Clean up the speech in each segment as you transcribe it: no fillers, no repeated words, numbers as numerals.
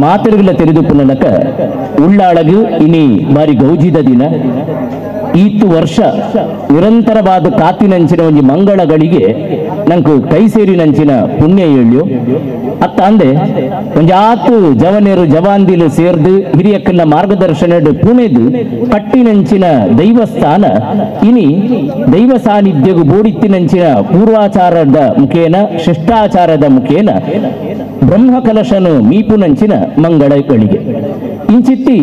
ಮಾತರುಗಳ ತೆರೆದುಪುನಲಕ ಉಳ್ಳಾಳಗು ಇನಿ ಬಾರಿ ಗೌಜಿದ ದಿನ. ಈತ್ತು ವರ್ಷ ನಿರಂತರವಾದ ಕಾತಿನಂಚಿನ ಒಂಜಿ ಮಂಗಳಗಳಿಗೆ ನಂಕು ಕೈ ಸೇರಿನಂಚಿನ ಪುಣ್ಯ ಏಳ್ಯೋ ಅತ್ತ ಅಂದೆ ಒಂಜಾತು ಜವನೇರು ಜವಾಂದಿಲು ಸೇರ್ದು ಹಿರಿಯಕ್ಕನ ಮಾರ್ಗದರ್ಶನ ಪುಣೆದು ಕಟ್ಟಿನಂಚಿನ ದೈವಸ್ಥಾನ ಇನಿ ದೈವ ಸಾನ್ನಿಧ್ಯಗೂ ಬೋಡಿತ್ತಿನಂಚಿನ ಪೂರ್ವಾಚಾರದ ಮುಖೇನ ಶಿಷ್ಟಾಚಾರದ ಮುಖೇನ ಬ್ರಹ್ಮಕಲಶನು ಮೀಪುನಂಚಿನ ಮಂಗಳಗಳಿಗೆ ಇಂಚಿತ್ತಿ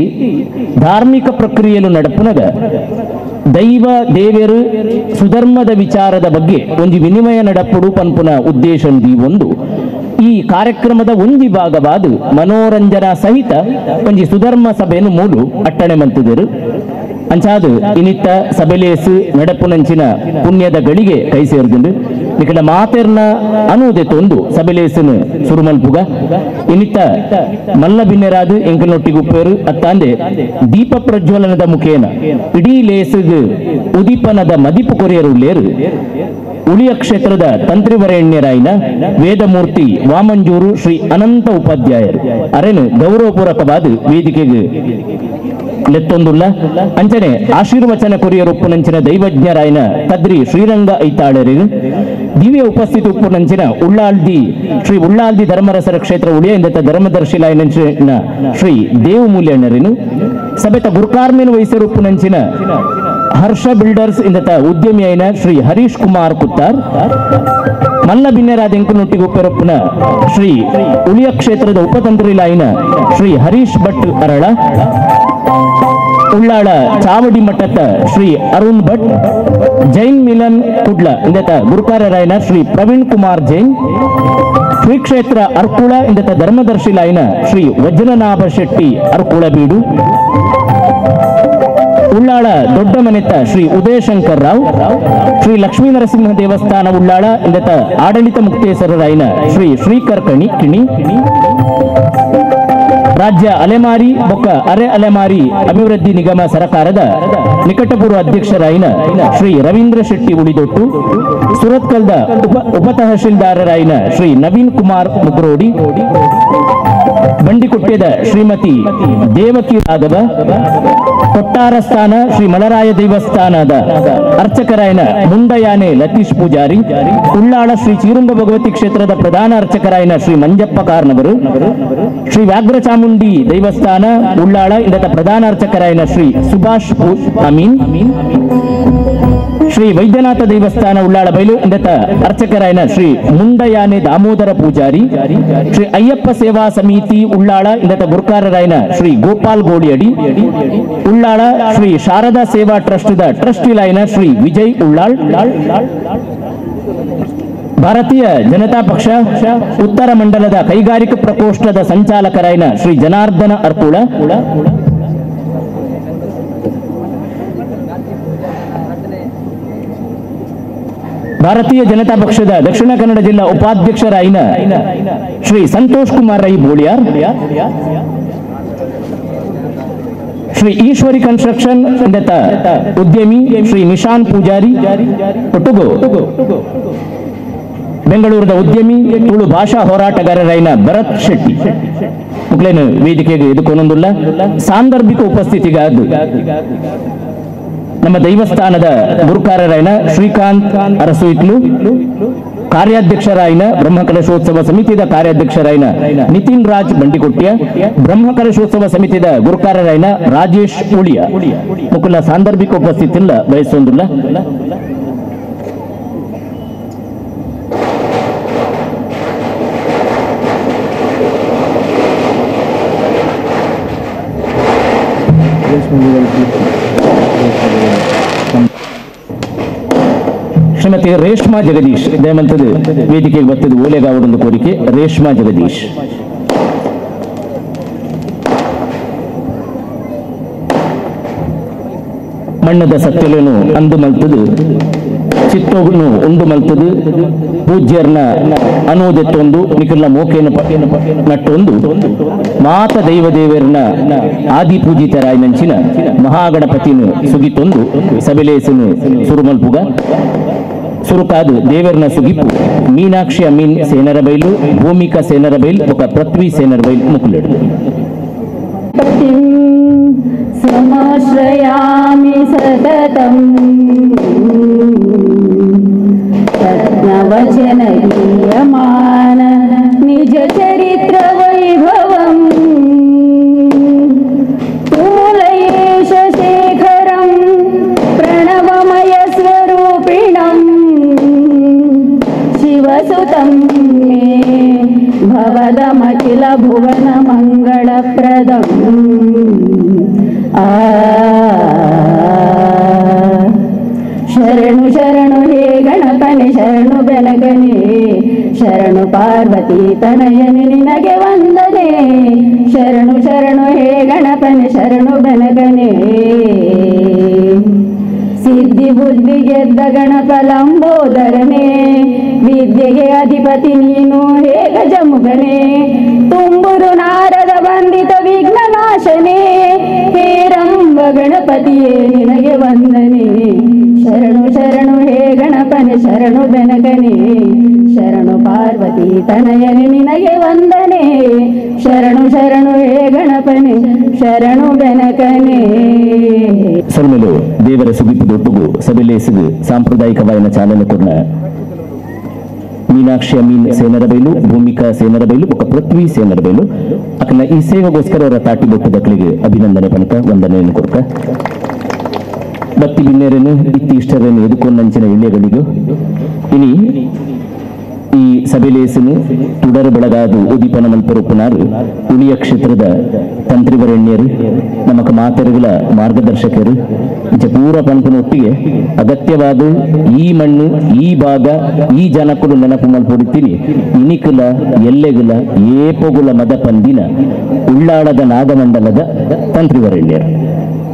ಧಾರ್ಮಿಕ ಪ್ರಕ್ರಿಯೆಯನ್ನು ನಡಪುನಗ ದೈವ ದೇವರು ಸುಧರ್ಮದ ವಿಚಾರದ ಬಗ್ಗೆ ಒಂದು ವಿನಿಮಯ ನಡಪುಡು ಪನ್ಪುನ ಉದ್ದೇಶ ಒಂದು ಈ ಕಾರ್ಯಕ್ರಮದ ಒಂಜಿ ಭಾಗವಾದ ಮನೋರಂಜನಾ ಸಹಿತ ಒಂಜಿ ಸುಧರ್ಮ ಸಭೆಯನ್ನು ಮೂಲು ಅಟ್ಟಣೆ ಮಂತಿದರು. ಅಂಚಾದು ಇನಿತ್ತ ಸಭೆಲೇಸು ನಡಪುನಂಚಿನ ಪುಣ್ಯದ ಗಳಿಗೆ ಕೈ ಸೇರಿದುಂಡು ನಿಕಲ ಮಾತೆರ್ನ ಅನುದೆ ತೊಂದು ಸಭೆಲೇಸನು ಸುರುಮಲ್ಪುಗ ಇನಿತ್ತ ಮಲ್ಲ ಬಿನ್ನೆರಾದು ಎಂಕಲ್ನೊಟ್ಟಿಗುಪ್ಪೇರು ಅತ್ತಾಂದೆ ದೀಪ ಪ್ರಜ್ವಲನದ ಮುಖೇನ ಇಡೀ ಲೇಸುಗು ಉದೀಪನದ ಮದಿಪು ಕೊರಿಯರು ಲೇರು ಉಳಿಯ ಕ್ಷೇತ್ರದ ತಂತ್ರಿವರೇಣ್ಯರಾಯಿನ ವೇದಮೂರ್ತಿ ವಾಮಂಜೂರು ಶ್ರೀ ಅನಂತ ಉಪಾಧ್ಯಾಯರು ಅರೆನು ಗೌರವಪೂರ್ವಕವಾದ ವೇದಿಕೆಗೆ ಲೆತ್ತೊಂದುಲ್ಲ. ಅಂಚನೆ ಆಶೀರ್ವಚನ ಕೊರಿಯರೊಪ್ಪುನಂಚಿನ ದೈವಜ್ಞರಾಯನ ಕದ್ರಿ ಶ್ರೀರಂಗ ಐತಾಳರಿಗೆ ದಿವ್ಯ ಉಪಸ್ಥಿತಿ ಉಪ್ಪುನಂಚಿನ ಉಳ್ಳಾಲ್ದಿ ಶ್ರೀ ಉಳ್ಳಾಲ್ದಿ ಧರ್ಮರಸರ ಕ್ಷೇತ್ರ ಉಳಿಯ ಇಂದತ ಧರ್ಮದರ್ಶಿಲಾಯನಂಚಿನ ಶ್ರೀ ದೇವಮೂಲ್ಯಣ್ಣರೇನು ಸಭೆತ ಗುರುಕಾರ್ಮೇನು ವಹಿಸರುಪ್ಪುನಂಚಿನ ಹರ್ಷ ಬಿಲ್ಡರ್ಸ್ ಇಂದತ ಉದ್ಯಮಿಯಾಯಿನ ಶ್ರೀ ಹರೀಶ್ ಕುಮಾರ್ ಕುತ್ತಾರ್ ಮಲ್ಲ ಬಿನ್ನೆರಾದ ಎಂಕುನೊಟ್ಟಿಗೊಪ್ಪರಪ್ಪನ ಶ್ರೀ ಉಳಿಯ ಕ್ಷೇತ್ರದ ಉಪತಂತ್ರಿಲಾಯಿನ ಶ್ರೀ ಹರೀಶ್ ಭಟ್ ಅರಳ ಉಳ್ಳಾಳ ಚಾವಡಿ ಮಠದ ಶ್ರೀ ಅರುಣ್ ಭಟ್ ಜೈನ್ ಮಿಲನ್ ಕುಡ್ಲ ಇಂದತ ಗುರುಕಾರರಾಯನ ಶ್ರೀ ಪ್ರವೀಣ್ ಕುಮಾರ್ ಜೈನ್ ಶ್ರೀ ಕ್ಷೇತ್ರ ಅರ್ಕುಳ ಇಂದತ ಧರ್ಮದರ್ಶಿಲಾಯಿನ ಶ್ರೀ ವಜ್ರನಾಭ ಶೆಟ್ಟಿ ಅರ್ಕುಳ ಬೀಡು ಉಳ್ಳಾಳ ದೊಡ್ಡ ಮನೆತ ಶ್ರೀ ಉದಯಶಂಕರ್ ರಾವ್ ಶ್ರೀ ಲಕ್ಷ್ಮೀ ನರಸಿಂಹ ದೇವಸ್ಥಾನ ಉಳ್ಳಾಳ ಇಂದತ ಆಡಳಿತ ಮುಕ್ತೇಸರರಾಯನ ಶ್ರೀ ಶ್ರೀಕರ್ ಕಣಿ ಕಿಣಿ ರಾಜ್ಯ ಅಲೆಮಾರಿ ಬೊಕ್ಕ ಅರೆ ಅಲೆಮಾರಿ ಅಭಿವೃದ್ಧಿ ನಿಗಮ ಸರಕಾರದ ನಿಕಟಪೂರ್ವ ಅಧ್ಯಕ್ಷರಾಯಿನ ಶ್ರೀ ರವೀಂದ್ರ ಶೆಟ್ಟಿ ಉಳಿದೊಟ್ಟು ಸುರತ್ಕಲ್ದ ಉಪತಹಶೀಲ್ದಾರರಾಯಿನ ಶ್ರೀ ನವೀನ್ ಕುಮಾರ್ ಮುಗ್ರೋಡಿ ಬಂಡಿಕೊಟ್ಟೆದ ಶ್ರೀಮತಿ ದೇವಕಿ ರಾಘವ ಕೊಟ್ಟಾರ ಸ್ಥಾನ ಶ್ರೀ ಮಲರಾಯ ದೇವಸ್ಥಾನದ ಅರ್ಚಕರಾಯನ ಮುಂಡಯಾನೆ ಲತೀಶ್ ಪೂಜಾರಿ ಉಳ್ಳಾಳ ಶ್ರೀ ಚೀರುಂಬ ಭಗವತಿ ಕ್ಷೇತ್ರದ ಪ್ರಧಾನ ಅರ್ಚಕರಾಯನ ಶ್ರೀ ಮಂಜಪ್ಪ ಕಾರ್ನವರು ಶ್ರೀ ವ್ಯಾಘ್ರಚಾಮುಂಡಿ ದೇವಸ್ಥಾನ ಉಳ್ಳಾಳ ಇಂದತ ಪ್ರಧಾನ ಅರ್ಚಕರಾಯನ ಶ್ರೀ ಸುಭಾಷ್ ಅಮೀನ್ ಶ್ರೀ ವೈದ್ಯನಾಥ ದೇವಸ್ಥಾನ ಉಳ್ಳಾಳ ಬೈಲು ಇಂದತ ಅರ್ಚಕರಾಯನ ಶ್ರೀ ಮುಂಡಯಾನೆ ದಾಮೋದರ ಪೂಜಾರಿ ಶ್ರೀ ಅಯ್ಯಪ್ಪ ಸೇವಾ ಸಮಿತಿ ಉಳ್ಳಾಳ ಇಂದತ ಗುರುಕಾರರಾಯನ ಶ್ರೀ ಗೋಪಾಲ್ ಗೋಳಿಯಡಿ ಉಳ್ಳಾಳ ಶ್ರೀ ಶಾರದಾ ಸೇವಾ ಟ್ರಸ್ಟ್ ಟ್ರಸ್ಟಿಲಾಯನ ಶ್ರೀ ವಿಜಯ್ ಉಳ್ಳಾಳ್ ಭಾರತೀಯ ಜನತಾ ಪಕ್ಷ ಉತ್ತರ ಮಂಡಲದ ಕೈಗಾರಿಕಾ ಪ್ರಕೋಷ್ಠದ ಸಂಚಾಲಕರಾಯನ ಶ್ರೀ ಜನಾರ್ದನ ಅರ್ಕುಳ ಭಾರತೀಯ ಜನತಾ ಪಕ್ಷದ ದಕ್ಷಿಣ ಕನ್ನಡ ಜಿಲ್ಲಾ ಉಪಾಧ್ಯಕ್ಷರಾಯಿನ ಶ್ರೀ ಸಂತೋಷ್ ಕುಮಾರ್ ರೈ ಬೋಳಿಯಾರ್ ಶ್ರೀ ಈಶ್ವರಿ ಕನ್ಸ್ಟ್ರಕ್ಷನ್ ಉದ್ಯಮಿ ಶ್ರೀ ನಿಶಾನ್ ಪೂಜಾರಿ ಒಟ್ಟುಗು ಬೆಂಗಳೂರದ ಉದ್ಯಮಿ ತುಳು ಭಾಷಾ ಹೋರಾಟಗಾರರಾಯಿನ ಭರತ್ ಶೆಟ್ಟಿ ಮುಕ್ಲೇನು ವೇದಿಕೆಗೆ ಎದುಕೊಂದೊಂದುಲ್ಲ ಸಾಂದರ್ಭಿಕ ಉಪಸ್ಥಿತಿಗಾದ ನಮ್ಮ ದೈವಸ್ಥಾನದ ಗುರುಕಾರರಾಯನ ಶ್ರೀಕಾಂತ್ ಅರಸುಯಿಟ್ಲು ಕಾರ್ಯಾಧ್ಯಕ್ಷರಾಯನ ಬ್ರಹ್ಮಕಲಶೋತ್ಸವ ಸಮಿತಿಯ ಕಾರ್ಯಾಧ್ಯಕ್ಷರಾಯನ ನಿತಿನ್ ರಾಜ್ ಬಂಡಿಕೊಟ್ಟಿಯ ಬ್ರಹ್ಮಕಲಶೋತ್ಸವ ಸಮಿತಿಯ ಗುರುಕಾರರಾಯನ ರಾಜೇಶ್ ಉಳಿಯ ಮುಕುಲ ಸಾಂದರ್ಭಿಕ ಉಪಸ್ಥಿತಿಲ್ಲ ಬಯಸೊಂದಿಲ್ಲ. ಶ್ರೀಮತಿ ರೇಷ್ಮಾ ಜಗದೀಶ್ ದಯಮಂತದ ವೇದಿಕೆಗೆ ಬರ್ತದೆ ಓಲೆಗಾವಡೊಂದು ಕೋರಿಕೆ. ರೇಷ್ಮಾ ಜಗದೀಶ್ ಮಣ್ಣದ ಸತ್ಯಲೇನು ಅಂದು ಮಲ್ತದು ಚಿತ್ತೋಗನು ಉಂಡು ಮಲ್ತದು ಪೂಜ್ಯರ್ನ ಅನುದೆತ್ತೊಂದು ನಿಖಿಲ ಮೋಕೇನ ನಟ್ಟೊಂದು ಮಾತ ದೈವ ದೇವರನ ಆದಿ ಪೂಜಿತರಾಯನಂಚಿನ ಮಹಾಗಣಪತಿನ ಸುಗಿತೊಂದು ಸಬೆಲೇಸನು ಸುರುಮಲ್ಪುಗ. ಸುರುಕಾದು ದೇವರನ ಸುಗಿಪು ಮೀನಾಕ್ಷಿ ಅಮೀನ್ ಸೇನರಬೈಲು ಭೂಮಿಕಾ ಸೇನರಬೈಲ್ ಬೊಕ ಪೃಥ್ವಿ ಸೇನರಬೈಲ್ ಮುಕುಲೆಡು. ಸಮಾಶ್ರಯಾಮಿ ಸತತಂ ರತ್ನವಚನ ಗೀಯಮಾನ ನಿಜ ಚರಿತ್ರ ವೈಭವಂ ತುಮುಲಯೇಶ ಶೇಖರಂ ಪ್ರಣವಮಯ ಸ್ವರೂಪಿಣಂ ಶಿವಸುತಂ ಮೇ ಭವದಮಖಿಲ ಭುವನ ಮಂಗಳಪ್ರದಂ. ಆ ಶರಣು ಶರಣು ಹೇ ಗಣಪನೆ ಶರಣು ಬೆನಗನೆ ಶರಣು ಪಾರ್ವತಿ ತನಯನೆ ನಿನಗೆ ವಂದನೆ. ಶರಣು ಶರಣು ಹೇ ಗಣಪನೆ ಶರಣು ಬೆನಗನೆ. ಸಿದ್ಧಿ ಬುದ್ಧಿ ಗೆದ್ದ ಗಣಪ ಲಂಬೋದರನೆ ವಿದ್ಯೆಗೆ ಅಧಿಪತಿ ನೀನು ಹೇ ಗಜಮುಖನೆ. ತುಂಬುರು ನಾರದ ಬಂಧಿತ ವಿಘ್ನನಾಶನೇ ಹೇ ರಂಬ ಗಣಪತಿಯೇ ನಿನಗೆ ವಂದನೆ. ಶರಣು ಶರಣು ಹೇ ಗಣಪನೆ ಶರಣು ಬೆನಗನೆ ಶರಣು ಪಾರ್ವತಿ ತನಯನೆ ನಿನಗೆ ವಂದನೆ. ಶರಣು ಶರಣು ಹೇ ಗಣಪನೆ ಶರಣು ಬೆನಕನೆ. ಸೊಲ್ಮೆಲು ದೇವರ ಸುಗಿಪು ದೊಟ್ಟುಗು ಸಬೆಲೇಸಿಗು ಸಾಂಪ್ರದಾಯಿಕವಾಯಿನ ಚಾಲನೆ ಕೊರ್ನ ಮೀನಾಕ್ಷಿ ಅಮೀನ್ ಸೇನರಬೈಲು ಭೂಮಿಕಾ ಸೇನರಬೈಲು ಬೊಕ ಪೃಥ್ವಿ ಸೇನರಬೈಲು ಅಕನ ಈ ಸೇವೆಗೋಸ್ಕರ ಅವರ ತಾಟಿ ಬೊಟ್ಟು ದಕ್ಲಿಗೆ ಅಭಿನಂದನೆ ಪನಕ ವಂದನೆಯನ್ನು ಕೊಡ್ಕ. ಬತ್ತಿ ಬಿನ್ನೇರನು ಇತ್ತಿ ಇಷ್ಟರೇನು ಎದುಕೊಂಡಂಚಿನ ಎಳ್ಳೆಗಳಿಗೂ ಇನಿ ಈ ಸಭೆಲೇಸನು ತುಡರು ಬೆಳಗಾದು ಉದೀಪನ ಮಲ್ಪರುಪುನಾರು ಉಳಿಯ ಕ್ಷೇತ್ರದ ತಂತ್ರಿವರೆಣ್ಯರು ನಮಕ ಮಾತೆರುಗಳ ಮಾರ್ಗದರ್ಶಕರು ಇಂಚ ಪೂರ ಪನ್ಪುನ ಒಟ್ಟಿಗೆ ಅಗತ್ಯವಾದ ಈ ಮಣ್ಣು ಈ ಭಾಗ ಈ ಜನಕ್ಕೂ ನೆನಪು ಮಲ್ಪೊಡಿತೀನಿ ಇನಿಕುಲ ಎಲ್ಲೆಗುಲ ಏಪೊಗುಲ ಮದ ಪಂದಿನ ಉಳ್ಳಾಳದ ನಾಗಮಂಡಲದ ತಂತ್ರಿವರೆಣ್ಯರು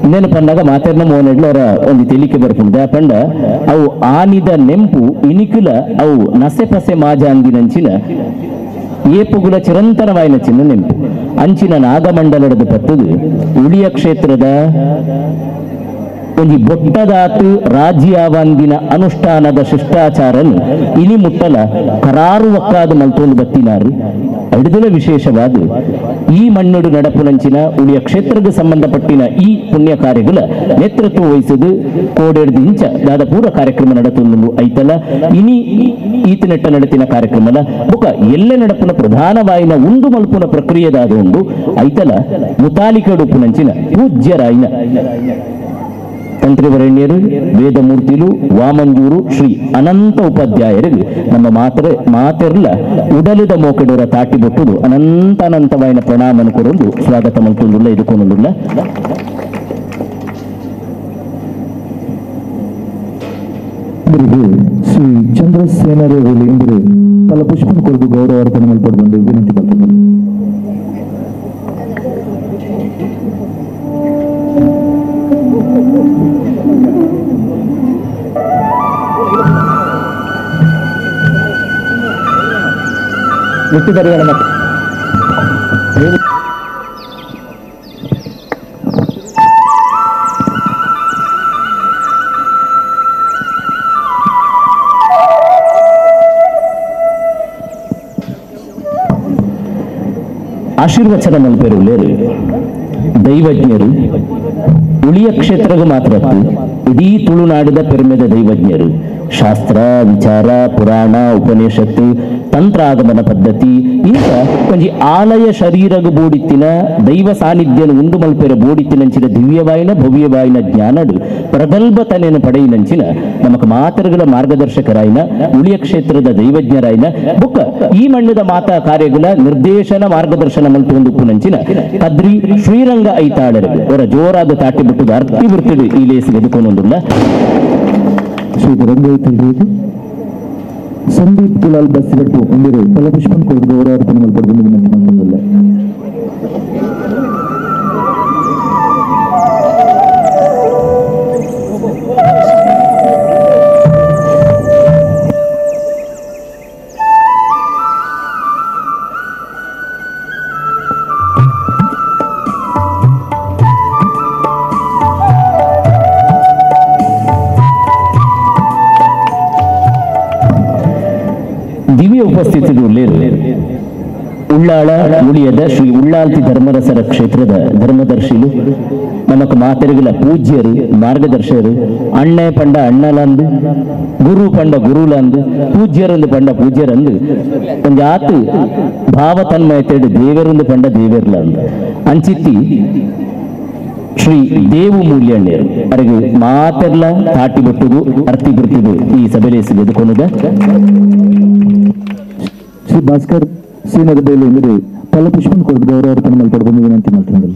ಇನ್ನೇನು ಪಂಡಾಗ ಮಾತೆರ್ನ ಮೋನೆಡ್ಲು ಅವರ ಒಂದು ತೆಲಿಕೆ ಬರ್ಪುಂಡು ಪಂಡ ಅವು ಆನಿದ ನೆಂಪು ಇನಿಕುಲ ಅವು ನಸೆ ಪಸೆ ಮಾಜಾಂದಿನಂಚಿನ ಏಪುಗುಲ ಚಿರಂತನವಾಯಿನ ಚಿನ್ನ ನೆಂಪು ಅಂಚಿನ ನಾಗಮಂಡಲದ ಪತ್ತದು ಉಳಿಯ ಕ್ಷೇತ್ರದ ಒಂಜಿ ಬೊಟ್ಟದಾತು ರಾಜ್ಯಾವಂದಿನ ಅನುಷ್ಠಾನದ ಶಿಷ್ಟಾಚಾರನು ಇನಿ ಮುಟ್ಟಲ ಕರಾರು ಒಕ್ಕಾದ ಮಲ್ತೊಂದು ಬತ್ತಿನಾರು. ಅಡುದಲ ವಿಶೇಷವಾದ ಈ ಮಣ್ಣುಡು ನಡಪುನಂಚಿನ ಉಳಿಯ ಕ್ಷೇತ್ರಕ್ಕೆ ಸಂಬಂಧಪಟ್ಟಿನ ಈ ಪುಣ್ಯ ಕಾರ್ಯಗಳ ನೇತೃತ್ವ ವಹಿಸುದು ಕೋಡೆಡ್ದು ಇಂಚ ದಾದ ಪೂರ ಕಾರ್ಯಕ್ರಮ ನಡತೊಂದು ಐತಲ ಇನಿ ಈತನೆಟ್ಟ ನಡತಿನ ಕಾರ್ಯಕ್ರಮಲ ಬುಕ ಎಲ್ಲ ನಡಪುನ ಪ್ರಧಾನವಾಯಿನ ಉಂಡು ಮಲ್ಪುನ ಪ್ರಕ್ರಿಯೆದಾದ ಉಂಡು ಐತಲ ಮುತಾಲಿಕಡುಪುನಂಚಿನ ಪೂಜ್ಯರಾಯಿನ ತಂತ್ರಿವರೆಣ್ಯರು ವೇದಮೂರ್ತಿಲು ವಾಮಂಜೂರು ಶ್ರೀ ಅನಂತ ಉಪಾಧ್ಯಾಯರಿಗೆ ನಮ್ಮ ಮಾತರೆ ಮಾತೆರ್ಲ ಉಡಲಿದ ಮೋಕೆಡೋರ ತಾಟಿ ಬೊಟ್ಟುದು ಅನಂತ ಅನಂತವಾಯಿನ ಪ್ರಣಾಮನ ಕೊರೊಂದು ಸ್ವಾಗತ ಮಲ್ತೊಂದುಲ್ಲ ಇದುಕೊಂದುಲ್ಲ. ಶ್ರೀ ಚಂದ್ರಸೇನರವರು ಇಂದು ಪಲ ಪುಷ್ಪನ ಕೊರದು ಗೌರವ ಅರ್ಪಣೆ ಮಲ್ಪಡು ವಿನಂತಿ ಮಾಡ್ತಾರೆ. ಆಶೀರ್ವಚನ ಮಲ್ಪೆರುಲೇರು ದೈವಜ್ಞರು ಉಳಿಯ ಕ್ಷೇತ್ರಗೂ ಮಾತ್ರ ಇಡೀ ತುಳುನಾಡಿದ ಪೆರ್ಮೆದ ದೈವಜ್ಞರು ಶಾಸ್ತ್ರ ವಿಚಾರ ಪುರಾಣ ಉಪನಿಷತ್ತು ತಂತ್ರ ಆಗಮನ ಪದ್ಧತಿ ಇಂಥ ಒಂಜಿ ಆಲಯ ಶರೀರಗ ಬೋಡಿತ್ತಿನ ದೈವ ಸಾನ್ನಿಧ್ಯನು ಉಂಡು ಮಲ್ಪೆರ ಬೋಡಿತ್ತಿನಂಚಿನ ದಿವ್ಯವಾಯಿನ ಭವ್ಯವಾಯಿನ ಜ್ಞಾನಡು ಪ್ರಗಲ್ಭತನೆಯನ್ನು ಪಡೆಯಿನಂಚಿನ ನಮಕ ಮಾತರುಗಳ ಮಾರ್ಗದರ್ಶಕರಾಯಿನ ಉಳಿಯ ಕ್ಷೇತ್ರದ ದೈವಜ್ಞರಾಯಿನ ಬುಕ್ಕ ಈ ಮಣ್ಣದ ಮಾತಾ ಕಾರ್ಯಗಳ ನಿರ್ದೇಶನ ಮಾರ್ಗದರ್ಶನ ಮಲ್ತು ಒಂದು ಉಪ್ಪುನಂಚಿನ ಕದ್ರಿ ಶ್ರೀರಂಗ ಐತಾಳರಿಗೆ ಅವರ ಜೋರಾದ ತಾಟಿ ಬಿಟ್ಟುದು ಅರ್ತಿ ಬಿರ್ತಿಡು ಈ ಲೇಸಿಗೆ ಎದುಕೊಂಡೊಂದುಲ್ಲ. ಶ್ರೀ ರಂಗೈತಲ್ರಿಗೆ ಸಂದೀಪ್ ಕುಲಾಲ್ ಬಸ್ಸಿಗಟ್ಟು ಒಂದಿರು ಫಲಪುಷ್ಪನ್ ಕೊರದು ಗೌರವ ಅರ್ಪಣೆ ಮಲ್ಪಡು ವಿನಂತಿ ಮಾಡ್ಕೊಂಡಲ್ಲ. ದಿವ್ಯ ಉಪಸ್ಥಿತಿ ಉಳ್ಳಾಳ ಉಳಿಯದ ಶ್ರೀ ಉಳ್ಳಾಲ್ತಿ ಧರ್ಮರಸರ ಕ್ಷೇತ್ರದ ಧರ್ಮದರ್ಶಿಲು ನಮಕ್ ಮಾತೆರುಗಳ ಪೂಜ್ಯರು ಮಾರ್ಗದರ್ಶರು ಅಣ್ಣೆ ಪಂಡ ಅಣ್ಣಲಂದು ಗುರು ಪಂಡ ಗುರುಲಂದು ಪೂಜ್ಯರಂದು ಪಂಡ ಪೂಜ್ಯರಂದು ಒಂದು ಆತು ಭಾವ ತನ್ಮಯತೆಡು ದೇವರಂದು ಪಂಡ ದೇವರ್ಲಂದು ಅಂಚಿತ್ತಿ ಶ್ರೀ ದೇವು ಮೂಲ್ಯಣ್ಣರು ಅರೆಗೆ ಮಾತೆರ್ಲ ತಾಟಿ ಬಿಟ್ಟುದು ಅರ್ತಿ ಬಿಡ್ತಿದ್ದು ಈ ಸಭೆಲೆ ಸಿಗದುಕೊನುದ ಶ್ರೀ ಭಾಸ್ಕರ್ ಸೀನದ ಬೇಲೆ ಎಂದರೆ ಫಲಪುಷ್ಪನ ಕೊಡದು ಗೌರವ ಅರ್ಪಣೆ ಮಲ್ಪಡ್ಕೊಂಡು ವಿನಂತಿ ಮಾಡ್ತಿದ್ದೆ.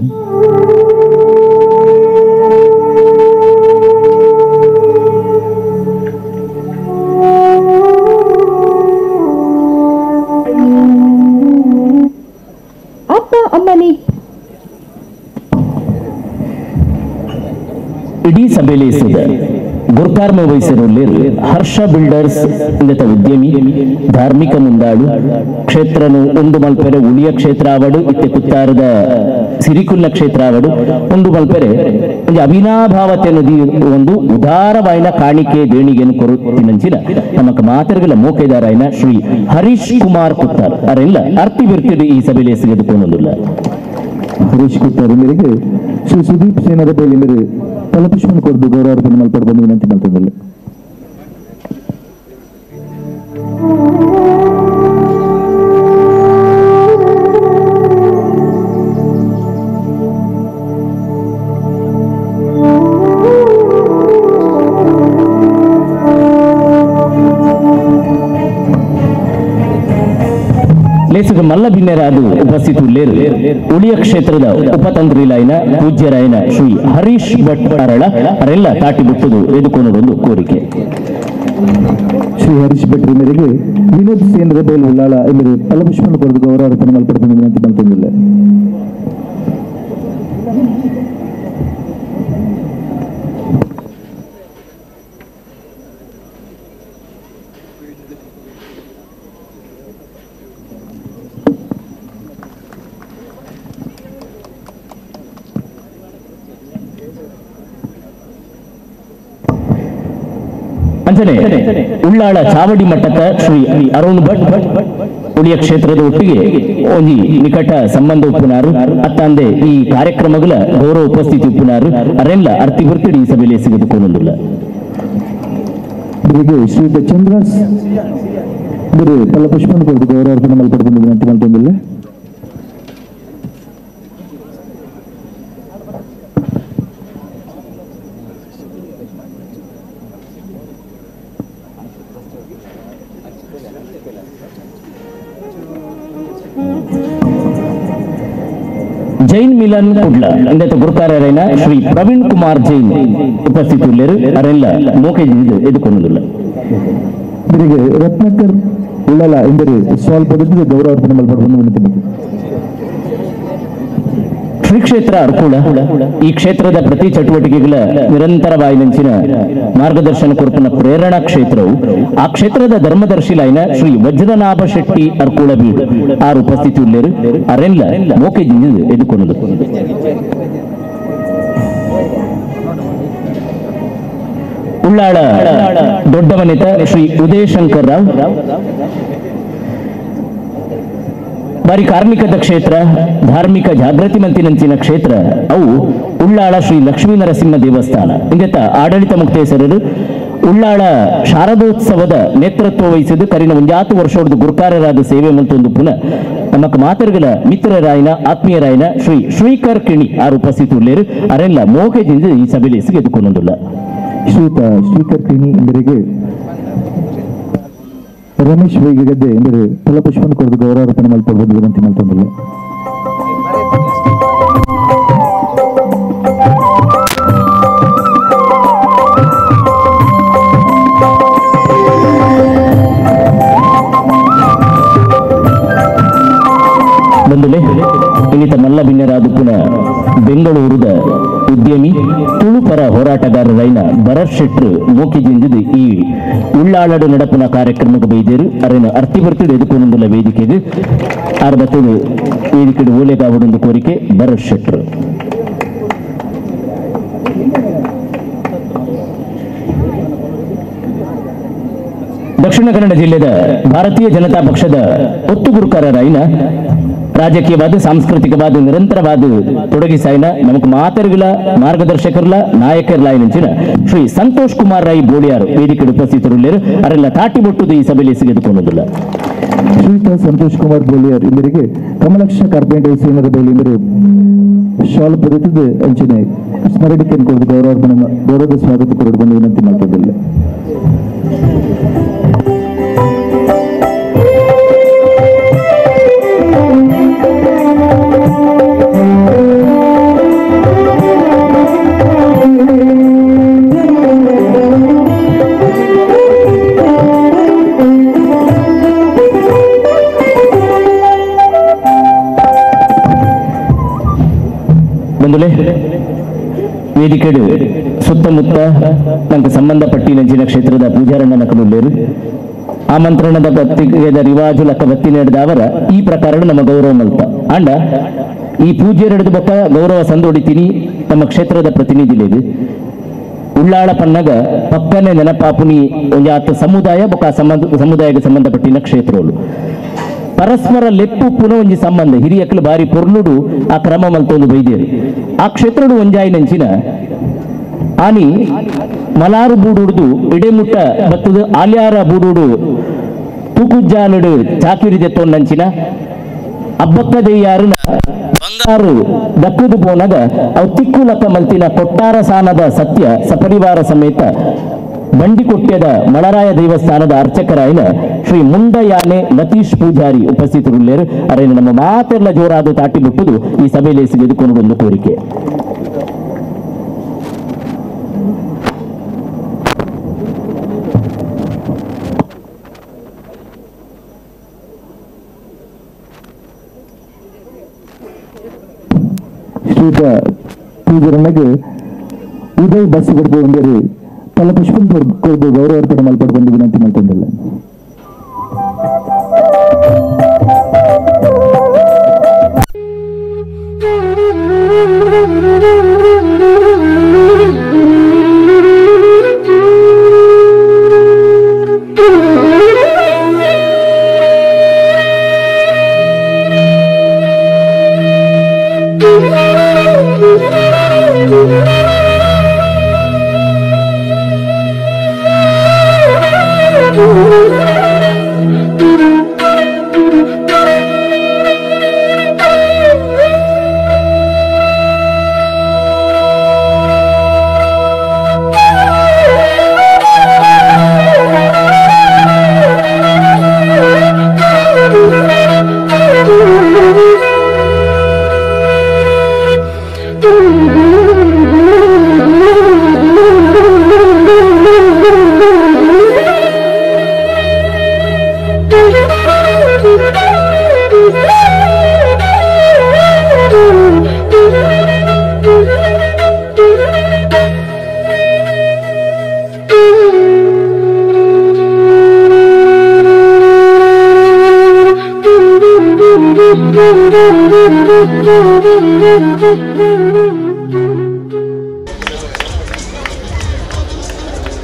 ಅಪ್ಪ ಅಮ್ಮನಿ ಇಡೀ ಸಭೆಯಲ್ಲಿ ಗುರುಕಾರ್ಮ ವಹಿಸಿರುವಲ್ಲಿ ಹರ್ಷ ಬಿಲ್ಡರ್ಸ್ ಇಂದತ ಉದ್ಯಮಿ ಧಾರ್ಮಿಕ ಮುಂದಾಳು ಕ್ಷೇತ್ರನು ಒಂದು ಮಲ್ಪೆರೆ ಉಳಿಯ ಕ್ಷೇತ್ರ ಆವಡು ಇತ್ತೆ ಕುತ್ತಾರದ ಸಿರಿಕುಲ್ಲ ಕ್ಷೇತ್ರ ಆವಡು ಒಂದು ಮಲ್ಪೆರೆ ಒಂದು ಅವಿನಾಭಾವತೆಯನ್ನು ಒಂದು ಉದಾರವಾಯಿನ ಕಾಣಿಕೆ ದೇಣಿಗೆಯನ್ನು ಕೊರುತ್ತಿನಂಚಿನ ನಮಕ್ ಮಾತೃಗಳ ಮೋಕೆದಾರಾಯನ ಶ್ರೀ ಹರೀಶ್ ಕುಮಾರ್ ಕುತ್ತಾರ್ ಅರೆಲ್ಲ ಅರ್ತಿ ಬಿರ್ತಿಡು ಈ ಸಭೆಯಲ್ಲಿ ಸಿಗದುಕೊಂಡೊಂದಿಲ್ಲ. ಹರೀಶ್ ಕುತ್ತಾರ್ ಮೇರೆಗೆ ಶ್ರೀ ಸುದೀಪ್ ಸೇನದ ಬೇಲಿ ಮೇರೆ ಫಲಪುಷ್ಪನ ಕೊಡದು ಗೌರವ ಅರ್ಪಣೆ ಮಲ್ಪಡ್ಕೊಂಡು ವಿನಂತಿ ಮಾಡ್ತಿದ್ದೆ. ಲೇಸದ ಮಲ್ಲ ಭಿನ್ನರಾದ ಉಪಸ್ಥಿತ ಉಳ್ಳೇರು ಉಳಿಯ ಕ್ಷೇತ್ರದ ಉಪತಂತ್ರಿಲಾಯನ ಪೂಜ್ಯರಾಯನ ಶ್ರೀ ಹರೀಶ್ ಭಟ್ ಅರಳ ಅರೆಲ್ಲ ತಾಟಿ ಬಿಟ್ಟುದು ಎದುಕೊಂಡು ಕೋರಿಕೆ. ಶ್ರೀ ಹರೀಶ್ ಭಟ್ ಮೇರೆಗೆ ವಿನೋದ್ ಸೇನರ ಬೇಲ್ ಉಳ್ಳಾಳ ಎಂದರೆ ಫಲಪುಷ್ಪನ ಕೊಡದು ಗೌರವ ಅರ್ಪಣೆ ಮಲ್ಪಡ್ಕೊಂಡು ವಿನಂತಿ ಮಾಡ್ತಿದ್ದೆ. ಅಂಚನೆ ಉಳ್ಳಾಳ ಚಾವಡಿ ಮಠದ ಶ್ರೀ ಅರುಣ್ ಭಟ್ ಉಳಿಯ ಕ್ಷೇತ್ರದ ಒಟ್ಟಿಗೆ ಒಂಜಿ ನಿಕಟ ಸಂಬಂಧ ಉಪ್ಪುನಾರು ಅತ್ತಂದೆ ಈ ಕಾರ್ಯಕ್ರಮಗಳ ಗೌರವ ಉಪಸ್ಥಿತಿ ಉಪ್ಪುನಾರು ಅರೆಲ್ಲ ಅರ್ತಿ ಹೊರ್ತಿಡಿ ಈ ಸಭೆಯಲ್ಲಿ ಸಿಗದುಕೊಂಡೊಂದಿಲ್ಲ. ಶ್ರೀ ಚಂದ್ರ ಫಲಪುಷ್ಪನ ಕೊಡದು ಗೌರವ ಅರ್ಪಣೆ ಮಲ್ಪಡ್ಕೊಂಡು ವಿನಂತಿ ಮಾಡ್ತಿದ್ದೆ. ಜೈನ್ ಮಿಲನ್ ಕುಡ್ಲ ಇಂದತ ಗುರುಕಾರ್ಯರೈನ ಶ್ರೀ ಪ್ರವೀಣ್ ಕುಮಾರ್ ಜೈನ್ ಉಪಸ್ಥಿತಿ ಅರೆಲ್ಲ ಮೋಕೆ ಎದುಕೊಂಡಿಲ್ಲ. ಇವರಿಗೆ ರತ್ನಾಕರ್ ಉಳ್ಳಾಲ ಎಂದರೆ ಸ್ವಲ್ಪ ಗೌರವ ಅರ್ಪಣೆ ಮಲ್ಪಡ್ಕೊಂಡು ವಿನಂತಿ ಮಾಡ್ತಿದ್ದೆ. ಶ್ರೀ ಕ್ಷೇತ್ರ ಅರ್ಕುಳ ಈ ಕ್ಷೇತ್ರದ ಪ್ರತಿ ಚಟುವಟಿಕೆಗಳ ನಿರಂತರವಾಯಿನಂಚಿನ ಮಾರ್ಗದರ್ಶನ ಕೊರಪಿನ ಪ್ರೇರಣಾ ಕ್ಷೇತ್ರವು ಆ ಕ್ಷೇತ್ರದ ಧರ್ಮದರ್ಶಿಲಾಯನ ಶ್ರೀ ವಜ್ರನಾಭ ಶೆಟ್ಟಿ ಅರ್ಕುಳ ಬೀಡು ಆರು ಉಪಸ್ಥಿತಿ ಉಳ್ಳೇರು ಅರೆಲ್ಲ ಮೋಕೆ ಎದುಕೊಂಡು. ಉಳ್ಳಾಳ ದೊಡ್ಡ ಮನೆತ ಶ್ರೀ ಉದಯಶಂಕರ್ ರಾವ್ ಬಾರಿ ಕಾರ್ಮಿಕದ ಕ್ಷೇತ್ರ ಧಾರ್ಮಿಕ ಜಾಗೃತಿ ಮಂತಿನಂಚಿನ ಕ್ಷೇತ್ರ ಅವು ಉಳ್ಳಾಳ ಶ್ರೀ ಲಕ್ಷ್ಮೀ ನರಸಿಂಹ ದೇವಸ್ಥಾನ ಇಂದೆತ್ತ ಆಡಳಿತ ಮುಕ್ತೇಸರರು ಉಳ್ಳಾಳ ಶಾರದೋತ್ಸವದ ನೇತೃತ್ವ ವಹಿಸಿದ್ದು ಕರಿನ ಒಂಜಾತು ವರ್ಷದ ಗುರುಕಾರರಾದ ಸೇವೆ ಮಂತೊಂದು ಪುನಃ ನಮಕ್ ಮಾತರುಗಳ ಮಿತ್ರರಾಯನ ಆತ್ಮೀಯರಾಯನ ಶ್ರೀ ಶ್ರೀಕರ್ ಕಿಣಿ ಆರು ಉಪಸ್ಥಿತಿ ಉಳ್ಳೇರು ಅರೆಲ್ಲ ಮೋಕೆದಿಂದ ಈ ಸಭೆಯಲ್ಲಿ ಸಿಗೆದುಕೊಂಡೊಂದಿಲ್ಲ. ಶ್ರೀಯುತ ಶ್ರೀಕರ್ ಕಿಣಿ ಎಂದರಿಗೆ ರಮೇಶ್ ವೇಗಗದ್ದೆ ಎಂದರೆ ಫಲಪುಷ್ಪನ ಕೊಡದು ಗೌರವ ಅರ್ಪಣೆ ಮಲ್ಪಡ್ಬೋದು ವಿನಂತಿ ಮಾಡ್ತಿದ್ದೆ. ಬಂದುಲೆ ಇನ್ನಿತ ಮಲ್ಲ ಭಿನ್ನರಾದ ಪುನಃ ಬೆಂಗಳೂರದ ಉದ್ಯಮಿ ತುಳುಪರ ಹೋರಾಟಗಾರರೈನ ಭರತ್ ಶೆಟ್ರು ಮೋಕಿಜಿಂದಿದ್ದು ಈ ಉಳ್ಳಾಳಡು ನಡಪುನ ಕಾರ್ಯಕ್ರಮಕ್ಕೆ ಬೈದೇರು ಅರೆನ ಅರ್ತಿ ಬರ್ತಿಡು ಎದುಕೊಂಡೊಂದುಲ್ಲ ವೇದಿಕೆಗೆ ಆರ್ಬತ್ತದು ವೇದಿಕೆ ಓಲೆಗಾವಡೊಂದು ಕೋರಿಕೆ ಭರತ್ ಶೆಟ್ರು. Dakshina Kannada ಜಿಲ್ಲೆದ ಭಾರತೀಯ ಜನತಾ ಪಕ್ಷದ ಒತ್ತುಗುರುಕಾರರಾಯಿನ ರಾಜಕೀಯವಾದ ಸಾಂಸ್ಕೃತಿಕವಾದ ನಿರಂತರವಾದ ತೊಡಗಿಸಾಯಿನ ನಮಕ್ ಮಾತರುಗಳ ಮಾರ್ಗದರ್ಶಕರ್ಲ ನಾಯಕರ್ಲಾಯಿನಂಚಿನ ಶ್ರೀ ಸಂತೋಷ್ ಕುಮಾರ್ ರೈ ಬೋಳಿಯಾರು ವೇದಿಕೆ ಉಪಸ್ಥಿತರುಳ್ಳರು. ಅರೆಲ್ಲ ತಾಟಿ ಬೊಟ್ಟುದು ಈ ಸಭೆಯಲ್ಲಿ ಸಿಗದುಕೊಳ್ಳುವುದಿಲ್ಲ. ಶ್ರೀಯುತ ಸಂತೋಷ್ ಕುಮಾರ್ ಬೋಳಿಯಾರ್ ಇವರಿಗೆ ಕಮಲಕ್ಷ ಕಾರ್ಪೆಂಟರ್ ಸೇನರ ಬೈಲಿ ಇವರು ಶಾಲು ಪೊರೆತಿದ್ದು ಅಂಚನೆ ಸ್ಮರಣಿಕೆ ಕೊಡದು ಗೌರವದ ಸ್ವಾಗತ ಕೊರಡು ಬಂದು ವಿನಂತಿ ಮಾಡ್ತಿದ್ದಿಲ್ಲ. ಬಂಧುಲೆ ವೇದಿಕೆಡು ಸುತ್ತಮುತ್ತ ನಮಗೆ ಸಂಬಂಧಪಟ್ಟಿನಂಚಿನ ಕ್ಷೇತ್ರದ ಪೂಜಾರಣ್ಣನ ಕಡುಲ್ಲೇರು ಆಮಂತ್ರಣದ ಪತ್ರಿಕೆದ ರಿವಾಜು ಲಕ್ಕ ಬತ್ತಿ ನೀಡಿದ ಅವರ ಈ ಪ್ರಕಾರ ನಮ್ಮ ಗೌರವ ಮಲ್ತ ಅಂಡ ಈ ಪೂಜೆ ನಡೆದ ಬೊಕ್ಕ ಗೌರವ ಸಂದೊಡಿತೀನಿ ನಮ್ಮ ಕ್ಷೇತ್ರದ ಪ್ರತಿನಿಧಿಲೇದು ಉಳ್ಳಾಳ ಪನ್ನಗ ಪಕ್ಕನೆ ನೆನಪಾಪುನಿ ಒಂಜಾತ ಸಮುದಾಯ ಬೊಕ್ಕ ಸಮುದಾಯಕ್ಕೆ ಸಂಬಂಧಪಟ್ಟಿನ ಕ್ಷೇತ್ರಗಳು ಪರಸ್ಪರ ಲೆಪ್ಪು ಪುನಃ ಒಂಜಿ ಸಂಬಂಧ ಹಿರಿಯಕ್ಕಲು ಬಾರಿ ಪೊರ್ಲುಡು ಆ ಕ್ರಮ ಮಲ್ತೊಂದು ಬೈದೇರು ಆ ಕ್ಷೇತ್ರಡು ಒಂಜಾಯಿನಂಚಿನ ಆನಿ ಮಲಾರು ಬೂಡುಡ್ದು ಇಡೆಮುಟ್ಟ ಬತ್ತದು ಆಲ್ಯಾರ ಬೂಡುಡು ತೂಕುಜ್ಜಾಲುಡು ಚಾಕಿರಿದೆ ತೊಂದಂಚಿನ ಅಬ್ಬಕ್ಕ ದೆಯ್ಯಾರು ಬಂಗಾರು ದಕ್ಕುದು ಪೋನಗ ಅವು ತಿಕ್ಕುಲಕ್ಕ ಮಲ್ತಿನ ಕೊಟ್ಟಾರ ಸಾನದ ಸತ್ಯ ಸಪರಿವಾರ ಸಮೇತ ಬಂಡಿಕೊಟ್ಯದ ಮಳರಾಯ ದೇವಸ್ಥಾನದ ಅರ್ಚಕರಾಯಿನ ಶ್ರೀ ಮುಂಡಯಾನೆ ಲತೀಶ್ ಪೂಜಾರಿ ಉಪಸ್ಥಿತರುಳ್ಳೇರು. ಅರೆ ನಮ್ಮ ಮಾತೆಲ್ಲ ಜೋರಾದ ತಾಟಿ ಬಿಟ್ಟುದು ಈ ಸಭೆಯಲ್ಲಿ ಸಿಗದುಕೊಂಡು ಒಂದು ಕೋರಿಕೆ. ಶ್ರೀಯುತ ಪೂಜಾರಣ್ಣಗೆ ಉದಯ್ ಬಸ್ ಕೊಡ್ಬೋದು ಒಂದೇರಿ ಫಲಪುಷ್ಪಂ ಕೊಡ್ದು ಗೌರವ ಅರ್ಪಣೆ ಮಲ್ಪಟ್ಟು ಬಂದು ವಿನಂತಿ ಮಾಡ್ಕೊಂಡಿಲ್ಲ.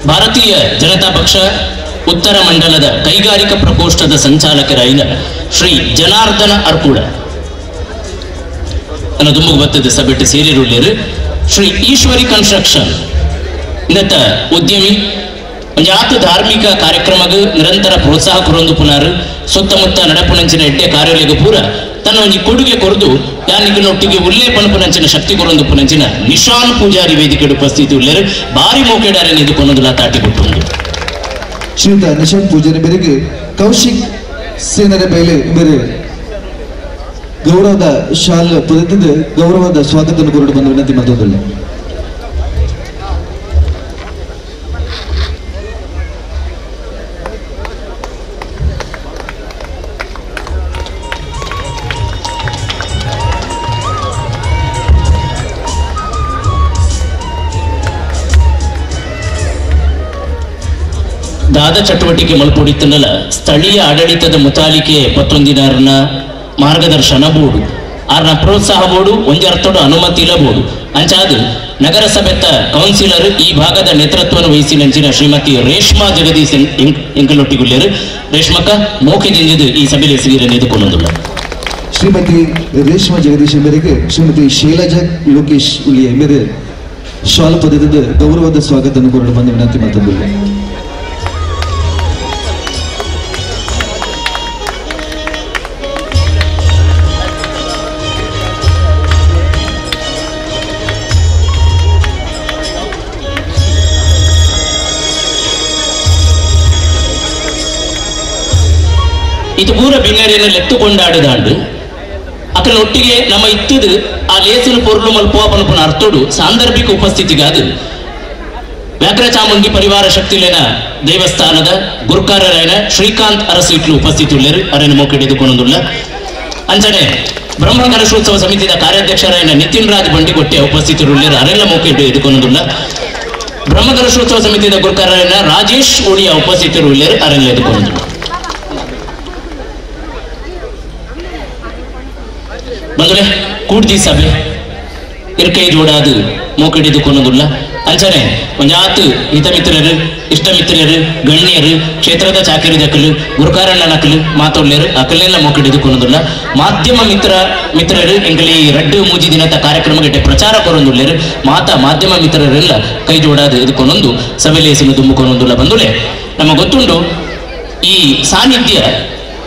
ಭಾರತೀಯ ಜನತಾ ಪಕ್ಷ ಉತ್ತರ ಮಂಡಲದ ಕೈಗಾರಿಕಾ ಪ್ರಕೋಷ್ಠದ ಸಂಚಾಲಕರಾಯಿನ ಶ್ರೀ ಜನಾರ್ದನ ಅರ್ಕುಳ ನನ್ನ ದುಂಬು ಬತ್ತದ ಸಭೆಟ್ಟು ಸೇರಿರುಳ್ಳೇರು. ಶ್ರೀ ಈಶ್ವರಿ ಕನ್ಸ್ಟ್ರಕ್ಷನ್ ಇನ್ನತ ಉದ್ಯಮಿ ಒಂಜಾತ ಧಾರ್ಮಿಕ ಕಾರ್ಯಕ್ರಮಗ ನಿರಂತರ ಪ್ರೋತ್ಸಾಹ ಕೊರೊಂದು ಪುನಾರು ಸುತ್ತಮುತ್ತ ನಡಪುನಂಚಿನ ಎಡ್ಡೆ ಕಾರ್ಯಾಲಯಗ ಪೂರ ತನ್ನ ಒಂಜಿ ಕೊಡುಗೆ ಕೊರದು ಯಾನಿಗನೊಟ್ಟಿಗೆ ಉಲ್ಲೇ ಪಣಪುನಂಚಿನ ಶಕ್ತಿ ಕೊರೊಂದು ಪುನಂಚಿನ ನಿಶಾನ್ ಪೂಜಾರಿ ವೇದಿಕೆ ಉಪಸ್ಥಿತಿ ಉಳ್ಳೇರು. ಬಾರಿ ಮೋಕೆಡಾರೆ ಇದು ಕೊನೊಂದುಲ ತಾಟಿ ಕೊಟ್ಟುಂಡು. ಶ್ರೀಯುತ ನಿಶಾನ್ ಪೂಜಾರಿ ಮೇರೆಗೆ ಕೌಶಿಕ್ ಸೇನರ ಮೇಲೆ ಮೇರೆ ಗೌರವದ ಶಾಲ್ ಪೊದೆತಿದ್ದು ಗೌರವದ ಸ್ವಾಗತವನ್ನು ಕೊರಡು ಬಂದು ವಿನಂತಿ ಮಾಡ್ತದಲ್ಲ. ದಾದ ಚಟುವಟಿಕೆ ಮಲ್ಪೊಡಿತ್ತನಲ್ಲ ಸ್ಥಳೀಯ ಆಡಳಿತದ ಮುತಾಲಿಕೆ ಪತ್ತೊಂದಿನಾರನ ಮಾರ್ಗದರ್ಶನ ಬೋರ್ಡು ಆರ್ನ ಪ್ರೋತ್ಸಾಹ ಬೋಡು ಒಂಜಿ ಅರ್ಥೋಡು ಅನುಮತಿ ಇಲ್ಲಬಹುದು. ಅಂಚಾದ ನಗರಸಭೆತ ಕೌನ್ಸಿಲರ್ ಈ ಭಾಗದ ನೇತೃತ್ವವನ್ನು ವಹಿಸಿನಂಚಿನ ಶ್ರೀಮತಿ ರೇಷ್ಮಾ ಜಗದೀಶ್ ಎಂಕಲೊಟ್ಟಿಗುಲ್ಲೇರು ರೇಷ್ಮಕ್ಕ ಮೋಕೆದಿಂದಿದ್ದು ಈ ಸಭೆಯಲ್ಲಿ ಸಿಗಿರನ್ನು ಎದುಕೊಂಡುಲ್ಲ. ಶ್ರೀಮತಿ ರೇಷ್ಮಾ ಜಗದೀಶ್ ಮೇರೆಗೆ ಶ್ರೀಮತಿ ಶೈಲಜಾ ಲೋಕೇಶ್ ಉಲಿಯ ಮೇರೆ ಶಾಲು ಪದದ ಗೌರವದ ಸ್ವಾಗತವನ್ನು ಕೊರಡು ಬಂದ ವಿನಂತಿ ಮಾತಂದಿಲ್ಲ. ಇದು ಪೂರ ಬಿನ್ನರಿಯನ್ನು ಲೆತ್ತುಕೊಂಡಾಡಿದಾಂಡು ಅಕಲ ಒಟ್ಟಿಗೆ ನಮ್ಮ ಇತ್ತದು ಆ ಲೇಸಿನ ಪೊರುಳು ಮಲ್ಪುವ ಪನ್ಪುನ ಅರ್ಥೋಡು ಸಾಂದರ್ಭಿಕ ಉಪಸ್ಥಿತಿಗಾದ ವ್ಯಾಘ್ರಚಾಮುಂಡಿ ಪರಿವಾರ ಶಕ್ತಿಲೇನ ದೇವಸ್ಥಾನದ ಗುರುಕಾರರಾಯನ ಶ್ರೀಕಾಂತ್ ಅರಸು ಇಟ್ಲು ಉಪಸ್ಥಿತಿ ಉಳ್ಳೇರು ಅರಣ್ಯ ಮೋಕೆಡೆದುಕೊಂಡುಲ್ಲ. ಅಂಚನೆ ಬ್ರಹ್ಮ ಗಣೇಶೋತ್ಸವ ಸಮಿತಿಯ ಕಾರ್ಯಾಧ್ಯಕ್ಷರಾಯನ ನಿತಿನ್ ರಾಜ್ ಬಂಡಿಗೊಟ್ಟೆ ಉಪಸ್ಥಿತರುಳ್ಳೇರು ಅರೆಲ್ಲ ಮೋಕೆಡು ಎದುಕೊಂಡುಲ್ಲ. ಬ್ರಹ್ಮ ಗಣೇಶೋತ್ಸವ ಸಮಿತಿಯ ಗುರುಕಾರರಾಯನ ರಾಜೇಶ್ ಉಳಿಯ ಉಪಸ್ಥಿತರುಳ್ಳೇರು ಅರೆಲ್ಲ ಎದುಕೊಂಡುಲ್ಲ. ಬಂದ್ರೆ ಕೂಡ್ದಿ ಸಭೆ ಇರ್ಕೈ ಜೋಡಾದು ಮೋಕೆಡಿದು ಕೊನದುಲ್ಲ. ಅಂಚನೆ ಒಂಜಾತು ಹಿತಮಿತ್ರರು ಇಷ್ಟಮಿತ್ರರು ಗಣ್ಯರು ಕ್ಷೇತ್ರದ ಚಾಕಿರಿ ದಕ್ಕಲು ಗುರುಕಾರಣ್ಣ ನಕಲು ಮಾತೊಳ್ಳೆರು ಅಕಲೆಲ್ಲ ಮೋಕೆಡಿದು ಕೊನದುಲ್ಲ. ಮಾಧ್ಯಮ ಮಿತ್ರರು ಎಂಗಲಿ ರಡ್ಡು ಮೂಜಿ ದಿನದ ಕಾರ್ಯಕ್ರಮಕ್ಕೆ ಪ್ರಚಾರ ಕೊರೊಂದುಲ್ಲೇರು ಮಾತಾ ಮಾಧ್ಯಮ ಮಿತ್ರರೆಲ್ಲ ಕೈ ಜೋಡಾದು ಎದುಕೊನೊಂದು ಸಭೆಲೇಸಿನ ತುಂಬಿಕೊನೊಂದುಲ್ಲ. ಬಂದುಲೆ ನಮ್ಮ ಗೊತ್ತುಂಡು ಈ ಸಾನ್ನಿಧ್ಯ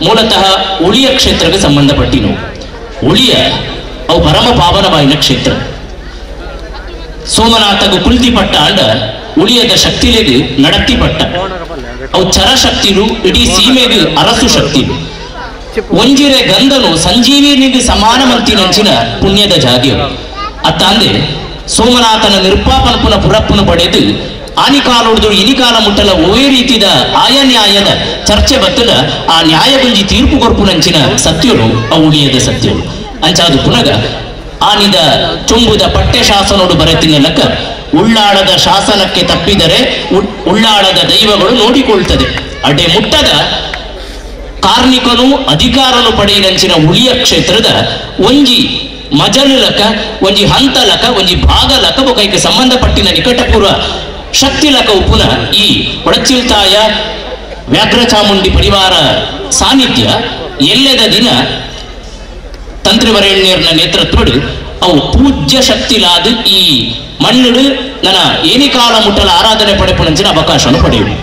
ಮೂಲತಃ ಉಳಿಯ ಕ್ಷೇತ್ರಕ್ಕೆ ಸಂಬಂಧಪಟ್ಟಿನವು. ಉಳಿಯ ಅವು ಪರಮ ಪಾವನವಾಯಿನ ಕ್ಷೇತ್ರ. ಸೋಮನಾಥಗು ಕುಲ್ದಿ ಪಟ್ಟ ಅಂಡ ಉಳಿಯದ ಶಕ್ತಿಲೆಗು ನಡತಿ ಪಟ್ಟ ಅವು ಚರಶಕ್ತಿಲು ಇಡೀ ಸೀಮೆಗು ಅರಸು ಶಕ್ತಿಲು ಒಂಜಿರೆ ಗಂಧನು ಸಂಜೀವಿನಿಗೆ ಸಮಾನ ಮಂತಿನಂಚಿನ ಪುಣ್ಯದ ಜಾಗೆಯು. ಅತ್ತಾಂದೆ ಸೋಮನಾಥನ ನಿರ್ಪಾಪನಪುನ ಪುರಪ್ಪನ ಪಡೆದು ಆನಿಕಾಲೊಡ್ದು ಇನಿಕಾಲ ಮುಟ್ಟಲ ಓವೇ ರೀತಿದ ಆಯ ನ್ಯಾಯದ ಚರ್ಚೆ ಬತ್ತದ ಆ ನ್ಯಾಯಗುಂಜಿ ತೀರ್ಪು ಕೊರ್ಪುನಂಚಿನ ಸತ್ಯರು ಅವು ಉಳಿಯದ ಸತ್ಯರು. ಅಂಚಾದು ಪುನಗ ಆನಿದ ಚೊಂಬುದ ಪಠ್ಯ ಶಾಸನೋಡು ಬರೆತಿನ ಲಕ್ಕ ಉಳ್ಳಾಳದ ಶಾಸನಕ್ಕೆ ತಪ್ಪಿದರೆ ಉಳ್ಳಾಳದ ದೈವಗಳು ನೋಡಿಕೊಳ್ತದೆ. ಅಡೆ ಮುಟ್ಟದ ಕಾರ್ಮಿಕನು ಅಧಿಕಾರನು ಪಡೆಯಿನಂಚಿನ ಉಳಿಯ ಕ್ಷೇತ್ರದ ಒಂಜಿ ಮಜಲಕ ಒಂಜಿ ಹಂತಲಕ ಒಂಜಿ ಭಾಗಲಕ ಬೊಕೈಗೆ ಸಂಬಂಧಪಟ್ಟಿನ ನಿಕಟಪೂರ್ವ ಶಕ್ತಿಲಕ ಉಪುನ ಈ ಒಡಚಿಲ್ತಾಯ ವ್ಯಾಘ್ರಚಾಮುಂಡಿ ಪರಿವಾರ ಸಾನ್ನಿಧ್ಯ ಎಲ್ಲೆದ ದಿನ ತಂತ್ರಿವರೇಣ್ಯರ್ನ ನೇತೃತ್ವಡು ಅವು ಪೂಜ್ಯ ಶಕ್ತಿಲಾದ ಈ ಮಣ್ಣುಡು ನನ್ನ ಏನಿಕಾಲ ಮುಟ್ಟಲ ಆರಾಧನೆ ಪಡೆಪುನಂಚಿನ ಅವಕಾಶವನ್ನು ಪಡೆಯುವು.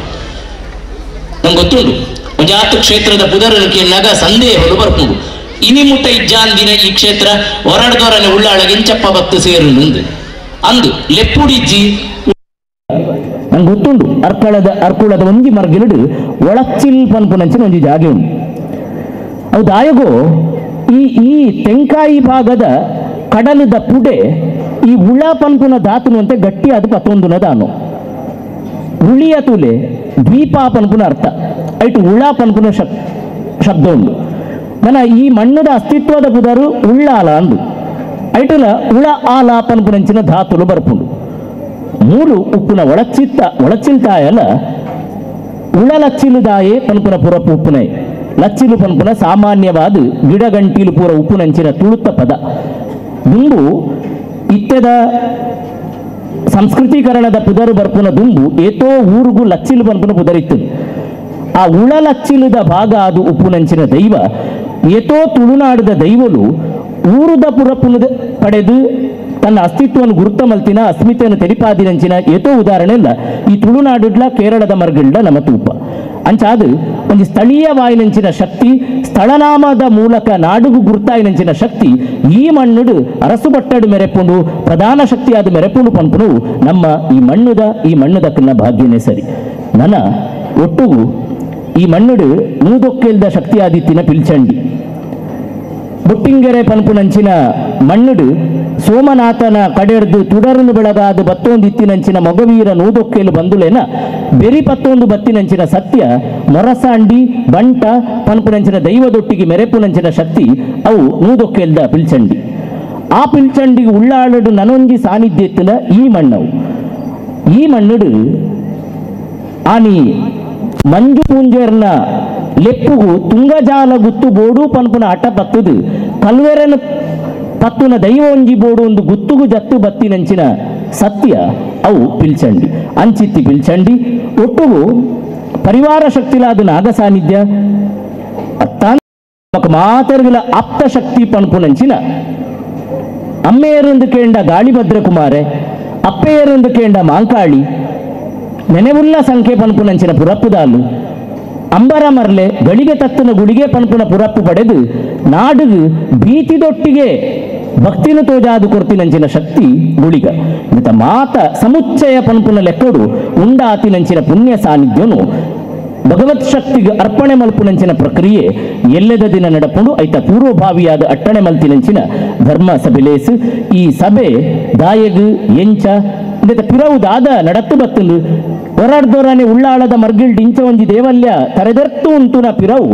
ನಂಗೆ ಗೊತ್ತುಂಡು ಒಂಜಾತು ಕ್ಷೇತ್ರದ ಪುದರನಿಕೆನ್ನಾಗ ಸಂದೇಹಗಳು ಬರ್ಪುಂಡು. ಇನಿ ಮುಟ್ಟ ಇಜ್ಜಾಂದಿನ ಈ ಕ್ಷೇತ್ರ ಹೊರಡ್ದೊರನೆ ಉಳ್ಳಾಳಗೆ ಇಂಚಪ್ಪ ಭಕ್ತ ಸೇರು ಅಂದು ಲೆಪ್ಪುಡಿಜ್ಜಿ. ನಂಗೆ ಗೊತ್ತುಂಡು ಅರ್ಕುಳದ ಒಂಜಿ ಮರ್ಗಿಲುಡು ಒಳಚಿಲ್ ಪನ್ಪುನಂಚಿನ ಒಂಜಿ ಜಾಗೆ ಉಂಡು. ಅವು ದಾಯಗೋ ಈ ಈ ತೆಂಕಾಯಿ ಭಾಗದ ಕಡಲದ ಪುಡೆ ಈ ಉಳ ಪನ್ಪುನ ಧಾತುನು ಅಂತೆ ಗಟ್ಟಿಯಾದ ಪತ್ತೊಂದುನ ದಾನು ಉಳಿಯ ತುಲೆ ದ್ವೀಪ ಪನ್ಪುನ ಅರ್ಥ ಐಟು ಉಳ ಪನ್ಪುನ ಶಬ್ದ ಉಂಡು. ನನ್ನ ಈ ಮಣ್ಣದ ಅಸ್ತಿತ್ವದ ಪುದರು ಉಳ್ಳಾಲ ಅಂದು ಐಟುಲ ಉಳ ಆಲ ಪನ್ಪುನಂಚಿನ ಧಾತುಲು ಬರ್ಪುಂಡು. ಮೂರು ಉಪ್ಪುನ ಒಳಚಿಲ್ತಾಯಲ ಉಳಲಚ್ಚಿಲುದಾಯೇ ಪನ್ಪುನ ಪುರಪ್ಪು ಉಪ್ಪುನೈ ಲಚ್ಚಿಲು ಪನ್ಪುನ ಸಾಮಾನ್ಯವಾದ ಗಿಡಗಂಟಿಲು ಪೂರ ಉಪ್ಪುನಂಚಿನ ತುಳುತ್ತ ಪದ. ದುಂಬು ಇತ್ತೆದ ಸಂಸ್ಕೃತೀಕರಣದ ಪುದರು ಬರ್ಪುನ ದುಂಬು ಏತೋ ಊರುಗು ಲಚ್ಚಿಲು ಪನ್ಪುನ ಪುದರಿತ್ತು. ಆ ಉಳಲಚ್ಚಿಲುದ ಭಾಗ ಅದು ಉಪ್ಪುನಂಚಿನ ದೈವ ಏತೋ ತುಳುನಾಡದ ದೈವಲು ಊರುದ ಪುರಪ್ಪುನ ಪಡೆದು ತನ್ನ ಅಸ್ತಿತ್ವವನ್ನು ಗುರುತ ಮಲ್ತಿನ ಅಸ್ಮಿತೆಯನ್ನು ತೆರಿಪಾದಿನಂಚಿನ ಏತೋ ಉದಾಹರಣೆ ಇಲ್ಲ ಈ ತುಳುನಾಡುಡ್ಲ ಕೇರಳದ ಮರ್ಗಿಲ್ಡ ನಮ್ಮ ತೂಪ. ಅಂಚಾದು ಒಂದು ಸ್ಥಳೀಯ ವಾಯಿನಂಚಿನ ಶಕ್ತಿ ಸ್ಥಳನಾಮದ ಮೂಲಕ ನಾಡುಗು ಗುರ್ತಾಯಿನಂಚಿನ ಶಕ್ತಿ ಈ ಮಣ್ಣುಡು ಅರಸುಬಟ್ಟಡು ಮೆರೆಪುಂಡು ಪ್ರಧಾನ ಶಕ್ತಿಯಾದ ಮೆರೆಪುಂಡು ಪನ್ಪುನು ನಮ್ಮ ಈ ಮಣ್ಣುದಕ್ಕನ್ನ ಭಾಗ್ಯನೇ ಸರಿ. ನನ್ನ ಒಟ್ಟುಗು ಈ ಮಣ್ಣುಡು ನೂದೊಕ್ಕೆಲ್ದ ಶಕ್ತಿಯಾದಿತ್ತಿನ ಪಿಲ್ಚಂಡಿ ಬುಟ್ಟಿಂಗೆರೆ ಪನ್ಪುನಂಚಿನ ಮಣ್ಣುಡು ಸೋಮನಾಥನ ಕಡೆರ್ದು ತುಡರನು ಬೆಳಗಾದ ಬತ್ತೊಂದಿತ್ತಿನಂಚಿನ ಮೊಗವೀರ ನೂದೊಕ್ಕೆಲು ಬಂದುಲೇನ ಬೆರಿ ಪತ್ತೊಂದು ಬತ್ತಿನಂಚಿನ ಸತ್ಯ ಮೊರಸಾಂಡಿ ಬಂಟ ಪನ್ಪುನಂಚಿನ ದೈವದೊಟ್ಟಿಗೆ ಮೆರೆಪುನಂಚಿನ ಶಕ್ತಿ ಅವು ನೂದೊಕ್ಕೆಲ್ದ ಪಿಲ್ಚಂಡಿ. ಆ ಪಿಲ್ಚಂಡಿಗೆ ಉಳ್ಳಾಳಡು ನನೊಂಜಿ ಸಾನ್ನಿಧ್ಯ ಎತ್ತಿನ ಈ ಮಣ್ಣವು. ಈ ಮಣ್ಣುಡು ಆನಿ ಮಂಜು ಪೂಂಜರ್ನ ಲೆಪ್ಪುಗು ತುಂಗಜಾಲ ಗುತ್ತು ಬೋಡು ಪನ್ಪುನ ಅಟ ಪತ್ತದು ಕಲ್ವೆರನು ಪತ್ತುನ ದೈವ ಒಂಜಿ ಬೋಡು ಒಂದು ಗುತ್ತುಗು ಜತ್ತು ಬತ್ತಿನಂಚಿನ ಸತ್ಯ ಅವು ಪಿಲ್ಚಂಡಿ ಅಂಚಿತ್ತಿ ಪಿಲ್ಚಂಡಿ ಒಟ್ಟುಗು ಪರಿವಾರ ಶಕ್ತಿಲಾದ ನಾಗ ಸಾನ್ನಿಧ್ಯ ಮಾತರ್ಗಳ ಆಪ್ತ ಶಕ್ತಿ ಪನ್ಪುನಂಚಿನ ಅಮ್ಮೆಯರೊಂದು ಕೇಂಡ ಗಾಳಿಭದ್ರ ಕುಮಾರೆ ಅಪ್ಪೆಯರೊಂದು ಕೇಂಡ ಮಾಂಕಾಳಿ ನೆನೆವುಲ್ಲ ಸಂಖ್ಯೆ ಪನ್ಪುನಂಚಿನ ಪುರಪ್ಪುದಾಲು ಅಂಬರ ಮರ್ಲೆ ಗಳಿಗೆ ತತ್ತನ ಗುಳಿಗೆ ಪನ್ಪುನ ಪುರಪ್ಪು ಪಡೆದು ನಾಡುಗು ಭೀತಿದೊಟ್ಟಿಗೆ ಭಕ್ತಿನ ತೋಜಾದು ಕೊರ್ತಿನಂಚಿನ ಶಕ್ತಿ ಗುಳಿಗ ಇಂತ ಮಾತ ಸಮುಚ್ಚಯ ಪನ್ಪುನ ಲೆಕ್ಕಡು ಉಂಡಾತಿನಂಚಿನ ಪುಣ್ಯ ಸಾನ್ನಿಧ್ಯನು ಭಗವತ್ ಶಕ್ತಿಗೆ ಅರ್ಪಣೆ ಮಲ್ಪುನಂಚಿನ ಪ್ರಕ್ರಿಯೆ ಎಲ್ಲೆದ ದಿನ ನಡಪುಂಡು ಐತ ಪೂರ್ವಭಾವಿಯಾದ ಅಟ್ಟಣೆ ಮಲ್ತಿನಂಚಿನ ಧರ್ಮ ಸಭೆಲೇಸು ಈ ಸಭೆ ದಾಯಗು ಎಂಚ ಇಂದ ಪಿರವು ದಾದ ನಡತ್ತು ಬತ್ತುಂದು ಹೊರಾಡ್ದೋರಾನೆ ಉಳ್ಳಾಳದ ಮರ್ಗಿಲ್ಡ್ ಇಂಚ ಒಂಜಿ ದೇವಲ್ಯ ತರೆದರ್ತು ಉಂಟುನ ಪಿರವು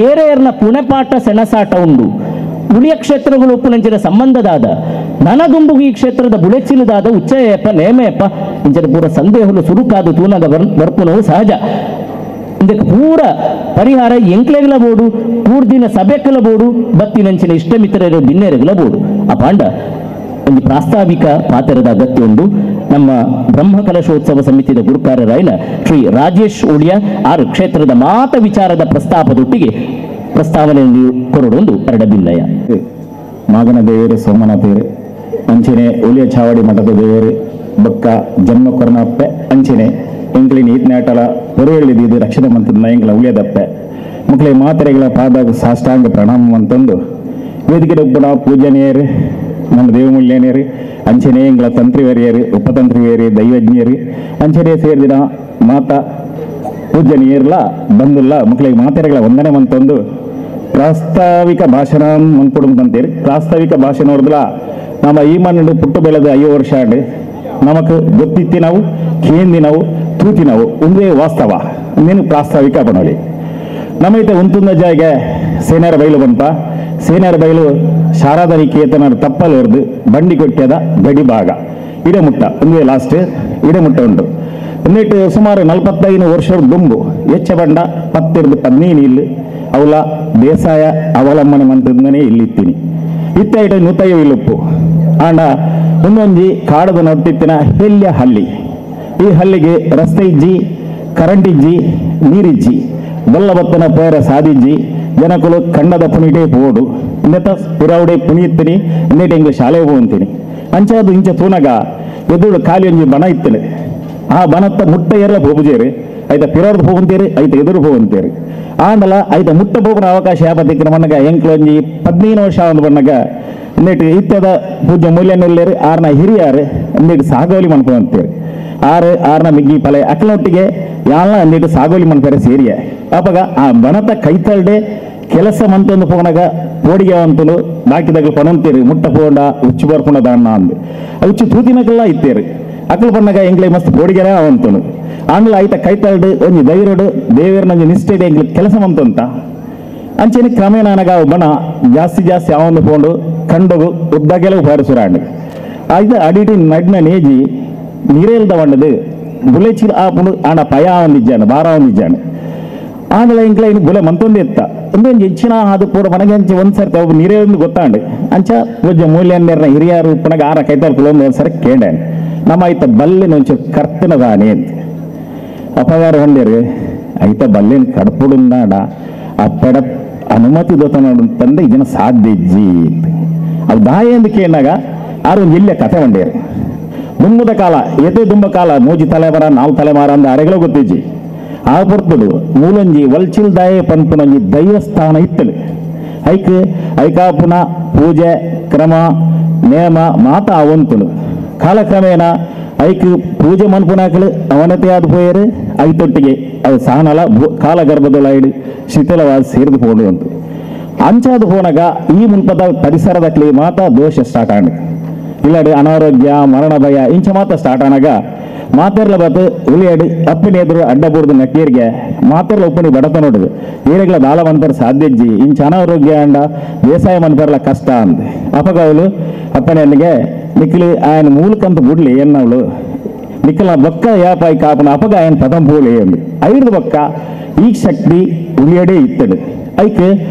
ಏರೇರ್ನ ಪುಣೆಪಾಟ ಸೆಣಸಾಟ ಉಂಡು ಉಳಿಯ ಕ್ಷೇತ್ರಗಳು ಉಪ್ಪುನಂಚಿನ ಸಂಬಂಧದಾದ ನನದುಂಬುಗು ಈ ಕ್ಷೇತ್ರದ ಬುಳೆಚಿಲುದಾದ ಉಚ್ಚಯಪ್ಪ ನೇಮಯಪ್ಪ ಇಂಚಿನ ಪೂರ ಸಂದೇಹಲು ಸುರುಕಾದು ತೂನದ ಬರ್ಪುನವು ಸಹಜ ಇದಕ್ಕೆ ಪೂರ ಪರಿಹಾರ ಎಂಕ್ಲೆಗಲ ಬೋಡು ಪೂರ್ದಿನ ಸಭೆಕಲ ಬೋಡು ಬತ್ತಿನಂಚಿನ ಇಷ್ಟ ಮಿತ್ರರು ಬಿನ್ನೆರಗಲ ಬೋಡು ಆ ಪಾಂಡ ಒಂದು ಪ್ರಾಸ್ತಾವಿಕ ಪಾತ್ರದ ಅಗತ್ಯ ಉಂಡು. ನಮ್ಮ ಬ್ರಹ್ಮ ಕಲಶೋತ್ಸವ ಸಮಿತಿಯ ಗುರುಕಾರರಾಯನ ಶ್ರೀ ರಾಜೇಶ್ ಉಳಿಯ ಆರು ಕ್ಷೇತ್ರದ ಮಾತ ವಿಚಾರದ ಪ್ರಸ್ತಾಪದೊಟ್ಟಿಗೆ ಪ್ರಸ್ತಾವನೆಯನ್ನು ಕೊರಡೊಂದು ಎರಡಬಿನ್ನಯ. ಮಾಗನ ದೇವರು ಸೋಮನಾಥೇರು ಅಂಚನೆ ಉಳಿಯ ಚಾವಡಿ ಮಠದ ದೇವರು ಬೊಕ್ಕ ಜನ್ಮ ಕೊರನಪ್ಪೆ ಅಂಚನೆ ಎಂಕ್ಲಿನ ಈತ್ನಾಟಲ ಹೊರವೆಳ್ಳಿದ್ದು ರಕ್ಷಣೆ ಮಂತ್ರದ ಎಂಗ್ಲ ಉಳಿಯದಪ್ಪೆ ಮಕ್ಕಳಿಗೆ ಮಾತ್ರೆಗಳ ಪಾದ ಸಾಷ್ಟಾಂಗ ಪ್ರಣಾಮ ಅಂತಂದು ವೇದಿಕೆ ಒಬ್ಬನ ಪೂಜನೀಯರು ನಮ್ಮ ದೇವಮೂಲ್ಯನೇರು ಅಂಚನೆ ಎಂಗ್ಲ ತಂತ್ರಿವರಿಯರು ಉಪತಂತ್ರಿವೇರು ದೈವಜ್ಞರು ಅಂಚನೆ ಸೇರಿದಿನ ಮಾತಾ ಪೂಜನೀಯರ್ಲ ಬಂದುಲ್ಲ ಮಕ್ಕಳಿಗೆ ಮಾತೆರೆಗಳ ವಂದನೆ ಮಂತಂದು ಪ್ರಾಸ್ತಾವಿಕ ಭಾಷಣ ಮನ್ಪುಡು ಅಂತೀರಿ. ಪ್ರಾಸ್ತಾವಿಕ ಭಾಷಣ ನೋಡಿದ್ಲ ನಮ್ಮ ಈ ಮಣ್ಣು ಪುಟ್ಟು ಬೆಳೆದ 5 ವರ್ಷ ಆಂಡ್ ನಮಕ್ ಗೊತ್ತಿತ್ತಿ ನಾವು ಕೇಂದಿ ನಾವು ತೂತಿ ನಾವು ಒಂದೇ ವಾಸ್ತವ ನೀನು ಪ್ರಾಸ್ತಾವಿಕ ಬನೋಲಿ. ನಮ್ಮೈತೆ ಉಂತುಂದ ಜಾಗೆ ಸೇನಾರ ಬೈಲು ಬಂತ ಸೇನಾರ ಬೈಲು ಶಾರದಾ ನಿಕೇತನ ತಪ್ಪಲು ಹೊರದು ಬಂಡಿ ಕೊಟ್ಟದ ಗಡಿ ಭಾಗ ಇಡಮುಟ್ಟ ಒಂದೇ ಲಾಸ್ಟ್ ಇಡಮುಟ್ಟ ಉಂಟು. ಒಂದೇಟು ಸುಮಾರು 45 ವರ್ಷದ ದುಂಬು ಹೆಚ್ಚ ಬಂಡ 10 15 ಇಲ್ಲಿ ಅವಲ ಬೇಸಾಯ ಅವಲಂಬನೆ ಮಂತಂದನೇ ಇಲ್ಲಿತ್ತೀನಿ ಇತ್ತ ಇಟ ನೂತಯ್ಯ ಇಲ್ಲುಪ್ಪು ಆಂಡ ಒಂದೊಂಜಿ ಕಾಡದ ನೊಟ್ಟಿತ್ತಿನ ಹೆಲ್ಯ ಹಳ್ಳಿ ಈ ಹಳ್ಳಿಗೆ ರಸ್ತೆ ಇಜ್ಜಿ ಕರೆಂಟ್ ಇಜ್ಜಿ ನೀರಿಜ್ಜಿ ಬೊಲ್ಲ ಬತ್ತನ ಪೇರ ಸಾದಿಜ್ಜಿ ಜನಕುಲು ಕಂಡದ ಪುನಿಟೇ ಪೋಡು ಇನ್ನೆತ್ತ ಪಿರೌಡೆ ಪುನಿಯುತ್ತೀನಿ ಇನ್ನೇಟೆ ಹಿಂಗೆ ಶಾಲೆ ಹೋಗ್ತೀನಿ ಅಂಚಾದು ಇಂಚ ತೂನಗ ಎದುರು ಖಾಲಿ ಒಂಜಿ ಬಣ ಇತ್ತಲೆ ಆ ಬಣತ್ತ ಮುಟ್ಟ ಎಲ್ಲ ಹೋಗುಜೇರಿ ಐತ ಪಿರೌರ್ದು ಹೋಗಂತೀರಿ ಐತ ಎದುರು ಹೋಗಂತೀರಿ ಆಂಡಲ ಐತ ಮುಟ್ಟ ಹೋಗುವ ಅವಕಾಶ ಯಾಪತ್ತಿಕ್ಕಿನ ಮಣ್ಣಗ ಎಂಕ್ಲೊಂಜಿ 15 ವರ್ಷ ಒಂದು ಬಣ್ಣಗ ಇನ್ನೇಟು ಇತ್ತದ ಪೂಜ್ಯ ಮೂಲ್ಯನುಲ್ಲೇರು ಆರ್ನ ಹಿರಿಯಾರು ಇನ್ನೇಟು ಸಾಗೋಲಿ ಮನ್ಪಂತೀರಿ ಆರು ಆರ್ನ ಮಿಗ್ಗಿ ಪಲೆ ಅಕ್ಕಲೊಟ್ಟಿಗೆ ಯಾಲ ಅಂದಿಟ್ಟು ಸಾಗೋಲಿ ಮನ್ಪೇರೆ ಸೇರಿಯ ಅಪಗ ಆ ಬಣತ ಕೈತಲ್ಡೆ ಕೆಲಸ ಮಂತೊಂದು ಪೋನಾಗ ಪೋಡಿಗೆ ಅಂತಲು ಬಾಕಿದಾಗ ಪನಂತೀರಿ ಮುಟ್ಟ ಪೋಂಡ ಉಚ್ಚು ಬರ್ಪುಣ ದಾಣ್ಣ ಅಂದು ಉಚ್ಚು ತೂತಿನಕಲ್ಲ ಇತ್ತೇರಿ ಅಕ್ಕಲು ಪಣ್ಣಗ ಎಂಗ್ಲೆ ಮಸ್ತ್ ಪೋಡಿಗೆರ ಅವಂತನು ಆಮೇಲೆ ಆಯ್ತ ಕೈತಲ್ಡು ಒಂಜಿ ಧೈರ್ಯಡು ದೇವೇರ್ನೊಂಜಿ ನಿಷ್ಠೆ ಎಂಗ್ಲೆ ಕೆಲಸ ಮಂತಂತ ಅಂಚೆನೆ ಕ್ರಮೇಣ ಅನಗ ಬಣ ಜಾಸ್ತಿ ಜಾಸ್ತಿ ಅವಂದು ಪೋಂಡು ಕಂಡಗು ಉದ್ದಾಗೆಲ್ಲ ಉಪಾರಿಸುರಾಂಡು ಆಯ್ತ ಅಡಿಟಿ ನಡ್ನ ನೇಜಿ ನೀರೇಲ್ದ వండదు ಬುಲೆಚಿಲ್ ಆಪುಂಡು ಆಂಡ ಪಯ ಒಂದಿಜ್ಜಾನು ಬಾರ ಒಂದಿಜ್ಜಾನು ಆಂಡಲ ಇಂಕ್ಲ ಇನ್ನು ಬುಲೆ ಮಂತೊಂದು ಎತ್ತ ಒಂದೊಂದು ಹೆಚ್ಚಿನ ಅದು ಪೂರ ಮನಗೆ ಅಂಚೆ ಒಂದು ಸರ್ತಿ ಒಬ್ಬ ನೀರೇ ಒಂದು ಗೊತ್ತಾಂಡು ಅಂಚ ಪೂಜ್ಯ ಮೂಲ್ಯನ್ನೇರ್ನ ಹಿರಿಯರು ಪುನಗ ಆರ ಕೈತಾಲ್ ಕುಲೊಂದು ಒಂದು ಸರಿ ಕೇಂಡಾನು ನಮ್ಮ ಐತ ಬಲ್ಲಿನ ಒಂಚೂರು ಕರ್ತನದಾನೆ ಅಂತ ಅಪಗಾರ ಹೊಂಡೇರು ಐತ ಬಲ್ಲಿನ ಕಡ್ಪುಡುಂದಾಡ ಅಪ್ಪಡ ಅನುಮತಿ ದೋತನ ತಂದೆ ಇದನ್ನ ಸಾಧ್ಯ ಇಜ್ಜಿ ಅದು ದಾಯ ಎಂದು ಕೇಳಿದಾಗ ಆರು ಒಂದು ಇಲ್ಲೇ ಕಥೆ ಹೊಂಡೇರು ದುಂಬದ ಕಾಲ ಎದೆ ದುಂಬ ಕಾಲ 3 ತಲೆಮಾರ 4 ತಲೆಮಾರ ಅಂದ ಅರೆಗಳು ಗೊತ್ತಿಜ್ಜಿ ಆ ಪೊರ್ತುಡು ಮೂಲೊಂಜಿ ವಲ್ಚಿಲ್ ದಾಯ ಪನ್ಪುನೊಂಜಿ ದೈವಸ್ಥಾನ ಇತ್ತಲು ಐಕ್ ಐಕಾಪುನ ಪೂಜೆ ಕ್ರಮ ನೇಮ ಮಾತ ಅವಂತುಳು ಕಾಲಕ್ರಮೇಣ ಐಕ್ ಪೂಜೆ ಮನ್ಪುನಾಕಲು ಅವನತೆ ಆದ ಪೋಯರು ಐತೊಟ್ಟಿಗೆ ಅದು ಸಹನಲ ಕಾಲಗರ್ಭದೊಳೈಡು ಶಿಥಿಲವಾದ ಸೇರಿದು ಪೋಡು ಅಂತ ಅಂಚಾದ ಪೋನಾಗ ಈ ಮುನ್ಪದ ಪರಿಸರದಕ್ಲಿ ಮಾತಾ ದೋಷ ಸ್ಟಾರ್ಟ್ ಆಂಡ್ ಇಲ್ಲಾಡು ಅನಾರೋಗ್ಯ ಮರಣ ಭಯ ಇಂಚ ಮಾತ ಸ್ಟಾರ್ಟ್ ಆನಾಗ ಮಾತೆರ್ಲ ಬತ್ತು ಉಳಿಯಾಡು ಅಪ್ಪಿನ ಎದುರು ಅಡ್ಡ ಬೂರ್ದು ನಕ್ಕೀರಿಗೆ ಮಾತೆರ್ಲ ಉಪ್ಪನಿ ಬಡತ ನೋಡುದು ಏರೆಗ್ಲ ದಾಲ ಮನ್ಪರ್ ಸಾಧ್ಯಜ್ಜಿ ಇಂಚ ಅನಾರೋಗ್ಯ ಅಂಡ ಬೇಸಾಯ ಮನ್ಪರ್ಲ ಕಷ್ಟ ಅಂದ ಅಪಗವಳು ಅಪ್ಪನಿಗೆ ನಿಕ್ಲಿ ఆయన ಮೂಲಕಂತ ಬುಡ್ಲಿ ಎನ್ನವಳು ನಿಕ್ಕಲ ಬೊಕ್ಕ ಯಾಪಾಯಿ ಕಾಪನ ಅಪಗ ఆయన ಪದಂ ಪೂಲಿ ಅಂದು ಐದು ಬೊಕ್ಕ ಈ ಶಕ್ತಿ ಉಳಿಯಡೇ ಇತ್ತಡು ಐಕ್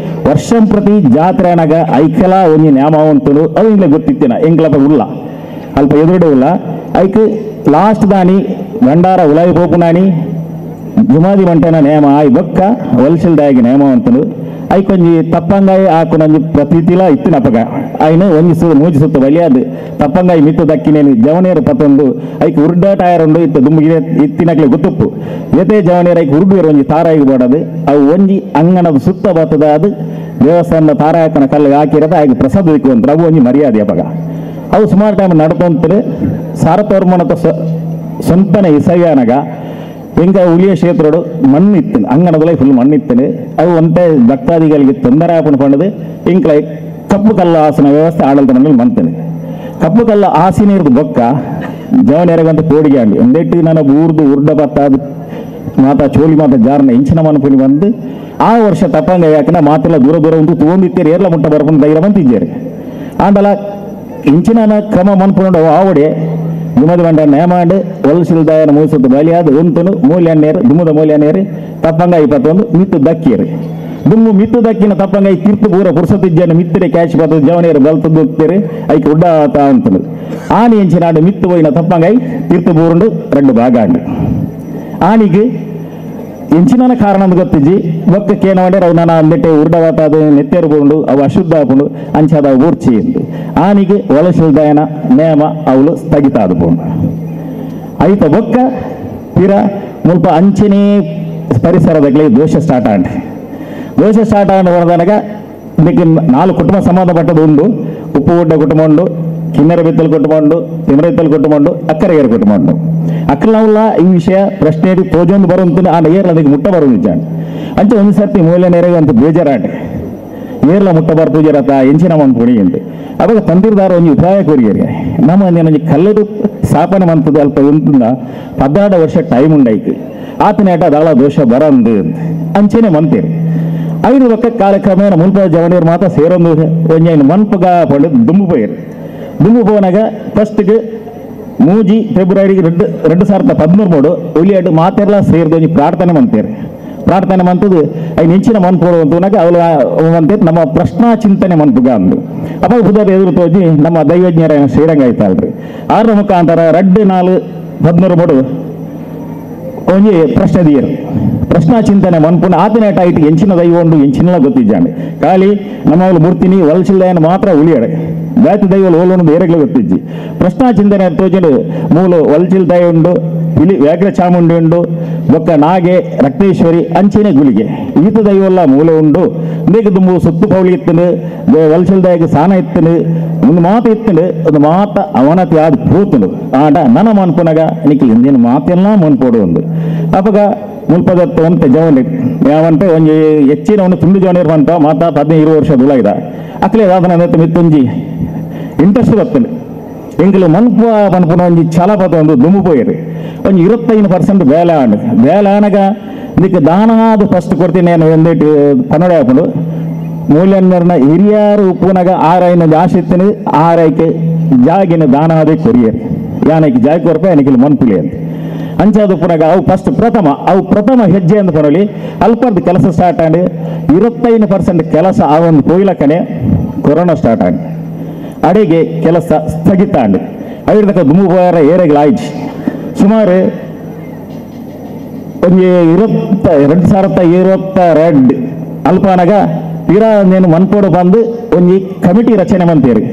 ವರ್ಷಂ ಪ್ರತಿ ಜಾತ್ರೆ ಅನಗ ಐಕೆಲ ಒಂಜಿ ನ್ಯಾಮ ಉಂಟು ಅದು ಇಂಗ್ಲೆ ಗೊತ್ತಿತ್ತೇನ ಎಂಕ್ಲಪ ಉಲ್ಲ ಅಲ್ಪ ಎದುರುಡೆ ಉಲ್ಲ ಐಕ್ ಲಾಸ್ಟ್ ದಾನಿ ಭಂಡಾರ ಉಲಾಯಿ ಪೋಪುನಾನಿ ಜುಮಾದಿ ಮಂಟನ ನೇಮ ಆಯ್ ಬೊಕ್ಕ ವಲ್ಸಲ್ದಾಯಿಗೆ ನೇಮ ಅಂತನು ಐಕೊಂಜಿ ತಪ್ಪಂಗಾಯಿ ಆಕುನೊಂಜಿ ಪ್ರತೀತಿಲ ಇತ್ತಿನಪಗ ಐನು ಒಂಜಿ ಸು ಮೂಜಿ ಸುತ್ತ ಬಲಿಯಾದ್ ತಪ್ಪಂಗಾಯಿ ಮಿತ್ತು ದಕ್ಕಿನೇನು ಜವನೇರು ಪತ್ತೊಂದು ಐಕ್ ಉರ್ಡ ಟೈರ್ ಉಂಡು ಇತ್ತು ದುಂಬಿಗೆ ಇತ್ತಿನಕ್ಲೆ ಗೊತ್ತುಪ್ಪು ಏತೇ ಜವನೇರು ಐಕ್ ಉರ್ಡುವೇರು ಒಂಜಿ ತಾರಾಯಿಗೆ ಬೋಡದು ಅವು ಒಂಜಿ ಅಂಗಣದ ಸುತ್ತ ಬತ್ತದ ಅದು ದೇವಸ್ಥಾನದ ತಾರಾಯಕನ ಕಲ್ಲು ಹಾಕಿರೋದು ಆಯ್ಕೆ ಪ್ರಸಾದ ದಿಕ್ಕು ಅವು ಒಂಜಿ ಮರ್ಯಾದೆ ಅಪಗ ಅವು ಸುಮಾರು ಟೈಮ್ ನಡ್ಕೊಂತಾರೆ ಸಾರತೋರ್ಮಣದ ಸ್ವಂತನ ಇಸವ್ಯಾನಗ ಎಂಕ ಉಳಿಯ ಕ್ಷೇತ್ರಡು ಮಣ್ಣು ಇತ್ತು ಅಂಗಣದಲ್ಲೇ ಫುಲ್ ಮಣ್ಣು ಇತ್ತು ಅವು ಒಂತೆ ಭಕ್ತಾದಿಗಳಿಗೆ ತೊಂದರೆ ಆಪಣ ಪಂಡದು ಇಂಕ್ಲ ಕಪ್ಪು ಕಲ್ಲು ಆಸನ ವ್ಯವಸ್ಥೆ ಆಡಳಿತ ಮಂಡಳಿ ಮಂತೇನೆ ಕಪ್ಪು ಕಲ್ಲು ಆಸಿನ ಇರ್ದು ಬೊಕ್ಕ ಜವನೆರಗಂತ ಪೋಡಿಗೆ ಆಂಡಿ ಒಂದೆಟ್ಟು ನಾನು ಊರ್ದು ಉರ್ಡ ಬತ್ತಾದ ಮಾತಾ ಚೋಲಿ ಮಾತಾ ಜಾರನ ಇಂಚಿನ ಮನಪುನಿ ಬಂದು ಆ ವರ್ಷ ತಪ್ಪಂಗ ಯಾಕಂದ್ರೆ ಮಾತೆಲ್ಲ ದೂರ ದೂರ ಉಂಟು ತಗೊಂಡಿತ್ತೀರಿ ಏರ್ಲ ಮುಟ್ಟ ಬರ್ಕೊಂಡು ಧೈರ್ಯ ಬಂತಿದ್ದೀರಿ ಆಂಡಲ ಇಂಚಿನ ಕ್ರಮ ಮನ್ಪುಂಡು ಆವಡೆ ದುಮದ ಬಂಡ ನೇಮಾಂಡು ಒಲ್ಸಿಲ್ದಾಯನ ಮೂಸತ್ತು ಬಲಿಯಾದ ಉಂತನು ಮೂಲ್ಯನ್ನೇರು ದುಮ್ಮದ ಮೂಲ್ಯನ್ನೇರು ತಪ್ಪಂಗಾಯಿ ಪತ್ತೊಂದು ಮಿತ್ತು ದಕ್ಕಿಯರು ದುಮ್ಮು ಮಿತ್ತು ದಕ್ಕಿನ ತಪ್ಪಂಗಾಯಿ ತೀರ್ತು ಪೂರ ಪುರ್ಸತ್ತಿಜ್ಜನ ಮಿತ್ತರೆ ಕ್ಯಾಶ್ ಪತ್ತ ಜವನೇರು ಬಲ್ತದ್ದು ಹೋಗ್ತೀರಿ ಐಕ್ ಉಡ್ಡ ಅಂತನು ಆನಿ ಎಂಚಿನಾಡು ಮಿತ್ತು ಹೋಯಿನ ತಪ್ಪಂಗಾಯಿ ತೀರ್ತು ಬೂರುಂಡು రెండు ಭಾಗ ಆಂಡು ಆನಿಗೆ ಎಂಚಿನ ಕಾರಣ ಗೊತ್ತಿಜ್ಜಿ ಬೊಕ್ಕ ಕೇನವಂಡೆ ಅವು ನಾನು ಅಂದಿಟ್ಟೆ ಉರ್ಡವಾತಾದ ನೆತ್ತೇರು ಬೋಂಡು ಅವು ಅಶುದ್ಧ ಆಪುಂಡು ಅಂಚಾದ ಊರ್ಚಿ ಎಂದು ಆನಿಗೆ ಒಲಸಿಲ್ದಾಯನ ನೇಮ ಅವಳು ಸ್ಥಗಿತ ಆದ ಬೋಂಡು ಐತ ಬೊಕ್ಕ ತೀರ ಮುಲ್ಪ ಅಂಚನೇ ಪರಿಸರದಾಗಲೇ ದೋಷ ಸ್ಟಾರ್ಟ್ ಆಂಡೆ ದೋಷ ಸ್ಟಾರ್ಟ್ ಆಂಡ ಹೊರದನಗ ಇದಕ್ಕೆ ನಾಲ್ಕು ಕುಟುಂಬ ಸಂಬಂಧಪಟ್ಟದ್ದು ಉಂಡು ಉಪ್ಪು ಗುಡ್ಡ ಕುಟುಂಬ ಉಂಡು ಕಿನ್ನರ ಬಿತ್ತಲು ಕುಟುಂಬ ಉಂಡು ತಿಮರಬಿತ್ತಲು ಕುಟುಂಬ ಉಂಡು ಅಕ್ಕರೆಗರ ಕುಟುಂಬ ಉಂಡು ಅಕ್ಕಲವಲ್ಲ ಈ ವಿಷಯ ಪ್ರಶ್ನೆ ತೋಜೊಂದು ಬರುವಂತ ಆ ಏರ್ಲ ಅದಕ್ಕೆ ಮುಟ್ಟ ಬರೋ ನಿಜ ಅಂಚೆ ಒಂದು ಸರ್ತಿ ಮೂಲೆ ನೇರಗೆ ಅಂತ ಬೇಜಾರಾಟೆ ಏರ್ಲ ಮುಟ್ಟ ಬರ್ ಪೂಜಾರತ ಎಂಚಿನ ಮನ್ಪುಣಿ ಅಂತ ಅವಾಗ ತಂದಿರ್ದಾರ ಒಂಜಿ ಉಪಾಯ ಕೋರಿಯರಿಗೆ ನಮ್ಮ ಒಂಜಿ ಕಲ್ಲಡು ಸ್ಥಾಪನೆ ಮಂತದ್ದು ಅಲ್ಪ ಉಂಟುಂದ 12 ವರ್ಷ ಟೈಮ್ ಉಂಡೈಕ್ ಆತನೇಟ ದಾಳ ದೋಷ ಬರಂದು ಅಂತ ಅಂಚೆನೆ ಮಂತೇರು ಐದು ಪಕ್ಕ ಕಾಲಕ್ರಮೇಣ ಮುಲ್ಪ ಜವಣಿಯರು ಮಾತ್ರ ಸೇರೊಂದು ಒಂಜಿ ಮನ್ಪುಗ ಪಂಡು ದುಂಬು ಪೋಯರು ದುಂಬು ಪೋನಾಗ ಫಸ್ಟ್ಗೆ 3 ಫೆಬ್ರವರಿ 2013 ಒಲಿಯಾಡು ಮಾತೆಲ್ಲ ಸೇರಿದ ಒಂಜಿ ಪ್ರಾರ್ಥನೆ ಮಂತೇರು ಪ್ರಾರ್ಥನೆ ಮಂತದ್ದು ಐನು ಹೆಂಚಿನ ಮನ್ಪೋಡು ಅಂತನಾಗ ಅವಳು ಅಂತೆ ನಮ್ಮ ಪ್ರಶ್ನಾ ಚಿಂತನೆ ಮನ್ಪುಗ ಅಂದು ಅಪ್ಪ ಬುಧವಾರ ಎದುರು ತೋಜಿ ನಮ್ಮ ದೈವಜ್ಞರ ಶ್ರೀರಂಗ ಆಯ್ತಲ್ರಿ ಆರ ಮುಖಾಂತರ 2 4 13 ಒಂಜಿ ಪ್ರಶ್ನೆ ದಿಯರು ಪ್ರಶ್ನಾ ಚಿಂತನೆ ಮನ್ಪುನ ಆತನೇ ಆಯ್ತು ಎಂಚಿನ ದೈವ ಉಂಡು ಎಂಚಿನ ಗೊತ್ತಿದ್ದಾನೆ ಖಾಲಿ ನಮ್ಮವಳು ಮೂರ್ತಿನಿ ವಲಸಿಲ್ದಾಯನ ಮಾತ್ರ ಉಳಿಯಾಡೆ ಜಾತಿ ದೈವలు ಓಲೋನು ಬೇರೆಗಳು ಗೊತ್ತಿಜ್ಜಿ ಪ್ರಶ್ನಾ ಚಿಂತನೆ ತೋಜಲು ಮೂಲ ವಲ್ಚಿಲ್ ದೈ ಉಂಡು ಪಿಲಿ ವ್ಯಾಘ್ರ ಚಾಮುಂಡಿ ಉಂಡು ಬೊಕ್ಕ ನಾಗೆ ರಕ್ತೇಶ್ವರಿ ಅಂಚೆನೆ ಗುಳಿಗೆ ಈತ ದೈವಲ್ಲ ಮೂಲ ಉಂಡು ಇಂದೇಕ ದುಂಬು ಸುತ್ತು ಪೌಳಿ ಇತ್ತನು ವಲ್ಚಿಲ್ ದಯಗೆ ಸಾನ ಇತ್ತನು ಒಂದು ಮಾತು ಇತ್ತನು ಒಂದು ಮಾತ ಅವನತಿ ಆದ ಪೂತನು ಆಟ ನನ್ನ ಮನ್ಪುನಗ ನಿಕ್ಲಿ ಇಂದಿನ ಮಾತೆಲ್ಲ ಮನ್ಪೋಡು ಒಂದು ಅಪಗ ಮುಲ್ಪದತ್ತು ಅಂತ ಜವನಿ ಯಾವಂತೆ ಒಂಜಿ ಹೆಚ್ಚಿನ ಒಂದು ತುಂಡು ಜವನಿರು ಅಂತ ಮಾತಾ 15 ವರ್ಷ ದುಲಾಗಿದೆ ಅಕ್ಲೆ ದಾದನ ಮಿತ್ತೊಂಜಿ ಇಂಟ್ರೆಸ್ಟ್ ಬರ್ತದೆ ಎಂಕಲು ಮನ್ಪ ಮನ್ಪುನ ಒಂಜಿ ಛಲಪದ ಒಂದು ದುಂಬು ಪೋಯಿರಿ ಒಂಜಿ 25% ಬೇಲೆ ಆಂಡ್ ಬೇಲೆ ಆನಗ ಇದಕ್ಕೆ ದಾನಾದ ಫಸ್ಟ್ ಕೊಡ್ತೀನಿ ನಾನು ಒಂದಿಟ್ಟು ಪನ್ನಡ ಹಾಕೊಂಡು ಮೂಲ್ಯನ್ನರ್ನ ಹಿರಿಯಾರು ಉಪ್ಪುನಗ ಆರಾಯಿನ ಜಾಸ್ತಿ ಇತ್ತನು ಆರೈಕೆ ಜಾಗಿನ ದಾನಾದೇ ಕೊರಿಯರ್ ಯಾನಕ್ಕೆ ಜಾಗಿ ಕೊರಪೆ ಯಾನಕ್ಕೆ ಮನ್ಪುಲಿ ಅಂತ ಅಂಚಾದ ಪುನಗ ಅವು ಫಸ್ಟ್ ಪ್ರಥಮ ಅವು ಪ್ರಥಮ ಹೆಜ್ಜೆ ಅಂತ ಪನೊಲಿ ಅಲ್ಪದ ಕೆಲಸ ಸ್ಟಾರ್ಟ್ ಆಂಡ್ 25% ಕೆಲಸ ಆ ಒಂದು ಪೋಯ್ಲಕ್ಕನೆ ಕೊರೋನಾ ಸ್ಟಾರ್ಟ್ ಆಂಡ್ ಅಡಿಗೆ ಕೆಲಸ ಸ್ಥಗಿತ ಆಂಡ್ ಐದಕ್ಕ ದುಂಬು ಪೋಯಾರ ಏರೆಗಳಾಯ್ತು ಸುಮಾರು ಒಂದು 2022 ಅಲ್ಪನಗ ತೀರಾ నేను ಮನ್ಪೋಡು ಬಂದು ಒಂಜಿ ಕಮಿಟಿ ರಚನೆ ಮಂತೇರಿ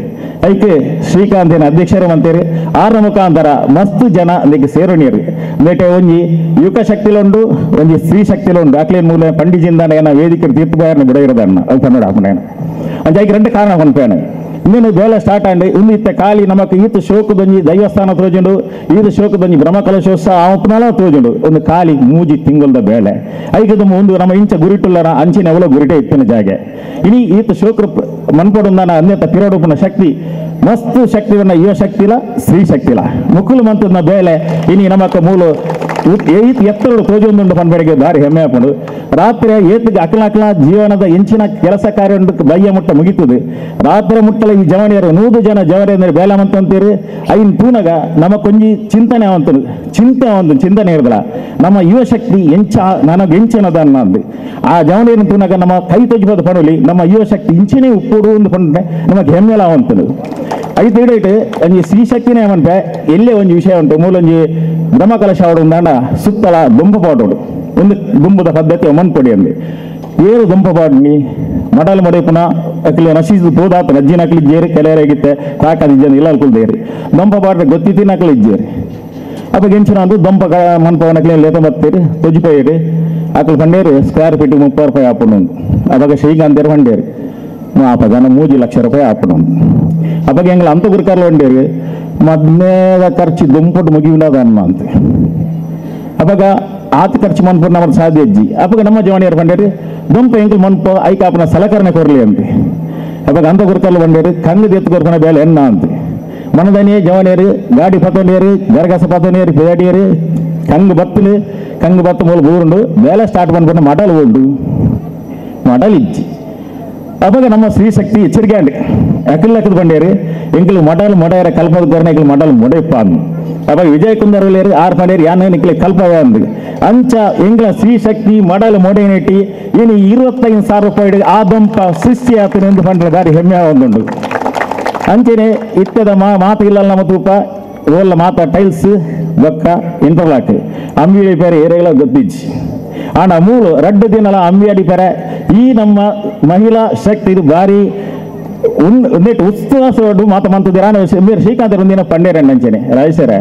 ಐಕೆ ಶ್ರೀಕಾಂತೇನ ಅಧ್ಯಕ್ಷರು ಮಂತೇರಿ ಆರ ಮುಖಾಂತರ ಮಸ್ತ್ ಜನ ಅದಕ್ಕೆ ಸೇರೋಣಿಯರು ಮೇಟೆ ಒಂಜಿ ಯುವಕ ಶಕ್ತಿಲುಂಡು ಒಂಜಿ ಸ್ತ್ರೀ ಶಕ್ತಿಲುಂಡು ಅಕ್ಲೇನ್ ಮೂಲ ಪಂಡಿಜಿಂದ ಏನ ವೇದಿಕೆ ತೀರ್ಪು ಬಿಡ ಇರೋದನ್ನ ಅವು ಕನ್ನಡ ಹಾಪುನೇನು ಅಂಚ ಐಕೆ 2 ಕಾರಣ ಕೊನ್ಪೇನೆ ಇನ್ನೇನು ಬೇಲೆ ಸ್ಟಾರ್ಟ್ ಆಂಡ್ ಇನ್ನು ಇತ್ತ ಖಾಲಿ ನಮಕ್ ಈತ ಶೋಕದೊಂಜಿ ದೈವಸ್ಥಾನ ತೋಜುಂಡು ಈತ ಶೋಕದೊಂಜಿ ಬ್ರಹ್ಮಕಲಶೋತ್ಸವ ಆಪುನಾಲ ತೋಜುಂಡು ಒಂದು ಖಾಲಿ 3 ತಿಂಗಳದ ಬೇಳೆ ಐಕದ ಒಂದು ನಮ್ಮ ಇಂಚ ಗುರಿಟುಲ್ಲರ ಅಂಚಿನ ಅವಲ ಗುರಿಟೆ ಇತ್ತಿನ ಜಾಗೆ ಇನಿ ಈತ ಶೋಕರು ಮನ್ಪೊಡುಂದಾನ ಅನ್ಯತ ಪಿರೋಡುಪುನ ಶಕ್ತಿ ಮಸ್ತ್ ಶಕ್ತಿವನ್ನ ಯುವ ಶಕ್ತಿಲ ಸ್ತ್ರೀ ಶಕ್ತಿಲ ಮುಕ್ಕುಲು ಮಂತದ ಬೇಳೆ ಇನಿ ನಮಕ ಮೂಲ ಎತ್ತರಡು ತೋಜೊಂದುಂಡು ಪನ್ಪೆಡೆಗೆ ದಾರಿ ಹೆಮ್ಮೆ ಆಪುಂಡು. ರಾತ್ರಿ ಏತಿಗೆ ಅಕ್ಲ ಜೀವನದ ಎಂಚಿನ ಕೆಲಸ ಕಾರ್ಯ ಬಯ್ಯ ಮುಟ್ಟ ಮುಗಿತದೆ. ರಾತ್ರಿ ಮುಟ್ಟಲ ಈ ಜವನಿಯರು 100 ಜನ ಜವನಿಯರು ಬೇಲ ಮಂತಂತೀರಿ ಐನ್ ತೂನಗ ನಮ್ಮ ಕೊಂಜಿ ಚಿಂತನೆ ಅವಂತ ಚಿಂತೆ ಒಂದು ಚಿಂತನೆ ಇರದಲ್ಲ ನಮ್ಮ ಯುವಶಕ್ತಿ ಎಂಚ ನನಗೆ ಎಂಚನದ ಅನ್ನಂದು ಆ ಜವನಿಯರನ್ನು ತೂನಗ ನಮ್ಮ ಕೈ ತೊಜ್ಬೋದು ಪಣಲಿ ನಮ್ಮ ಯುವಶಕ್ತಿ ಇಂಚಿನೇ ಉಪ್ಪುಡು ಒಂದು ಪಂಡೆ ನಮಗೆ ಹೆಮ್ಮೆಲ ಅವಂತನು. ಐದು ಇಡೈಟ್ ಒಂಜಿ ಸ್ತ್ರೀಶಕ್ತಿನೇ ಅವಂತೆ ಎಲ್ಲೇ ಒಂಜಿ ವಿಷಯ ಉಂಟು ಮೂಲೊಂಜಿ ಬ್ರಹ್ಮಕಲಶ ಉಂದಾಂಡ ಸುತ್ತಲ ದೊಂಪ ಪಾಡೋಡು ಒಂದು ದುಂಬುದ ಪದ್ಧತಿ ಮನ್ಪೊಡಿ ಅಂದೆ ಏರು ದೊಂಪ ಪಾಡ್ನಿ ಮಡಲ್ ಮಡೆಪುನ ಅಕ್ಲೆ ನಶೀಸು ಪೋದಾತ ಅಜ್ಜಿನ ಅಕ್ಲಿ ಜೇರಿ ಕೆಲವರಾಗಿತ್ತೆ ತಾಕದ ಇಜ್ಜನ ಇಲ್ಲ ಅಲ್ಕೊಳ್ದೇರಿ ದೊಂಪ ಪಾಡ್ರೆ ಗೊತ್ತಿತ್ತಿನ ಅಕ್ಲಿ ಇಜ್ಜೇರಿ ಅಪ್ಪ ಗೆಂಚಿನ ಅಂದು ದೊಂಪ ಮನ್ಪವನ ಅಕ್ಲೆ ಲೇತ ಬತ್ತೀರಿ ತೊಜಿಪೋಯಿರಿ ಅಕ್ಲು ಬಂಡೇರಿ ಸ್ಕ್ವೇರ್ ಫೀಟ್ 30 ರೂಪಾಯಿ ಆಪುಂಡು ಅವಾಗ ಶ್ರೀಕಾಂತೇರು ಬಂಡೇರಿ ಅಪ್ಪಗನ 3 ಲಕ್ಷ ರೂಪಾಯಿ ಆಪುಂಡು ಅಪ್ಪಾಗ ಎಂಗ್ಲ ಅಂತ ಗುರುಕಾರ್ಲು ಬಂಡೇರಿ ಮದ್ಮೇದ ಖರ್ಚು ದುಂಪಟ್ಟು ಮುಗಿಯುವುದ ಅನ್ನ ಅಂತ ಅವಾಗ ಆತ ಖರ್ಚು ಮನ್ಪು ನಮ್ಮ ಸಾಧ್ಯ ಅಜ್ಜಿ ಅಪ್ಪಾಗ ನಮ್ಮ ಜವಾನಿಯರು ಬಂಡೇರಿ ದುಂಪ ಎಂಕಲ್ ಮನ್ಪು ಐಕಾಪನ ಸಲಕರಣೆ ಕೊರಲಿ ಅಂತೆ ಅವಾಗ ಅಂತ ಗುರುಕಾರ್ಲು ಬಂಡೇರಿ ಕಂಗು ಎತ್ತು ಕೊರ್ಪನ ಬೇಲೆ ಎನ್ನ ಅಂತೆ ಮನದನಿಯೇ ಜವಾನಿಯರು ಗಾಡಿ ಪತೋನಿಯರು ಗರಗಸ ಪತೋನಿಯರು ಪಿದಾಡಿಯರು ಕಂಗು ಬತ್ತಲು ಕಂಗು ಬತ್ತ ಮೂಲ ಬೂರುಂಡು ಬೇಲೆ ಸ್ಟಾರ್ಟ್ ಬಂದ್ಬಿಟ್ಟು ಮಡಲ್ ಉಂಡು ಮಡಲ್ ಇಜ್ಜಿ ಅವಾಗ ನಮ್ಮ ಸ್ತ್ರೀಶಕ್ತಿ ಎಚ್ಚರಿಕೆ ಅಂడి ಅಕ್ಕಲಕ್ಕದ ಬಂಡೇರಿ ಎಂಕಲು ಮಡಲ್ ಮೊಡೆಯರ ಕಲ್ಪದ ಕೊರನೆ ಎಂಕಲು ಮಡಲ್ ಮೊಡೆಪ್ಪ ಅಂದು ಅವಾಗ ವಿಜಯ್ ಕುಂದರ್ಲೇರಿ ಆರ್ ಪಂಡೇರಿ ಯಾನ ನಿಕ್ಲೆ ಕಲ್ಪವ ಅಂದು ಅಂಚ ಎಂಗ್ಲ ಸ್ತ್ರೀಶಕ್ತಿ ಮಡಲ್ ಮೊಡೆನಿಟ್ಟಿ ಏನು 25,000 ರೂಪಾಯಿ ಆ ದೊಂಪ ಸೃಷ್ಟಿ ಆತನ ಎಂದು ಪಂಡ್ರೆ ಬಾರಿ ಹೆಮ್ಮೆ ಒಂದುಂಡು. ಅಂಚೆನೆ ಇತ್ತದ ಮಾತು ಇಲ್ಲ ನಮ್ಮ ತೂಪ ಓಲ್ಲ ಮಾತ ಟೈಲ್ಸ್ ಬೊಕ್ಕ ಇಂಟರ್ಲಾಕ್ ಅಂಬಿಡಿ ಪೇರೆ ಏರೆಗಳ ಗೊತ್ತಿಜ್ಜಿ ಆಂಡ ಮೂಲು ರಡ್ಡು ದಿನಲ ಅಂಬಿಯಡಿ ಪೇರೆ ಈ ನಮ್ಮ ಮಹಿಳಾ ಶಕ್ತಿ ಇದು ಭಾರಿ ಒಂದೇಟು ಉತ್ಸಾಹಸೋಡು ಮಾತು ಮಂತಿದ್ದೀರಾ ಶ್ರೀಕಾಂತ್ ಒಂದಿನ ಪಂಡೇರಣ್ಣ ಅಂಚೆನೆ ರಾಜೇಶ್ವರ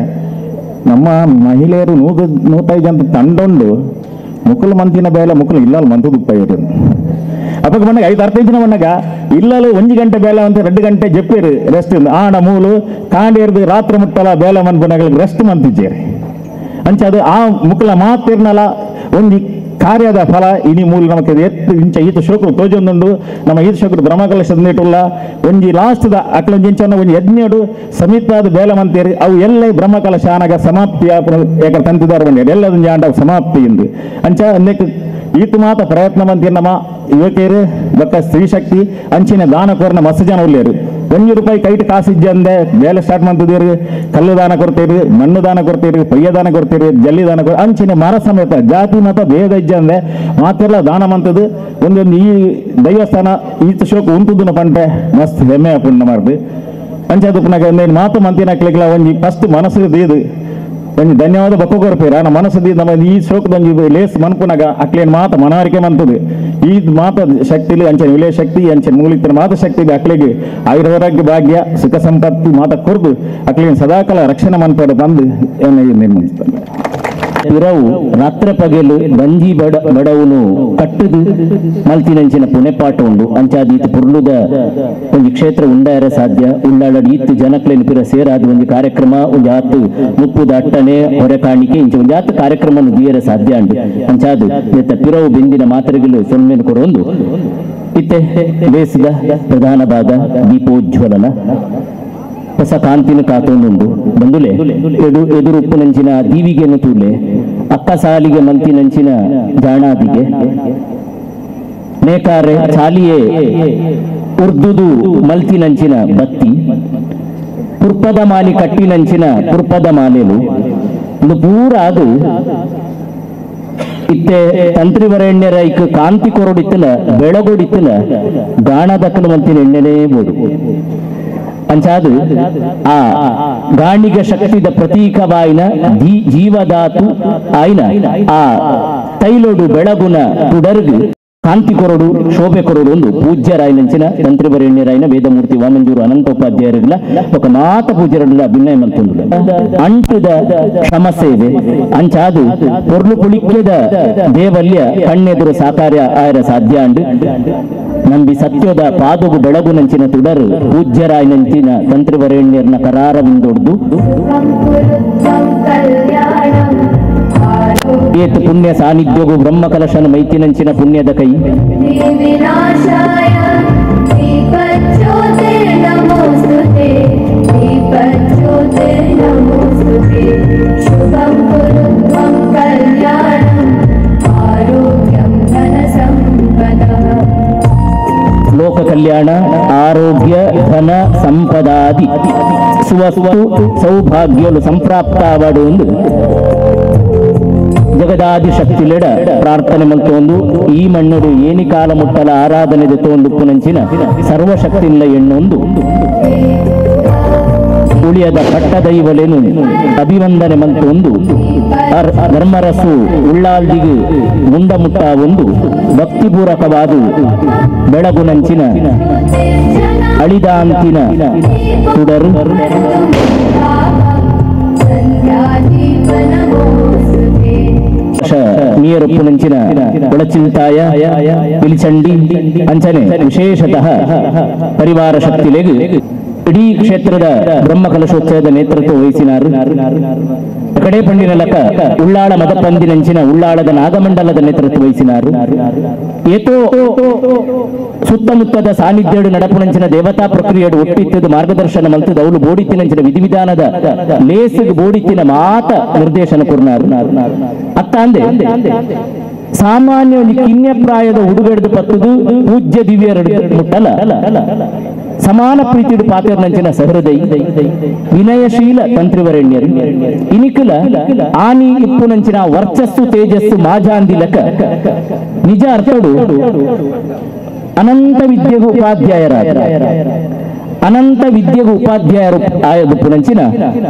ನಮ್ಮ ಮಹಿಳೆಯರು 105 ಜನ ತಂಡೊಂಡು ಮುಕುಲು ಮಂತಿನ ಬೇಲೆ ಮುಕುಲು ಇಲ್ಲ ಮಂತದ್ದು ಉಪ್ಪ ಅಪ್ಪಗೆ ಬಂದಾಗ 5 ಜನ ಬಂದಾಗ ಇಲ್ಲಲು 1 ಗಂಟೆ ಬೇಲೆ ಅಂತ 2 ಗಂಟೆ ಜಪ್ಪಿರು ರೆಸ್ಟ್ ಆಣ ಮೂಲು ಕಾಂಡೇರ್ದು ರಾತ್ರಿ ಮುಟ್ಟಲ ಬೇಲೆ ಮನ್ಪುನಗಳಿಗೆ ರೆಸ್ಟ್ ಮಂತಿದ್ದೀರಿ ಅಂಚೆ ಅದು ಆ ಮುಕುಲ ಮಾತಿರ್ನಲ ಒಂದು ಕಾರ್ಯದ ಫಲ ಇನಿ ಮೂಲ ನಮಗೆ ಎತ್ತು ಇಂಚ ಈತ ಶೋಕರು ತೋಜೊಂದುಂಡು ನಮ್ಮ ಈತ ಶೋಕರು ಬ್ರಹ್ಮಕಲಶದ ಒಂಜಿ ಲಾಸ್ಟ್ದ ಅಕ್ಲೊಂಜಿ ಇಂಚ ಒಂಜಿ ಯಜ್ಞಡು ಸಮೀಪದ ಬೇಲೆ ಮಂತೇರಿ ಅವು ಎಲ್ಲ ಬ್ರಹ್ಮಕಲಶ ಆನಗ ಸಮಾಪ್ತಿ ಏಕ ತಂತಿದಾರ ಬಂಡಿ ಎಲ್ಲದೊಂಜಿ ಆಂಡ ಸಮಾಪ್ತಿ ಇಂದು ಅಂಚ ಅನ್ನಕ್ಕೆ ಈತ ಮಾತ ಪ್ರಯತ್ನ ಮಂತೀರ್ ನಮ್ಮ ಯುವಕಿಯರು ಬೊಕ್ಕ ಸ್ತ್ರೀಶಕ್ತಿ ಅಂಚಿನ ದಾನ ಕೋರ್ನ ಮಸ್ತ್ ಜನ ಉಲ್ಲೇರು 1 ರೂಪಾಯಿ ಕೈಟ್ ಕಾಸು ಇಜ್ಜಂದೆ ಬೇಲೆ ಸ್ಟಾರ್ಟ್ ಮಾಡ್ತಿದ್ದೀರಿ ಕಲ್ಲು ದಾನ ಕೊಡ್ತೀರಿ ಮಣ್ಣು ದಾನ ಕೊಡ್ತೀರಿ ಪಯ್ಯ ದಾನ ಕೊಡ್ತೀರಿ ಜಲ್ಲಿ ದಾನ ಕೊಡ್ತೀರಿ ಅಂಚಿನ ಮರ ಸಮೇತ ಜಾತಿ ಮತ ಭೇದ ಇಜ್ಜಂದೆ ಮಾತೆಲ್ಲ ದಾನ ಮಂತದ್ದು ಒಂದೊಂದು ಈ ದೈವಸ್ಥಾನ ಈತ ಶೋಕ ಉಂಟುದನ್ನ ಪಂಟೆ ಮಸ್ತ್ ಹೆಮ್ಮೆ ಪುಣ್ಯ ಮಾಡ್ದು ಅಂಚಾದ ಪುನಗ ಮಾತು ಮಂತಿನ ಕ್ಲಿಕ್ಲ ಒಂಜಿ ಫಸ್ಟ್ ಮನಸ್ಸು ದೀದು ಒಂಜಿ ಧನ್ಯವಾದ ಬೊಕ್ಕ ಕೊರ್ಪೇರ ನಮ್ಮ ಮನಸ್ಸು ನಮ್ಮ ಈ ಶೋಕದ ಒಂಜಿ ಲೇಸ್ ಮನ್ಪುನಗ ಅಕ್ಲೇನ್ ಮಾತ ಮನವರಿಕೆ ಮಂತದು ಈ ಮಾತ ಶಕ್ತಿಲಿ ಅಂಚನೆ ವಿಲಯ ಶಕ್ತಿ ಅಂಚನೆ ಮೂಲಿತರ ಮಾತ ಶಕ್ತಿ ಅಕ್ಲಿಗೆ ಆಯುರ್ವರಾಗ್ಯ ಭಾಗ್ಯ ಸುಖ ಸಂಪತ್ತಿ ಮಾತ ಕೊರ್ದು ಅಕ್ಲೇನ್ ಸದಾಕಾಲ ರಕ್ಷಣೆ ಮನ್ಪಡ ಬಂದು ನಿರ್ಮಿಸ್ತಾರೆ. ಇರವು ರಾತ್ರಿ ಪಗೆಲು ಬಂಜಿ ಬಡವುನು ಕಟ್ಟುದು ಮಲ್ತಿನಂಚಿನ ಪುಣೆಪಾಟ ಉಂಡು ಅಂಚಾದ ಈತ ಪುರ್ಲುದ ಒಂಜಿ ಕ್ಷೇತ್ರ ಉಂಡಾಯರ ಸಾಧ್ಯ ಉಳ್ಳಾಡಡಿ ಇತ್ತು ಜನಕ್ಲೇನು ಪಿರ ಸೇರಾದ ಒಂಜಿ ಕಾರ್ಯಕ್ರಮ ಒಂಜಿ ಆತು ಮುಪ್ಪುದ ಅಟ್ಟನೆ ಹೊರೆ ಕಾಣಿಕೆ ಇಂಚ ಒಂಜಿ ಆತು ಕಾರ್ಯಕ್ರಮ ದಿಯರ ಸಾಧ್ಯ ಅಂಡು ಅಂಚಾದು ಇತ್ತ ಪಿರವು ಬೆಂದಿನ ಮಾತ್ರೆಗಳು ಸೊನ್ಮೆನು ಕೊರೊಂದು ಇತ್ತೆ ದೇಶದ ಪ್ರಧಾನ ಭಾಗ ದೀಪೋಜ್ವಲನ ಹೊಸ ಕಾಂತಿನ ಕಾತೊಂದುಂಡು ಬಂದುಲೆ ಎದುರು ಉಪ್ಪುನಂಚಿನ ದೀವಿಗೆಯನ್ನು ತೂಲೆ ಅಕ್ಕ ಸಾಲಿಗೆ ಮಂತಿನಂಚಿನ ಜಾಣಾದಿಗೆ ನೇಕಾರೆ ಚಾಲಿಯೇ ಉರ್ದುದು ಮಲ್ತಿನಂಚಿನ ಬತ್ತಿ ಪುರ್ಪದ ಮಾಲಿ ಕಟ್ಟಿನಂಚಿನ ಪುರ್ಪದ ಮಾಲೆಲು ಒಂದು ಪೂರ ಅದು ಇತ್ತೆ ತಂತ್ರಿವರೆಣ್ಯರ ಇಕ್ ಕಾಂತಿ ಕೊರೊಡಿತ್ತಲ ಬೆಳಗೊಡಿತ್ತಲ ಗಾಣದಕ್ಕಲು ಮಂತಿನ ಎಣ್ಣೆನೇ ಬೋಡು ಅಂಚಾದು ಆ ಗಾಣಿಗ ಶಕ್ತಿದ ಪ್ರತೀಕವಾಯಿನ ಜೀವಧಾತು ಆಯ್ನ ಆ ತೈಲೊಡು ಬೆಳಗುನ ತುಡರ್ಗು ಕಾಂತಿ ಕೊರಡು ಶೋಭೆ ಕೊರಡು ಒಂದು ಪೂಜ್ಯರಾಯನಂಚಿನ ತಂತ್ರಿವರೆಣ್ಯರಾಯನ ವೇದಮೂರ್ತಿ ವಾಮಂಜೂರು ಅನಂತೋಪಾಧ್ಯಾಯರಿಲ್ಲ ఒక ಮಾತ ಪೂಜ್ಯರಲ್ಲ ಅಭಿನಯ ಮಂತುಂಡು ಅಂಟುದ ಕ್ಷಮಸೇವೆ ಅಂಚಾದು ಪೊರ್ಲು ಪುಳಿಕ್ಕೆದ ದೇವಲ್ಯ ಕಣ್ಣೆದುರು ಸಾಕಾರ್ಯ ಆಯರ ಸಾಧ್ಯ ಅಂಡು ನಂಬಿ ಸತ್ಯದ ಪಾದಗು ಬೆಳಗುನಂಚಿನ ತುಡರು ಪೂಜ್ಯರಾಯನಂಚಿನ ತಂತ್ರಿವರೆಣ್ಯರ್ನ ಕರಾರವಿಂದೊಡ್ದು ಏತು ಪುಣ್ಯ ಸಾನ್ನಿಧ್ಯಗು ಬ್ರಹ್ಮ ಕಲಶನ ಮೈತಿನಂಚಿನ ಪುಣ್ಯದ ಕೈ ಶುಭಂ ಕುರು ತ್ವಂ ಕಲ್ಯಾಣಂ ಆರೋಗ್ಯಂ. ಕಲ್ಯಾಣ, ಆರೋಗ್ಯ, ಧನ ಸಂಪದಾದಿ ಸುವಸ್ತು ಸೌಭಾಗ್ಯಲು ಸಂಪ್ರಾಪ್ತಾವಾಡು ಎಂದು ಜಗದಾದಿ ಶಕ್ತಿಲೆಡ ಪ್ರಾರ್ಥನೆ ಮಲ್ತೊಂದು ಈ ಮಣ್ಣುಡು ಏನಿ ಕಾಲ ಮುಟ್ಟಲ ಆರಾಧನೆ ತೋಂದು ಪುನಂಚಿನ ಸರ್ವಶಕ್ತಿಲ್ಲ ಎಣ್ಣೊಂದು ಉಳಿಯದ ಪಟ್ಟದೈವಲೇನು ಅಭಿವಂದನೆ ಮಂತೊಂದು ಧರ್ಮರಸು ಉಳ್ಳಾಲ್ದಿಗೆ ಮುಂಡಮುಟ್ಟ ಒಂದು ಭಕ್ತಿಪೂರಕವಾದ ಬೆಳಗುನಂಚಿನ ಅಳಿದಾಂತಿನ ತುಡರು ಮೀಯರೊಪ್ಪುನಂಚಿನ ಒಳಚಿಲ್ತಾಯ ಪಿಲಿಚಂಡಿ ಅಂಚನೆ ವಿಶೇಷತಃ ಪರಿವಾರ ಶಕ್ತಿಲೆಗ್ ಇಡೀ ಕ್ಷೇತ್ರದ ಬ್ರಹ್ಮಕಲಶೋತ್ಸವದ ನೇತೃತ್ವ ವಹಿಸಿನಾರು. ಕಡೆ ಪಂಡಿನ ಲಕ ಉಳ್ಳಾಳ ಮದಪಂದಿನಂಚಿನ ಉಳ್ಳಾಳದ ನಾಗಮಂಡಲದ ನೇತೃತ್ವ ವಹಿಸಿನಾರು. ಏತೋ ಸುತ್ತಮುತ್ತದ ಸಾನ್ನಿಧ್ಯಡು ನಡಪುನಂಚಿನ ದೇವತಾ ಪ್ರಕ್ರಿಯೆಡು ಒಟ್ಟಿತ್ತದು ಮಾರ್ಗದರ್ಶನ ಮಲ್ತದ ಅವಳು ಬೋಡಿತ್ತಿನಂಚಿನ ವಿಧಿವಿಧಾನದ ಲೇಸಿಗೆ ಬೋಡಿತ್ತಿನ ಮಾತ ನಿರ್ದೇಶನ ಕೊರ್ನಾರು. ಅತ್ತಾಂದೆ ಸಾಮಾನ್ಯ ಒಂದು ಕಿನ್ಯಪ್ರಾಯದ ಹುಡುಗಡ್ದು ಪತ್ತದು ಪೂಜ್ಯ ದಿವ್ಯರಡು ಮುಟ್ಟಲ ಸಮಾನ ಪ್ರೀತಿಡು ಪಾತ್ರನಂಚಿನ ಸಹೃದಯಿ ವಿನಯಶೀಲ ತಂತ್ರಿವರೆಣ್ಯರು ಇನಿಕುಲ ಆನಿ ಇಪ್ಪುನಂಚಿನ ವರ್ಚಸ್ಸು ತೇಜಸ್ಸು ಮಾಜಾಂದಿಲಕ ನಿಜ ಅರ್ಥಡು ಅನಂತ ವಿದ್ಯೆಗೂ ಉಪಾಧ್ಯಾಯರಾದ ಅನಂತ ವಿದ್ಯೆಗೂ ಉಪಾಧ್ಯಾಯರು ಆಯದುಪ್ಪುನಂಚಿನ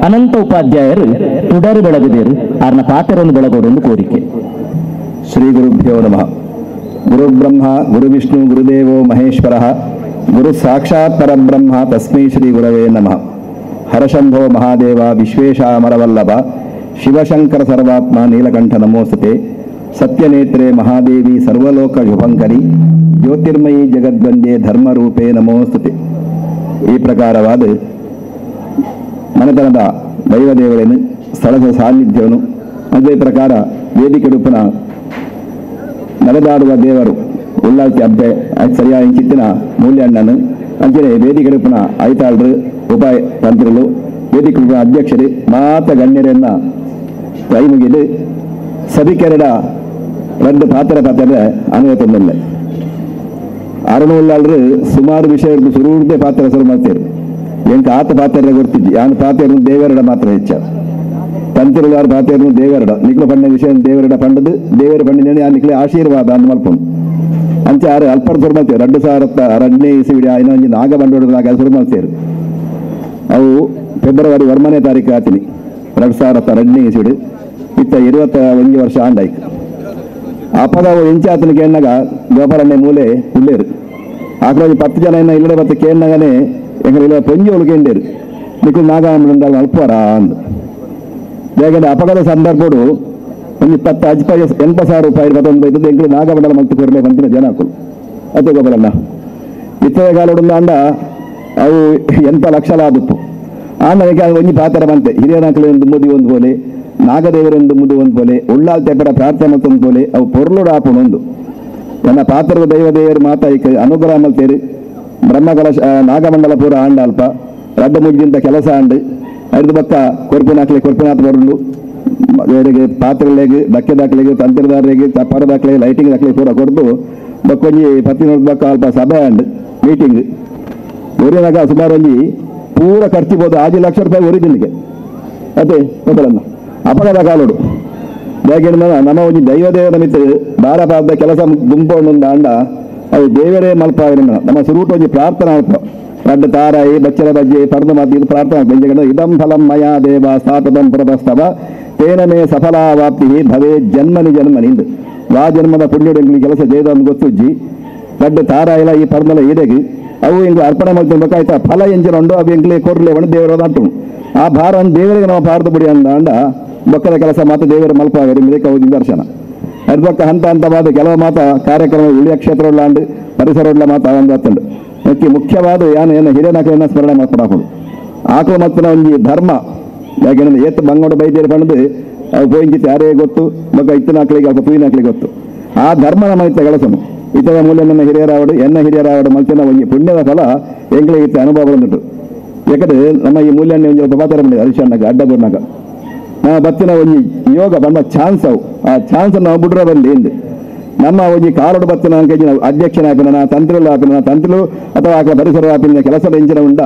ಅನಂತ ಉಪಾಧ್ಯಾಯರು ತುಡರು ಬೆಳಗದೇರು ಆರ್ನ ಪಾತ್ರವನ್ನು ಬೆಳಗೋಡೊಂದು ಕೋರಿಕೆ. ಶ್ರೀ ಗುರುಭ್ಯೋ ನಮಃ. ಗುರುಬ್ರಹ್ಮ ಗುರುವಿಷ್ಣು ಗುರುದೇವೋ ಮಹೇಶ್ವರ ಗುರು ಸಾಕ್ಷಾತ್ ಪರಬ್ರಹ್ಮ ತಸ್ಮೈ ಶ್ರೀ ಗುರವೇ ನಮಃ. ಹರಶಂಭೋ ಮಹಾದೇವ ವಿಶ್ವೇಶಾಮರವಲ್ಲಭ ಶಿವಶಂಕರ ಸರ್ವಾತ್ಮ ನೀಲಕಂಠ ನಮೋಸ್ತುತೆ. ಸತ್ಯನೇತ್ರೆ ಮಹಾದೇವಿ ಸರ್ವಲೋಕ ಶುಭಂಕರಿ ಜ್ಯೋತಿರ್ಮಯಿ ಜಗದ್ವಂದೇ ಧರ್ಮರೂಪೇ ನಮೋಸ್ತುತೆ. ಈ ಪ್ರಕಾರವಾದ ಮನೆತನದ ದೈವದೇವರನ್ನು ಸ್ಥಳದ ಸಾನ್ನಿಧ್ಯವನ್ನು ಅದೇ ಪ್ರಕಾರ ವೇದಿಕೆ ರೂಪನ ನಡೆದಾಡುವ ದೇವರು ಉಳ್ಳಾಲ್ತಿ ಅಬ್ಬೆ ಸರಿಯಾದ ಇಂಚಿತ್ತಿನ ಮೂಲ್ಯಣ್ಣನು ಅಂಚನೆ ವೇದಿಕೆ ರೂಪನ ಐತಾಳರು ಉಪಾಯ ತಂತ್ರಿಗಳು ವೇದಿಕೆ ರೂಪನ ಅಧ್ಯಕ್ಷರು ಮಾತ ಗಣ್ಯರನ್ನ ಕೈ ಮುಗಿದು ಸಭಿಕೆರಡ ರದ್ದು ಪಾತ್ರ ಪಾತ್ರ ಅನುವ ತಂದಲ್ಲ. ಅರುಣ ಉಳ್ಳಾಳರು ಸುಮಾರು ವಿಷಯ ಸುರೂರ್ದೇ ಪಾತ್ರ ಹೆಸರು ಮಾಡ್ತೇವೆ. ಎಂಕ ಆತ ಪಾತ್ರ ಗೊತ್ತಿದ್ದಿ ಯಾನು ಪಾತ್ರ ದೇವರಡ ಮಾತ್ರ ಹೆಚ್ಚ ತಂತಿರುವಾರ ಪಾತ್ರ ದೇವರಡ ನಿಕ್ಲ ಪಣ್ಣ ವಿಷಯ ದೇವರಡ ಪಂಡದು ದೇವರ ಪಂಡಿನ ಆ ನಿಕ್ಲೆ ಆಶೀರ್ವಾದ ಅಂದ್ ಮಲ್ಪೊಂದು ಅಂಚೆ ಆರು ಅಲ್ಪರ್ ಸುರು ಮಾಡ್ತೇವೆ. 2002ನೇ ಇಸವಿ ಇನ್ನೊಂದು ನಾಗ ಬಂಡೋಡದಾಗ ಶುರು ಮಾಡ್ತೇವೆ. ಅವು ಫೆಬ್ರವರಿ 1ನೇ ತಾರೀಕು ಆತೀನಿ 2002ನೇ ಇಸವಿ ಇತ್ತ 21 ವರ್ಷ ಆಂಡಾಯ್ತು. ಅಪ್ಪದವು ಎಂಚಾತನ ಕೇಣ್ಣಾಗ ಗೋಪಾಲಣ್ಣೆ ಮೂಲೆ ಉಳ್ಳೇರು ಆಕಡೆ 10 ಜನ ಇನ್ನ ಇಲ್ಲಡೆ ಬತ್ತ ಕೇಣ್ಣಗನೆ ಎಂಗ್ಲ ಇಲ್ಲ ಪೊಂಜಿ ಒಳು ಕೇಂಡೇರು ನಿಕ್ಲು ನಾಗ ಅಲ್ಪರ ಅಂದು. ಯಾಕಂದ್ರೆ ಅಪಘಾತ ಸಂದರ್ಭಡು ಒಂದು 20 80,000 ರೂಪಾಯಿ ಬತ್ತೊಂದು ಎಂಗ್ಲು ನಾಗಮಂಡಲ ಮಂತು ಕೊರಲೆ ಬಂತಿನ ಜನ ಹಾಕಲು ಅತ್ತೆ ಗೋಪಾಲಣ್ಣ ಇತ್ತದ ಕಾಲೋಡು ಅಂಡ ಅವು 80 ಲಕ್ಷಲ ಆದುಪ್ಪು ಆಂಡ ಒಂಜಿ ಪಾತ್ರ ಬಂತೆ ಹಿರಿಯನಾಕಲು ಮುದಿ ಒಂದು ಪೋಲೆ ನಾಗದೇವರೆಂದು ಮುದು ಒಂದು ಪೋಲೆ ಉಳ್ಳಾಲ್ ತೆಪ್ಪರ ಪ್ರಾರ್ಥನೆ ಮತ್ತೊಂದು ಪೋಲೆ ಅವು ಪೊರ್ಲುಡು ಆಪುಣೊಂದು ನನ್ನ ಪಾತ್ರದ ದೈವ ದೇವರು ಮಾತಾ ಇಕ್ಕ ಅನುಗ್ರಹ ಮಲ್ತೇರು. ಬ್ರಹ್ಮಕಲಶ ನಾಗಮಂಡಲ ಪೂರ ಆಂಡ ಅಲ್ಪ ರಡ್ಡ ಮುಗ್ದಿಂತ ಕೆಲಸ ಆಂಡು ಅರ್ಧ ಬಕ್ಕ ಕೊರ್ಪಿನಾಕ್ಲೆ ಕೊರ್ಪಿನಾಥ ಬರುಂಡು ಬೇರೆಗೆ ಪಾತ್ರೆಗಳಿಗೆ ಡಕ್ಕೆ ದಾಖಲೆಗೆ ತಂತ್ರದಾರರಿಗೆ ತಪ್ಪಾರ ದಾಖಲೆ ಲೈಟಿಂಗ್ ದಾಖಲೆ ಪೂರ ಕೊಡ್ದು ಬಕ್ಕೊಂಜಿ ಪತ್ತಿನೊಂದು ಬಕ್ಕ ಅಲ್ಪ ಸಭೆ ಆಂಡ್ ಮೀಟಿಂಗ್ ಒರಿನಾಗ ಸುಮಾರು ಒಂಜಿ ಪೂರ ಖರ್ಚಿಬೋದು 5 ಲಕ್ಷ ರೂಪಾಯಿ ಒರಿದಿಲ್ಲಿಗೆ ಅದೇ ಗೊತ್ತಲ್ಲ ಅಪಘಾತ ಕಾಲೋಡು. ಯಾಕೆಂದ್ರೆ ನಮ್ಮ ಒಂಜಿ ದೈವ ದೇವರ ಮಿತ್ರ ಬಾರ ಪಾದ ಕೆಲಸ ಗುಂಪೊಂದು ಅಂಡ ಅದು ದೇವರೇ ಮಲ್ಪ ನಮ್ಮ ಸುರೂಟ ಒಂಜಿ ಪ್ರಾರ್ಥನೆ ಅಲ್ಪ ರಡ್ಡ ತಾರಾಯಿ ಬಚ್ಚರ ಬಜ್ಜೆ ಪರ್ದ ಮಾತಿ ಇದು ಪ್ರಾರ್ಥನೆ ಬೆಂಜಗಂಡ ಇದಂ ಫಲಂ ಮಯಾ ದೇವ ಸ್ಥಾಪಿತಂ ಪುರತಸ್ತವ ತೇನ ಮೇ ಸಫಲಾವಾಪ್ತಿ ಭವೇ ಜನ್ಮನಿ ಜನ್ಮನಿ ಇಂದು ವಾ ಜನ್ಮದ ಪುಣ್ಯಡು ಕೆಲಸ ಜಯದ ಗೊತ್ತುಜ್ಜಿ ರಡ್ಡ ತಾರಾಯಿಲ ಈ ಪರ್ದಲ ಈಡೆಗೆ ಅವು ಇಂಗ್ಲು ಅರ್ಪಣೆ ಮಾಡ್ತಿರ್ಬೇಕಾಯ್ತಾ ಫಲ ಎಂಜಿನ ಉಂಡು ಅವು ಎಂಗ್ಲೇ ಕೊರ್ಲೆ ಒಂದು ದೇವರ ಅಂಟು ಆ ಭಾರ ದೇವರಿಗೆ ನಾವು ಭಾರದ ಬುಡಿ ಅಂದ ಅಂಡ ಬೊಕ್ಕದ ಕೆಲಸ ಮಾತ್ರ ದೇವರ ಮಲ್ಪಾಗರಿ ಮೇರೆ ಕೌದಿ ದರ್ಶನ ಅರ್ಬಕ್ಕ ಹಂತ ಹಂತವಾದ ಕೆಲವು ಮಾತ ಕಾರ್ಯಕ್ರಮ ಉಳಿಯ ಕ್ಷೇತ್ರ ಉಳ್ಳಾಂಡು ಪರಿಸರ ಉಳ್ಳ ಮಾತ ಒಂದು ಹತ್ತುಂಡು ಮುಖ್ಯವಾದ ಯಾನು ಏನು ಹಿರಿಯನಾಕರನ್ನ ಸ್ಮರಣೆ ಮಾಡ್ಕೊಡಾಕೊಂಡು ಆಕಳು ಮತ್ತು ಒಂಜಿ ಧರ್ಮ ಯಾಕೆಂದ್ರೆ ಏತ್ ಬಂಗೋಡು ಬೈದೇರಿ ಪಂಡದು ಅವು ಪೋಯಿಂಚಿತ್ತು ಯಾರೇ ಗೊತ್ತು ಮಕ್ಕ ಇತ್ತನಾಕ್ಳಿಗೆ ಅಲ್ಪ ಪೂಯಿನಾಕ್ಳಿಗೆ ಗೊತ್ತು ಆ ಧರ್ಮ ನಮ್ಮ ಇತ್ತ ಕೆಲಸನು ಇತರ ಮೂಲ ನನ್ನ ಹಿರಿಯರಾವಡು ಎನ್ನ ಹಿರಿಯರಾವಡು ಮಲ್ತಿನ ಒಂಜಿ ಪುಣ್ಯದ ಫಲ ಎಂಗ್ಳಿಗೆ ಇತ್ತ ಅನುಭವ ಬಂದುಂಟು. ಯಾಕಂದ್ರೆ ನಮ್ಮ ಈ ಮೂಲ್ಯಣ್ಣೆ ಒಂಜಿ ಪಾತ್ರ ಬಂದಿದೆ ಹರಿಶಣ್ಣಗ ಅಡ್ಡಬೂರ್ನಾಗ ನಮ್ಮ ಬತ್ತಿನ ಒಂಜಿ ಯೋಗ ಬಂದ ಚಾನ್ಸ್ ಅವು ಆ ಚಾನ್ಸ್ ನಾವು ಬಿಡ್ರೆ ಬಂದು ಎಂದು ನಮ್ಮ ಒಂಜಿ ಕಾಲೋಡು ಬತ್ತಿನ ಅಧ್ಯಕ್ಷನಾಪಿನ ತಂತ್ರುಲು ಆಪಿನ ತಂತ್ರುಲು ಅಥವಾ ಆಕಳ ಪರಿಸರ ಆಪಿನ ಕೆಲಸದ ಎಂಚಿನ ಉಂಡ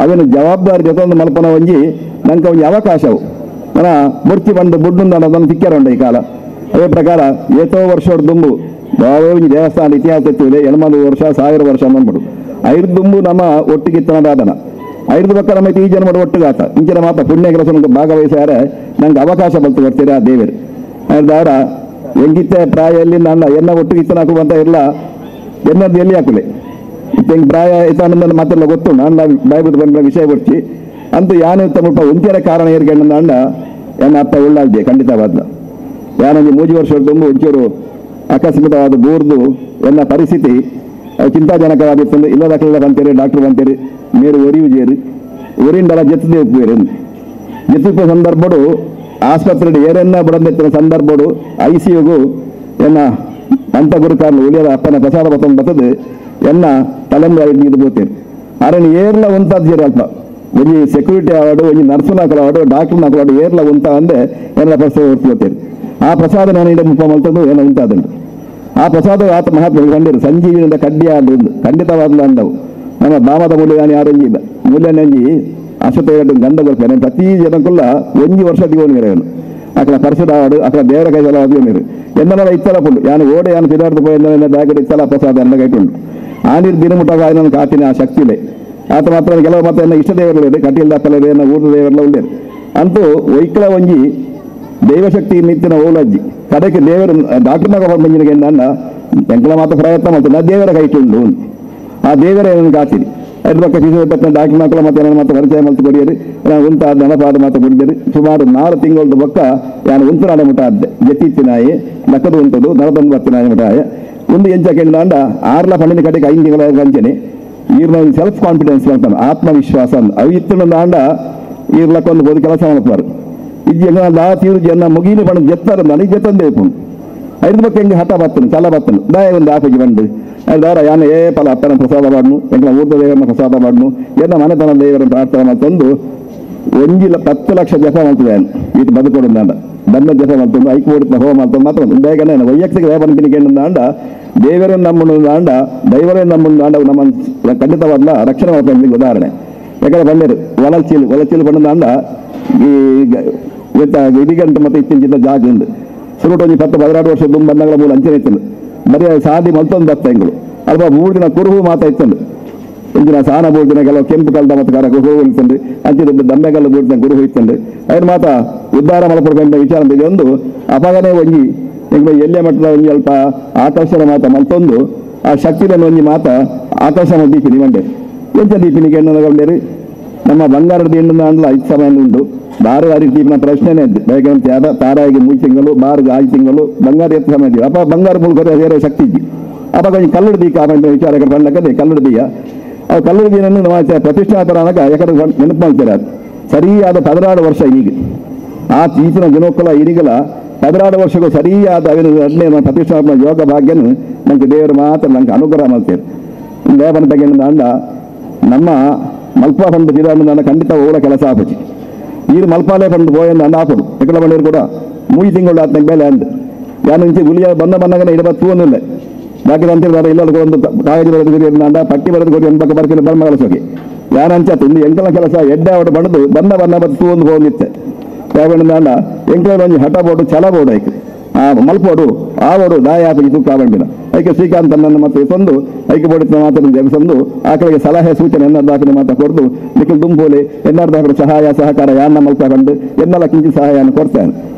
ಅವೇನು ಜವಾಬ್ದಾರಿ ಜೊತೆ ಮಲ್ಪನ ಒಂಜಿ ನಂಗೆ ಒಂಜಿ ಅವಕಾಶವು ನನ್ನ ಮುರ್ಚಿ ಬಂದು ಬುಡ್ಡು ಅದನ್ನು ತಿಕ್ಕ್ಯಾರ ಉಂಡ ಈ ಕಾಲ. ಅದೇ ಪ್ರಕಾರ ಏತೋ ವರ್ಷದ ದುಂಬು ಒಂಜಿ ದೇವಸ್ಥಾನ ಇತಿಹಾಸ ಎತ್ತಿದೆ 800 ವರ್ಷ 1000 ವರ್ಷ ಅಂದ್ಬಿಡು ಐದು ದುಂಬು ನಮ್ಮ ಒಟ್ಟಿಗಿತ್ತನದಾದನ ಐದು ಪಕ್ಕ ನಮ್ಮ ಈ ಜನ್ಮದ ಒಟ್ಟಿಗಾತ ಇಂಚಿನ ಮಾತ ಪುಣ್ಯ ಕೆಲಸ ಭಾಗವಹಿಸ್ಯಾರೆ ನಂಗೆ ಅವಕಾಶ ಬಂತು ಬರ್ತೀರಾ ದೇವರು. ದಾರ ಎಂಗಿತ್ತೆ ಪ್ರಾಯ ಎಲ್ಲಿ ನನ್ನ ಎನ್ನ ಒಟ್ಟಿಗೆ ಇತ್ತನ ಹಾಕುವಂತ ಇಲ್ಲ ಎನ್ನದ್ದು ಎಲ್ಲಿ ಹಾಕುಲೆ ಹೆಂಗೆ ಪ್ರಾಯ ಇತ್ತಾನಂದ ಮಾತೆಲ್ಲ ಗೊತ್ತು ನಾನು ಬಾಯ್ಬಿಟ್ಟು ಬಂದ ವಿಷಯ ಬರ್ತಿ ಅಂತೂ ಯಾನು ತಮ್ಮ ಒಂಚರ ಕಾರಣ ಏರ್ಕೊಂಡು ಅಂಡ ಎನ್ನ ಅಪ್ಪ ಉಳ್ಳಾಲ್ದೆ ಖಂಡಿತವಾದ ಯಾನೊಂದು 3 ವರ್ಷದ ತುಂಬ ಒಂಚೂರು ಅಕಸ್ಮಿತವಾದ ಬೂರ್ದು ಎಲ್ಲ ಪರಿಸ್ಥಿತಿ ಚಿಂತಾಜನಕವಾಗಿತ್ತು. ಇಲ್ಲದಕ್ಕೆಲ್ಲ ಬಂತೀರಿ ಡಾಕ್ಟರ್ ಬಂತೀರಿ ಮೇರು ಒರಿಯು ಜೇರಿ ಒರಿಂಡಲ ಜೆತ್ತದೆ ಒಪ್ಪುವೇರು ಜೆತ್ತಿಪ್ಪ ಸಂದರ್ಭಡು ಆಸ್ಪತ್ರೆ ಏರನ್ನ ಬಡಂದೆತ್ತಿನ ಸಂದರ್ಭಡು I C ಯುಗೂ ಎನ್ನ ಅಂತ ಗುರುಕಾರನು ಉಳಿಯದ ಅಪ್ಪನ ಪ್ರಸಾದ ಬತ್ತೊಂದು ಬರ್ತದೆ ಎನ್ನ ತಲೆಂಬ ಇದು ಬೋತೇನೆ ಆರಣ ಏರ್ಲ ಉಂತಾದ ಅಲ್ಪ ಒಂಜಿ ಸೆಕ್ಯೂರಿಟಿ ಅವಾರ್ಡು ಒಂಜಿ ನರ್ಸುನ ಹಾಕಲಾಡು ಡಾಕ್ಟರ್ನ ಹಾಕಲಾಡು ಏರ್ಲ ಉಂತ ಅಂದೆ ಎಲ್ಲ ಪ್ರಸಾದ ಹೊರ್ತು ಆ ಪ್ರಸಾದ ನಾನು ಇಡ ಮುಪ್ಪ ಮಲ್ತದ್ದು ಏನೋ ಉಂಟಾದಂಡು ಆ ಪ್ರಸಾದ ಆತ ಮಹಾತ್ಮ ಕಂಡಿರು ಸಂಜೀವಿನಿಂದ ಕಡ್ಡಿ ಆಡು ಖಂಡಿತವಾದ ಅಂದವು ನಮ್ಮ ಬಾಮದ ಮೂಲ್ಯಾನಿ ಯಾರೊಂಜಿ ಮೂಲ್ಯನಂಜಿ ಅಶ್ವಥ ಗಂಧ ಕೊಲ್ಪೇನೆ ಪ್ರತಿ ಜನಕ್ಕುಲ್ಲ ಒಂಜಿ ವರ್ಷ ದಿಗೋನಿರು ಅಕಲ ಪರಶುದ ಆಡು ಅಕಲ ದೇವರ ಕೈಸಲ ದಿಗೋನಿರು ಎಂದೆಲ್ಲ ಇತ್ತಲ ಪುಂಡು ಯಾನು ಓಡೆ ಯಾನು ಪಿದಾರ್ದು ಪೋಯ ಬ್ಯಾಗ್ ಇತ್ತಲ ಪ್ರಸಾದ ಎಲ್ಲ ಕೈಟುಂಡು ಆ ನೀರು ದಿನ ಮುಟ್ಟಾಗ ನಾನು ಕಾತಿನ ಆ ಶಕ್ತಿ ಇದೆ. ಆತ ಮಾತ್ರ ಕೆಲವು ಮಾತ್ರ ಎನ್ನ ಇಷ್ಟ ದೇವರುಗಳಿದೆ ಕಟೀಲ್ ದಾಪಲ ಎನ್ನ ಊರ್ದ ದೇವರೆಲ್ಲ ಉಳ್ಳೇರು ಅಂತೂ ವೈಕಲ ಒಂಜಿ ದೈವಶಕ್ತಿ ನಿತ್ತಿನ ಓಲಜ್ಜಿ ಕಡೆಗೆ ದೇವರು ಡಾಕ್ಟರ್ನಾಗ ಮಂಜಿನಿಗೆ ನನ್ನ ಎಂಕಲ ಮಾತ್ರ ಪ್ರಯತ್ನ ಮಾಡ್ತೀನಿ ನಾ ದೇವರ ಕೈಟುಂಡು ಆ ದೇವರ ಏನನ್ನು ಕಾತಿರಿ ಅದ್ರ ಪಕ್ಕ ಫಿಸಿಯೋಥೆರಪಿ ಡಾಕ್ಟರ್ ಮಕ್ಕಳ ಮತ್ತೆ ಏನೋ ಮಾತ್ರ ಪರಿಚಯ ಮಲ್ತು ಕೊಡಿಯರಿ ನಾನು ಉಂತ ನೆನಪಾದ ಮಾತ್ರ ಕುಡಿದರಿ ಸುಮಾರು 4 ತಿಂಗಳದ ಬೊಕ್ಕ ಯಾನು ಉಂತನಾಡೆ ಮುಟ ಆದ್ದೆ ಜೆತ್ತಿತ್ತಿನಾಯಿ ಲಕ್ಕದ ಉಂಟದು ನರದೊಂದು ಬತ್ತಿನಾಯಿ ಮುಟಾಯ ಒಂದು ಎಂಚ ಕೇಳಿದ ಆರ್ಲ ಪಂಡಿನ ಕಡೆಗೆ 5 ತಿಂಗಳ ಕಂಚನೆ ಈರ್ನ ಸೆಲ್ಫ್ ಕಾನ್ಫಿಡೆನ್ಸ್ ಅಂತಾನೆ ಆತ್ಮವಿಶ್ವಾಸ ಅಂದ ಅವು ಇತ್ತು ಆಂಡ ಈರ್ಲಕ್ಕೊಂದು ಬೋದು ಕೆಲಸ ಮಾಡ್ತಾರೆ ಇಜ್ಜಿ ದಾ ತೀರು ಜನ ಮುಗಿಲಿ ಪಣ ಜೆತ್ತಾರೆ ನನಗೆ ಜೆತ್ತಂದೇ ಇಪ್ಪು ಐದು ಪಕ್ಕ ಹೆಂಗೆ ಹಠ ಬರ್ತನು ಚಲ ಬರ್ತನು ದಾಯ ಒಂದು ಆಫಿಗೆ ಬಂದು ದಾರ ಯಾನ ಏ ಪಲ ಅಪ್ಪನ ಪ್ರಸಾದ ಮಾಡ್ನು ಎಂಕಲ ಊರ್ದ ದೇವರನ್ನ ಪ್ರಸಾದ ಮಾಡ್ನು ಎನ್ನ ಮನೆತನ ದೇವರನ್ನ ಪ್ರಾರ್ಥನೆ ಮಾಡ್ತಂದು ಒಂಜಿ 10 ಲಕ್ಷ ಜಪ ಮಾಡ್ತದೆ ಈತ ಬದುಕೊಡು ಅಂದ ಬಂದ ಜಪ ಮಾಡ್ತಂದು ಐಕು ಓಡಿತ ಹೋಮ ಮಾಡ್ತಂದು ಮಾತ್ರ ಬೇಗನೆ ವೈಯಕ್ತಿಕ ದೇವನ ಕೇಂದ್ರ ದೇವರನ್ನು ನಂಬುಂಡ ಆಂಡ ದೈವರನ್ನು ನಂಬುಂಡ ಆಂಡ ನಮ್ಮ ಖಂಡಿತವಾದ ರಕ್ಷಣೆ ಮಾಡ್ತಾ ಉದಾಹರಣೆ. ಯಾಕಂದ್ರೆ ಬಂದಿರು ಒಲಚೀಲು ಒಲಚೀಲು ಬಂದ ಆಂಡ ಈ ಇದಿಗಂಟು ಮತ್ತು ಇತ್ತಿನ ಜಾಗ ಉಂಡು ಸುರುಟು ಒಂಜಿ 10 16 ವರ್ಷ ದುಂಬು ಬಂದಾಗ ಮೂಲ ಅಂಚನೆ ಇತ್ತು ಬರೀ ಸಾದಿ ಮಲ್ತೊಂದು ಬತ್ತ ಎಂಗಳು ಅಲ್ಪ 3 ದಿನ ಕುರುಹು ಮಾತಾ ಇತ್ತಂಡು ಒಂದಿನ ಸಾನ 3 ದಿನ ಕೆಲವು ಕೆಂಪು ಕಲ್ದ ಮತ್ತು ಕರ ಕುರುಹು ಇತ್ತಂಡು ಅಂಚಿನ ದಂಬೆಗಲ್ಲು 3 ದಿನ ಕುರುಹು ಇತ್ತಂಡು ಅದನ್ನ ಮಾತ ಉದ್ಧಾರ ಮಲ್ಪಡ್ಕೊಂಡ ವಿಚಾರ ಒಂದು ಅಪಗನೇ ಒಂಜಿ ಎಂಗಳು ಎಲ್ಲೇ ಮಟ್ಟದ ಒಂಜಿ ಅಲ್ಪ ಆಕರ್ಷಣೆ ಮಾತ ಮಲ್ತೊಂದು ಆ ಶಕ್ತಿಯನ್ನು ಒಂಜಿ ಮಾತ ಆಕರ್ಷಣೆ ದೀಪಿನಿ ಮಂಡೆ ಎಂಚ ದೀಪಿನಿಗೆ ಎಣ್ಣೆ ನಮ್ಮ ಬಂಗಾರದ ಹೆಣ್ಣು ಅಂಡ್ಲ 5 ಸಮಯ ಉಂಟು ಬಾರು ಆ ರೀತಿ ಪ್ರಶ್ನೆನೇ ಇದ್ದೆ ಬೇಕಂತ ತಾರಾಯಿಗೆ 3 ತಿಂಗಳು ಬಾರಿಗೆ 5 ತಿಂಗಳು ಬಂಗಾರ ಎತ್ತು ಸಮಯ ಇದ್ದೀವಿ ಅಪ್ಪ ಬಂಗಾರ ಮೂಲಕ ಬೇರೆ ಶಕ್ತಿ ಇದ್ದಿ ಅಪ್ಪ ಕೊಂಚ ಕಲ್ಲುಡು ದೀಕ ವಿಚಾರ ಬಂದಕ್ಕದೆ ಕಲ್ಲುಡು ದೀಯ ಅವು ಕಲ್ಲುಡು ದೀನನ್ನು ನಾವು ಪ್ರತಿಷ್ಠಾಪರ ಯಾಕಂದ್ರೆ ನೆನಪು ಮಾಡ್ತಾರೆ ಅದು ಸರಿಯಾದ 16 ವರ್ಷ ಈಗ ಆ ಈಚಿನ ದಿನೋಕ್ಕಲ ಈಗಲ 16 ವರ್ಷಕ್ಕೂ ಸರಿಯಾದ ಅವಿನ ಪ್ರತಿಷ್ಠಾಪನ ಯೋಗ ಭಾಗ್ಯನು ನಂಗೆ ದೇವರು ಮಾತ್ರ ನಂಗೆ ಅನುಗ್ರಹ ಮಾಡ್ತೇವೆ. ದೇವನ ಬಗ್ಗೆ ಅಂಡ ನಮ್ಮ ಮಲ್ಪ ಬಂದು ಬಿರಾನ ಖಂಡಿತ ಓಡ ಕೆಲಸ ಆಪುಜಿ ನೀರು ಮಲ್ಪಾಲೆ ಬಂದು ಪೋಯಂದು ಅಂಡ ಆಪುಡು ಎಕ್ಕಡ ಬಂದಿರು ಕೂಡ 3 ತಿಂಗಳು ಆತನ ಮೇಲೆ ಅಂದು ಯಾನು ಇಂಚೆ ಗುಲಿಯ ಬಂದ ಬಂದಾಗನೇ ಇಡಬತ್ತು ಒಂದಿಲ್ಲ ಬಾಕಿ ಅಂತಿರ್ತಾರೆ ಇಲ್ಲ ಒಂದು ಕಾಗಜಿ ಬರೆದು ಗುರಿ ಅಂಡ ಪಟ್ಟಿ ಬರೆದು ಗುರಿ ಪಕ್ಕ ಬರ್ಕಿಲ್ಲ ಬಂದ ಕೆಲಸಕ್ಕೆ ಯಾರು ಅಂಚಾತು ಒಂದು ಎಂಕಲ ಕೆಲಸ ಎಡ್ಡೆ ಅವಡು ಬಂದು ಬಂದ ಬಂದ ಬತ್ತು ಒಂದು ಹೋಗಿತ್ತೆ ಯಾವಂಡ ಎಂಕಲ ಒಂಜಿ ಹಠ ಬೋಡು ಛಲ ಬೋಡು ಐಕ್ ಆ ಮಲ್ಪೋಡು ಆವೋಡು ದಾಯ ಆಪಿ ತೂಕ ಬಂಡಿನ ಐಕೆ ಶ್ರೀಕಾಂತ್ ನನ್ನ ಮತ್ತೆ ತಂದು ಐಕೆ ಬೋಡಿನ ಮಾತನ್ನು ಜಪಿಸಂದು ಆಕಳಿಗೆ ಸಲಹೆ ಸೂಚನೆ ಎನ್ನರ್ದಾಕಿನ ಮಾತ ಕೊಡ್ದು ನಿಖಿಲ್ ದುಂಬೋಲೆ ಎನ್ನರ್ದಾಕರ ಸಹಾಯ ಸಹಕಾರ ಯಾನ್ನ ಮಲ್ಪ ಕಂಡು ಎನ್ನೆಲ್ಲ ಕಿಂಚಿ ಸಹಾಯವನ್ನು ಕೊಡ್ತಾನೆ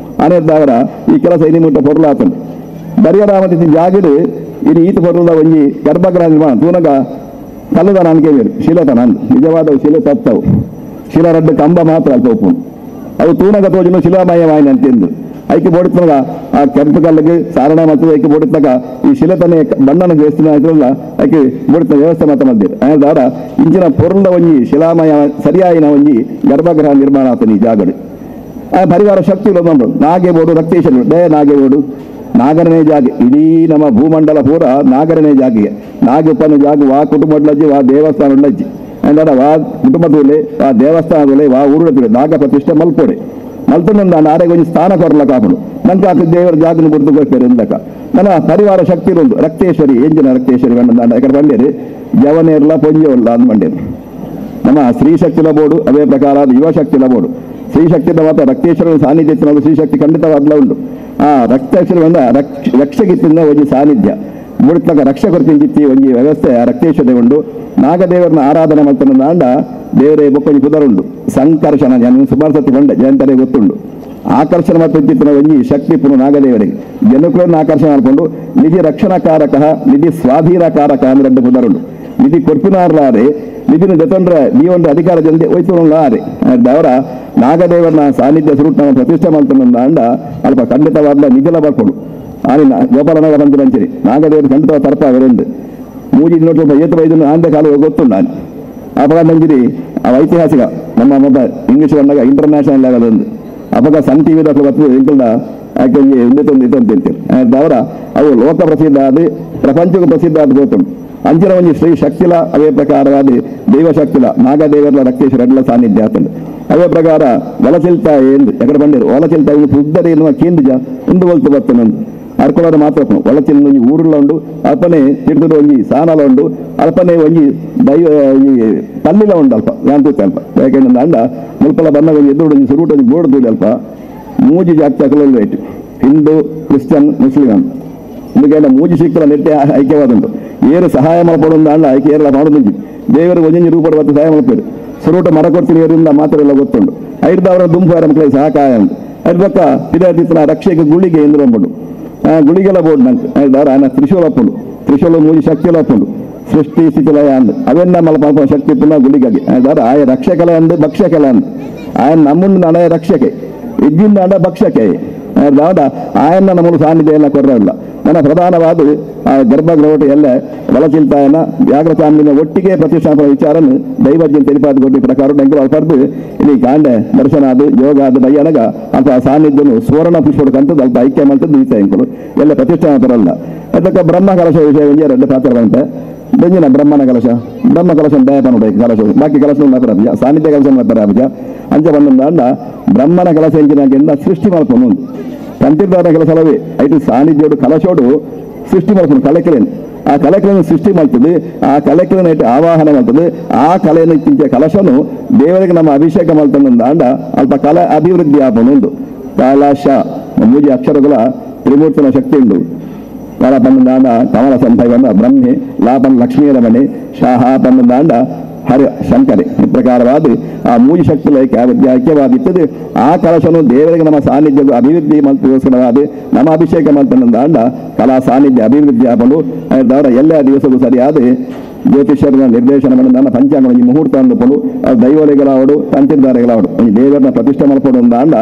ಅನೇದ್ದಾವರ ಈ ಕೆಲಸ ಇನಿ ಮುಟ್ಟ ಪೊರ್ಲಾತನು ದರ್ಯರಾಮತಿ ಜಾಗಿಡು ಇನ್ನು ಈತ ಪೊರ್ಲದ ಒಂಜಿ ಗರ್ಭಗೃಹ ನಿರ್ಮಾಣ ತೂನಗ ಕಲ್ಲುದ ನಾನು ಕೇಳಿರು ಶಿಲೆತನ ನಿಜವಾದವು ಶಿಲೆ ತತ್ತವು ಶಿಲ ರಡ್ಡು ಕಂಬ ಮಾತ್ರ ಅಲ್ಪ ಉಪ್ಪು ಅವು ತೂನಗ ತೋಜನು ಶಿಲಾಮಯವಾಯಿನ ಅಂತೆಂದು ಐಕೆ ಬೋಡಿತನಗ ಆ ಕೆಂಪು ಕಲ್ಲಿಗೆ ಸಾರಣ ಮತ್ತು ಐಕೆ ಬೋಡಿತನಗ ಈ ಶಿಲೆತನೆ ಬಣ್ಣನ ವ್ಯವಸ್ಥೆ ಇದ್ರಲ್ಲ ಐಕೆ ಬೋಡಿತ ವ್ಯವಸ್ಥೆ ಮಾತ್ರ ಮದ್ದಿರು ದಾರ ಇಂಚಿನ ಪೊರ್ಲ ಒಂಜಿ ಶಿಲಾಮಯ ಸರಿಯಾಯಿನ ಒಂಜಿ ಗರ್ಭಗೃಹ ನಿರ್ಮಾಣ ಆತನ ಈ ಜಾಗಡು ಆ ಪರಿವಾರ ಶಕ್ತಿ ಉಂಟು ನಾಗೆ ಬೋಡು ರಕ್ತೇಶ್ವರ ಡೇ ನಾಗೆ ಬೋಡು ನಾಗರನೇ ಜಾಗೆ ಇಡೀ ನಮ್ಮ ಭೂಮಂಡಲ ಪೂರ ನಾಗರನೇ ಜಾಗಿಗೆ ನಾಗಪ್ಪನ ಜಾಗ ವಾ ಕುಟುಂಬಡ್ಲಜ್ಜಿ ವಾ ದೇವಸ್ಥಾನ ಅಂದ್ರೆ ವಾ ಕುಟುಂಬದಲ್ಲೇ ವಾ ದೇವಸ್ಥಾನದಲ್ಲೇ ವಾ ಊರುಡದಲ್ಲಿ ನಾಗ ಪ್ರತಿಷ್ಠೆ ಮಲ್ಪೋಡೆ ಮಲ್ತೊಂದು ಆರೆಗೆ ಒಂಜಿ ಸ್ಥಾನ ಕೊರಲ ಕಾಪುಡು ನಂಗೆ ಆತ ದೇವರ ಜಾಗನ ಗುರುತು ಕೊಡ್ತಾರೆ ಇಂದಕ ನನ್ನ ಪರಿವಾರ ಶಕ್ತಿ ಉಂಟು ರಕ್ತೇಶ್ವರಿ ಎಂಜಿನ ರಕ್ತೇಶ್ವರಿ ಬಂಡ ಯಾಕಂದ್ರೆ ಬಂಡೇರಿ ಜವನೇರ್ಲ ಪೊಂಜೋಲ್ಲ ಅಂದ್ ಬಂಡೇರಿ ನಮ್ಮ ಸ್ತ್ರೀಶಕ್ತಿಲ ಬೋರ್ಡು ಅದೇ ಪ್ರಕಾರ ಯುವಶಕ್ತಿಲ ಬೋರ್ಡು ಸ್ತ್ರೀಶಕ್ತಿದ ಮಾತ್ರ ರಕ್ತೇಶ್ವರ ಸಾನ್ನಿಧ್ಯ ಸ್ತ್ರೀಶಕ್ತಿ ಖಂಡಿತವಾಗ್ಲ ಉಂಟು ಆ ರಕ್ತೇಶ್ವರ ಬಂದ ರಕ್ಷಕಿತ್ತಿಂದ ಒಂಜಿ ಸಾನ್ನಿಧ್ಯ ಮುಡಿತಕ್ಕ ರಕ್ಷ ಕೊರ್ತಿಂಚಿತ್ತಿ ಒಂಜಿ ವ್ಯವಸ್ಥೆ ಆ ರಕ್ತೇಶ್ವರ ಉಂಡು ನಾಗದೇವರನ್ನ ಆರಾಧನೆ ಮಾಡ್ತಾನ ಅಂಡ ದೇವರೇ ಬೊಕ್ಕೊಂಜಿ ಪುದರುಂಡು ಸಂಕರ್ಷಣ ಸುಮಾರು ಸತಿ ಬಂಡ ಜಯಂತರೇ ಗೊತ್ತುಂಡು ಆಕರ್ಷಣ ಮತ್ತು ಒಂಜಿ ಶಕ್ತಿ ಪುನಃ ನಾಗದೇವರಿಗೆ ಜನಕುలను ಆಕರ್ಷಣೆ ಮಾಡಿಕೊಂಡು ನಿಧಿ ರಕ್ಷಣಾಕಾರಕ ನಿಧಿ ಸ್ವಾಧೀನಕಾರಕ ಅಂದ್ರೆ ಎರಡು ಪುದರುಂಡು ನಿಧಿ ಕೊರ್ಪಿನಾರ್ಲಾರೆ ನಿಧಿನ ಜೊತಂದ್ರೆ ನೀವೊಂದು ಅಧಿಕಾರ ಜೊತೆ ಹೋಯ್ತು ಅವರ ನಾಗದೇವರನ್ನ ಸಾನ್ನಿಧ್ಯ ಸ್ವರೂಪ ನಾವು ಪ್ರತಿಷ್ಠೆ ಮಾಡ್ತಾನ ಅಂಡ ಅಲ್ಪ ಖಂಡಿತವಾದ ನಿಧಿಲ ಬರ್ಕೊಂಡು ಆನಿನ ಗೋಪಾಲನಗರ ಅಂತ ಅಂತೀರಿ ನಾಗದೇವರು ಖಂಡಿತವಾದ ತರ್ಪ ಅವರೊಂದು ಮೂಜಿ ನೋಟ್ ಏತು ಬೈದು ಆಂದೆ ಕಾಲು ಗೊತ್ತುಂಡು ನಾನು ಅಪಗ ನಂಜಿರಿ ಆ ಐತಿಹಾಸಿಕ ನಮ್ಮ ಮೊಬ ಇಂಗ್ಲೀಷ್ ಬಂದಾಗ ಇಂಟರ್ನ್ಯಾಷನಲ್ ಲೆವೆಲ್ ಒಂದು ಅಪಗ ಸನ್ ಟಿವಿ ದಾಖಲು ಬರ್ತದೆ ಇಂಕಲ್ಡ ಯಾಕೆ ಒಂದೇ ತಿಂತೀರಿ ಅವರ ಅವು ಲೋಕ ಪ್ರಸಿದ್ಧ ಆದ ಪ್ರಪಂಚಕ್ಕೂ ಪ್ರಸಿದ್ಧ ಆದ ಗೊತ್ತುಂಟು ಅಂಚಿನ ಒಂಜಿ ಶ್ರೀ ಶಕ್ತಿಲ ಅವೇ ಪ್ರಕಾರವಾದ ದೈವಶಕ್ತಿಲ ನಾಗದೇವರ ರಕ್ತೇಶ್ವರ ಸಾನ್ನಿಧ್ಯ ಆತಂಡು ಅದೇ ಪ್ರಕಾರ ಒಲಚಿಲ್ತಾಯಿ ಎಂದು ಎಕಡೆ ಬಂದಿರು ಒಲಚಿಲ್ತಾಯಿ ಪುದ್ದರಿ ಎನ್ನುವ ಕೇಂದ್ರಜ ಒಂದು ಒಲ್ತು ಬರ್ತನೊಂದು ಅರ್ಕೊಳದ ಮಾತ್ರ ಒಲಚಿಲ್ ಒಂಜಿ ಊರುಲ ಉಂಡು ಅಲ್ಪನೆ ತೀರ್ಥದ ಒಂಜಿ ಸಾನಲ ಉಂಡು ಅಲ್ಪನೆ ಒಂಜಿ ದೈವ ಒಂಜಿ ಪಲ್ಲಿಲ ಉಂಡು ಅಲ್ಪ ಯಾನ್ ಅಲ್ಪ ಯಾಕೆಂದ್ರೆ ಅಂಡ ಮುಲ್ಪಲ ಬನ್ನ ಒಂಜಿ ಎದುರು ಒಂಜಿ ಸುರುಟ ಒಂಜಿ ಬೋರ್ಡ್ ದೂಡಿ ಅಲ್ಪ ಮೂಜಿ ಜಾತಿ ಅಕಲಲ್ಲಿ ಇಟ್ಟು ಹಿಂದೂ ಕ್ರಿಶ್ಚಿಯನ್ ಮುಸ್ಲಿಂ ಇಂದುಕೆಲ್ಲ ಮೂಜಿ ಸಿಕ್ಕಲ ನೆಟ್ಟೆ ಐಕ್ಯವಾದುಂಟು ಏರು ಸಹಾಯ ಮಾಡ್ಕೊಡೊಂದು ಅಂಡ ಐಕ್ಯ ಏರಲ ಮಾಡೋದು ದೇವರು ಒಂಜೊಂಜಿ ರೂಪದ ಬತ್ತು ಸಹಾಯ ಮಾಡ್ಬೇರು ಸುರುಟ ಮರ ಕೊಡ್ತೀನಿ ಏರಿಂದ ಮಾತ್ರ ಎಲ್ಲ ಗೊತ್ತುಂಟು ಐದು ಅವರ ದುಂಪು ಮಕ್ಕಳಿಗೆ ಸಹಕಾಯ ಉಂಟು ಅದ್ರ ಪಕ್ಕ ಪಿದಾತಿತ್ತನ ರಕ್ಷೆಗೆ ಗುಳಿಗೆ ಎಂದು ಅಂಬುಡು ಆ ಗುಳಿಗೆಲ್ಲ ಬೋರ್ಡ್ ನಂಗೆ ಐದಾರ ಆನ ತ್ರಿಶೂಲ ಅಪ್ಪುಂಡು ತ್ರಿಶೂಲ ಮೂಜಿ ಶಕ್ತಿಲ ಅಪ್ಪುಂಡು ಸೃಷ್ಟಿ ಸ್ಥಿತಿಲಯ ಅಂದು ಅವೆನ್ನ ಮಲ್ಲ ಪಾಪ ಶಕ್ತಿ ಪುನಃ ಗುಳಿಗಾಗಿ ಐದಾರ ಆಯ ರಕ್ಷಕಲ ಅಂದು ಭಕ್ಷಕಲ ಅಂದು ಆಯನ ನಮ್ಮುಂಡು ನಾಡ ರಕ್ಷಕೆ ಇದ್ದಿಂದ ಅಂಡ ಭಕ್ಷಕೆ ದಾದ ಆಯನ್ನ ನಮ್ಮನ್ನು ಸಾನ್ನಿಧ್ಯ ಎಲ್ಲ ಕೊರಲ್ಲ ನನ್ನ ಪ್ರಧಾನವಾದ ಆ ಗರ್ಭಗೃಹ ಎಲ್ಲ ಒಲಚಿಲ್ತಾಯನ ವ್ಯಾಘ್ರಸ್ವಾಮಿನ ಒಟ್ಟಿಗೆ ಪ್ರತಿಷ್ಠಾಪನ ವಿಚಾರನ್ನು ದೈವಜ್ಞ ತಿಳಿಪಾದ ಕೊಟ್ಟ ಪ್ರಕಾರ ನಂಗೆ ಅಲ್ಪರ್ದು ಇಲ್ಲಿ ಕಾಂಡೆ ದರ್ಶನ ಅದು ಯೋಗ ಅದು ಬಯ್ಯನಗ ಅಲ್ಪ ಸಾನ್ನಿಧ್ಯನು ಸುವರ್ಣ ಪುಷ್ಪಡ್ಕಂತದ್ದು ಅಲ್ಪ ಐಕ್ಯ ಮಾಡ್ತದ್ದು ಈತ ಇಂಕುಲು ಎಲ್ಲ ಪ್ರತಿಷ್ಠಾನ ಬರಲ್ಲ ಅದಕ್ಕೆ ಬ್ರಹ್ಮ ಕಲಶ ವಿಷಯ ಒಂಜಿ ಎರಡು ಪಾತ್ರ ಬಂತೆ ಬೆಂಜಿನ ಬ್ರಹ್ಮನ ಕಲಶ ಬ್ರಹ್ಮ ಕಲಶ ದಯಪನ ಕಲಶ ಬಾಕಿ ಕಲಶ ಪರಾಬಜ ಸಾನ್ನಿಧ್ಯ ಕಲಶ ಪರಾಬಜ ಅಂಚ ಬಂದ ಬ್ರಹ್ಮನ ಕಲಶ ಎಂಜಿನ ಸೃಷ್ಟಿ ಮಾಡ್ಕೊಂಡು ತಂತಿರ್ದಾರ ಕೆಲಸಲವೇ ಐದು ಸಾನ್ನಿಧ್ಯೋಡು ಕಲಶೋಡು ಸೃಷ್ಟಿ ಮಾಡ್ಕೊಂಡು ಕಲೆಕಲೇನು ಆ ಕಲೆಕಲನ್ನು ಸೃಷ್ಟಿ ಮಾಡ್ತದೆ ಆ ಕಲೆಕಲನ್ನು ಇಟ್ಟು ಆವಾಹನೆ ಮಾಡ್ತದೆ ಆ ಕಲೆಯನ್ನು ಇತ್ತಿಂಚ ಕಲಶನು ದೇವರಿಗೆ ನಮ್ಮ ಅಭಿಷೇಕ ಮಾಡ್ತಾನೆ ಅಂಡ ಅಲ್ಪ ಕಲೆ ಅಭಿವೃದ್ಧಿ ಆಪನೊಂದು ಕಲಶ ಮೂಜಿ ಅಕ್ಷರಗಳ ತ್ರಿಮೂರ್ತಿನ ಶಕ್ತಿ ಉಂಟು ಕಲ ಪಂದಾಂಡ ಕಮಲ ಸಂಭವನ ಬ್ರಹ್ಮೆ ಲಾಪನ್ ಲಕ್ಷ್ಮೀ ರಮಣೆ ಶಾಹ ಪಂದಾಂಡ ಹರ ಶಂಕರೆ ಈ ಪ್ರಕಾರವಾದ ಆ ಮೂಜಿ ಶಕ್ತಿಗಳ ಐಕ್ಯವಾದಿತ್ತದೆ ಆ ಕಲಶನು ದೇವರಿಗೆ ನಮ್ಮ ಸಾನ್ನಿಧ್ಯ ಅಭಿವೃದ್ಧಿ ಮಂತ್ರಿಗೋಸ್ಕರವಾದ ನಮ್ಮ ಅಭಿಷೇಕ ಮಂತ್ರನಂದ ಕಲಾ ಸಾನ್ನಿಧ್ಯ ಅಭಿವೃದ್ಧಿ ಆಗಲು ಅವರ ಎಲ್ಲ ದಿವಸಕ್ಕೂ ಸರಿಯಾದ ಜ್ಯೋತಿಷ್ಯರ ನಿರ್ದೇಶನ ನನ್ನ ಪಂಚಾಂಗ ಒಂಜಿ ಮುಹೂರ್ತ ಅಂದುಕೊಂಡು ದೈವಲೆಗಳಾವಡು ತಂತಿರ್ದಾರೆಗಳಾವಡು ಒಂಜಿ ದೇವರನ್ನ ಪ್ರತಿಷ್ಠೆ ಮಲ್ಪಡು ಅಂದ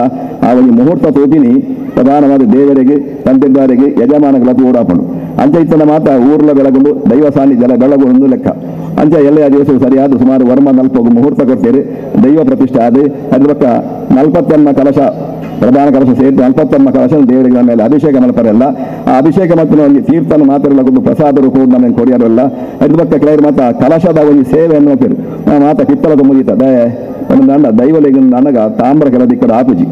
ಆ ಒಂಜಿ ಮುಹೂರ್ತ ತೋತಿನಿ ಪ್ರಧಾನವಾದ ದೇವರಿಗೆ ತಂತಿರ್ದಾರಿಗೆ ಯಜಮಾನಗಳ ತೂಡಾಪಡು ಅಂಚ ಇತ್ತನ ಮಾತ್ರ ಊರ್ಲ ಬೆಳಗುಂಡು ದೈವ ಸಾನ್ನಿಧ್ಯ ಬೆಳಗುಂಡು ಲೆಕ್ಕ ಅಂಚ ಎಲ್ಲ ದಿವಸ ಸರಿಯಾದ ಸುಮಾರು ವರ್ಮ ನಲ್ಪೋಗು ಮುಹೂರ್ತ ಕೊಡ್ತೀರಿ ದೈವ ಪ್ರತಿಷ್ಠೆ ಆದ ಅದ್ರ ಪಕ್ಕ 40 ಕಲಶ ಪ್ರಧಾನ ಕಲಶ ಸೇರಿ 40 ಕಲಶ ದೇವರಿಗೆ ಮೇಲೆ ಅಭಿಷೇಕ ಮಾಡ್ತಾರಲ್ಲ ಆ ಅಭಿಷೇಕ ಮತ್ತು ಒಂದು ತೀರ್ಥನ ಮಾತ್ರ ಲಗುದು ಪ್ರಸಾದ ರೂಪ ನಮಗೆ ಕೊಡಿಯಾರಲ್ಲ ಅದ್ರ ಪಕ್ಕ ಕೆಲವರು ಮಾತ್ರ ಕಲಶದ ಒಂದು ಸೇವೆಯನ್ನು ಮಾಡ್ತೀರಿ ಮಾತ ಪಿತ್ತಲದ ಮುಗಿತ ಒಂದು ದೈವಲಿಗೆ ನನಗ ತಾಮ್ರ ಕೆಲ ದಿಕ್ಕಡ ಆಪುಜಿ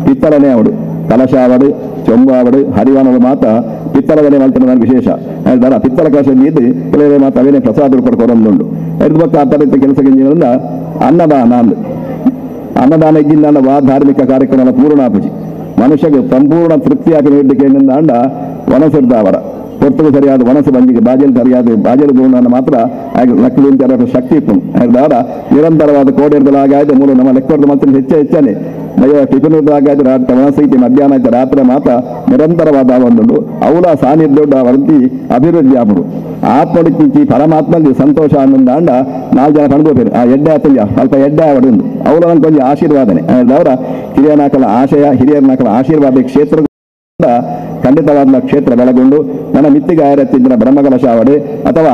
ಪಿತ್ತಲನೇ ಅವಡು ಕಲಶ ಆವಡು ಚೊಂಬು ಆವಡು ಹರಿವಾನವರು ಮಾತ್ರ ಪಿತ್ತಲದನೇ ಮಾಡ್ತಾರೆ ನನ್ನ ವಿಶೇಷ ಹೇಳ್ತಾರ ಪಿತ್ತಲ ಕಲಶ ಇದ್ದು ಕೆಲವೇ ಮಾತ್ರ ಅವೇನೇ ಪ್ರಸಾದ ರೂಪ ಕೊಡೊಂದುಂಡು ಅದ್ರ ಪಕ್ಕ ಆ ಥರ ಕೆಲಸ ಅನ್ನದಾನ ಅಂದು ಅನ್ನದಾನ ಇದ್ದಿಂದ ವಾ ಧಾರ್ಮಿಕ ಕಾರ್ಯಕ್ರಮ ಪೂರ್ಣ ಆಪುಜಿ ಮನುಷ್ಯಗೆ ಸಂಪೂರ್ಣ ತೃಪ್ತಿ ಆಪಿ ನೀಡಲಿಕ್ಕೆ ಅಂಡ ವನಸಿರ್ದಾವರ ಹೊರತು ಸರಿಯಾದ ವನಸು ಬಂಜಿಗೆ ಬಾಜಲ್ ಸರಿಯಾದ ಬಾಜಲು ಗುಣವನ್ನು ಮಾತ್ರ ಲಕ್ಕಲು ಶಕ್ತಿ ಇಪ್ಪು ಹೇಳ್ದಾರ ನಿರಂತರವಾದ ಕೋಡಿರ್ದಲಾಗಾಯ್ತು ಮೂಲ ನಮ್ಮ ಲೆಕ್ಕದ ಮಾತ್ರ ಹೆಚ್ಚೆ ಹೆಚ್ಚಾನೆ ದೈವ ಟಿಫಿನ್ ಆಗಾಯ್ತು ರಾತ್ರಿ ವನಸೈತಿ ಮಧ್ಯಾಹ್ನ ಆಯ್ತು ರಾತ್ರಿ ಮಾತ್ರ ನಿರಂತರವಾದ ಒಂದುಂಡು ಅವಳ ಸಾನ್ನಿಧ್ಯ ವರಂತಿ ಅಭಿವೃದ್ಧಿ ಆಪುಡು ಆತ್ಮಡಿಚಿ ಪರಮಾತ್ಮಲ್ಲಿ ಸಂತೋಷ ಅನ್ನೊಂದು ಅಂಡ 4 ಜನ ಪಣದು ಆ ಎಡ್ಡೆ ಆತಲ್ಯ ಅಲ್ಪ ಎಡ್ಡೆ ಆವಡು ಅವಳ ಕೊಂಚ ಆಶೀರ್ವಾದನೆ ಅವರ ಹಿರಿಯನಾಕಲ ಆಶಯ ಹಿರಿಯರನಾಕಲ ಆಶೀರ್ವಾದ ಕ್ಷೇತ್ರ ಖಂಡಿತವಾದ ಕ್ಷೇತ್ರ ಬೆಳಗೊಂಡು ನನ್ನ ಮಿತ್ತಿಗೆ ಆಯರತ್ತಿದ್ದ ಬ್ರಹ್ಮಕಲಶ ಆವಡೆ ಅಥವಾ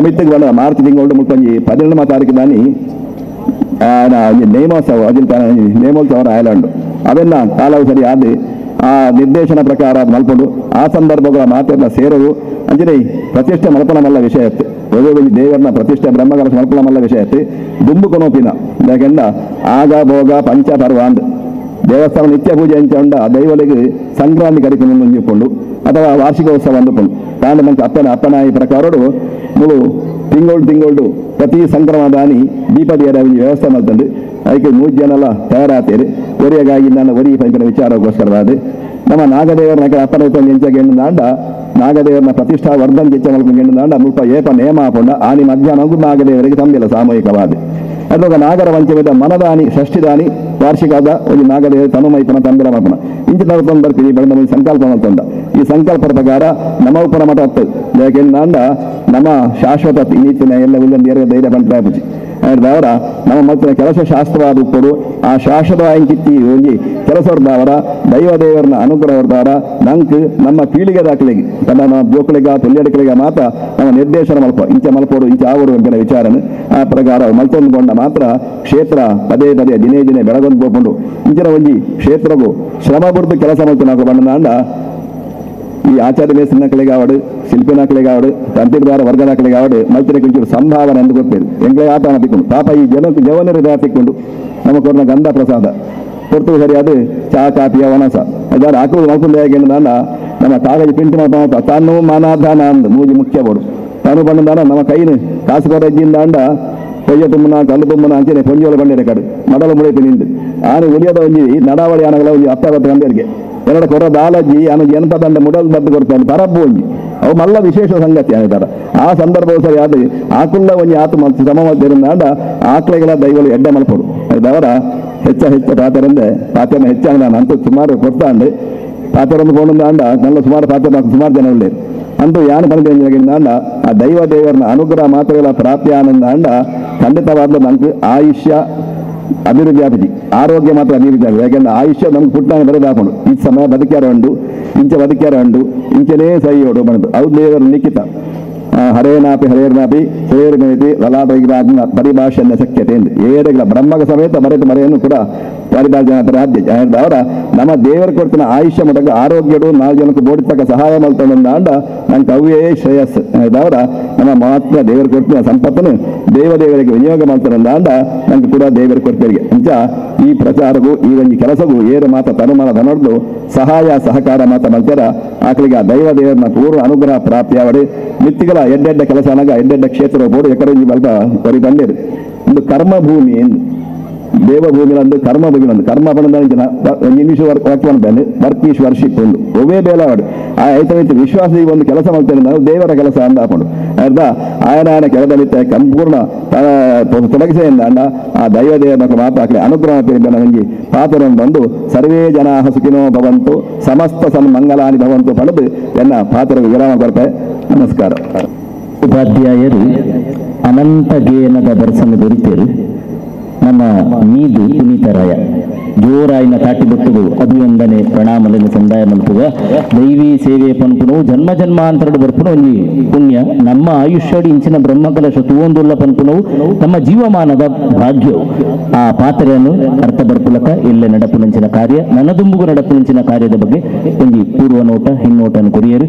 ಮಿತ್ತಿಗೆ ಬಂದ ಮಾರ್ಚ್ ತಿಂಗಳು ಮುಟ್ಟೊಂಜಿ 17ನೇ ತಾರೀಕು ದಾನಿ ನೇಮೋತ್ಸವ ಅಜಿಲ್ತಾನ ನೇಮೋತ್ಸವ ಐಲ್ಯಾಂಡ್ ಅವೆಲ್ಲ ಕಾಲವು ಸರಿಯಾದ ಆ ನಿರ್ದೇಶನ ಪ್ರಕಾರ ಮಲ್ಪಡು ಆ ಸಂದರ್ಭಗಳ ಮಾತೆಲ್ಲ ಸೇರಲು ಅಂಜನೆ ಪ್ರತಿಷ್ಠೆ ಮಲ್ಪನಮಲ್ಲ ವಿಷಯ ಇತ್ತು ಒಂಜಿ ದೇವರನ್ನ ಪ್ರತಿಷ್ಠೆ ಬ್ರಹ್ಮಕಲಶ ಮಲ್ಪನಮಲ್ಲ ವಿಷಯ ಇತ್ತು ದುಂಬು ಕೊನೋಪಿನ ಯಾಕೆಂದ ಆಗ ಭೋಗ ಪಂಚ ಪರ್ವ ಅಂದ್ ದೇವಸ್ಥಾನ ನಿತ್ಯ ಪೂಜೆ ಅಂಚ ದೈವಲಿಗೆ ಸಂಕ್ರಾಂತಿ ಕರಿಕೊಂಡು ಒಂಜಿಕೊಂಡು ಅಥವಾ ವಾರ್ಷಿಕೋತ್ಸವ ಅಂದುಕೊಂಡು ತಾಂಡ ನಂಗೆ ಅಪ್ಪನ ಅಪ್ಪನಾಯಿ ಪ್ರಕಾರಡು ಮುಳು ತಿಂಗಳು ತಿಂಗಳು ಪ್ರತಿ ಸಂಕ್ರಮದಾನಿ ದೀಪದಿಯರ ವ್ಯವಸ್ಥೆ ಮಾಡ್ತಂಡು ಅದಕ್ಕೆ 3 ಜನಲ ತಯಾರಾತೀರಿ ಒರಿಯಾಗಿ ನಾನು ಒರಿ ಪಂಪಿನ ವಿಚಾರಕ್ಕೋಸ್ಕರವಾದ ನಮ್ಮ ನಾಗದೇವರನ ಅಪ್ಪನ ಎಂಚ ನಾಗದೇವರನ ಪ್ರತಿಷ್ಠಾ ವರ್ಧನ್ ಹೆಚ್ಚ ಮಲ್ಕೊಂಡು ಮುಲ್ಪ ಏಪ ನೇಮ ಹಾಕೊಂಡ ಆನಿ ಮಧ್ಯಾಹ್ನ ನಾಗದೇವರಿಗೆ ತಂದಿಲ್ಲ ಸಾಮೂಹಿಕವಾದ ಅದಾಗ ನಾಗರ ಪಂಚಮಿದ ಮನದಾನಿ ಷಷ್ಠಿದಾನಿ ವಾರ್ಷಿಕದ ಒಂದು ನಾಗದೇವ ತನುಮೈಪನ ತಂಬಿರ ಮಲ್ಪನ ಇಂಚ ನರತೊಂದು ಬರ್ತೀನಿ ಬೆಳೆದ ಸಂಕಲ್ಪ ಮಲ್ತೊಂದ ಈ ಸಂಕಲ್ಪದ ಪ್ರಕಾರ ನಮ್ಮ ಉಪನ ಮಠ ಹತ್ತು ಯಾಕೆಂದ ನಮ್ಮ ಶಾಶ್ವತ ನೀತಿನ ಎಲ್ಲ ಉಲ್ಲೊಂದು ಎರಡು ಧೈರ್ಯ ಪಂಚಾಪುಜಿ ಅವರ ನಮ್ಮ ಮಲ್ತಿನ ಕೆಲಸ ಶಾಸ್ತ್ರವಾದ ಉಪ್ಪಡು ಆ ಶಾಶ್ವತವಾಗಿ ಒಂಜಿ ಕೆಲಸವ್ರದವರ ದೈವ ದೇವರನ್ನ ಅನುಗ್ರಹವ್ರದವರ ನಂಕ್ ನಮ್ಮ ಪೀಳಿಗೆ ದಾಖಲೆಗೆ ನಮ್ಮ ಜೋಕುಳಿಗ ತೊಲ್ಲೆಡಕಳಿಗೆ ಮಾತ್ರ ನಮ್ಮ ನಿರ್ದೇಶನ ಮಲ್ಪ ಇಂಚ ಮಲ್ಪೋಡು ಇಂಚ ಆವಡು ಅಂತ ವಿಚಾರನ ಆ ಪ್ರಕಾರ ಮಲ್ತೊಂದು ಕೊಂಡ ಮಾತ್ರ ಕ್ಷೇತ್ರ ಪದೇ ಪದೇ ದಿನೇ ದಿನೇ ಬೆಳಗೊಂದು ಹೋಗ್ಕೊಂಡು ಇಂಚಿನ ಒಂಜಿ ಕ್ಷೇತ್ರಗೂ ಶ್ರಮ ಬುಡ್ದು ಕೆಲಸ ಮಲ್ತು ಬಣ್ಣದಾಂಡ ಈ ಆಚಾರ್ಯ ಮೇಸ್ತ್ರಿನಕಳಿಗಾವಡು ಶಿಲ್ಪಿನಕಳಿಗಾವಡು ತಂತ್ರಿದಾರ ವರ್ಗದಾಕಳಿಗಾವಡು ಮಲ್ತಿನ ಕೊಂಚೂರು ಸಂಭಾವನೆ ಎಂದು ಗೊತ್ತಿರು ಎಂಗಳೇ ಆಟ ತಿಕ್ಕೊಂಡು ಪಾಪ ಈ ಜನಕ್ಕೆ ಜವನರು ತಿಕ್ಕೊಂಡು ನಮ್ಮ ಕೊರನ ಗಂಧ ಪ್ರಸಾದ ಹೊರತು ಸರಿಯಾದ ಚಹಾ ಕಾಫಿಯ ವನಸ ಅದಾರ ಹಾಕುವುದು ಮಲ್ಪುಂದ ಹೇಗೆ ನಮ್ಮ ಕಾಗಜ ಪ್ರಿಂಟ್ ಮಾಡ್ತಾ ತಾನು ಮಾನಾಧಾನ ಅಂದು ಮೂಜಿ ಮುಖ್ಯ ಬೋಡು ತಾನು ಬಂದಾನ ನಮ್ಮ ಕೈನು ಕಾಸು ಕೊರಜ್ಜಿಂದ ಅಂಡ ಪೊಯ್ಯ ತುಂಬನ ಕಲ್ಲು ತುಂಬನ ಅಂಚನೆ ಪೊಂಜೋಲ ಬಂಡಿರ ಕಡು ಮಡಲ ಮುಳೆ ನಿಂದು ಆನೆ ಉಳಿಯದ ಒಂಜಿ ನಡಾವಳಿ ಆನಗಳ ಒಂಜಿ ಅಪ್ಪ ಕಂಬೇರಿಗೆ ಎರಡು ಕೊರ ದಾಲಜ್ಜಿ ಆನ ಜನಪದಂಡ ಮುಡಲ್ ಬದ್ದು ಕೊಡ್ತಾನೆ ಪರಬ್ಬು ಒಂಜಿ ಅವು ಮಲ್ಲ ವಿಶೇಷ ಸಂಗತಿ ಆಗಿದ್ದಾರೆ ಆ ಸಂದರ್ಭವು ಸರಿ ಅದು ಆಕುಲ್ಲ ಒಂಜಿ ಆತು ಶ್ರಮ ಮಲ್ತಿರುಂದಾಂಡ ಆಕ್ಲೆಗಳ ದೈವಲು ಎಡ್ಡೆ ಮಲ್ಪಡು ಅದವರ ಹೆಚ್ಚ ಹೆಚ್ಚ ಪಾತೆರಂದೆ ಪಾತೆನ ಹೆಚ್ಚಾಗ ನಾನು ಅಂತೂ ಸುಮಾರು ಕೊಡ್ತಾಂಡು ಪಾತೆರೊಂದು ಪೋಣಂದಾಂಡ ನನ್ನ ಸುಮಾರು ಪಾತ್ರ ಸುಮಾರು ಜನ ಉಳ್ಳೇರು ಅಂತೂ ಯಾನು ಬಂದ ಆ ದೈವ ದೇವರನ್ನ ಅನುಗ್ರಹ ಮಾತ್ರಗಳ ಪ್ರಾಪ್ತಿ ಆನಂದಾಂಡ ಖಂಡಿತವಾದ ನಮ್ಗೆ ಆಯುಷ್ಯ ಅಭಿವೃದ್ಧಿ ಆಪತಿ ಆರೋಗ್ಯ ಮಾತ್ರ ಅಭಿವೃದ್ಧಿ ಆಗಿದೆ. ಯಾಕೆಂದ್ರೆ ಆಯುಷ್ಯ ನಮ್ಗೆ ಪುಟ್ಟಾನೆ ಬರೋದು ಹಾಕೊಂಡು ಈ ಸಮಯ ಬದುಕ್ಯಾರ ಉಂಡು ಇಂಚೆ ಬದುಕ್ಯಾರ ಉಂಡು ಇಂಚೆನೇ ಸಹಿಯೋಡು ಬಂದು ಅದು ದೇವರ ಲಿಖಿತ ಹರೇನಾಪಿ ಹರೇರ್ನಾಪಿ ಸೇರ್ಗಣಿತಿ ಲಲಾಟವಿಗ್ರಾಜ್ಞ ಪರಿಭಾಷೆಯ ಶಕ್ಯತೆ ಎಂದು ಏರಗಳ ಬ್ರಹ್ಮಗ ಸಮೇತ ಬರೆದ ಮರೆಯನ್ನು ಕೂಡ ಪರಿಭಾಷೆ ರಾಜ್ಯ ಅವರ ನಮ್ಮ ದೇವರ ಕೊಡ್ತಿನ ಆಯುಷ್ಯ ಮಟ್ಟಕ್ಕೆ ಆರೋಗ್ಯಡು 4 ಜನಕ್ಕೆ ಬೋಡಿತಕ್ಕ ಸಹಾಯ ಮಲ್ತೊಂದಾಂಡ ನಂಗೆ ಅವೇ ಶ್ರೇಯಸ್ ಅವರ ನಮ್ಮ ಮಾತ್ರ ದೇವರ ಕೊಡ್ತಿನ ಸಂಪತ್ತನ್ನು ದೇವದೇವರಿಗೆ ವಿನಿಯೋಗ ಮಾಡ್ತಾರಂದಾಂಡ ನಂಗೆ ಕೂಡ ದೇವರ ಕೊಡ್ತೇರಿಗೆ ಅಂಚ ಈ ಪ್ರಚಾರಗೂ ಈ ಒಂದು ಕೆಲಸಗೂ ಏರು ಮಾತ ತನುಮನ ಧನರ್ದು ಸಹಾಯ ಸಹಕಾರ ಮಾತ ಮಲ್ತರ ಆಕಳಿಗೆ ಆ ದೈವ ದೇವರನ್ನ ಪೂರ್ವ ಅನುಗ್ರಹ ಪ್ರಾಪ್ತಿಯಾವಡಿ ಮಿತ್ತಿಗಳ ಎಡ್ಡೆಡ್ಡ ಕೆಲಸ ಅನಗ ಎಡ್ಡೆಡ್ಡ ಕ್ಷೇತ್ರ ಬೋಡು ಎಕರೆ ಬಲ್ಪ ಬರಿ ಬಂದಿರು ಒಂದು ಕರ್ಮಭೂಮಿ ಎಂದು ದೇವಭೂಮಿ ಒಂದು ಕರ್ಮಭೂಮಿ ಒಂದು ಕರ್ಮ ಪಡೆದ ಇಂಗ್ಲೀಷ್ ವರ್ಕ್ ಮಾಡ್ತಾನೆ work is worship ಒಂದು ಒವೇ ಬೇಲಾವಡು ಆ ಐತೈತು ವಿಶ್ವಾಸ ಒಂದು ಕೆಲಸ ಮಾಡ್ತೇನೆ ನಾವು ದೇವರ ಕೆಲಸ ಅಂದ ಹಾಕೊಂಡು ಅರ್ಧ ಆಯನ ಆಯನ ಕೆಲಸದಲ್ಲಿದ್ದ ಸಂಪೂರ್ಣ ತೊಡಗಿಸೆಯಿಂದ ಅಣ್ಣ ಆ ದೈವ ದೇವರ ಮಾತು ಹಾಕಲಿ ಅನುಗ್ರಹ ನನಗೆ ಪಾತ್ರವನ್ನು ಬಂದು ಸರ್ವೇ ಜನ ಸುಖಿನೋ ಭವಂತು ಸಮಸ್ತ ಸನ್ಮಂಗಲಾನಿ ಭವಂತು ಪಡೆದು ಎನ್ನ ಪಾತ್ರ ವಿರಾಮ ಕೊರತೆ. ನಮಸ್ಕಾರ. ಉಪಾಧ್ಯಾಯರು ಅನಂತ ಗೇನದ ದರ್ಶನ ದೊರೆತರು ನಮ್ಮ ಮೀದು ಪುನೀತರಾಯ ಜೋರಾಯಿನ ತಾಟಿ ಬಟ್ಟುದು ಅಭಿವಂದನೆ ಪ್ರಣಾಮಲೆನ್ನು ಸಂದಾಯ ಮಲ್ಪುವ ದೈವಿ ಸೇವೆ ಪನ್ಪುನು ಜನ್ಮ ಜನ್ಮಾಂತರಡು ಬರ್ಪುನು ಒಂಜಿ ಪುಣ್ಯ ನಮ್ಮ ಆಯುಷ್ಯಡು ಇಂಚಿನ ಬ್ರಹ್ಮಕಲಶ ತೂವೊಂದುಲ್ಲ ಪನ್ಪುನವು ನಮ್ಮ ಜೀವಮಾನದ ಭಾಗ್ಯವು. ಆ ಪಾತ್ರೆಯನ್ನು ಅರ್ಥ ಬರ್ಪುಲಕ ಎಲ್ಲೆ ನಡಪುನಂಚಿನ ಕಾರ್ಯ ನನದುಂಬುಗು ನಡಪುನಂಚಿನ ಕಾರ್ಯದ ಬಗ್ಗೆ ಒಂಜಿ ಪೂರ್ವ ನೋಟ ಹಿನ್ನೋಟನ್ನು ಕೊರಿಯರು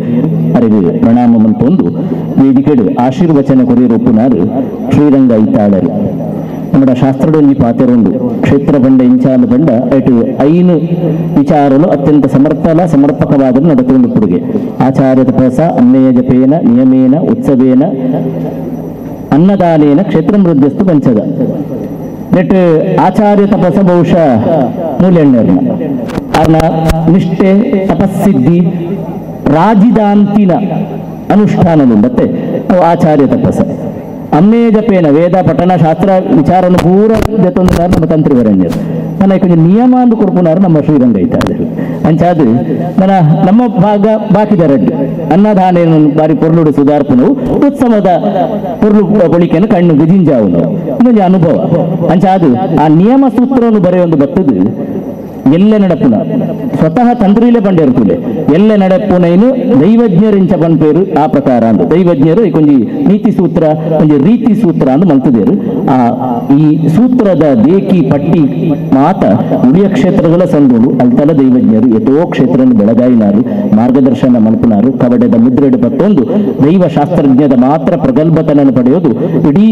ಅರಿವು ಪ್ರಣಾಮ ಮಂತೊಂದು ವೇದಿಕೆಡು ಆಶೀರ್ವಚನ ಕೊರಿಯರು ಒಪ್ಪುನಾರು ಶ್ರೀರಂಗ ಐತಾಳರು. ನಮ್ಮ ಶಾಸ್ತ್ರದೊಂಜಿ ಪಾತೆರೊಂದು ಕ್ಷೇತ್ರ ಬಂಡ ಇಂಚಾಲು ಬಂಡ ಅటు ಐನು ವಿಚಾರಲು ಅತ್ಯಂತ ಸಮರ್ಥಲ ಸಮರ್ಪಕವಾದ ನಡತೊಂದು ಪುಡುಗೆ ಆಚಾರ್ಯ ತಪಸ ಅನ್ನೇಯ ಜಪೇನ ನಿಯಮೇನ ಉತ್ಸವೇನ ಅನ್ನದಾನೇನ ಕ್ಷೇತ್ರ ಮೃದ್ಯಸ್ತು ಪಂಚದ ನೆಟ್ ಆಚಾರ್ಯ ತಪಸ ಬಹುಶಃ ಮೂಲೆಣ್ಣರ್ನ ಅರ್ನ ನಿಷ್ಠೆ ತಪಸ್ಸಿದ್ಧಿ ರಾಜಿದಾಂತಿನ ಅನುಷ್ಠಾನನು ಮತ್ತೆ ಆಚಾರ್ಯ ತಪಸ್ಸ ಅಮ್ಮೇ ಜಪೇನ ವೇದ ಪಠಣ ಶಾಸ್ತ್ರ ವಿಚಾರವನ್ನು ಪೂರ ಜೊತೊಂದು ನಮ್ಮ ತಂತ್ರಿವರಣ್ಯರು ನನ್ನ ಕೊಂಚ ನಿಯಮ ಅಂದು ಕೊಡ್ಪುನಾರು ನಮ್ಮ ಶ್ರೀರಂಗ ಐತಾದರು ಅಂಚಾದು ನನ್ನ ನಮ್ಮ ಭಾಗ ಬಾಕಿದರಡ್ಡು ಅನ್ನದಾನ ಬಾರಿ ಪೊರ್ಲುಡು ಸುಧಾರ್ಪುನವು ಉತ್ಸವದ ಪೊರ್ಲು ಬಳಿಕೆಯನ್ನು ಕಣ್ಣು ಗುಜಿಂಜಾವುನು ಇನ್ನೊಂದು ಅನುಭವ ಅಂಚಾದು ಆ ನಿಯಮ ಸೂತ್ರವನ್ನು ಬರೆಯೊಂದು ಬತ್ತದು ಎಲ್ಲೆ ನಡಪುನ ಸ್ವತಃ ತಂತ್ರಿಲೇ ಪಂಡಿರ್ತುಲೆ ಎಲ್ಲೆ ನಡಪುನೈನು ದೈವಜ್ಞರಿಂಚ ಪನ್ಪೇರು ಆ ಪ್ರಕಾರ ಅಂದು ದೈವಜ್ಞರು ಕೊಂಜಿ ನೀತಿ ಸೂತ್ರ ಒಂಜಿ ರೀತಿ ಸೂತ್ರ ಅಂದು ಮಲ್ತದೇರು. ಆ ಈ ಸೂತ್ರದ ದೇಕಿ ಪಟ್ಟಿ ಮಾತ ಉಳಿಯ ಕ್ಷೇತ್ರಗಳ ಸಂದುಳು ಅಲ್ತಲ ದೈವಜ್ಞರು ಎತೋ ಕ್ಷೇತ್ರವನ್ನು ಬೆಳಗಾಯಿನಾರು ಮಾರ್ಗದರ್ಶನ ಮಲ್ಪುನಾರು ಕವಡೆದ ಮುದ್ರೆಡು ಪತ್ತೊಂದು ದೈವ ಶಾಸ್ತ್ರಜ್ಞದ ಮಾತ್ರ ಪ್ರಗಲ್ಭತನನ್ನು ಪಡೆಯೋದು ಇಡೀ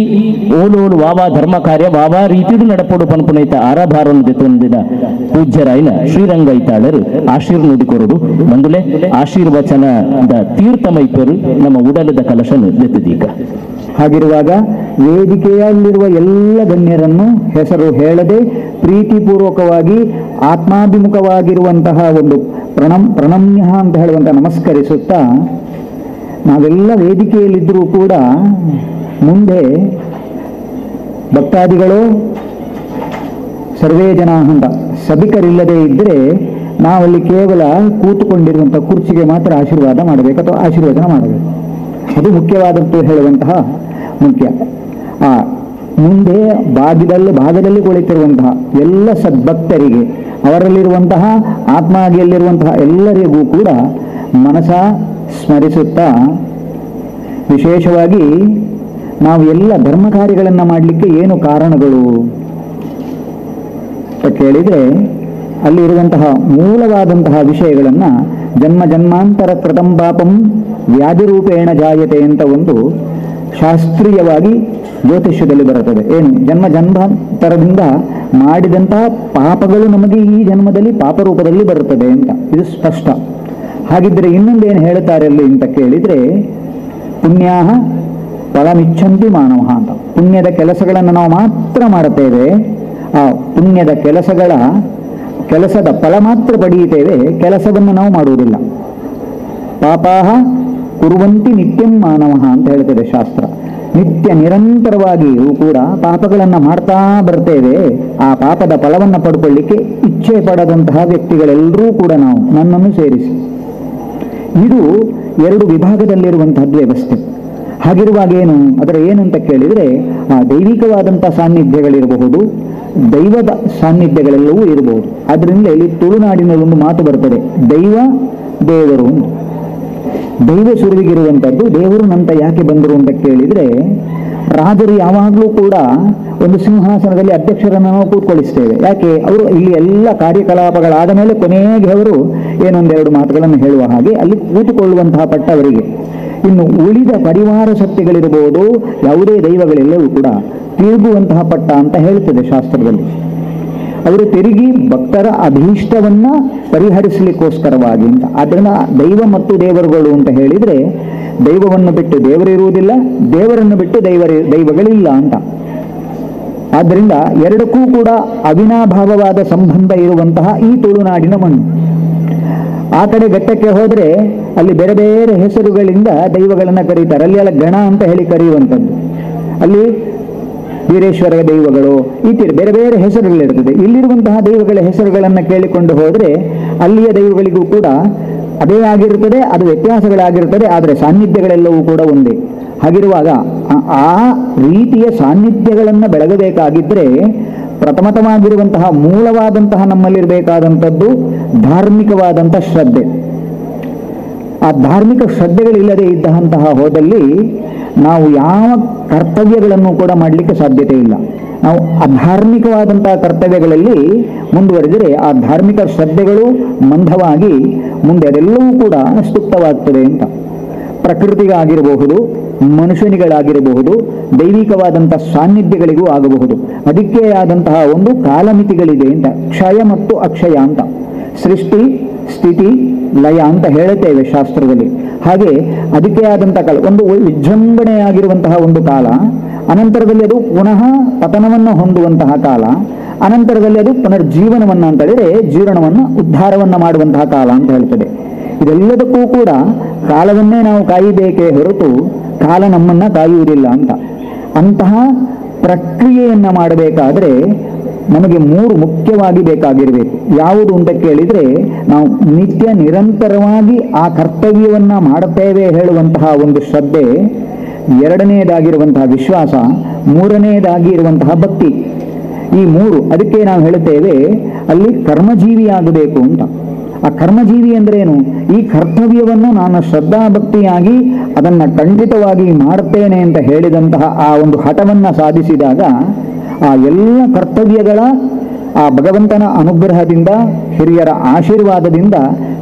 ಓಲೋಲು ವಾವಾ ಧರ್ಮ ಕಾರ್ಯ ವಾವಾ ರೀತಿಡು ನಡಪೋಡು ಪನ್ಪುನೈತ ಆರಾಭಾರನ್ನು ದೆತ್ತೊಂದಿನ ಪೂಜ್ಯರ ಅಧ್ಯಕ್ಷರಾಯಿನ ಶ್ರೀರಂಗ ಐತಾಳರು ಆಶೀರ್ನುಡಿ ಕೊರಡು ಬಂದುಲೆ ಆಶೀರ್ವಚನದ ತೀರ್ಥಮೈಪರು ನಮ್ಮ ಉಡಲದ ಕಲಶನು ದೆತ್ತದೀಕ. ಹಾಗಿರುವಾಗ ವೇದಿಕೆಯಲ್ಲಿರುವ ಎಲ್ಲ ಗಣ್ಯರನ್ನು ಹೆಸರು ಹೇಳದೆ ಪ್ರೀತಿಪೂರ್ವಕವಾಗಿ ಆತ್ಮಾಭಿಮುಖವಾಗಿರುವಂತಹ ಒಂದು ಪ್ರಣಮ್ಯ ಅಂತ ಹೇಳುವಂಥ ನಮಸ್ಕರಿಸುತ್ತಾ, ನಾವೆಲ್ಲ ವೇದಿಕೆಯಲ್ಲಿದ್ದರೂ ಕೂಡ ಮುಂದೆ ಭಕ್ತಾದಿಗಳು ಸರ್ವೇ ಜನ ಅಂತ ಸಭಿಕರಿಲ್ಲದೆ ಇದ್ದರೆ ನಾವಲ್ಲಿ ಕೇವಲ ಕೂತುಕೊಂಡಿರುವಂಥ ಕುರ್ಚಿಗೆ ಮಾತ್ರ ಆಶೀರ್ವಾದ ಮಾಡಬೇಕು ಅಥವಾ ಆಶೀರ್ವಚನ ಮಾಡಬೇಕು. ಅದು ಮುಖ್ಯವಾದದ್ದು ಹೇಳುವಂತಹ ಮುಖ್ಯ. ಆ ಮುಂದೆ ಭಾಗದಲ್ಲಿ ಕುಳಿತಿರುವಂತಹ ಎಲ್ಲ ಸದ್ಭಕ್ತರಿಗೆ, ಅವರಲ್ಲಿರುವಂತಹ ಆತ್ಮಾಗಿಯಲ್ಲಿರುವಂತಹ ಎಲ್ಲರಿಗೂ ಕೂಡ ಮನಸ ಸ್ಮರಿಸುತ್ತಾ, ವಿಶೇಷವಾಗಿ ನಾವು ಎಲ್ಲ ಧರ್ಮ ಕಾರ್ಯಗಳನ್ನು ಮಾಡಲಿಕ್ಕೆ ಏನು ಕಾರಣಗಳು ಅಂತ ಕೇಳಿದರೆ, ಅಲ್ಲಿರುವಂತಹ ಮೂಲವಾದಂತಹ ವಿಷಯಗಳನ್ನು ಜನ್ಮ ಜನ್ಮಾಂತರ ಕೃತಂ ಪಾಪಂ ವ್ಯಾಧಿರೂಪೇಣ ಜಾಯತೆ ಅಂತ ಒಂದು ಶಾಸ್ತ್ರೀಯವಾಗಿ ಜ್ಯೋತಿಷ್ಯದಲ್ಲಿ ಬರುತ್ತದೆ. ಏನು ಜನ್ಮ ಜನ್ಮಾಂತರದಿಂದ ಮಾಡಿದಂತಹ ಪಾಪಗಳು ನಮಗೆ ಈ ಜನ್ಮದಲ್ಲಿ ಪಾಪರೂಪದಲ್ಲಿ ಬರುತ್ತದೆ ಅಂತ, ಇದು ಸ್ಪಷ್ಟ. ಹಾಗಿದ್ದರೆ ಇನ್ನೊಂದೇನು ಹೇಳ್ತಾರೆ ಅಲ್ಲಿ ಅಂತ ಕೇಳಿದರೆ, ಪುಣ್ಯಾಹ ಫಲಮಿಚ್ಛಂತಿ ಮಾನವ ಅಂತ. ಪುಣ್ಯದ ಕೆಲಸಗಳನ್ನು ನಾವು ಮಾತ್ರ ಮಾಡುತ್ತೇವೆ, ಆ ಪುಣ್ಯದ ಕೆಲಸದ ಫಲ ಮಾತ್ರ ಪಡೆಯುತ್ತೇವೆ, ಕೆಲಸವನ್ನು ನಾವು ಮಾಡುವುದಿಲ್ಲ. ಪಾಪಾಹ ಕುರುವಂತಿ ನಿತ್ಯಂ ಮಾನವ ಅಂತ ಹೇಳ್ತದೆ ಶಾಸ್ತ್ರ. ನಿತ್ಯ ನಿರಂತರವಾಗಿಯೂ ಕೂಡ ಪಾಪಗಳನ್ನು ಮಾಡ್ತಾ ಬರ್ತೇವೆ, ಆ ಪಾಪದ ಫಲವನ್ನು ಪಡ್ಕೊಳ್ಳಿಕ್ಕೆ ಇಚ್ಛೆ ಪಡದಂತಹ ವ್ಯಕ್ತಿಗಳೆಲ್ಲರೂ ಕೂಡ ನಾವು, ನನ್ನನ್ನು ಸೇರಿಸಿ. ಇದು ಎರಡು ವಿಭಾಗದಲ್ಲಿರುವಂತಹದ್ದು ವ್ಯವಸ್ಥೆ. ಹಾಗಿರುವಾಗ ಏನು ಅದರ ಏನು ಅಂತ ಕೇಳಿದರೆ, ಆ ದೈವಿಕವಾದಂಥ ಸಾನ್ನಿಧ್ಯಗಳಿರಬಹುದು, ದೈವದ ಸಾನ್ನಿಧ್ಯಗಳೆಲ್ಲವೂ ಇರಬಹುದು. ಆದ್ದರಿಂದ ಇಲ್ಲಿ ತುಳುನಾಡಿನಲ್ಲಿ ಒಂದು ಮಾತು ಬರ್ತದೆ, ದೈವ ದೇವರು. ದೈವ ಸುರುವಿಗಿರುವಂಥದ್ದು ದೇವರು ನಂತ ಯಾಕೆ ಬಂದರು ಅಂತ ಕೇಳಿದರೆ, ರಾಜರು ಯಾವಾಗಲೂ ಕೂಡ ಒಂದು ಸಿಂಹಾಸನದಲ್ಲಿ ಅಧ್ಯಕ್ಷರನ್ನು ನಾವು ಕೂತ್ಕೊಳ್ಳಿಸ್ತೇವೆ. ಯಾಕೆ? ಅವರು ಇಲ್ಲಿ ಎಲ್ಲ ಕಾರ್ಯಕಲಾಪಗಳಾದ ಮೇಲೆ ಕೊನೆಗೆ ಅವರು ಏನೊಂದೆರಡು ಮಾತುಗಳನ್ನು ಹೇಳುವ ಹಾಗೆ ಅಲ್ಲಿ ಕೂತುಕೊಳ್ಳುವಂತಹ ಪಟ್ಟ ಅವರಿಗೆ. ಇನ್ನು ಉಳಿದ ಪರಿವಾರ ಶಕ್ತಿಗಳಿರಬಹುದು, ಯಾವುದೇ ದೈವಗಳೆಲ್ಲವೂ ಕೂಡ ತಿರುಗುವಂತಹ ಪಟ್ಟ ಅಂತ ಹೇಳ್ತದೆ ಶಾಸ್ತ್ರದಲ್ಲಿ. ಅವರು ತಿರುಗಿ ಭಕ್ತರ ಅಭೀಷ್ಟವನ್ನು ಪರಿಹರಿಸಲಿಕ್ಕೋಸ್ಕರವಾಗಿ ಅಂತ. ಆದ್ದರಿಂದ ದೈವ ಮತ್ತು ದೇವರುಗಳು ಅಂತ ಹೇಳಿದರೆ, ದೈವವನ್ನು ಬಿಟ್ಟು ದೇವರಿರುವುದಿಲ್ಲ, ದೇವರನ್ನು ಬಿಟ್ಟು ದೈವಗಳಿಲ್ಲ ಅಂತ. ಆದ್ದರಿಂದ ಎರಡಕ್ಕೂ ಕೂಡ ಅವಿನಾಭಾವವಾದ ಸಂಬಂಧ ಇರುವಂತಹ ಈ ತುಳುನಾಡಿನ ಮಣ್ಣು. ಆ ಕಡೆ ಘಟ್ಟಕ್ಕೆ ಹೋದರೆ ಅಲ್ಲಿ ಬೇರೆ ಬೇರೆ ಹೆಸರುಗಳಿಂದ ದೈವಗಳನ್ನು ಕರೀತಾರೆ. ಅಲ್ಲಿ ಎಲ್ಲ ಗಣ ಅಂತ ಹೇಳಿ ಕರೆಯುವಂಥದ್ದು. ಅಲ್ಲಿ ವೀರೇಶ್ವರ ದೈವಗಳು ಈ ತೀರ ಬೇರೆ ಬೇರೆ ಹೆಸರುಗಳಿರ್ತದೆ. ಇಲ್ಲಿರುವಂತಹ ದೈವಗಳ ಹೆಸರುಗಳನ್ನು ಕೇಳಿಕೊಂಡು ಹೋದರೆ ಅಲ್ಲಿಯ ದೈವಗಳಿಗೂ ಕೂಡ ಅದೇ ಆಗಿರುತ್ತದೆ, ಅದು ವ್ಯತ್ಯಾಸಗಳಾಗಿರುತ್ತದೆ, ಆದರೆ ಸಾನ್ನಿಧ್ಯಗಳೆಲ್ಲವೂ ಕೂಡ ಒಂದೇ. ಹಾಗಿರುವಾಗ ಆ ರೀತಿಯ ಸಾನ್ನಿಧ್ಯಗಳನ್ನು ಬೆಳಗಬೇಕಾಗಿದ್ದರೆ ಪ್ರಥಮತವಾಗಿರುವಂತಹ ಮೂಲವಾದಂತಹ ನಮ್ಮಲ್ಲಿರಬೇಕಾದಂಥದ್ದು ಧಾರ್ಮಿಕವಾದಂಥ ಶ್ರದ್ಧೆ. ಆ ಧಾರ್ಮಿಕ ಶ್ರದ್ಧೆಗಳಿಲ್ಲದೆ ಇದ್ದಂತಹ ಹೋದಲ್ಲಿ ನಾವು ಯಾವ ಕರ್ತವ್ಯಗಳನ್ನು ಕೂಡ ಮಾಡಲಿಕ್ಕೆ ಸಾಧ್ಯತೆ ಇಲ್ಲ. ನಾವು ಅಧಾರ್ಮಿಕವಾದಂತಹ ಕರ್ತವ್ಯಗಳಲ್ಲಿ ಮುಂದುವರೆದರೆ ಆ ಧಾರ್ಮಿಕ ಶ್ರದ್ಧೆಗಳು ಮಂದವಾಗಿ ಮುಂದೆ ಅದೆಲ್ಲವೂ ಕೂಡ ಸ್ತುಪ್ತವಾಗ್ತದೆ ಅಂತ. ಪ್ರಕೃತಿಗಾಗಿರಬಹುದು, ಮನುಷ್ಯನಿಗಳಾಗಿರಬಹುದು, ದೈವಿಕವಾದಂಥ ಸಾನ್ನಿಧ್ಯಗಳಿಗೂ ಆಗಬಹುದು. ಅದಕ್ಕೆ ಆದಂತಹ ಒಂದು ಕಾಲಮಿತಿಗಳಿದೆ ಅಂತ, ಕ್ಷಯ ಮತ್ತು ಅಕ್ಷಯ ಅಂತ, ಸೃಷ್ಟಿ ಸ್ಥಿತಿ ಲಯ ಅಂತ ಹೇಳುತ್ತೇವೆ ಶಾಸ್ತ್ರದಲ್ಲಿ. ಹಾಗೆ ಅದಕ್ಕೆ ಆದಂಥ ಕಾಲ ಒಂದು ವಿಜೃಂಭಣೆಯಾಗಿರುವಂತಹ ಒಂದು ಕಾಲ, ಅನಂತರದಲ್ಲಿ ಅದು ಪುನಃ ಪತನವನ್ನು ಹೊಂದುವಂತಹ ಕಾಲ, ಅನಂತರದಲ್ಲಿ ಅದು ಪುನರ್ಜೀವನವನ್ನು ಅಂತ ಹೇಳಿದರೆ ಜೀರ್ಣವನ್ನು ಉದ್ಧಾರವನ್ನು ಮಾಡುವಂತಹ ಕಾಲ ಅಂತ ಹೇಳ್ತದೆ. ಇದೆಲ್ಲದಕ್ಕೂ ಕೂಡ ಕಾಲವನ್ನೇ ನಾವು ಕಾಯಬೇಕೇ ಹೊರತು ಕಾಲ ನಮ್ಮನ್ನು ಕಾಯುವುದಿಲ್ಲ ಅಂತ. ಅಂತಹ ಪ್ರಕ್ರಿಯೆಯನ್ನು ಮಾಡಬೇಕಾದರೆ ನಮಗೆ ಮೂರು ಮುಖ್ಯವಾಗಿ ಬೇಕಾಗಿರಬೇಕು. ಯಾವುದು ಅಂತ ಕೇಳಿದರೆ, ನಾವು ನಿತ್ಯ ನಿರಂತರವಾಗಿ ಆ ಕರ್ತವ್ಯವನ್ನು ಮಾಡುತ್ತೇವೆ ಹೇಳುವಂತಹ ಒಂದು ಶ್ರದ್ಧೆ, ಎರಡನೆಯದಾಗಿರುವಂತಹ ವಿಶ್ವಾಸ, ಮೂರನೆಯದಾಗಿ ಇರುವಂತಹ ಭಕ್ತಿ. ಈ ಮೂರು, ಅದಕ್ಕೆ ನಾವು ಹೇಳುತ್ತೇವೆ ಅಲ್ಲಿ ಕರ್ಮಜೀವಿಯಾಗಬೇಕು ಅಂತ. ಆ ಕರ್ಮಜೀವಿ ಅಂದ್ರೇನು? ಈ ಕರ್ತವ್ಯವನ್ನು ನಾನು ಶ್ರದ್ಧಾಭಕ್ತಿಯಾಗಿ ಅದನ್ನು ಖಂಡಿತವಾಗಿ ಮಾಡುತ್ತೇನೆ ಅಂತ ಹೇಳಿದಂತಹ ಆ ಒಂದು ಹಠವನ್ನು ಸಾಧಿಸಿದಾಗ ಆ ಎಲ್ಲ ಕರ್ತವ್ಯಗಳ ಆ ಭಗವಂತನ ಅನುಗ್ರಹದಿಂದ, ಹಿರಿಯರ ಆಶೀರ್ವಾದದಿಂದ,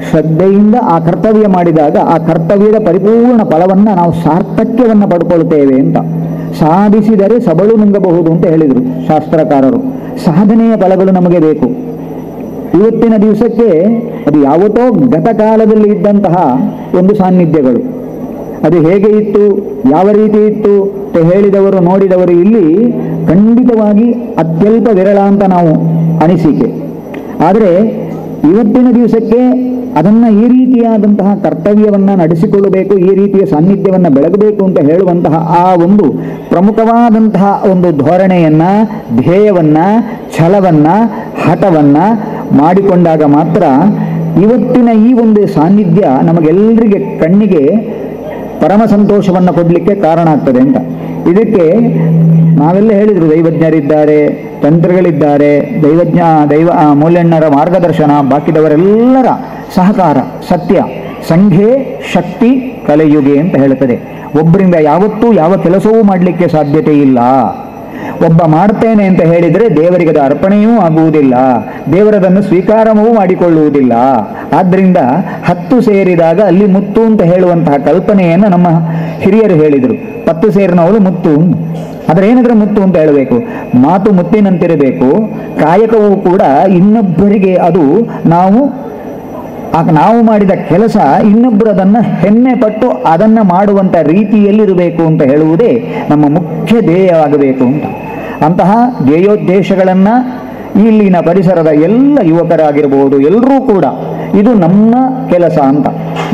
ಶ್ರದ್ಧೆಯಿಂದ ಆ ಕರ್ತವ್ಯ ಮಾಡಿದಾಗ ಆ ಕರ್ತವ್ಯದ ಪರಿಪೂರ್ಣ ಫಲವನ್ನು ನಾವು ಸಾರ್ಥಕ್ಯವನ್ನು ಪಡ್ಕೊಳ್ತೇವೆ ಅಂತ. ಸಾಧಿಸಿದರೆ ಸಬಳು ನುಂಗಬಹುದು ಅಂತ ಹೇಳಿದರು ಶಾಸ್ತ್ರಕಾರರು. ಸಾಧನೆಯ ಫಲಗಳು ನಮಗೆ ಬೇಕು. ಇವತ್ತಿನ ದಿವಸಕ್ಕೆ ಅದು ಯಾವತ್ತೋ ಗತಕಾಲದಲ್ಲಿ ಇದ್ದಂತಹ ಒಂದು ಸಾನ್ನಿಧ್ಯಗಳು. ಅದು ಹೇಗೆ ಇತ್ತು, ಯಾವ ರೀತಿ ಇತ್ತು ಅಂತ ಹೇಳಿದವರು ನೋಡಿದವರು ಇಲ್ಲಿ ಖಂಡಿತವಾಗಿ ಅತ್ಯಲ್ಪ ವಿರಳ ಅಂತ ನಾವು ಅನಿಸಿಕೆ. ಆದರೆ ಇವತ್ತಿನ ದಿವಸಕ್ಕೆ ಅದನ್ನು ಈ ರೀತಿಯಾದಂತಹ ಕರ್ತವ್ಯವನ್ನು ನಡೆಸಿಕೊಳ್ಳಬೇಕು, ಈ ರೀತಿಯ ಸಾನ್ನಿಧ್ಯವನ್ನು ಬೆಳಗಬೇಕು ಅಂತ ಹೇಳುವಂತಹ ಆ ಒಂದು ಪ್ರಮುಖವಾದಂತಹ ಒಂದು ಧೋರಣೆಯನ್ನು, ಧ್ಯೇಯವನ್ನು, ಛಲವನ್ನು, ಹಠವನ್ನು ಮಾಡಿಕೊಂಡಾಗ ಮಾತ್ರ ಇವತ್ತಿನ ಈ ಒಂದು ಸಾನ್ನಿಧ್ಯ ನಮಗೆಲ್ಲರಿಗೆ ಕಣ್ಣಿಗೆ ಪರಮ ಸಂತೋಷವನ್ನು ಕೊಡಲಿಕ್ಕೆ ಕಾರಣ ಆಗ್ತದೆ ಅಂತ. ಇದಕ್ಕೆ ನಾವೆಲ್ಲ ಹೇಳಿದರು, ದೈವಜ್ಞರಿದ್ದಾರೆ, ತಂತ್ರಗಳಿದ್ದಾರೆ, ದೈವಜ್ಞ ದೈವ ಮೂಲ್ಯಣ್ಣರ ಮಾರ್ಗದರ್ಶನ, ಬಾಕಿದವರೆಲ್ಲರ ಸಹಕಾರ, ಸತ್ಯ ಸಂಘೆ ಶಕ್ತಿ ಕಲೆಯುಗೆ ಅಂತ ಹೇಳುತ್ತದೆ. ಒಬ್ಬರಿಂದ ಯಾವತ್ತೂ ಯಾವ ಕೆಲಸವೂ ಮಾಡಲಿಕ್ಕೆ ಸಾಧ್ಯತೆ ಇಲ್ಲ. ಒಬ್ಬ ಮಾಡ್ತೇನೆ ಅಂತ ಹೇಳಿದರೆ ದೇವರಿಗೆ ಅದು ಅರ್ಪಣೆಯೂ ಆಗುವುದಿಲ್ಲ, ದೇವರದನ್ನು ಸ್ವೀಕಾರವೂ ಮಾಡಿಕೊಳ್ಳುವುದಿಲ್ಲ. ಆದ್ದರಿಂದ 10 ಸೇರಿದಾಗ ಅಲ್ಲಿ ಮುತ್ತು ಅಂತ ಹೇಳುವಂತಹ ಕಲ್ಪನೆಯನ್ನು ನಮ್ಮ ಹಿರಿಯರು ಹೇಳಿದರು. 10 ಸೇರಿನವಳು ಮುತ್ತು. ಆದರೆ ಏನಾದರೂ ಮುತ್ತು ಅಂತ ಹೇಳಬೇಕು, ಮಾತು ಮುತ್ತಿನಂತಿರಬೇಕು, ಕಾಯಕವೂ ಕೂಡ ಇನ್ನೊಬ್ಬರಿಗೆ ಅದು ನಾವು ಮಾಡಿದ ಕೆಲಸ ಇನ್ನೊಬ್ಬರು ಅದನ್ನು ಹೆಮ್ಮೆ ಪಟ್ಟು ಅದನ್ನು ಮಾಡುವಂಥ ರೀತಿಯಲ್ಲಿರಬೇಕು ಅಂತ ಹೇಳುವುದೇ ನಮ್ಮ ಮುಖ್ಯ ಧ್ಯೇಯವಾಗಬೇಕು ಅಂತ. ಅಂತಹ ಧ್ಯೇಯೋದ್ದೇಶಗಳನ್ನು ಇಲ್ಲಿನ ಪರಿಸರದ ಎಲ್ಲ ಯುವಕರಾಗಿರ್ಬೋದು, ಎಲ್ಲರೂ ಕೂಡ ಇದು ನಮ್ಮ ಕೆಲಸ ಅಂತ,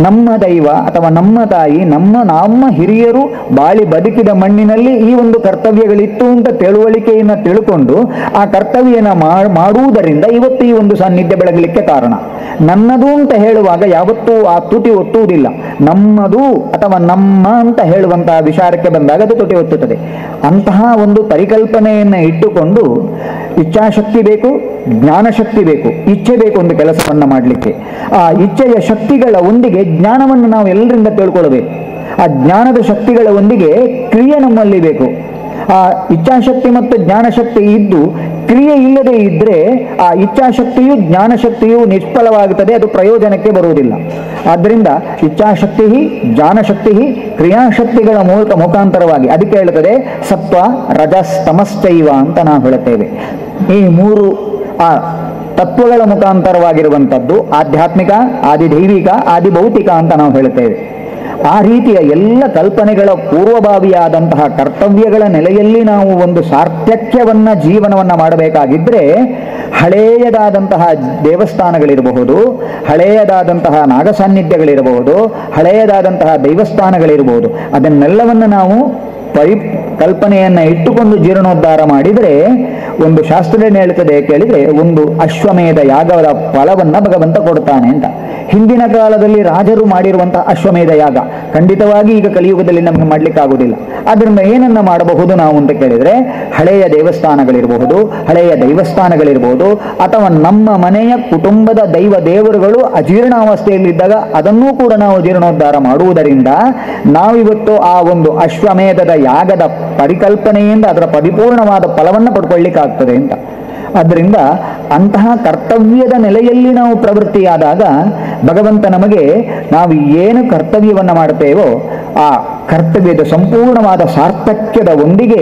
ನಮ್ಮ ದೈವ ಅಥವಾ ನಮ್ಮ ತಾಯಿ, ನಮ್ಮ ಹಿರಿಯರು ಬಾಳಿ ಬದುಕಿದ ಮಣ್ಣಿನಲ್ಲಿ ಈ ಒಂದು ಕರ್ತವ್ಯಗಳಿತ್ತು ಅಂತ ತಿಳುವಳಿಕೆಯನ್ನು ತಿಳ್ಕೊಂಡು ಆ ಕರ್ತವ್ಯನ ಮಾಡುವುದರಿಂದ ಇವತ್ತು ಈ ಒಂದು ಸಾನ್ನಿಧ್ಯ ಬೆಳಗಲಿಕ್ಕೆ ಕಾರಣ. ನನ್ನದು ಅಂತ ಹೇಳುವಾಗ ಯಾವತ್ತೂ ಆ ತುಟಿ ಒತ್ತುವುದಿಲ್ಲ. ನಮ್ಮದು ಅಥವಾ ನಮ್ಮ ಅಂತ ಹೇಳುವಂತಹ ವಿಚಾರಕ್ಕೆ ಬಂದಾಗ ಅದು ತುಟಿ ಒತ್ತುತ್ತದೆ. ಅಂತಹ ಒಂದು ಪರಿಕಲ್ಪನೆಯನ್ನು ಇಟ್ಟುಕೊಂಡು ಇಚ್ಛಾಶಕ್ತಿ ಬೇಕು, ಜ್ಞಾನಶಕ್ತಿ ಬೇಕು, ಇಚ್ಛೆ ಬೇಕು ಒಂದು ಕೆಲಸವನ್ನು ಮಾಡಲಿಕ್ಕೆ. ಆ ಇಚ್ಛೆಯ ಶಕ್ತಿಗಳ ಒಂದಿಗೆ ಜ್ಞಾನವನ್ನು ನಾವು ಎಲ್ಲರಿಂದ ತಿಳ್ಕೊಳ್ಬೇಕು. ಆ ಜ್ಞಾನದ ಶಕ್ತಿಗಳ ಒಂದಿಗೆ ಕ್ರಿಯೆ ನಮ್ಮಲ್ಲಿ ಬೇಕು. ಆ ಇಚ್ಛಾಶಕ್ತಿ ಮತ್ತು ಜ್ಞಾನಶಕ್ತಿ ಇದ್ದು ಕ್ರಿಯೆ ಇಲ್ಲದೆ ಇದ್ದರೆ ಆ ಇಚ್ಛಾಶಕ್ತಿಯು ಜ್ಞಾನಶಕ್ತಿಯು ನಿಷ್ಫಲವಾಗುತ್ತದೆ, ಅದು ಪ್ರಯೋಜನಕ್ಕೆ ಬರುವುದಿಲ್ಲ. ಆದ್ದರಿಂದ ಇಚ್ಛಾಶಕ್ತಿ, ಜ್ಞಾನಶಕ್ತಿ, ಕ್ರಿಯಾಶಕ್ತಿಗಳ ಮೂಲಕ ಮುಖಾಂತರವಾಗಿ ಅದಕ್ಕೆ ಹೇಳುತ್ತದೆ ಸತ್ವ ರಜಸ್ ತಮಶ್ಚೈವ ಅಂತ ನಾವು ಹೇಳುತ್ತೇವೆ. ಈ ಮೂರು ಆ ತತ್ವಗಳ ಮುಖಾಂತರವಾಗಿರುವಂಥದ್ದು ಆಧ್ಯಾತ್ಮಿಕ, ಆದಿದೈವಿಕ, ಆದಿಭೌತಿಕ ಅಂತ ನಾವು ಹೇಳುತ್ತೇವೆ. ಆ ರೀತಿಯ ಎಲ್ಲ ಕಲ್ಪನೆಗಳ ಪೂರ್ವಭಾವಿಯಾದಂತಹ ಕರ್ತವ್ಯಗಳ ನೆಲೆಯಲ್ಲಿ ನಾವು ಒಂದು ಸಾರ್ಥಕ್ಯವನ್ನು ಜೀವನವನ್ನು ಮಾಡಬೇಕಾಗಿದ್ದರೆ ಹಳೆಯದಾದಂತಹ ದೇವಸ್ಥಾನಗಳಿರಬಹುದು, ಹಳೆಯದಾದಂತಹ ನಾಗಸಾನ್ನಿಧ್ಯಗಳಿರಬಹುದು, ಹಳೆಯದಾದಂತಹ ದೈವಸ್ಥಾನಗಳಿರಬಹುದು, ಅದನ್ನೆಲ್ಲವನ್ನು ನಾವು ಪರಿಕಲ್ಪನೆಯನ್ನು ಇಟ್ಟುಕೊಂಡು ಜೀರ್ಣೋದ್ಧಾರ ಮಾಡಿದರೆ ಒಂದು ಶಾಸ್ತ್ರ ಹೇಳ್ತದೆ ಕೇಳಿದರೆ ಒಂದು ಅಶ್ವಮೇಧ ಯಾಗದ ಫಲವನ್ನು ಭಗವಂತ ಕೊಡ್ತಾನೆ ಅಂತ. ಹಿಂದಿನ ಕಾಲದಲ್ಲಿ ರಾಜರು ಮಾಡಿರುವಂತಹ ಅಶ್ವಮೇಧ ಯಾಗ ಖಂಡಿತವಾಗಿ ಈಗ ಕಲಿಯುಗದಲ್ಲಿ ನಮಗೆ ಮಾಡಲಿಕ್ಕಾಗುವುದಿಲ್ಲ. ಆದ್ದರಿಂದ ಏನನ್ನ ಮಾಡಬಹುದು ನಾವು ಅಂತ ಕೇಳಿದರೆ ಹಳೆಯ ದೇವಸ್ಥಾನಗಳಿರಬಹುದು, ಹಳೆಯ ದೈವಸ್ಥಾನಗಳಿರಬಹುದು, ಅಥವಾ ನಮ್ಮ ಮನೆಯ ಕುಟುಂಬದ ದೈವ ದೇವರುಗಳು ಅಜೀರ್ಣಾವಸ್ಥೆಯಲ್ಲಿದ್ದಾಗ ಅದನ್ನೂ ಕೂಡ ನಾವು ಜೀರ್ಣೋದ್ಧಾರ ಮಾಡುವುದರಿಂದ ನಾವಿವತ್ತು ಆ ಒಂದು ಅಶ್ವಮೇಧದ ಯಾಗದ ಪರಿಕಲ್ಪನೆಯಿಂದ ಅದರ ಪರಿಪೂರ್ಣವಾದ ಫಲವನ್ನು ಪಡ್ಕೊಳ್ಳಿಕ್ಕಾಗ್ತದೆ ಅಂತ. ಆದ್ದರಿಂದ ಅಂತಹ ಕರ್ತವ್ಯದ ನೆಲೆಯಲ್ಲಿ ನಾವು ಪ್ರವೃತ್ತಿಯಾದಾಗ ಭಗವಂತ ನಮಗೆ ನಾವು ಏನು ಕರ್ತವ್ಯವನ್ನು ಮಾಡ್ತೇವೋ ಆ ಕರ್ತವ್ಯದ ಸಂಪೂರ್ಣವಾದ ಸಾರ್ಥಕ್ಯದ ಒಂದಿಗೆ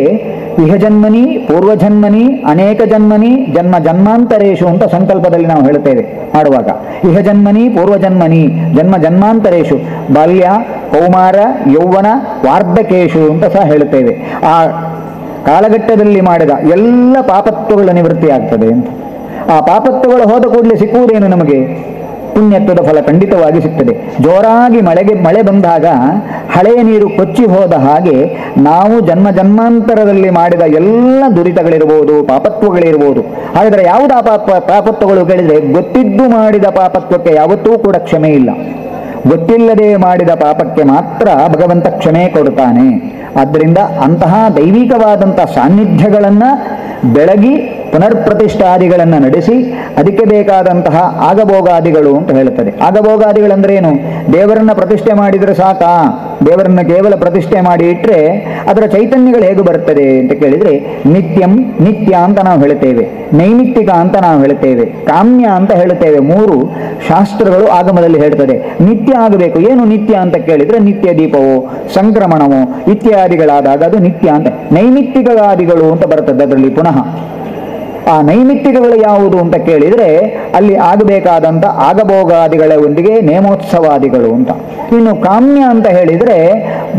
ಇಹಜನ್ಮನಿ ಪೂರ್ವಜನ್ಮನಿ ಅನೇಕ ಜನ್ಮನಿ ಜನ್ಮ ಜನ್ಮಾಂತರೇಶು ಅಂತ ಸಂಕಲ್ಪದಲ್ಲಿ ನಾವು ಹೇಳುತ್ತೇವೆ ಮಾಡುವಾಗ. ಇಹಜನ್ಮನಿ ಪೂರ್ವಜನ್ಮನಿ ಜನ್ಮ ಜನ್ಮಾಂತರೇಶು ಬಾಲ್ಯ ಕೌಮಾರ ಯೌವನ ವಾರ್ಧಕೇಶು ಅಂತ ಸಹ ಹೇಳುತ್ತೇವೆ. ಆ ಕಾಲಘಟ್ಟದಲ್ಲಿ ಮಾಡಿದ ಎಲ್ಲ ಪಾಪತ್ವಗಳ ನಿವೃತ್ತಿ ಆಗ್ತದೆ ಅಂತ. ಆ ಪಾಪತ್ವಗಳು ಹೋದ ಕೂಡಲೇ ಸಿಕ್ಕುವುದೇನು ನಮಗೆ? ಪುಣ್ಯತ್ವದ ಫಲ ಖಂಡಿತವಾಗಿ ಸಿಗ್ತದೆ. ಜೋರಾಗಿ ಮಳೆ ಬಂದಾಗ ಹಳೆಯ ನೀರು ಕೊಚ್ಚಿ ಹೋದ ಹಾಗೆ ನಾವು ಜನ್ಮ ಜನ್ಮಾಂತರದಲ್ಲಿ ಮಾಡಿದ ಎಲ್ಲ ದುರಿತಗಳಿರ್ಬೋದು, ಪಾಪತ್ವಗಳಿರ್ಬೋದು. ಹಾಗಾದರೆ ಯಾವುದು ಆ ಪಾಪತ್ವಗಳು ಕೇಳಿದರೆ ಗೊತ್ತಿದ್ದು ಮಾಡಿದ ಪಾಪತ್ವಕ್ಕೆ ಯಾವತ್ತೂ ಕೂಡ ಕ್ಷಮೆ ಇಲ್ಲ. ಗೊತ್ತಿಲ್ಲದೆ ಮಾಡಿದ ಪಾಪಕ್ಕೆ ಮಾತ್ರ ಭಗವಂತ ಕ್ಷಮೆ ಕೊಡುತ್ತಾನೆ. ಆದ್ದರಿಂದ ಅಂತಹ ದೈವಿಕವಾದಂಥ ಸಾನ್ನಿಧ್ಯಗಳನ್ನು ಬೆಳಗಿ ಪುನರ್ಪ್ರತಿಷ್ಠಾದಿಗಳನ್ನು ನಡೆಸಿ ಅದಕ್ಕೆ ಬೇಕಾದಂತಹ ಆಗಭೋಗಾದಿಗಳು ಅಂತ ಹೇಳುತ್ತದೆ. ಆಗಭೋಗಾದಿಗಳಂದ್ರೆ ಏನು? ದೇವರನ್ನ ಪ್ರತಿಷ್ಠೆ ಮಾಡಿದರೆ ಸಾಕಾ? ದೇವರನ್ನ ಕೇವಲ ಪ್ರತಿಷ್ಠೆ ಮಾಡಿ ಇಟ್ಟರೆ ಅದರ ಚೈತನ್ಯಗಳು ಹೇಗೆ ಬರುತ್ತದೆ ಅಂತ ಕೇಳಿದರೆ ನಿತ್ಯಂ ನಿತ್ಯ ಅಂತ ನಾವು ಹೇಳುತ್ತೇವೆ, ನೈಮಿತ್ತಿಕ ಅಂತ ನಾವು ಹೇಳುತ್ತೇವೆ, ಕಾಮ್ಯ ಅಂತ ಹೇಳುತ್ತೇವೆ. ಮೂರು ಶಾಸ್ತ್ರಗಳು ಆಗಮದಲ್ಲಿ ಹೇಳ್ತದೆ. ನಿತ್ಯ ಆಗಬೇಕು. ಏನು ನಿತ್ಯ ಅಂತ ಕೇಳಿದರೆ ನಿತ್ಯ ದೀಪವೋ ಸಂಕ್ರಮಣವೋ ಇತ್ಯಾದಿಗಳಾದಾಗ ಅದು ನಿತ್ಯ ಅಂತ. ನೈಮಿತ್ತಿಕವಾದಿಗಳು ಅಂತ ಬರ್ತದೆ ಅದರಲ್ಲಿ. ಪುನಃ ಆ ನೈಮಿತ್ತಿಕಗಳು ಯಾವುದು ಅಂತ ಕೇಳಿದರೆ ಅಲ್ಲಿ ಆಗಬೇಕಾದಂಥ ಆಗಭೋಗಾದಿಗಳ ಒಂದಿಗೆ ನೇಮೋತ್ಸವಾದಿಗಳು ಅಂತ. ಇನ್ನು ಕಾಮ್ಯ ಅಂತ ಹೇಳಿದರೆ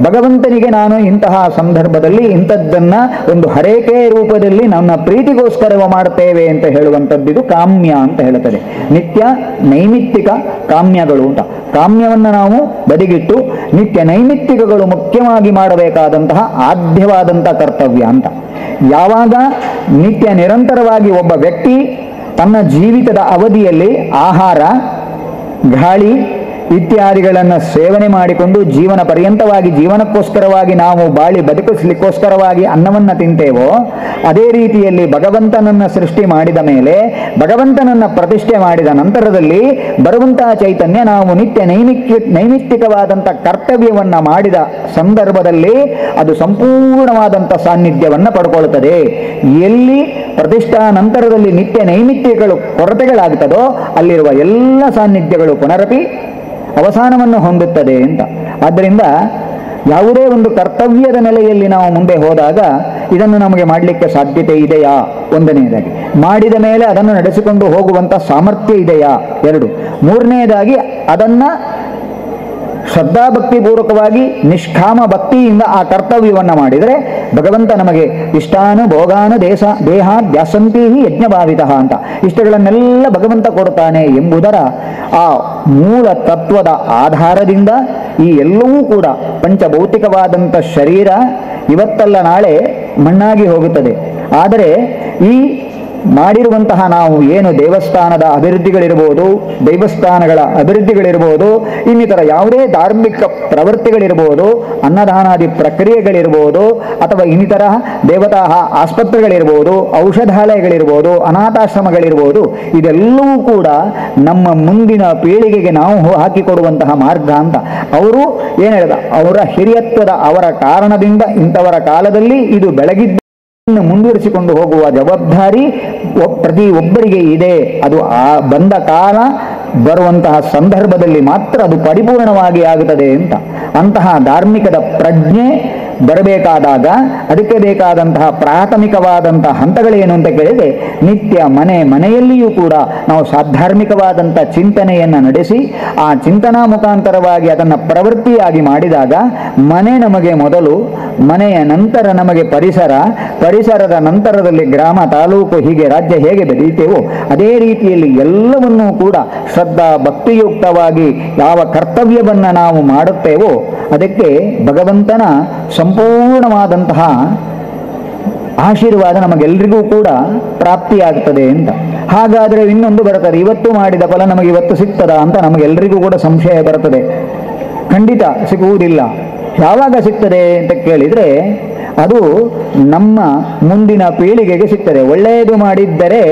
ಭಗವಂತನಿಗೆ ನಾನು ಇಂತಹ ಸಂದರ್ಭದಲ್ಲಿ ಇಂಥದ್ದನ್ನು ಒಂದು ಹರೇಕೆ ರೂಪದಲ್ಲಿ ನನ್ನ ಪ್ರೀತಿಗೋಸ್ಕರವ ಮಾಡ್ತೇವೆ ಅಂತ ಹೇಳುವಂಥದ್ದು ಕಾಮ್ಯ ಅಂತ ಹೇಳುತ್ತದೆ. ನಿತ್ಯ ನೈಮಿತ್ತಿಕ ಕಾಮ್ಯಗಳು ಅಂತ. ಕಾಮ್ಯವನ್ನು ನಾವು ಬದಿಗಿಟ್ಟು ನಿತ್ಯ ನೈಮಿತ್ತಿಕಗಳು ಮುಖ್ಯವಾಗಿ ಮಾಡಬೇಕಾದಂತಹ ಆದ್ಯವಾದಂಥ ಕರ್ತವ್ಯ ಅಂತ. ಯಾವಾಗ ನಿತ್ಯ ನಿರಂತರವಾಗಿ ಒಬ್ಬ ವ್ಯಕ್ತಿ ತನ್ನ ಜೀವಿತದ ಅವಧಿಯಲ್ಲಿ ಆಹಾರ, ಗಾಳಿ ಇತ್ಯಾದಿಗಳನ್ನು ಸೇವನೆ ಮಾಡಿಕೊಂಡು ಜೀವನ ಪರ್ಯಂತವಾಗಿ ಜೀವನಕ್ಕೋಸ್ಕರವಾಗಿ ನಾವು ಬಾಳಿ ಬದುಕಿಸ್ಲಿಕ್ಕೋಸ್ಕರವಾಗಿ ಅನ್ನವನ್ನು ತಿಂತೇವೋ, ಅದೇ ರೀತಿಯಲ್ಲಿ ಭಗವಂತನನ್ನು ಸೃಷ್ಟಿ ಮಾಡಿದ ಮೇಲೆ, ಭಗವಂತನನ್ನು ಪ್ರತಿಷ್ಠೆ ಮಾಡಿದ ನಂತರದಲ್ಲಿ ಬರುವಂತಹ ಚೈತನ್ಯ ನಾವು ನಿತ್ಯ ನೈಮಿತ್ತಿಕವಾದಂಥ ಕರ್ತವ್ಯವನ್ನು ಮಾಡಿದ ಸಂದರ್ಭದಲ್ಲಿ ಅದು ಸಂಪೂರ್ಣವಾದಂಥ ಸಾನ್ನಿಧ್ಯವನ್ನು ಪಡ್ಕೊಳ್ತದೆ. ಎಲ್ಲಿ ಪ್ರತಿಷ್ಠಾ ನಂತರದಲ್ಲಿ ನಿತ್ಯ ನೈಮಿತ್ತಿಕಗಳು ಕೊರತೆಗಳಾಗ್ತದೋ ಅಲ್ಲಿರುವ ಎಲ್ಲ ಸಾನ್ನಿಧ್ಯಗಳು ಪುನರಪಿ ಅವಸಾನವನ್ನು ಹೊಂದುತ್ತದೆ ಅಂತ. ಆದ್ದರಿಂದ ಯಾವುದೇ ಒಂದು ಕರ್ತವ್ಯದ ನೆಲೆಯಲ್ಲಿ ನಾವು ಮುಂದೆ ಹೋದಾಗ ಇದನ್ನು ನಮಗೆ ಮಾಡಲಿಕ್ಕೆ ಸಾಧ್ಯತೆ ಇದೆಯಾ ಒಂದನೆಯದಾಗಿ, ಮಾಡಿದ ಮೇಲೆ ಅದನ್ನು ನಡೆಸಿಕೊಂಡು ಹೋಗುವಂಥ ಸಾಮರ್ಥ್ಯ ಇದೆಯಾ ಎರಡು, ಮೂರನೆಯದಾಗಿ ಅದನ್ನು ಶ್ರದ್ಧಾಭಕ್ತಿಪೂರ್ವಕವಾಗಿ ನಿಷ್ಕಾಮ ಭಕ್ತಿಯಿಂದ ಆ ಕರ್ತವ್ಯವನ್ನು ಮಾಡಿದರೆ ಭಗವಂತ ನಮಗೆ ಇಷ್ಟಾನು ಭೋಗಾನು ದೇಶ ದೇಹ ದ್ಯಾಸಂತೀ ಯಜ್ಞಭಾವಿತಃ ಅಂತ ಇಷ್ಟಗಳನ್ನೆಲ್ಲ ಭಗವಂತ ಕೊಡ್ತಾನೆ ಎಂಬುದರ ಆ ಮೂಲ ತತ್ವದ ಆಧಾರದಿಂದ ಈ ಎಲ್ಲವೂ ಕೂಡ ಪಂಚಭೌತಿಕವಾದಂಥ ಶರೀರ ಇವತ್ತಲ್ಲ ನಾಳೆ ಮಣ್ಣಾಗಿ ಹೋಗುತ್ತದೆ. ಆದರೆ ಈ ಮಾಡಿರುವಂತಹ ನಾವು ಏನು ದೇವಸ್ಥಾನದ ಅಭಿವೃದ್ಧಿಗಳಿರ್ಬೋದು, ದೇವಸ್ಥಾನಗಳ ಅಭಿವೃದ್ಧಿಗಳಿರ್ಬೋದು, ಇನ್ನಿತರ ಯಾವುದೇ ಧಾರ್ಮಿಕ ಪ್ರವೃತ್ತಿಗಳಿರ್ಬೋದು, ಅನ್ನದಾನಾದಿ ಪ್ರಕ್ರಿಯೆಗಳಿರ್ಬೋದು, ಅಥವಾ ಇನ್ನಿತರ ದೇವತಾ ಆಸ್ಪತ್ರೆಗಳಿರ್ಬೋದು, ಔಷಧಾಲಯಗಳಿರ್ಬೋದು, ಅನಾಥಾಶ್ರಮಗಳಿರ್ಬೋದು, ಇದೆಲ್ಲವೂ ಕೂಡ ನಮ್ಮ ಮುಂದಿನ ಪೀಳಿಗೆಗೆ ನಾವು ಹಾಕಿಕೊಡುವಂತಹ ಮಾರ್ಗ ಅಂತ. ಅವರು ಏನು ಹೇಳಿದ, ಅವರ ಹಿರಿಯತ್ವದ ಅವರ ಕಾರಣದಿಂದ ಇಂಥವರ ಕಾಲದಲ್ಲಿ ಇದು ಬೆಳಗಿದ್ದ ಮುಂದುವರಿಸಿಕೊಂಡು ಹೋಗುವ ಜವಾಬ್ದಾರಿ ಪ್ರತಿ ಒಬ್ಬರಿಗೆ ಇದೆ. ಅದು ಆ ಬಂದ ಕಾಲ ಬರುವಂತಹ ಸಂದರ್ಭದಲ್ಲಿ ಮಾತ್ರ ಅದು ಪರಿಪೂರ್ಣವಾಗಿ ಆಗುತ್ತದೆ ಅಂತ. ಅಂತಹ ಧಾರ್ಮಿಕದ ಪ್ರಜ್ಞೆ ಬರಬೇಕಾದಾಗ ಅದಕ್ಕೆ ಬೇಕಾದಂತಹ ಪ್ರಾಥಮಿಕವಾದಂತಹ ಹಂತಗಳೇನು ಅಂತ ಕೇಳಿದರೆ, ನಿತ್ಯ ಮನೆ ಮನೆಯಲ್ಲಿಯೂ ಕೂಡ ನಾವು ಸಾಧಾರ್ಮಿಕವಾದಂಥ ಚಿಂತನೆಯನ್ನು ನಡೆಸಿ ಆ ಚಿಂತನಾ ಮುಖಾಂತರವಾಗಿ ಅದನ್ನು ಪ್ರವೃತ್ತಿಯಾಗಿ ಮಾಡಿದಾಗ ಮನೆ ನಮಗೆ ಮೊದಲು, ಮನೆಯ ನಂತರ ನಮಗೆ ಪರಿಸರ, ಪರಿಸರದ ನಂತರದಲ್ಲಿ ಗ್ರಾಮ, ತಾಲೂಕು, ಹೀಗೆ ರಾಜ್ಯ ಹೇಗೆ ಬೆಳೆಯುತ್ತೇವೋ ಅದೇ ರೀತಿಯಲ್ಲಿ ಎಲ್ಲವನ್ನೂ ಕೂಡ ಶ್ರದ್ಧಾ ಭಕ್ತಿಯುಕ್ತವಾಗಿ ಯಾವ ಕರ್ತವ್ಯವನ್ನು ನಾವು ಮಾಡುತ್ತೇವೋ ಅದಕ್ಕೆ ಭಗವಂತನ ಸಂಪೂರ್ಣವಾದಂತಹ ಆಶೀರ್ವಾದ ನಮಗೆಲ್ಲರಿಗೂ ಕೂಡ ಪ್ರಾಪ್ತಿಯಾಗ್ತದೆ ಅಂತ. ಹಾಗಾದರೆ ಇನ್ನೊಂದು ಬರ್ತದೆ, ಇವತ್ತು ಮಾಡಿದ ಫಲ ನಮಗೆ ಇವತ್ತು ಸಿಗ್ತದಾ ಅಂತ ನಮಗೆಲ್ಲರಿಗೂ ಕೂಡ ಸಂಶಯ ಬರ್ತದೆ. ಖಂಡಿತ ಸಿಗುವುದಿಲ್ಲ. ಯಾವಾಗ ಸಿಗ್ತದೆ ಅಂತ ಕೇಳಿದರೆ ಅದು ನಮ್ಮ ಮುಂದಿನ ಪೀಳಿಗೆಗೆ ಸಿಗ್ತದೆ. ಒಳ್ಳೆಯದು ಮಾಡಿದ್ದರೆ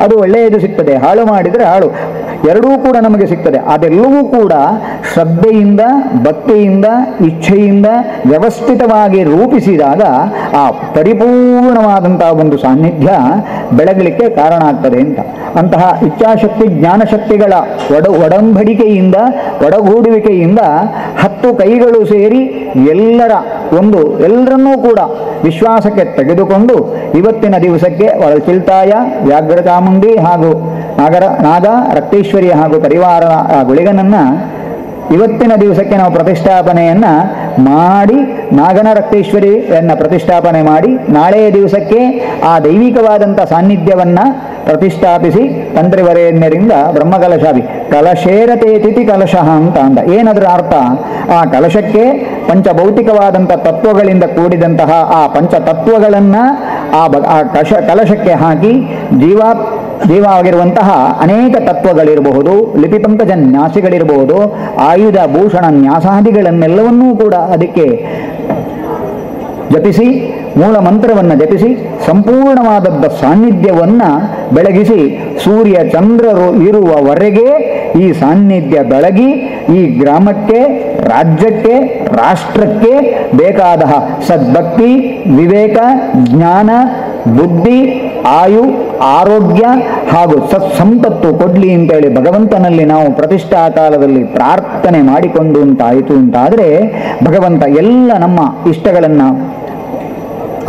ಅದು ಒಳ್ಳೆಯದು ಸಿಗ್ತದೆ, ಹಾಳು ಮಾಡಿದರೆ ಹಾಳು, ಎರಡೂ ಕೂಡ ನಮಗೆ ಸಿಗ್ತದೆ. ಅದೆಲ್ಲವೂ ಕೂಡ ಶ್ರದ್ಧೆಯಿಂದ, ಭಕ್ತಿಯಿಂದ, ಇಚ್ಛೆಯಿಂದ ವ್ಯವಸ್ಥಿತವಾಗಿ ರೂಪಿಸಿದಾಗ ಆ ಪರಿಪೂರ್ಣವಾದಂತಹ ಒಂದು ಸಾನ್ನಿಧ್ಯ ಬೆಳಗಲಿಕ್ಕೆ ಕಾರಣ ಆಗ್ತದೆ ಅಂತ. ಅಂತಹ ಇಚ್ಛಾಶಕ್ತಿ ಜ್ಞಾನಶಕ್ತಿಗಳ ಒಡಂಬಡಿಕೆಯಿಂದ, ಒಡಗೂಡುವಿಕೆಯಿಂದ 10 ಕೈಗಳು ಸೇರಿ ಎಲ್ಲರ ಒಂದು ಎಲ್ಲರನ್ನೂ ಕೂಡ ವಿಶ್ವಾಸಕ್ಕೆ ತೆಗೆದುಕೊಂಡು ಇವತ್ತಿನ ದಿವಸಕ್ಕೆ ಒಳಚಿಲ್ತಾಯ, ವ್ಯಾಘ್ರಚಾಮುಂಡಿ ಹಾಗೂ ನಾಗ ರಕ್ತೇಶ್ವರಿ ಹಾಗೂ ಪರಿವಾರ ಗುಳಿಗನನ್ನು ಇವತ್ತಿನ ದಿವಸಕ್ಕೆ ನಾವು ಪ್ರತಿಷ್ಠಾಪನೆಯನ್ನು ಮಾಡಿ, ನಾಗನ ರಕ್ತೇಶ್ವರಿಯನ್ನು ಪ್ರತಿಷ್ಠಾಪನೆ ಮಾಡಿ ನಾಳೆಯ ದಿವಸಕ್ಕೆ ಆ ದೈವಿಕವಾದಂಥ ಸಾನ್ನಿಧ್ಯವನ್ನು ಪ್ರತಿಷ್ಠಾಪಿಸಿ ತಂತ್ರಿವರೇಣ್ಯರಿಂದ ಬ್ರಹ್ಮಕಲಶಾಭಿ ಕಲಶೇರತೆ ತಿಥಿ ಕಲಶಃ ಅಂತ ಅಂದ. ಏನದರ ಅರ್ಥ? ಆ ಕಲಶಕ್ಕೆ ಪಂಚಭೌತಿಕವಾದಂಥ ತತ್ವಗಳಿಂದ ಕೂಡಿದಂತಹ ಆ ಪಂಚತತ್ವಗಳನ್ನು ಆ ಕಲಶಕ್ಕೆ ಹಾಕಿ ಜೀವವಾಗಿರುವಂತಹ ಅನೇಕ ತತ್ವಗಳಿರಬಹುದು, ಲಿಪಿಪಂಕಜ ನ್ಯಾಸಿಗಳಿರಬಹುದು, ಆಯುಧ ಭೂಷಣ ನ್ಯಾಸಾದಿಗಳನ್ನೆಲ್ಲವನ್ನೂ ಕೂಡ ಅದಕ್ಕೆ ಜಪಿಸಿ, ಮೂಲ ಮಂತ್ರವನ್ನು ಜಪಿಸಿ ಸಂಪೂರ್ಣವಾದದ್ದ ಸಾನ್ನಿಧ್ಯವನ್ನು ಬೆಳಗಿಸಿ ಸೂರ್ಯ ಚಂದ್ರರು ಇರುವವರೆಗೆ ಈ ಸಾನ್ನಿಧ್ಯ ಬೆಳಗಿ ಈ ಗ್ರಾಮಕ್ಕೆ, ರಾಜ್ಯಕ್ಕೆ, ರಾಷ್ಟ್ರಕ್ಕೆ ಬೇಕಾದ ಸದ್ಭಕ್ತಿ, ವಿವೇಕ, ಜ್ಞಾನ, ಬುದ್ಧಿ, ಆಯು, ಆರೋಗ್ಯ ಹಾಗೂ ಸತ್ಸಂಪತ್ತು ಕೊಡ್ಲಿ ಅಂತೇಳಿ ಭಗವಂತನಲ್ಲಿ ನಾವು ಪ್ರತಿಷ್ಠಾ ಕಾಲದಲ್ಲಿ ಪ್ರಾರ್ಥನೆ ಮಾಡಿಕೊಂಡು ಅಂತಾಯಿತು ಅಂತಾದರೆ ಭಗವಂತ ಎಲ್ಲ ನಮ್ಮ ಇಷ್ಟಗಳನ್ನು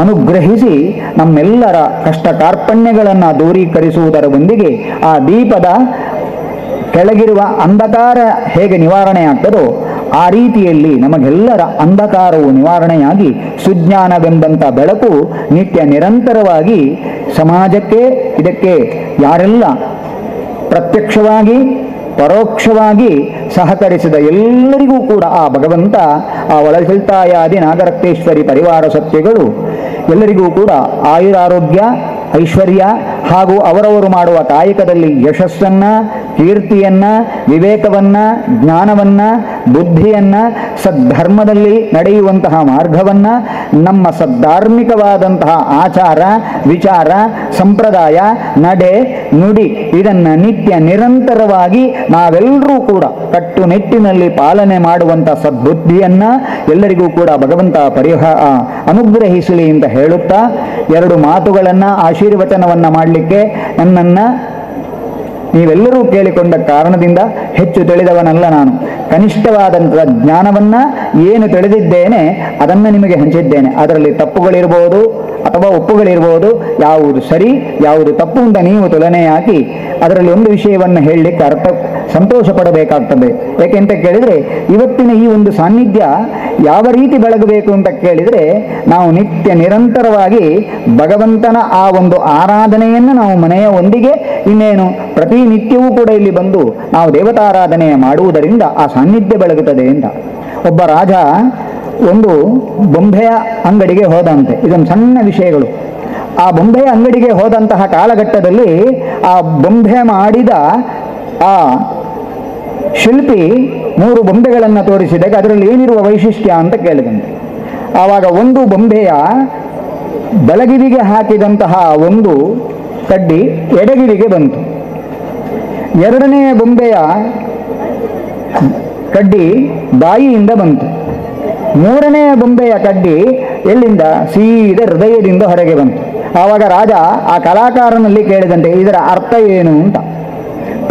ಅನುಗ್ರಹಿಸಿ ನಮ್ಮೆಲ್ಲರ ಕಷ್ಟ ಕಾರ್ಪಣ್ಯಗಳನ್ನು ದೂರೀಕರಿಸುವುದರೊಂದಿಗೆ ಆ ದೀಪದ ಕೆಳಗಿರುವ ಅಂಧಕಾರ ಹೇಗೆ ನಿವಾರಣೆ ಆಗ್ತದೋ ಆ ರೀತಿಯಲ್ಲಿ ನಮಗೆಲ್ಲರ ಅಂಧಕಾರವು ನಿವಾರಣೆಯಾಗಿ ಸುಜ್ಞಾನವೆಂಬಂಥ ಬೆಳಕು ನಿತ್ಯ ನಿರಂತರವಾಗಿ ಸಮಾಜಕ್ಕೆ, ಇದಕ್ಕೆ ಯಾರೆಲ್ಲ ಪ್ರತ್ಯಕ್ಷವಾಗಿ ಪರೋಕ್ಷವಾಗಿ ಸಹಕರಿಸಿದ ಎಲ್ಲರಿಗೂ ಕೂಡ ಆ ಭಗವಂತ, ಆ ಒಳಹಿಲ್ತಾಯಾದಿ ನಾಗರಕ್ತೇಶ್ವರಿ ಪರಿವಾರ ಸತ್ಯಗಳು ಎಲ್ಲರಿಗೂ ಕೂಡ ಆಯುರಾರೋಗ್ಯ, ಐಶ್ವರ್ಯ ಹಾಗೂ ಅವರವರು ಮಾಡುವ ಕಾಯಕದಲ್ಲಿ ಯಶಸ್ಸನ್ನು, ಕೀರ್ತಿಯನ್ನು, ವಿವೇಕವನ್ನು, ಜ್ಞಾನವನ್ನು, ಬುದ್ಧಿಯನ್ನು, ಸದ್ಧರ್ಮದಲ್ಲಿ ನಡೆಯುವಂತಹ ಮಾರ್ಗವನ್ನು, ನಮ್ಮ ಸದ್ಧಾರ್ಮಿಕವಾದಂತಹ ಆಚಾರ ವಿಚಾರ ಸಂಪ್ರದಾಯ ನಡೆ ನುಡಿ ಇದನ್ನು ನಿತ್ಯ ನಿರಂತರವಾಗಿ ನಾವೆಲ್ಲರೂ ಕೂಡ ಕಟ್ಟುನಿಟ್ಟಿನಲ್ಲಿ ಪಾಲನೆ ಮಾಡುವಂಥ ಸದ್ಬುದ್ಧಿಯನ್ನು ಎಲ್ಲರಿಗೂ ಕೂಡ ಭಗವಂತ ಅನುಗ್ರಹಿಸಲಿ ಅಂತ ಹೇಳುತ್ತಾ ಎರಡು ಮಾತುಗಳನ್ನು, ಆಶೀರ್ವಚನವನ್ನು ಮಾಡಲಿಕ್ಕೆ ನನ್ನನ್ನು ನೀವೆಲ್ಲರೂ ಕೇಳಿಕೊಂಡ ಕಾರಣದಿಂದ ಹೆಚ್ಚು ತಿಳಿದವನಲ್ಲ ನಾನು. ಕನಿಷ್ಠವಾದಂಥ ಜ್ಞಾನವನ್ನು ಏನು ತಿಳಿದಿದ್ದೇನೆ ಅದನ್ನು ನಿಮಗೆ ಹಂಚಿದ್ದೇನೆ. ಅದರಲ್ಲಿ ತಪ್ಪುಗಳಿರ್ಬೋದು ಅಥವಾ ಒಪ್ಪುಗಳಿರ್ಬೋದು, ಯಾವುದು ಸರಿ ಯಾವುದು ತಪ್ಪು ಅಂತ ನೀವು ತುಲನೆ ಹಾಕಿ ಅದರಲ್ಲಿ ಒಂದು ವಿಷಯವನ್ನು ಹೇಳಲಿಕ್ಕೆ ಅರ್ಥ ಸಂತೋಷ ಪಡಬೇಕಾಗ್ತದೆ. ಏಕೆಂತ ಕೇಳಿದರೆ ಇವತ್ತಿನ ಈ ಒಂದು ಸಾನ್ನಿಧ್ಯ ಯಾವ ರೀತಿ ಬೆಳಗಬೇಕು ಅಂತ ಕೇಳಿದರೆ, ನಾವು ನಿತ್ಯ ನಿರಂತರವಾಗಿ ಭಗವಂತನ ಆ ಒಂದು ಆರಾಧನೆಯನ್ನು ನಾವು ಮನೆಯ ಒಂದಿಗೆ ಇನ್ನೇನು ಪ್ರತಿನಿತ್ಯವೂ ಕೂಡ ಇಲ್ಲಿ ಬಂದು ನಾವು ದೇವತಾರಾಧನೆ ಮಾಡುವುದರಿಂದ ಆ ಸಾನ್ನಿಧ್ಯ ಬೆಳಗುತ್ತದೆ ಅಂತ. ಒಬ್ಬ ರಾಜ ಒಂದು ಬೊಂಬೆಯ ಅಂಗಡಿಗೆ ಹೋದಂತೆ, ಇದೊಂದು ಸಣ್ಣ ವಿಷಯಗಳು. ಆ ಬೊಂಬೆಯ ಅಂಗಡಿಗೆ ಹೋದಂತಹ ಕಾಲಘಟ್ಟದಲ್ಲಿ ಆ ಬೊಂಬೆ ಮಾಡಿದ ಆ ಶಿಲ್ಪಿ 3 ಬೊಂಬೆಗಳನ್ನು ತೋರಿಸಿದಾಗ ಅದರಲ್ಲಿ ಏನಿರುವ ವೈಶಿಷ್ಟ್ಯ ಅಂತ ಕೇಳಿದಂತೆ. ಆವಾಗ ಒಂದು ಬೊಂಬೆಯ ಬಲಗಿವಿಗೆ ಹಾಕಿದಂತಹ ಒಂದು ಕಡ್ಡಿ ಎಡಗಿವಿಗೆ ಬಂತು, ಎರಡನೆಯ ಬೊಂಬೆಯ ಕಡ್ಡಿ ಬಾಯಿಯಿಂದ ಬಂತು, ಮೂರನೆಯ ಬೊಂಬೆಯ ಕಡ್ಡಿ ಎಲ್ಲಿಂದ ಸೀದ ಹೃದಯದಿಂದ ಹೊರಗೆ ಬಂತು. ಆವಾಗ ರಾಜ ಆ ಕಲಾಕಾರನಲ್ಲಿ ಕೇಳಿದಂತೆ ಇದರ ಅರ್ಥ ಏನು ಅಂತ.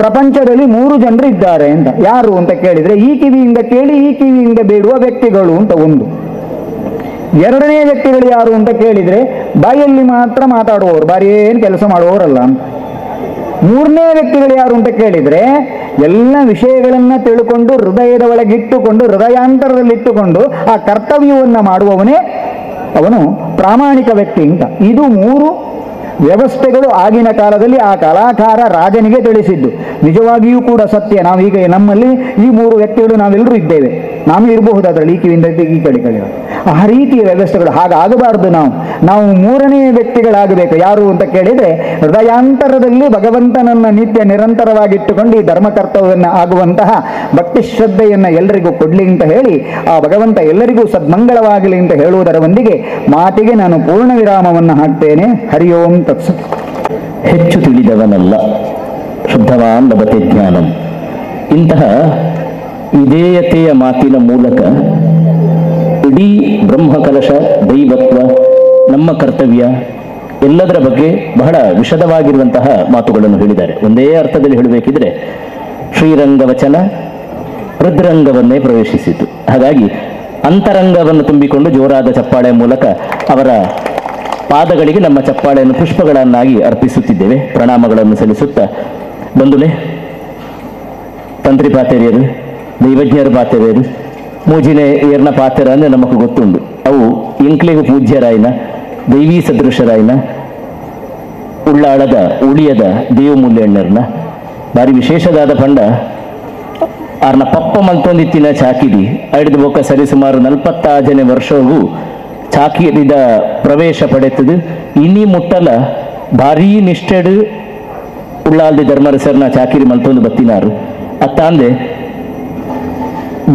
ಪ್ರಪಂಚದಲ್ಲಿ 3 ಜನರು ಇದ್ದಾರೆ ಅಂತ. ಯಾರು ಅಂತ ಕೇಳಿದರೆ, ಈ ಕಿವಿಯಿಂದ ಕೇಳಿ ಈ ಕಿವಿಯಿಂದ ಬೇಡುವ ವ್ಯಕ್ತಿಗಳು ಅಂತ ಒಂದು. ಎರಡನೇ ವ್ಯಕ್ತಿಗಳು ಯಾರು ಅಂತ ಕೇಳಿದರೆ ಬಾಯಲ್ಲಿ ಮಾತ್ರ ಮಾತಾಡುವವರು, ಬಾರಿ ಏನು ಕೆಲಸ ಮಾಡುವವರಲ್ಲ ಅಂತ. ಮೂರನೇ ವ್ಯಕ್ತಿಗಳು ಯಾರು ಅಂತ ಕೇಳಿದರೆ ಎಲ್ಲ ವಿಷಯಗಳನ್ನು ತಿಳ್ಕೊಂಡು ಹೃದಯದ ಒಳಗಿಟ್ಟುಕೊಂಡು ಹೃದಯಾಂತರದಲ್ಲಿಟ್ಟುಕೊಂಡು ಆ ಕರ್ತವ್ಯವನ್ನು ಮಾಡುವವನೇ ಅವನು ಪ್ರಾಮಾಣಿಕ ವ್ಯಕ್ತಿ ಅಂತ. ಇದು 3 ವ್ಯವಸ್ಥೆಗಳು ಆಗಿನ ಕಾಲದಲ್ಲಿ ಆ ಕಲಾಕಾರ ರಾಜನಿಗೆ ತಿಳಿಸಿದ್ದು. ನಿಜವಾಗಿಯೂ ಕೂಡ ಸತ್ಯ. ನಾವೀಗ ನಮ್ಮಲ್ಲಿ ಈ 3 ವ್ಯಕ್ತಿಗಳು ನಾವೆಲ್ಲರೂ ಇದ್ದೇವೆ, ನಾನು ಇರಬಹುದು ಅದರಲ್ಲಿ, ಈ ಕಿವಿಯಿಂದ ಈ ಕಡೆ ಕಡೆ. ಆ ರೀತಿಯ ವ್ಯವಸ್ಥೆಗಳು ಹಾಗಾಗಬಾರ್ದು. ನಾವು ಮೂರನೇ ವ್ಯಕ್ತಿಗಳಾಗಬೇಕು. ಯಾರು ಅಂತ ಕೇಳಿದರೆ ಹೃದಯಾಂತರದಲ್ಲಿ ಭಗವಂತನನ್ನು ನಿತ್ಯ ನಿರಂತರವಾಗಿಟ್ಟುಕೊಂಡು ಈ ಧರ್ಮ ಕರ್ತವ್ಯವನ್ನು ಆಗುವಂತಹ ಭಕ್ತಿ ಶ್ರದ್ಧೆಯನ್ನು ಎಲ್ಲರಿಗೂ ಕೊಡಲಿ ಅಂತ ಹೇಳಿ ಆ ಭಗವಂತ ಎಲ್ಲರಿಗೂ ಸದ್ಮಂಗಳವಾಗಲಿ ಅಂತ ಹೇಳುವುದರೊಂದಿಗೆ ಮಾತಿಗೆ ನಾನು ಪೂರ್ಣ ವಿರಾಮವನ್ನು ಹಾಕ್ತೇನೆ. ಹರಿ ಓಂ ತತ್ಸತ್. ಹೆಚ್ಚು ತಿಳಿದವನಲ್ಲ, ಶುದ್ಧವಾನ್ ಲಭತೆ ಜ್ಞಾನಂ. ಇಂತಹ ವಿಧೇಯತೆಯ ಮಾತಿನ ಮೂಲಕ ಇಡೀ ಬ್ರಹ್ಮಕಲಶ, ದೈವತ್ವ, ನಮ್ಮ ಕರ್ತವ್ಯ ಎಲ್ಲದರ ಬಗ್ಗೆ ಬಹಳ ವಿಶದವಾಗಿರುವಂತಹ ಮಾತುಗಳನ್ನು ಹೇಳಿದ್ದಾರೆ. ಒಂದೇ ಅರ್ಥದಲ್ಲಿ ಹೇಳಬೇಕಿದ್ರೆ ಶ್ರೀರಂಗ ವಚನ ಹೃದ್ರಂಗವನ್ನೇ ಪ್ರವೇಶಿಸಿತು. ಹಾಗಾಗಿ ಅಂತರಂಗವನ್ನು ತುಂಬಿಕೊಂಡು ಜೋರಾದ ಚಪ್ಪಾಳೆ ಮೂಲಕ ಅವರ ಪಾದಗಳಿಗೆ ನಮ್ಮ ಚಪ್ಪಾಳೆಯನ್ನು ಪುಷ್ಪಗಳನ್ನಾಗಿ ಅರ್ಪಿಸುತ್ತಿದ್ದೇವೆ. ಪ್ರಣಾಮಗಳನ್ನು ಸಲ್ಲಿಸುತ್ತಾ ಬಂಧುಲೆ, ತಂತ್ರಿ ಪಾತೆರಿಯರು, ದೈವಜ್ಞರು ಪಾತೆರಿಯರು, ಮೂಜಿನೆ ಏರ್ನ ಪಾತೆರ ಅಂದರೆ ನಮಗೆ ಗೊತ್ತುಂಟು. ಅವು ಇಂಕ್ಲಿಗೂ ಪೂಜ್ಯರಾಯಿನ, ದೈವೀ ಸದೃಶರಾಯಿನ, ಉಳ್ಳಾಳದ ಉಳಿಯದ ದೇವಮೂಲ್ಯಣ್ಣರ್ನ ಭಾರಿ ವಿಶೇಷದಾದ ಪಂಡ ಆರ್ನ ಪಪ್ಪ ಮಲ್ತೊಂದಿತ್ತಿನ ಚಾಕಿರಿ ಐಡ್ದು ಬೊಕ್ಕ ಸರಿಸುಮಾರು 46 ವರ್ಷವೂ ಚಾಕಿರಿದ ಪ್ರವೇಶ ಪಡೆತದು. ಇನಿ ಮುಟ್ಟಲ ಭಾರೀ ನಿಷ್ಠೆಡು ಉಳ್ಳಾಲ್ದಿ ಧರ್ಮರಸರ್ನ ಚಾಕಿರಿ ಮಲ್ತೊಂದು ಬತ್ತಿನಾರು. ಅತ್ತಾಂದೆ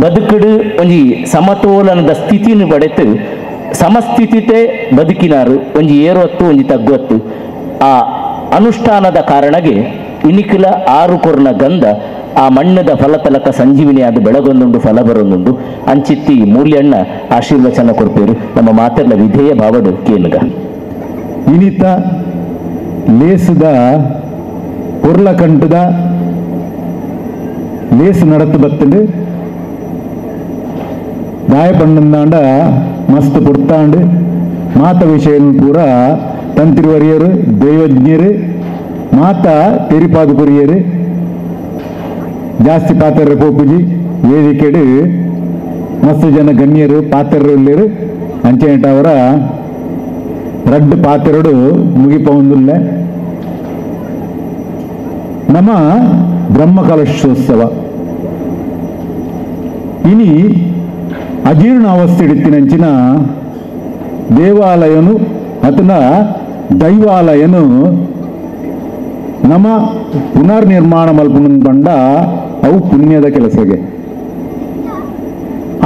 ಬದುಕುಡು ಒಂಜಿ ಸಮತೋಲನದ ಸ್ಥಿತಿನು ಪಡೆತು ಸಮಸ್ಥಿತಿತೆ ಬದುಕಿನಾರು. ಒಂಜಿ ಏರುವತ್ತು ಒಂಜಿ ತಗ್ಗುವತ್ತು ಆ ಅನುಷ್ಠಾನದ ಕಾರಣಗೆ ಇನಿಕುಲ 6 ಕೊರ್ನ ಗಂಧ ಆ ಮಣ್ಣದ ಫಲತಲಕ ಸಂಜೀವಿನಿಯಾದ ಬೆಳಗೊಂದುಂಡು ಫಲ ಬರೊಂದುಂಡು. ಅಂಚಿತ್ತಿ ಮೂಲ್ಯಣ್ಣ ಆಶೀರ್ವಚನ ಕೊಡ್ಪೇರು ನಮ್ಮ ಮಾತೆಲ್ಲ ವಿಧೇಯ ಭಾವಡು ಕೇನುಗ. ಇನಿತ ಲೇಸುದ ಉರ್ಲಕಂಟದ ಲೇಸು ನಡತು ಬತ್ತಂಡು ದಾಯ ಪಣ್ಣಂದಾಂಡ ಮಸ್ತ್ ಪುರ್ತಾಂಡು ಮಾತ ವಿಷಯ ಪೂರ ತಂತ್ರಿವರಿಯರು ದೈವಜ್ಞರು ಮಾತ ತೆರಿಪಾದ ಕೊರಿಯರು ಜಾಸ್ತಿ ಪಾತ್ರ ಪೋಪುಜಿ ವೇದಿಕೆಡು ಮಸ್ತ್ ಜನ ಗಣ್ಯರು ಪಾತ್ರರು ಅಂಚೆನೆಟ್ ಅವರ ರಡ್ಡು ಪಾತ್ರಡು ಮುಗಿಪೊಂದುಲ್ಲ. ನಮ್ಮ ಬ್ರಹ್ಮಕಲಶೋತ್ಸವ ಇನಿ ಅಜೀರ್ಣ ಅವಸ್ಥೆ ಇತ್ತಿನಂಚಿನ ದೇವಾಲಯನು ಅತನ ದೈವಾಲಯನು ನಮ್ಮ ಪುನರ್ನಿರ್ಮಾಣ ಮಲ್ಪುನ ಬಂಡ ಅವು ಪುಣ್ಯದ ಕೆಲಸಗೆ.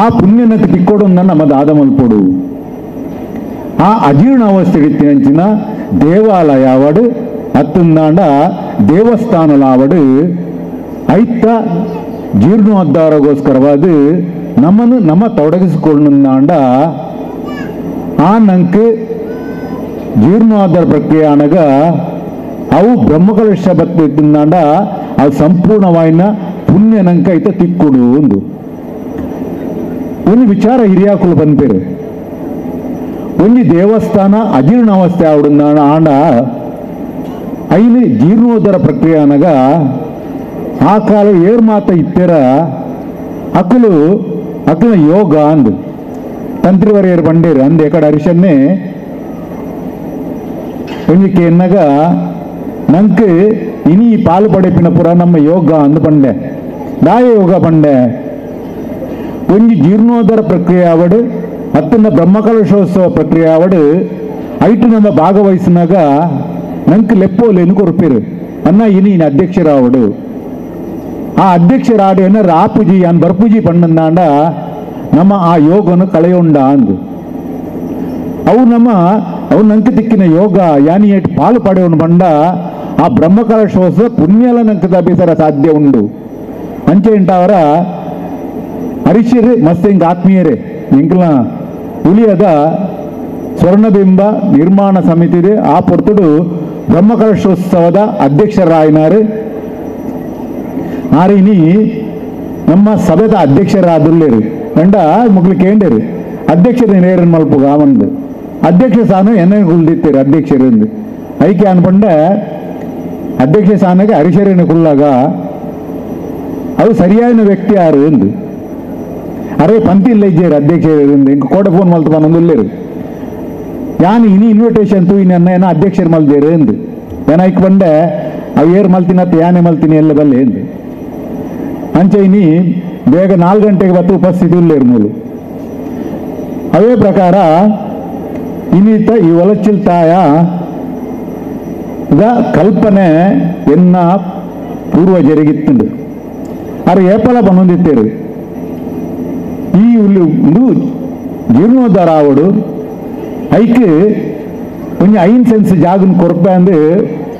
ಆ ಪುಣ್ಯನಕ್ಕೆ ತಿಕ್ಕೊಡೊಂದ ನಮ್ಮ ದಾದ ಮಲ್ಪೊಡು. ಆ ಅಜೀರ್ಣ ಅವಸ್ಥೆ ಇತ್ತಿನಂಚಿನ ದೇವಾಲಯ ಅವಡು ಅತ್ತಂದಾಂಡ ದೇವಸ್ಥಾನಲಾವಡು ಐತ ಜೀರ್ಣೋದ್ಧಾರಗೋಸ್ಕರವಾದ ನಮ್ಮನ್ನು ನಮ್ಮ ತೊಡಗಿಸಿಕೊಂಡಾಂಡ ಆ ನಂಗೆ ಜೀರ್ಣೋದ್ಧಾರ ಪ್ರಕ್ರಿಯೆ ಅನಗ ಅವು ಬ್ರಹ್ಮಕಲಶ ಬತ್ತಿಂದಾಂಡ ಅದು ಸಂಪೂರ್ಣವಾಯಿನ ಪುಣ್ಯ ನಂಕ ಐತ ತಿಕ್ಕುಡು ಒಂದು ಒಂದು ವಿಚಾರ ಹಿರಿಯಾಕುಲು ಬಂದ್ಪೇರು. ಒಂದು ದೇವಸ್ಥಾನ ಅಜೀರ್ಣಾವಸ್ಥೆ ಆವಡುಂದಾಂಡ ಆಂಡ ಐನು ಜೀರ್ಣೋದ್ಧಾರ ಪ್ರಕ್ರಿಯೆ ಅನಗ ಆ ಕಾಲ ಏರ್ ಮಾತ ಇತ್ತೆರ ಅಕಲು ಅಕಲ ಯೋಗ ಅಂದು ತಂತ್ರಿವರಿಯರು ಬಂಡೇರು ಅಂದು ಎಕಡ ಅರಿಶನ್ನೇ ಒಂಜಿಕೆ ಎನ್ನಗ ನಂಗೆ ಇನಿ ಪಾಲು ಪಡೆಪಿನ ಪುರ ನಮ್ಮ ಯೋಗ ಅಂದು ಪಂಡೆ ದಾಯ ಯೋಗ ಪಂಡೆ ಒಂಜಿ ಜೀರ್ಣೋದ್ಧಾರ ಪ್ರಕ್ರಿಯೆ ಆವಡು ಅತ್ತನ್ನ ಬ್ರಹ್ಮಕಲಶೋತ್ಸವ ಪ್ರಕ್ರಿಯೆ ಆವಡು ಐಟು ನಮ್ಮ ಭಾಗವಹಿಸಿನಾಗ ನಂಗೆ ಲೆಪ್ಪೋಲೇನು ಕೊರಪೇರು ಅನ್ನ ಇನಿ ಅಧ್ಯಕ್ಷರಾವಡು. ಆ ಅಧ್ಯಕ್ಷರಾಡು ಏನ ರಾಪುಜಿ ಅನ್ ಬರ್ಪುಜಿ ಪಣ್ಣಂದಾಂಡ ನಮ್ಮ ಆ ಯೋಗನು ಕಳೆಯೊಂಡ ಅಂದು ಅವು ನಮ್ಮ ಅವು ನಂಗೆ ತಿಕ್ಕಿನ ಯೋಗ ಯಾನಿ ಏಟ್ ಪಾಲು ಪಡೆಯವನು ಬಂಡ ಆ ಬ್ರಹ್ಮಕಲಶೋತ್ಸವ ಪುಣ್ಯಲ ನಂಗೆ ತಪ್ಪಿಸರ ಸಾಧ್ಯ ಉಂಡು. ಅಂಚೆ ಇಂಟವರ ಹರಿಶರು ಮಸ್ತ್ ಹಿಂಗೆ ಆತ್ಮೀಯರೇ ಎಂಕಲ್ನ ಉಳಿಯದ ಸ್ವರ್ಣಬಿಂಬ ನಿರ್ಮಾಣ ಸಮಿತಿ ಆ ಪೊರ್ತುಡು ಬ್ರಹ್ಮಕಲಶೋತ್ಸವದ ಅಧ್ಯಕ್ಷರಾಯಿನಾರು. ಆರಿನಿ ನಮ್ಮ ಸಭೆದ ಅಧ್ಯಕ್ಷರಾದುಲ್ಲೇರು ಗಂಡ ಮುಗ್ಲು ಕೇಂಡೇರು ಅಧ್ಯಕ್ಷರ ನೇರನ್ ಮಲ್ಪುಗ ಒಂದು ಅಧ್ಯಕ್ಷ ಸ್ಥಾನ ಎನ್ನ ಕುಲ್ದಿತ್ತೀರು ಅಧ್ಯಕ್ಷರು ಐಕೆ ಅನ್ಪಂಡ ಅಧ್ಯಕ್ಷ ಸ್ಥಾನಕ್ಕೆ ಹರಿಶರೇನ ಕುಲ್ಲಾಗ ಅದು ಸರಿಯಾದ ವ್ಯಕ್ತಿ ಯಾರು ಎಂದು ಅರೆ ಪಂತಿ ಇಲ್ಲ ಇಜ್ಜೇರು ಅಧ್ಯಕ್ಷರು ಇಂಕ ಕೋಟ ಫೋನ್ ಮಲ್ತು ಬಂದುಲ್ಲೇರು ಯಾನು ಇನಿ ಇನ್ವಿಟೇಷನ್ ತೂ ಇನ್ನ ಏನೋ ಅಧ್ಯಕ್ಷರು ಮಲ್ದೇರು ಎಂದು ಏನ ಐಕ್ ಬಂಡೆ ಅವು ಏರು ಮಲ್ತಿನತ್ತ ಯಾನೆ ಮಲ್ತೀನಿ ಎಲ್ಲ ಬಲ್ಲೆ ಎಂದು ಅಂಚೆ ಇನಿ ಬೇಗ 4 ಗಂಟೆಗೆ ಬತ್ತು ಉಪಸ್ಥಿತಿ ಉಲ್ಲೇರು ಮೂಲು. ಅದೇ ಪ್ರಕಾರ ಇನ್ನಿತ ಈ ಒಲಚಿಲ್ತಾಯ ಕಲ್ಪನೆ ಎನ್ನ ಪೂರ್ವಜರಿಗಿತ್ತುಂಡು ಅರೆ ಏಪಲ ಬಂದಿತ್ತೇರು ಈ ಉಂದು ಜೀರ್ಣೋದ್ಧಾರ ಆವಡು ಐಕ್ ಒಂಜಿ 5 ಸೆನ್ಸ್ ಜಾಗನ್ ಕೊರಪೆ ಅಂದು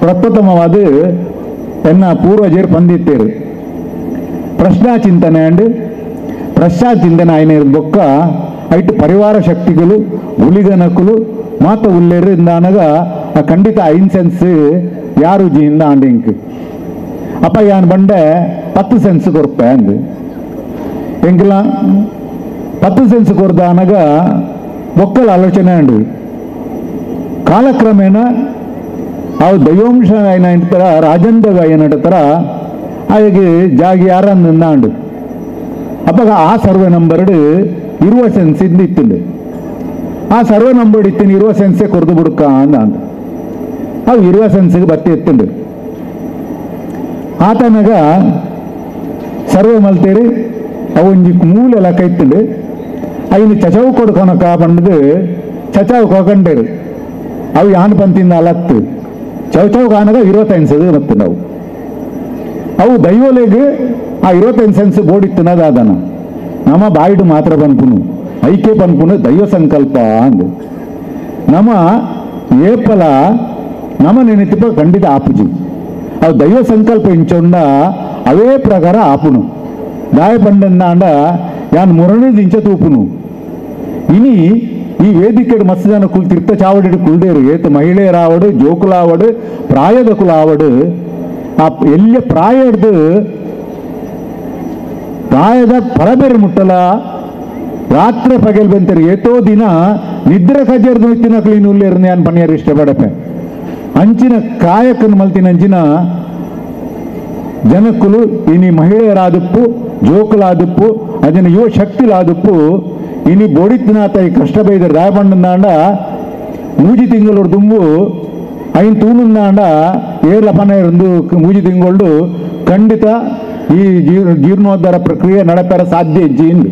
ಪ್ರಪ್ರಥಮವಾದ ಎನ್ನ ಪೂರ್ವಜರು ಪಂದಿತ್ತೇರು. ಪ್ರಶ್ನಾ ಚಿಂತನೆ ಅಂಡ್ ಪ್ರಶ್ನಾ ಚಿಂತನೆ ಆಯ್ನ ಬೊಕ್ಕ ಐಟು ಪರಿವಾರ ಶಕ್ತಿಗಳು ಗುಳಿಗನಕುಲು ಮಾತ ಉಲ್ಲೇರು ಇಂದಾನಗ ಖಂಡಿತ 5 ಸೆನ್ಸ್ ಯಾರು ಜಿಯಿಂದ ಆಂಡಿಂಕ್ ಅಪ್ಪ ಯಾನ್ ಬಂಡೆ 10 ಸೆನ್ಸ್ ಕೊರಪೆ ಅಂದು ಎಂಕಲ 10 ಸೆನ್ಸ್ ಕೊರ್ದ ಅನಗ ಬೊಕ್ಕಲ ಆಲೋಚನೆ ಅಂಡು ಕಾಲಕ್ರಮೇಣ ಅವು ದೈವಾಂಶ ಏನ ರಾಜಂದಗ ಏನಂತಾರ ಹಾಗೆ ಜಾಗಿ ಯಾರನ್ನ ಅಂಡು ಅಪ್ಪಾಗ ಆ ಸರ್ವೆ ನಂಬರ್ 20 ಸೆನ್ಸ್ ಇಂದ ಇತ್ತುಂಡು ಆ ಸರ್ವೆ ನಂಬರ್ ಇತ್ತಿನ 20 ಸೆನ್ಸೇ ಕೊರ್ದು ಬುಡ್ಕ ಅಂದ ಅವು 20 ಸೆನ್ಸ್ಗೆ ಬತ್ತಿ ಎತ್ತುಂಡು ಆತನಗ ಸರ್ವೆ ಮಲ್ತೇರಿ ಅವು ಒಂಜಿ ಮೂಲೆ ಲೆಕ್ಕ ಇತ್ತುಂಡು ಐನು ಚಚವು ಕೊಡ್ಕೊನಕ ಬಂದು ಚಚಾವು ಕೋಕಂಡೇರು ಅವು ಯಾನ್ ಪಂತಿಂದ ಅಲತ್ತು ಚೌಚೌ ಕಾನಗ 25 ಸೆನ್ಸ್ ಮತ್ತು ನಾವು ಅವು ದೈವಲೆಗ್ ಆ 25 ಸೆನ್ಸ್ ಬೋರ್ಡ್ ಇತ್ತನದಾದನ ನಮ್ಮ ಬಾಯಿಡು ಮಾತ್ರ ಪನ್ಪುನು ಐಕೆ ಪನ್ಪುನು ದೈವ ಸಂಕಲ್ಪ ಅಂದು ನಮ್ಮ ಏಪಲ ನಮ್ಮ ನೆನೆತಿಪ್ಪ ಖಂಡಿತ ಆಪುಜಿ ಅವು ದೈವ ಸಂಕಲ್ಪ ಇಂಚೊಂಡ ಅವೇ ಪ್ರಕಾರ ಆಪುನು ದಾಯ ಪಂಡಂದಾಂಡ ಯಾನ್ ಮುರಣಿ ದಿಂಚ ತೂಪುನು ಇನಿ ಈ ವೇದಿಕೆಡು ಮಸ್ತ್ ಜನ ಕುಲ್ ತಿರ್ತ ಚಾವಡಿ ಕುಲ್ದೇರು ಏತ ಮಹಿಳೆಯರಾವಡು ಜೋಕುಲಾವಡು ಪ್ರಾಯದ ಕುಲಾವಡು ಆ ಎಲ್ಲಿ ಪ್ರಾಯದ ಪ್ರಾಯದ ಪರಬೇರೆ ಮುಟ್ಟಲ ರಾತ್ರಿ ಪಗಲ್ ಬಂತಾರೆ ಏತೋ ದಿನ ನಿದ್ರೆ ಕಜೇರ್ದು ಇತ್ತಿನ ಉಲ್ಲೇರು ನಾನು ಪಣಿಯರು ಇಷ್ಟಪಡಪೆ ಅಂಚಿನ ಕಾಯಕನ ಮಲ್ತಿನ ಅಂಚಿನ ಜನಕ್ಕುಲು ಇನಿ ಮಹಿಳೆಯರಾದುಪ್ಪು ಜೋಕುಲಾದುಪ್ಪು ಅದನ್ನ ಯುವ ಶಕ್ತಿಲಾದುಪ್ಪು ಇನಿ ಬೋಡಿತ್ನಾಥ ಈ ಕಷ್ಟ ಬೈದರು ದಾಯಪಂಡಂದಾಂಡ ಮೂಜಿ ತಿಂಗಳು ದುಂಬು ಐನ್ ತೂನುಂದಾಂಡ ಏರ್ಲ ಪನ ಮೂಜಿ ತಿಂಗಳು ಖಂಡಿತ ಈ ಜೀರ್ಣೋದ್ಧಾರ ಪ್ರಕ್ರಿಯೆ ನಡಪೆರ ಸಾಧ್ಯ ಇಜ್ಜಿ ಇಂದು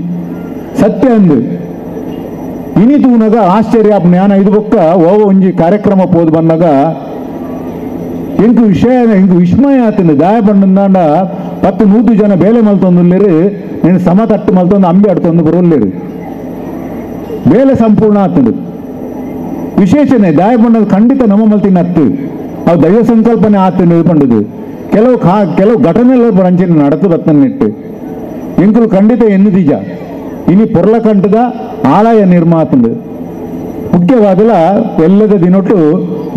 ಸತ್ಯ ಅಂದು ಇನಿ ತೂನಾಗ ಆಶ್ಚರ್ಯ ಜ್ಞಾನ ಇದು ಬೊಕ್ಕ ಓ ಒಂಜಿ ಕಾರ್ಯಕ್ರಮ ಪೋದು ಬಂದಾಗ ಎಂಕು ವಿಷಯ ಎಂಕು ವಿಸ್ಮಯ ಆತಂದು ದಾಯ ಪಂಡಂದಾಂಡ 10-100 ಜನ ಬೇಲೆ ಮಲ್ತೊಂದುಲ್ಲೇರು ನೀನು ಸಮ ತಟ್ಟು ಮಲ್ತೊಂದು ಅಂಬೆ ಆಡ್ತೊಂದು ಬರೋಲ್ಲೇರು ಬೇಲೆ ಸಂಪೂರ್ಣ ಆತಂದು ವಿಶೇಷಣೆ ದಾಯ ಪಂಡದ ಖಂಡಿತ ನಮ್ಮ ಮಲ್ತಿನ ಹತ್ತು ಅವು ದೈವ ಸಂಕಲ್ಪನೆ ಆತಂದು ಪಂಡದು ಕೆಲವು ಘಟನೆಲ್ಲ ರಂಚನೆ ನಡತು ಬತ್ತನ್ನಿಟ್ಟು ಎಂಕುಲು ಖಂಡಿತ ಎನ್ನು ನಿಜ ಇನಿ ಪೊರ್ಲಕಂಠದ ಆಲಯ ನಿರ್ಮಾತಂಡು ಮುಖ್ಯವಾದಲ ಎಲ್ಲದ ದಿನೊಟ್ಟು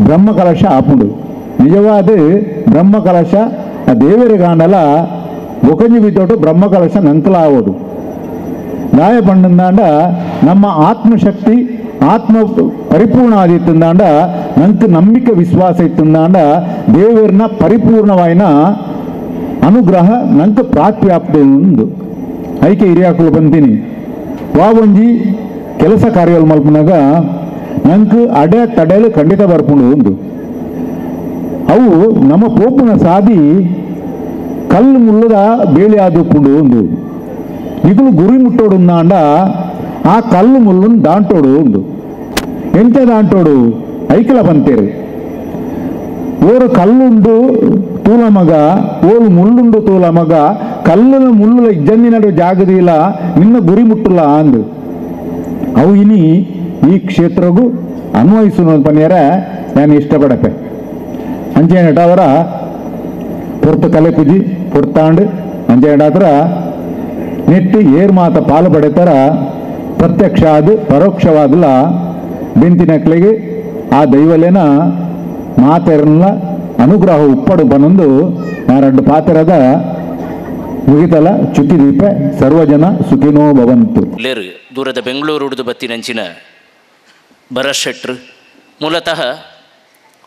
ಬ್ರಹ್ಮಕಲಶ ಆಪುಂಡು ನಿಜವಾದ ಬ್ರಹ್ಮಕಲಶ ಆ ದೇವರಿಗಾಂಡಲ ಬೊಕಂಜಿ ಬಿದ್ದೊಟ್ಟು ಬ್ರಹ್ಮಕಲಶ ನಂಕಲ ಆವೋಡು ದಾಯ ಪಂಡಂದಾಂಡ ನಮ್ಮ ಆತ್ಮಶಕ್ತಿ ಆತ್ಮ ಪರಿಪೂರ್ಣ ಆದಿತ್ತಂದಾಂಡ ನಂಗೆ ನಂಬಿಕೆ ವಿಶ್ವಾಸ ಇತ್ತಂದಾಂಡ ದೇವರನ್ನ ಪರಿಪೂರ್ಣವಾಯಿನ ಅನುಗ್ರಹ ನಂಗೆ ಪ್ರಾಪ್ತಿ ಉಂದು ಐಕೆ ಹಿರಿಯಾಕುಲು ಬಂತೀನಿ ವಾವಂಜಿ ಕೆಲಸ ಕಾರ್ಯಗಳು ಮಲ್ಪನಾಗ ನಂಗೆ ಅಡೆ ತಡೆಯಲು ಖಂಡಿತ ಬರ್ಪುಂಡು ಒಂದು ಅವು ನಮ್ಮ ಪೋಪುನ ಸಾದಿ ಕಲ್ಲು ಮುಲ್ಲದ ಬೇಲಿ ಆದುಪ್ಪುಂಡು ಒಂದು ಇಗಲು ಗುರಿ ಮುಟ್ಟೋಡು ಅಂಡ ಆ ಕಲ್ಲು ಮುಲ್ಲನ್ನು ದಾಂಟೋಡು ಒಂದು ಎಂತ ದಾಂಟೋಡು ಐಕಲ ಬಂತೇರು ಓರು ಕಲ್ಲುಂಡು ತೂಲ ಮಗ ಓರು ಮುಳ್ಳುಂಡು ತೂಲ ಮಗ ಕಲ್ಲುನ ಮುಳ್ಳುಲ ಇಜ್ಜಂದಿನಡು ಜಾಗದಿಲ್ಲ ನಿನ್ನ ಗುರಿ ಮುಟ್ಟುಲ್ಲ ಅಂದು ಅವು ಇನಿ ಈ ಕ್ಷೇತ್ರಗೂ ಅನ್ವಯಿಸುವ ಪನಿಯರ ನಾನು ಇಷ್ಟಪಡಪೆ ಅಂಚೇನಟ ಅವರ ಪೊರ್ತು ಕಲೆ ಪೂಜಿ ಪೊರ್ತಾಂಡು ಅಂಚೇನಟಾತ್ರ ನೆಟ್ಟು ಏರ್ ಮಾತ ಪಾಲು ಪಡೆತರ ಪ್ರತ್ಯಕ್ಷ ಅದು ಪರೋಕ್ಷವಾದಲ ಬೆಂತಿನಕ್ಲಿಗೆ ಆ ದೈವಲೇನ ಮಾತೆರನ್ನ ಅನುಗ್ರಹ ಉಪ್ಪಡು ಬನೊಂದು ನಾರಡ್ಡು ಪಾತೆರದ ಮುಗಿತಲ ಚುಕ್ಕಿದೀಪೆ ಸರ್ವಜನ ಸುಖಿನೋ ಭವಂತು. ಲೇರು ದೂರದ ಬೆಂಗಳೂರು ಬತ್ತಿನಂಚಿನ ಭರತ್ ಶೆಟ್ರು ಮೂಲತಃ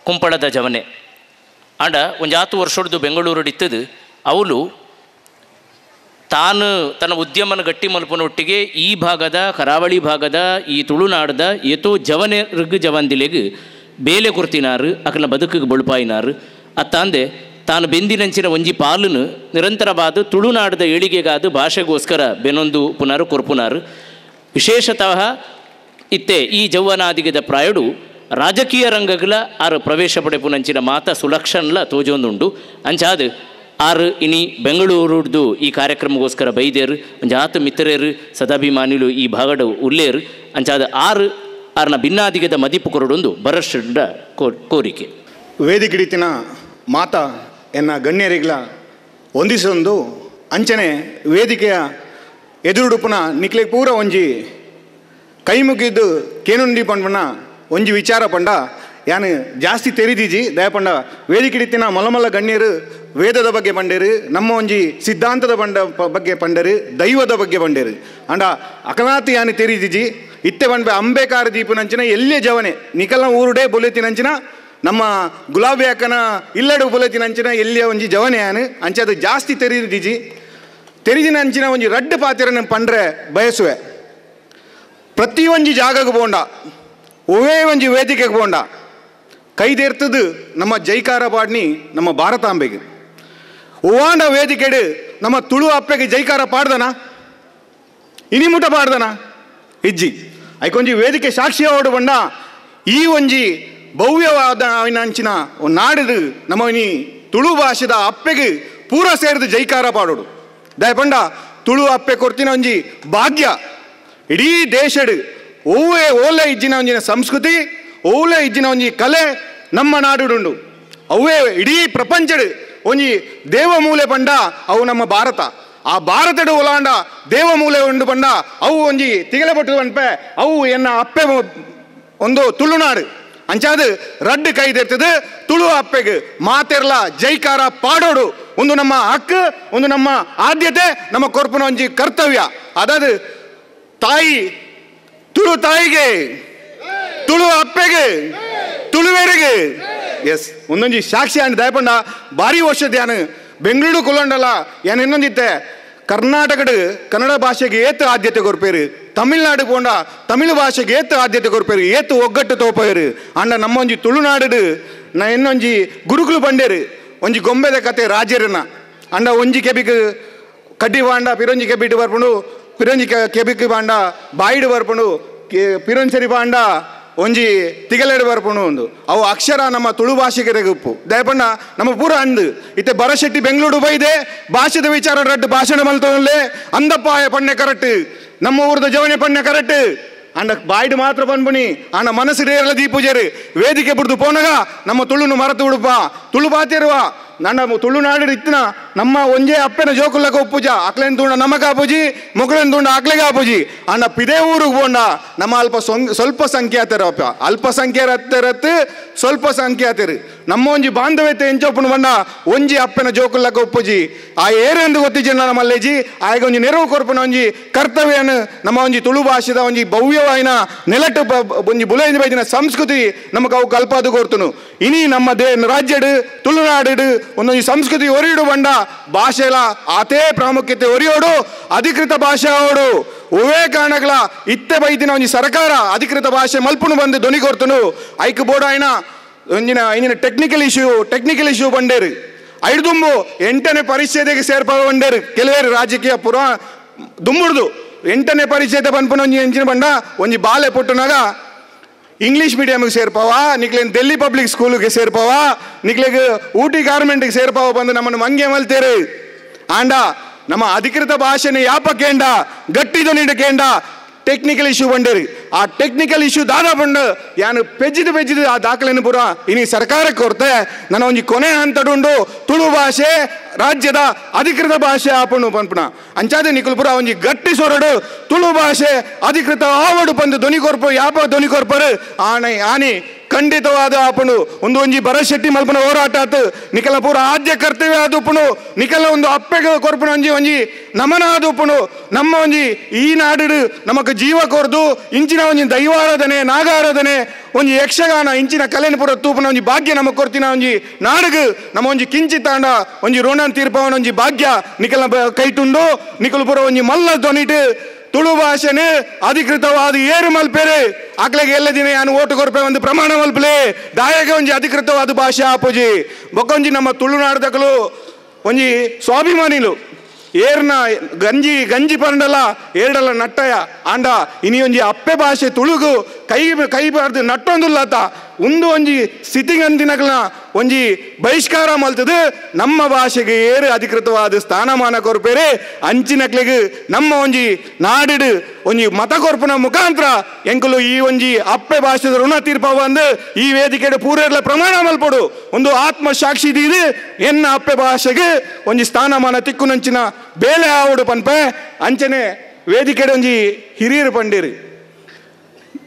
ಕುಂಪಳದ ಜವನೆ ಆಂಡ ಒಂಜಾತು ವರ್ಷಡ್ದು ಬೆಂಗಳೂರುಡಿತ್ತದು ಅವಳು ತಾನು ತನ್ನ ಉದ್ಯಮನ ಗಟ್ಟಿ ಮಲ್ಪನೊಟ್ಟಿಗೆ ಈ ಭಾಗದ ಕರಾವಳಿ ಭಾಗದ ಈ ತುಳುನಾಡದ ಏತೋ ಜವನೆ ಋಗ್ ಜವಂದಿಲೆಗ್ ಬೇಲೆ ಕೊರ್ತಿನಾರು ಅಕಲ ಬದುಕಿಗೆ ಬೊಳುಪಾಯಿನಾರು ಅತ್ತಾಂದೆ ತಾನು ಬೆಂದಿನಂಚಿನ ಒಂಜಿ ಪಾಲನು ನಿರಂತರವಾದ ತುಳುನಾಡದ ಏಳಿಗೆಗಾದ ಭಾಷೆಗೋಸ್ಕರ ಬೆನೊಂದು ಪುನಾರು ಕೊರ್ಪುನಾರು ವಿಶೇಷತಃ ಇತ್ತೆ ಈ ಜೌವನಾದಿಗದ ಪ್ರಾಯಡು ರಾಜಕೀಯ ರಂಗಗಳ ಆರು ಪ್ರವೇಶ ಪಡೆಪುನಂಚಿನ ಮಾತ ಸುಲಕ್ಷಣಲ ತೋಜೊಂದುಂಡು ಅಂಚಾದ ಆರು ಇನಿ ಬೆಂಗಳೂರುಡ್ದು ಈ ಕಾರ್ಯಕ್ರಮಗೋಸ್ಕರ ಬೈದೇರು ಒಂಜಾತ ಮಿತ್ರರು ಸದಾಭಿಮಾನಿಲು ಈ ಭಾಗಡ ಉಲ್ಲೇರು ಅಂಚಾದ ಆರು ಆರ್ನ ಭಿನ್ನಾದಿಗದ ಮದಿಪು ಕೊರಡೊಂದು ಬರಶಂಡ ಕೋರಿಕೆ. ವೇದಿಕಿಡಿತಿನ ಮಾತ ಎನ್ನ ಗಣ್ಯರಿಗ್ಲ ಹೊಂದಿಸೊಂದು ಅಂಚನೆ ವೇದಿಕೆಯ ಎದುರುಡುಪುನ ನಿಕ್ಲೆ ಪೂರ ಒಂಜಿ ಕೈ ಮುಗಿದ್ದು ಕೇನುಂಡಿ ಪಂಡ್ಪನ ಒಂಜಿ ವಿಚಾರ ಪಂಡ ಯಾನು ಜಾಸ್ತಿ ತೆರಿದೀಜಿ ದಯಪಂಡ ವೇದಿಕಿಡಿತಿನ ಮಲ್ಲ ಗಣ್ಯರು ವೇದದ ಬಗ್ಗೆ ಪಂಡೇರು ನಮ್ಮ ಒಂಜಿ ಸಿದ್ಧಾಂತದ ಬಂಡ ಬಗ್ಗೆ ಪಂಡರು ದೈವದ ಬಗ್ಗೆ ಪಂಡೇರು ಅಂಡ ಅಕನಾತಿ ಯಾನು ತೆರಿದೀಜಿ ಇತ್ತೆ ಪಂಡ್ಬೆ ಅಂಬೇಕಾರ ದೀಪನಂಚಿನ ಎಲ್ಲೇ ಜವನೆ ನಿಕಲ್ನ ಊರುಡೇ ಬೊಲೆತಿನಂಚಿನ ನಮ್ಮ ಗುಲಾಬಿ ಅಕ್ಕನ ಇಲ್ಲಡು ಬೊಲೆತಿನಂಚಿನ ಎಲ್ಲಿಯ ಒಂಜಿ ಜವನೆ ಯಾನು ಅಂಚೆ ಅದು ಜಾಸ್ತಿ ತೆರಿದೀಜಿ ತೆರಿದಿನ ಅಂಚಿನ ಒಂಜಿ ರಡ್ಡು ಪಾತಿರನ ಪಂಡ್ರೆ ಬಯಸುವೆ. ಪ್ರತಿ ಒಂಜಿ ಜಾಗಕ್ಕೆ ಬೋಂಡ ಒವೇ ಒಂಜಿ ವೇದಿಕೆಗೆ ಬೋಂಡ ಕೈದೇರ್ತದು ನಮ್ಮ ಜೈಕಾರ ಪಾಡ್ನಿ ನಮ್ಮ ಭಾರತಾಂಬೆಗೆ ಓವಾಂಡ ವೇದಿಕೆಡು ನಮ್ಮ ತುಳು ಅಪ್ಪೆಗೆ ಜೈಕಾರ ಪಾಡ್ದನ ಇನಿಮುಟ ಪಾಡ್ದನ ಇಜ್ಜಿ ಐಕೊಂಜಿ ವೇದಿಕೆ ಸಾಕ್ಷಿ ಓಡು ಬಂಡ ಈ ಒಂಜಿ ಭವ್ಯವಾದ ಅಂಚಿನ ನಾಡಿದು ನಮ್ಮ ಇನಿ ತುಳು ಭಾಷೆದ ಅಪ್ಪೆಗೆ ಪೂರ ಸೇರಿದು ಜೈಕಾರ ಪಾಡೋಡು ದಯಪಂಡ ತುಳು ಅಪ್ಪೆ ಕೊರ್ತಿನ ಒಂಜಿ ಭಾಗ್ಯ ಇಡೀ ದೇಶಡು ಓವೇ ಓಲೆ ಇಜ್ಜಿನ ಒಂಜಿನ ಸಂಸ್ಕೃತಿ ಓಲೆ ಇಜ್ಜಿನ ಒಂಜಿ ಕಲೆ ನಮ್ಮ ನಾಡುಡುಂಡು ಅವೇ ಇಡೀ ಪ್ರಪಂಚಡು ಒಂಜಿ ದೇವಮೂಲೆ ಪಂಡ ಅವು ನಮ್ಮ ಭಾರತ ಆ ಭಾರತಡು ಒಲಾಂಡ ದೇವಮೂಲೆ ಉಂಡು ಪಂಡ ಅವು ಒಂಜಿ ತಿಗಲೆಪಟ್ಟು ಪನ್ಪೆ ಅವು ಎನ್ನ ಅಪ್ಪೆ ಒಂದು ತುಳುನಾಡು ಅಂಚಾದು ರಡ್ಡು ಕೈದೆರ್ತದೆ ತುಳು ಅಪ್ಪೆಗೆ ಮಾತೆರ್ಲ ಜೈಕಾರ ಪಾಡೋಡು ಒಂದು ನಮ್ಮ ಹಕ್ಕು ಒಂದು ನಮ್ಮ ಆದ್ಯತೆ ನಮ್ಮ ಕೊರ್ಪುನ ಒಂಜಿ ಕರ್ತವ್ಯ ಅದಾದ ತಾಯಿ ತುಳು ತಾಯಿಗೆ ತುಳು ಅಪ್ಪೆಗೆ ತುಳುವೆರಿಗೆ ಎಸ್ ಒಂದೊಂಜಿ ಸಾಕ್ಷಿ ಅಂಡ್ ದಯಪಂಡ ಭಾರಿ ವರ್ಷ ಧ್ಯಾನ ಬೆಂಗಳೂರು ಕುಲ್ಲೊಂಡಲ್ಲ ಏನ್ ಇನ್ನೊಂದಿತ್ತೆ ಕರ್ನಾಟಕದ ಕನ್ನಡ ಭಾಷೆಗೆ ಏತು ಆದ್ಯತೆ ಕೊರ್ಪೇರು ತಮಿಳ್ನಾಡು ಪೋಂಡ ತಮಿಳು ಭಾಷೆಗೆ ಏತು ಆದ್ಯತೆ ಕೊರ್ಪೇರು ಏತು ಒಗ್ಗಟ್ಟು ತೋಪೇರು ಅಂಡ ನಮ್ಮೊಂಜಿ ತುಳುನಾಡು ನಾ ಇನ್ನೊಂಜಿ ಗುರುಕುಲು ಬಂಡೇರು ಒಂಜಿ ಗೊಂಬೆದ ಕತೆ ರಾಜರನ್ನ ಅಂಡ ಒಂಜಿ ಕೆಬಿಕ್ ಕಡ್ಡಿ ಬಾಂಡ ಪಿರೊಂಜಿ ಕೆಬಿಟ್ಟು ಬರ್ಪುಂಡು ಪಿರೊಂಜಿ ಕೆಬಿಕ್ ಬಾಂಡ ಬಾಯಿಡು ಬರ್ಪುಂಡು ಪಿರೊಂಚರಿ ಬಾಂಡ ಒಂಜಿ ತಿಗಲೆಡು ಬರ್ಪುಂಡು ಒಂದು ಅವು ಅಕ್ಷರ ನಮ್ಮ ತುಳು ಭಾಷೆಗೆ ಉಪ್ಪು ದಯಪಂಡ ನಮ್ಮ ಪೂರ ಅಂದು ಇತ್ತೆ ಬರಶೆಟ್ಟಿ ಬೆಂಗಳೂರು ಬೈದೆ ಭಾಷೆದ ವಿಚಾರ ರಡ್ಡು ಭಾಷಣ ಮಲ್ತೊಂದೆ ಅಂದಪ್ಪಾಯ ಪಣ್ಣೆ ಕರೆಕ್ಟ್ ನಮ್ಮ ಊರದ ಜವನೆ ಪಣ್ಣೆ ಕರೆಕ್ಟ್ ಅಂಡ ಬಾಯ್ಡು ಮಾತ್ರ ಪನ್ಪುನಿ ಅಂಡ ಮನಸ್ಸು ರೇರಲ ದೀಪೂಜೆರು ವೇದಿಕೆ ಬುಡ್ದು ಪೋನಗ ನಮ್ಮ ತುಳುನು ಮರತು ಉಡುಪ ತುಳು ಬಾತಿರುವ ನನ್ನ ತುಳುನಾಡು ಇತ್ತಿನ ನಮ್ಮ ಒಂಜೇ ಅಪ್ಪನ ಜೋಕುಲ್ಲಕ ಉಪ್ಪುಜ ಅಕ್ಲೇನ್ ತೂಂಡ ನಮಕ ಆಪುಜಿ ಮೊಕಳೇನ್ ತೂಂಡ ಅಕ್ಲೆಗೆ ಆಪುಜಿ ಅಂಡ ಪಿದೇ ಊರಿಗೆ ಪೋಂಡ ನಮ್ಮ ಅಲ್ಪ ಸ್ವಲ್ಪ ಸಂಖ್ಯಾತರ ಅಪ್ಪ ಅಲ್ಪಸಂಖ್ಯಾತರತ್ತು ಸ್ವಲ್ಪ ಸಂಖ್ಯಾತರು ನಮ್ಮ ಒಂಜಿ ಬಾಂಧವ್ಯತೆ ಎಂಚೊಪ್ಪುನು ಬಣ್ಣ ಒಂಜಿ ಅಪ್ಪನ ಜೋಕುಲ್ಲಕ ಉಪ್ಪುಜಿ ಆ ಏರೆಂದು ಗೊತ್ತಿಜಿ ನಮ್ಮ ಮಲ್ಲೇಜಿ ಆಯಗ ಒಂಜಿ ನೆರವು ಕೊರ್ಪುನ ಒಂಜಿ ಕರ್ತವ್ಯನು ನಮ್ಮ ಒಂಜಿ ತುಳು ಭಾಷೆದ ಒಂಜಿ ಭವ್ಯವಾಯಿನ ನೆಲಟ್ಟು ಒಂಜಿ ಬುಲೈದ ಬೈದಿನ ಸಂಸ್ಕೃತಿ ನಮಕ್ ಅವು ಕಲ್ಪಾದು ಕೊರ್ತುನು ಇನಿ ನಮ್ಮ ರಾಜ್ಯಡು ತುಳುನಾಡು ಒಂದೊಂದು ಸಂಸ್ಕೃತಿ ಒರಿಯಡು ಬಂಡ ಭಾಷೆಲ ಆತೇ ಪ್ರಾಮುಖ್ಯತೆ ಒರಿಯೋಡು ಅಧಿಕೃತ ಭಾಷೆ ಅವಡು ಒವೇ ಕಾರಣಗಳ ಇತ್ತೆ ಬೈದಿನ ಒಂಜಿ ಸರ್ಕಾರ ಅಧಿಕೃತ ಭಾಷೆ ಮಲ್ಪುನು ಬಂದು ಧ್ವನಿ ಕೊರ್ತುನು ಐಕ್ ಬೋರ್ಡ್ ಆಯ್ನ ಒಂಜಿನ ಇಂಜಿನ ಟೆಕ್ನಿಕಲ್ ಇಶ್ಯೂ ಬಂಡೇರು ಐದುಂಬು 8ನೇ ಪರಿಚ್ಛೇದಕ್ಕೆ ಸೇರ್ಪಾವ ಬಂಡೇರು ಕೆಲವೇರು ರಾಜಕೀಯ ಪುರ ದುಂಬುಡ್ದು 8ನೇ ಪರಿಚ್ಛೇದ ಪನ್ಪುನ ಒಂಜಿ ಎಂಚಿನ ಬಂಡ ಒಂಜಿ ಬಾಲೆ ಪುಟ್ಟುನಾಗ ಇಂಗ್ಲೀಷ್ ಮೀಡಿಯಮ್ಗೆ ಸೇರ್ಪಾವ ನಿಕ್ಲೇನು ಡೆಲ್ಲಿ ಪಬ್ಲಿಕ್ ಸ್ಕೂಲ್ಗೆ ಸೇರ್ಪಾವ ನಿಕ್ಲೆಗ್ ಊಟಿ ಗಾರ್ಮೆಂಟ್ಗೆ ಸೇರ್ಪಾವ ಬಂದು ನಮ್ಮನ್ನು ಮಂಗೆ ಮಲ್ತೇರು ಆಂಡ ನಮ್ಮ ಅಧಿಕೃತ ಭಾಷೆನ ಯಾಪ ಕೇಂಡ ಗಟ್ಟಿ ಧ್ವನಿಡು ಕೇಂಡ ಟೆಕ್ನಿಕಲ್ ಇಶ್ಯೂ ಬಂಡೇರಿ ಆ ಟೆಕ್ನಿಕಲ್ ಇಶ್ಯೂ ದಾದ ಬಂಡು ಯಾನು ಪೆಜ್ಜಿದು ಪೆಜ್ಜಿದು ಆ ದಾಖಲೆಯನ್ನು ಪೂರ ಇನಿ ಸರ್ಕಾರಕ್ಕೆ ಕೊರ್ತೆ ನನ್ನ ಒಂಜಿ ಕೊನೆ ಹಂತಡುಂಡು ತುಳು ಭಾಷೆ ರಾಜ್ಯದ ಅಧಿಕೃತ ಭಾಷೆ ಆಪುಂಡು ಪನ್ಪುನ ಅಂಚಾದೆ ನಿಕುಲ್ ಪೂರ ಒಂಜಿ ಗಟ್ಟಿ ಸೊರಡು ತುಳು ಭಾಷೆ ಅಧಿಕೃತ ಆವಡು ಬಂದು ಧ್ವನಿ ಕೊರ್ಪು ಯಾಪ ಧ್ವನಿ ಕೊರ್ಪರು ಆಣೆ ಆನಿ ಖಂಡಿತವಾದ ಆಪುಂಡು ಒಂದು ಒಂಜಿ ಭರತ್ ಶೆಟ್ಟಿ ಮಲ್ಪನ ಹೋರಾಟ ಆತು ನಿಕಲ ಪೂರ ಆದ್ಯ ಕರ್ತವ್ಯ ಆದುಪ್ಪುಂಡು ನಿಕಲ ಒಂದು ಅಪ್ಪೆಗೆ ಕೊರ್ಪುನ ಒಂಜಿ ಒಂಜಿ ನಮನ ಆದುಪ್ಪುಂಡು ನಮ್ಮ ಒಂಜಿ ಈ ನಾಡು ನಮಕ್ ಜೀವ ಕೊರ್ದು ಇಂಚಿನ ಒಂಜಿ ದೈವಾರಾಧನೆ ನಾಗಾರಾಧನೆ ಒಂಜಿ ಯಕ್ಷಗಾನ ಇಂಚಿನ ಕಲೆನ ಪೂರ ತೂಪುನ ಒಂಜಿ ಭಾಗ್ಯ ನಮಕ್ ಕೊರ್ತಿನ ಒಂಜಿ ನಾಡುಗು ನಮ್ಮ ಒಂಜಿ ಕಿಂಚಿತಾಂಡ ಒಂಜಿ ಋಣ ತೀರ್ಪವನ ಒಂಜಿ ಭಾಗ್ಯ ನಿಕಲ ಕೈಟುಂಡು ನಿಕಲ ಪೂರ ಒಂಜಿ ಮಲ್ಲ ಧ್ವನಿಟು ತುಳು ಭಾಷೆನೆ ಅಧಿಕೃತವಾದ ಏರು ಮಲ್ಪೇರೆ ಅಕ್ಲೆಗೆ ಎಲ್ಲ ದಿನ ಯಾನು ಓಟು ಕೊರ್ಪೆ ಒಂದು ಪ್ರಮಾಣ ಮಲ್ಪಲೆ ದಾಯಗೆ ಒಂಜಿ ಅಧಿಕೃತವಾದ ಭಾಷೆ ಆಪುಜಿ ಬೊಕ್ಕೊಂಜಿ ನಮ್ಮ ತುಳುನಾಡದಕಲು ಒಂಜಿ ಸ್ವಾಭಿಮಾನಿಲು ಏರ್ನ ಗಂಜಿ ಗಂಜಿ ಪರಂಡಲ ಏರ್ಡಲ ನಟ್ಟಯ ಆಂಡ ಇನಿ ಒಂಜಿ ಅಪ್ಪೆ ಭಾಷೆ ತುಳುಗು ಕೈ ಕೈ ಬಾರ್ದು ನಟ್ಟೊಂದುಲ್ಲಾತ ಒಂದು ಒಂಜಿ ಸ್ಥಿತಿಗಂದಿನಗಳನ್ನ ಒಂಜಿ ಬಹಿಷ್ಕಾರ ಮಲ್ತದು ನಮ್ಮ ಭಾಷೆಗೆ ಏರು ಅಧಿಕೃತವಾದ ಸ್ಥಾನಮಾನ ಕೊರ್ಪೇರೆ ಅಂಚಿನಕ್ಲೆಗ್ ನಮ್ಮ ಒಂಜಿ ನಾಡಿಡು ಒಂಜಿ ಮತ ಕೊರ್ಪುನ ಮುಖಾಂತರ ಎಂಕುಲು ಈ ಒಂಜಿ ಅಪ್ಪೆ ಭಾಷೆದ ಋಣ ತೀರ್ಪ ಬಂದು ಈ ವೇದಿಕೆಡು ಪೂರೆರ್ಲ ಪ್ರಮಾಣ ಮಲ್ಪೊಡು ಒಂದು ಆತ್ಮ ಸಾಕ್ಷಿ ದೀದು ಎನ್ನ ಅಪ್ಪೆ ಭಾಷೆಗೆ ಒಂಜಿ ಸ್ಥಾನಮಾನ ತಿಕ್ಕುನಂಚಿನ ಬೇಲೆ ಆವಡು ಪನ್ಪೆ ಅಂಚನೆ ವೇದಿಕೆಡು ಒಂಜಿ ಹಿರಿಯರು ಪಂಡಿರು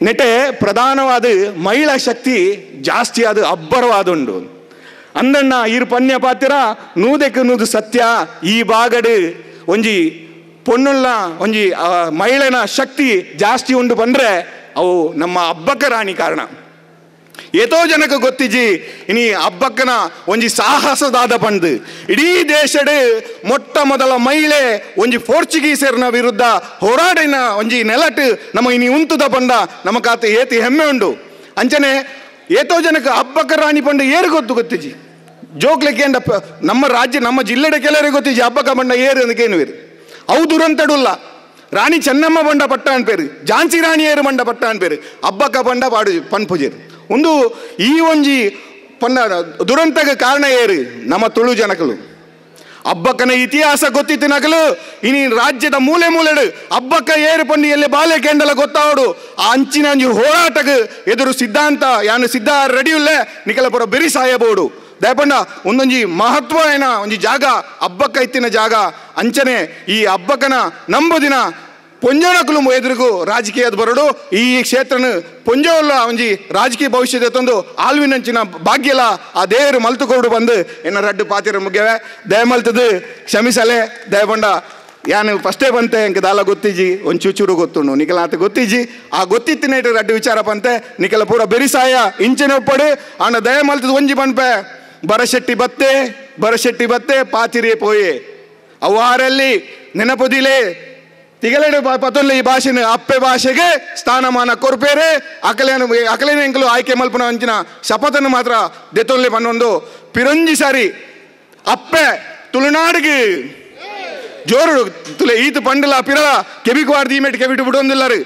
ನೆಟೆ ಪ್ರಧಾನವಾದ ಮಹಿಳಾ ಶಕ್ತಿ ಜಾಸ್ತಿ ಅದು ಅಬ್ಬರವಾದುಂಡು ಅಂದಣ್ಣ ಇರು ಪನ್ಯ ಪಾತ್ರ ನೂದಕ್ಕೆ ನೂದು ಸತ್ಯ ಈ ಬಾಗಡು ಒಂಜಿ ಪೊನ್ನುಳ್ಳ ಒಂಜಿ ಮಹಿಳೆನ ಶಕ್ತಿ ಜಾಸ್ತಿ ಉಂಡು ಬಂದರೆ ಅವು ನಮ್ಮ ಹಬ್ಬಕ್ಕ ರಾಣಿ ಕಾರಣ ಏತೋ ಜನಕ್ಕೆ ಗೊತ್ತಿಜಿ ಇನಿ ಹಬ್ಬಕ್ಕನ ಒಂಜಿ ಸಾಹಸದಾದ ಪಂದು ಇಡೀ ದೇಶಡ್ ಮೊಟ್ಟ ಮೊದಲ ಮಹಿಳೆ ಒಂಜಿ ಪೋರ್ಚುಗೀಸರ್ನ ವಿರುದ್ಧ ಹೋರಾಡಿನ ಒಂಜಿ ನೆಲಟ್ ನಮ್ಮ ಇನಿ ಉಂತುದ ಪಂಡ ನಮಕಾತ ಏತಿ ಹೆಮ್ಮೆ ಉಂಡು ಅಂಚನೆ ಏತೋ ಜನಕ್ಕೆ ಹಬ್ಬಕ್ಕ ರಾಣಿ ಪಂಡ ಏರು ಗೊತ್ತು ಗೊತ್ತಿಜಿ ಜೋಕ್ಲಿಕ್ಕೆ ನಮ್ಮ ರಾಜ್ಯ ನಮ್ಮ ಜಿಲ್ಲೆಡೆ ಕೆಲವರಿಗೆ ಗೊತ್ತಿಜಿ ಹಬ್ಬಕ್ಕ ಬಂಡ ಏರು ಅಂದಕೇನು ಅವು ದುರಂತಡುಲ್ಲ ರಾಣಿ ಚೆನ್ನಮ್ಮ ಬಂಡ ಪಟ್ಟ ಅನ್ಪೇರು ಝಾನ್ಸಿ ರಾಣಿಯರು ಬಂಡ ಪಟ್ಟ ಅನ್ಪೇರು ಹಬ್ಬಕ್ಕ ಬಂಡ ಪಾಡು ಪನ್ಪುಜೇರು ಒಂದು ಈ ಒಂಜಿ ಪನ್ನ ದುರಂತಕ್ಕೆ ಕಾರಣ ಏರು ನಮ್ಮ ತುಳು ಜನಕಲು ಹಬ್ಬಕ್ಕನ ಇತಿಹಾಸ ಗೊತ್ತಿತ್ತು ನಕಲು ಇನಿ ರಾಜ್ಯದ ಮೂಲೆ ಮೂಲೆಡು ಹಬ್ಬಕ್ಕ ಏರು ಪಂಡು ಎಲ್ಲಿ ಬಾಲೆ ಕೆಂಡಲ ಗೊತ್ತಾವಡು ಆ ಅಂಚಿನ ಒಂಜಿ ಹೋರಾಟಕ್ಕೆ ಎದುರು ಸಿದ್ಧಾಂತ ಯಾನು ಸಿದ್ಧ ರೆಡಿಯುಲ್ಲೆ ನಿಕಲಪುರ ಬೆರಿ ಸಾಯಬಹುದು ದಯಪಂಡ ಒಂದೊಂಜಿ ಮಹತ್ವ ಏನ ಒಂಜಿ ಜಾಗ ಹಬ್ಬಕ್ಕ ಇತ್ತಿನ ಜಾಗ ಅಂಚನೆ ಈ ಹಬ್ಬಕ್ಕನ ನಂಬುದಿನ ಪೊಂಜೋನಕುಲು ಎದುರಿಗೂ ರಾಜಕೀಯದ ಬರಡು ಈ ಕ್ಷೇತ್ರನ ಪೊಂಜೋಲ್ಲ ಒಂಜಿ ರಾಜಕೀಯ ಭವಿಷ್ಯದ ತಂದು ಆಲ್ವಿನಂಚಿನ ಭಾಗ್ಯಲ ಆ ದೇವರು ಮಲ್ತುಕೊಡು ಬಂದು ಎನ್ನ ರಡ್ಡು ಪಾತಿರ ಮುಗ್ಯವೆ ದಯಮಲ್ತದು ಕ್ಷಮಿಸಲೆ ದಯಪಂಡ ಯಾನು ಫಸ್ಟೇ ಬಂತೆ ಎಂಕ್ ದಾಲ ಗೊತ್ತಿಜಿ ಒಂದು ಚೂಚೂರು ಗೊತ್ತುಂಡು ನಿಕಲ ಆತ ಗೊತ್ತಿಜಿ ಆ ಗೊತ್ತಿತ್ತಿನೇಟು ರಡ್ಡು ವಿಚಾರ ಬಂತೆ ನಿಕಲ ಪೂರ ಬೆರಿಸಾಯ ಇಂಚಿನ ಒಪ್ಪಡು ಆಂಡ ದಯ ಮಲ್ತದ ಒಂಜಿ ಪನ್ಪೆ ಬರಶೆಟ್ಟಿ ಬತ್ತೆ ಬರಶೆಟ್ಟಿ ಬತ್ತೆ ಪಾತಿರಿ ಪೋಯೆ ಅವಾರಲ್ಲಿ ನೆನಪುದಿಲೆ ತಿಗಲೆಡು ಪತೊಲ್ಲೆ ಈ ಭಾಷೆನ ಅಪ್ಪೆ ಭಾಷೆಗೆ ಸ್ಥಾನಮಾನ ಕೊರ್ಪೇರೆ ಅಕಲೇನು ಅಕಲೇನ ಎಂಕಲು ಆಯ್ಕೆ ಮಲ್ಪನ ಅಂಚಿನ ಶಪಥನ್ನು ಮಾತ್ರ ದೆತೊಲ್ಲೆ ಪನ್ನೊಂದು ಪಿರೊಂಜಿ ಸಾರಿ ಅಪ್ಪೆ ತುಳುನಾಡಿಗೆ ಜೋರು ತುಲೆ ಈತ ಪಂಡಲ ಪಿರಲ ಕೆಬಿಕ್ವಾರ್ದು ಈ ಮೇಟ್ ಕೆಬಿಟ್ಟು ಬಿಡೊಂದಿಲ್ಲರು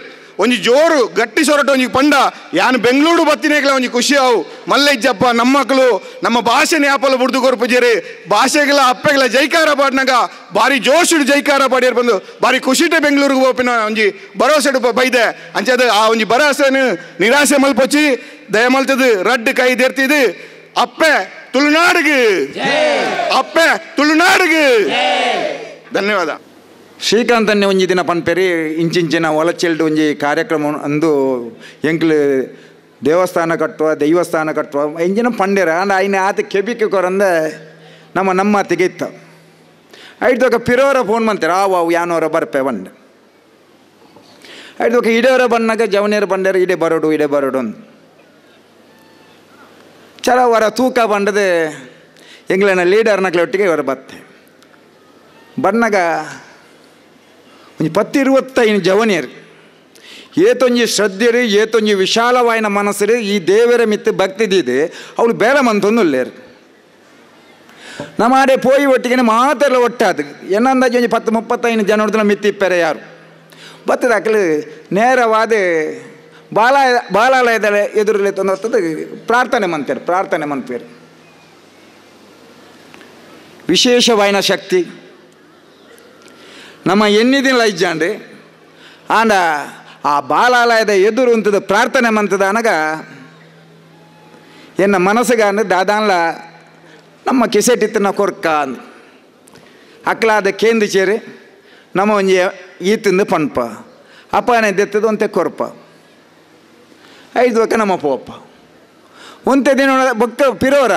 ಒಂಜಿ ಜೋರು ಗಟ್ಟಿ ಸೊರಟ ಒಂಜಿ ಪಂಡ ಯಾನು ಬೆಂಗಳೂರು ಬತ್ತಿನೇಗ್ಲ ಒಂಜಿ ಖುಷಿ ಅವು ಮಲ್ಲೈಜಪ್ಪ ನಮ್ಮ ಮಕ್ಕಳು ನಮ್ಮ ಭಾಷೆನ ಯಾಪಲ ಬುಡ್ದು ಕೊರ್ಪುಜೇರಿ ಭಾಷೆಗಳ ಅಪ್ಪೆಗಳ ಜೈಕಾರ ಪಾಡ್ನಾಗ ಭಾರಿ ಜೋಶುಡು ಜೈಕಾರ ಪಾಡಿಯರ್ ಬಂದು ಭಾರಿ ಖುಷಿಟೆ ಬೆಂಗಳೂರಿಗೆ ಹೋಪಿನ ಒಂಜಿ ಭರವಸೆಡು ಬೈದೆ ಅಂಚೆ ಆ ಒಂಜಿ ಭರವಸೆನು ನಿರಾಸೆ ಮಲ್ಪೊಚ್ಚಿ ದಯಮಲ್ತದು ರಡ್ಡು ಕೈ ದೇರ್ತಿದ್ದು ಅಪ್ಪೆ ತುಳುನಾಡಿಗೆ ಅಪ್ಪೆ ತುಳುನಾಡಿಗೆ ಧನ್ಯವಾದ. ಶ್ರೀಕಾಂತನ್ನೇ ಒಂಜಿ ದಿನ ಪನ್ಪೇರಿ ಇಂಚಿಂಚಿನ ಒಲಚೆಲ್ಡು ಒಂಜಿ ಕಾರ್ಯಕ್ರಮ ಅಂದು ಎಂಕ್ಲು ದೇವಸ್ಥಾನ ಕಟ್ಟುವ ದೈವಸ್ಥಾನ ಕಟ್ಟುವ ಇಂಚಿನ ಪಂಡೇರ ಅಂಡ್ ಐನ ಆತ ಕೆಬಿಕೆ ಕೊರಂದ ನಮ್ಮ ನಮ್ಮ ಅತ್ತಿಗೆ ಇತ್ತ ಐದೊಕ ಪಿರೋರ ಫೋನ್ ಮಂತಾರೆ ಆವು ಅವು ಯಾನೋರ ಬರ್ಪೆ ಬಂಡ ಐದೊಕ ಇಡೋರ ಬಣ್ಣಾಗ ಜವನೇರು ಬಂಡೇರ ಇಡೆ ಬರೋಡು ಇಡೆ ಬರೋಡು ಅಂದು ಚಲ ವರ ತೂಕ ಬಂಡದೆ ಎಂಗ್ಲನ ಲೀಡರ್ನಕ್ಲೆ ಒಟ್ಟಿಗೆ ಇವರ ಬತ್ತೆ ಬಣ್ಣಗ ಒಂಜಿ 10-25 ಜವನಿಯರು ಏತೊಂಜಿ ಶ್ರದ್ಧೆರು ಏತೊಂಜಿ ವಿಶಾಲವಾಯಿನ ಮನಸ್ಸರು ಈ ದೇವರ ಮಿತ್ತು ಭಕ್ತಿ ದೀದು ಅವಳು ಬೇರೆ ಮಂತೊಂದುಲ್ಲೇರು ನಮ್ಮ ಆಡೆ ಪೋಯಿ ಒಟ್ಟಿಗೆ ಮಾತೆಲ್ಲ ಒಟ್ಟಾದು ಏನಂದಾಜು ಒಂಜಿ 10-35 ಜನ ಹೊಡ್ದು ಮಿತ್ತಿಪ್ಪೆರೆ ಯಾರು ಬತ್ತದ ಅಕಲು ನೇರವಾದ ಬಾಲ ಬಾಲಾಲಯದ ಎದುರಲ್ಲಿ ತಂದು ಪ್ರಾರ್ಥನೆ ಮಂತಾರೆ ಪ್ರಾರ್ಥನೆ ಮನ್ಪೇರು ವಿಶೇಷವಾಯಿನ ಶಕ್ತಿ ನಮ್ಮ ಎನ್ನಿದಿನ ಲೈಜಾಂಡು ಆಂಡ ಆ ಬಾಲಾಲಯದ ಎದುರು ಅಂತದ ಪ್ರಾರ್ಥನೆ ಮಂತದ ಅನಗ ಎನ್ನ ಮನಸ್ಸಿಗಾನ ದಾದಾನ್ಲ ನಮ್ಮ ಕಿಸೆಟಿತ್ತನ ಕೊರ್ಕ ಅಂದು ಅಕ್ಲಾದ ಕೇಂದ್ರ ಚೇರಿ ನಮ್ಮ ಒಂಜಿ ಈತಿಂದು ಪನ್ಪ ಅಪ್ಪನೇ ದೆತ್ತದ ಒಂತೆ ಕೊರ್ಪ ಐದು ಬಕ್ಕ ನಮ್ಮ ಪೋಪ ಒಂತೆ ದಿನ ಬೊಕ್ಕ ಪಿರೋರ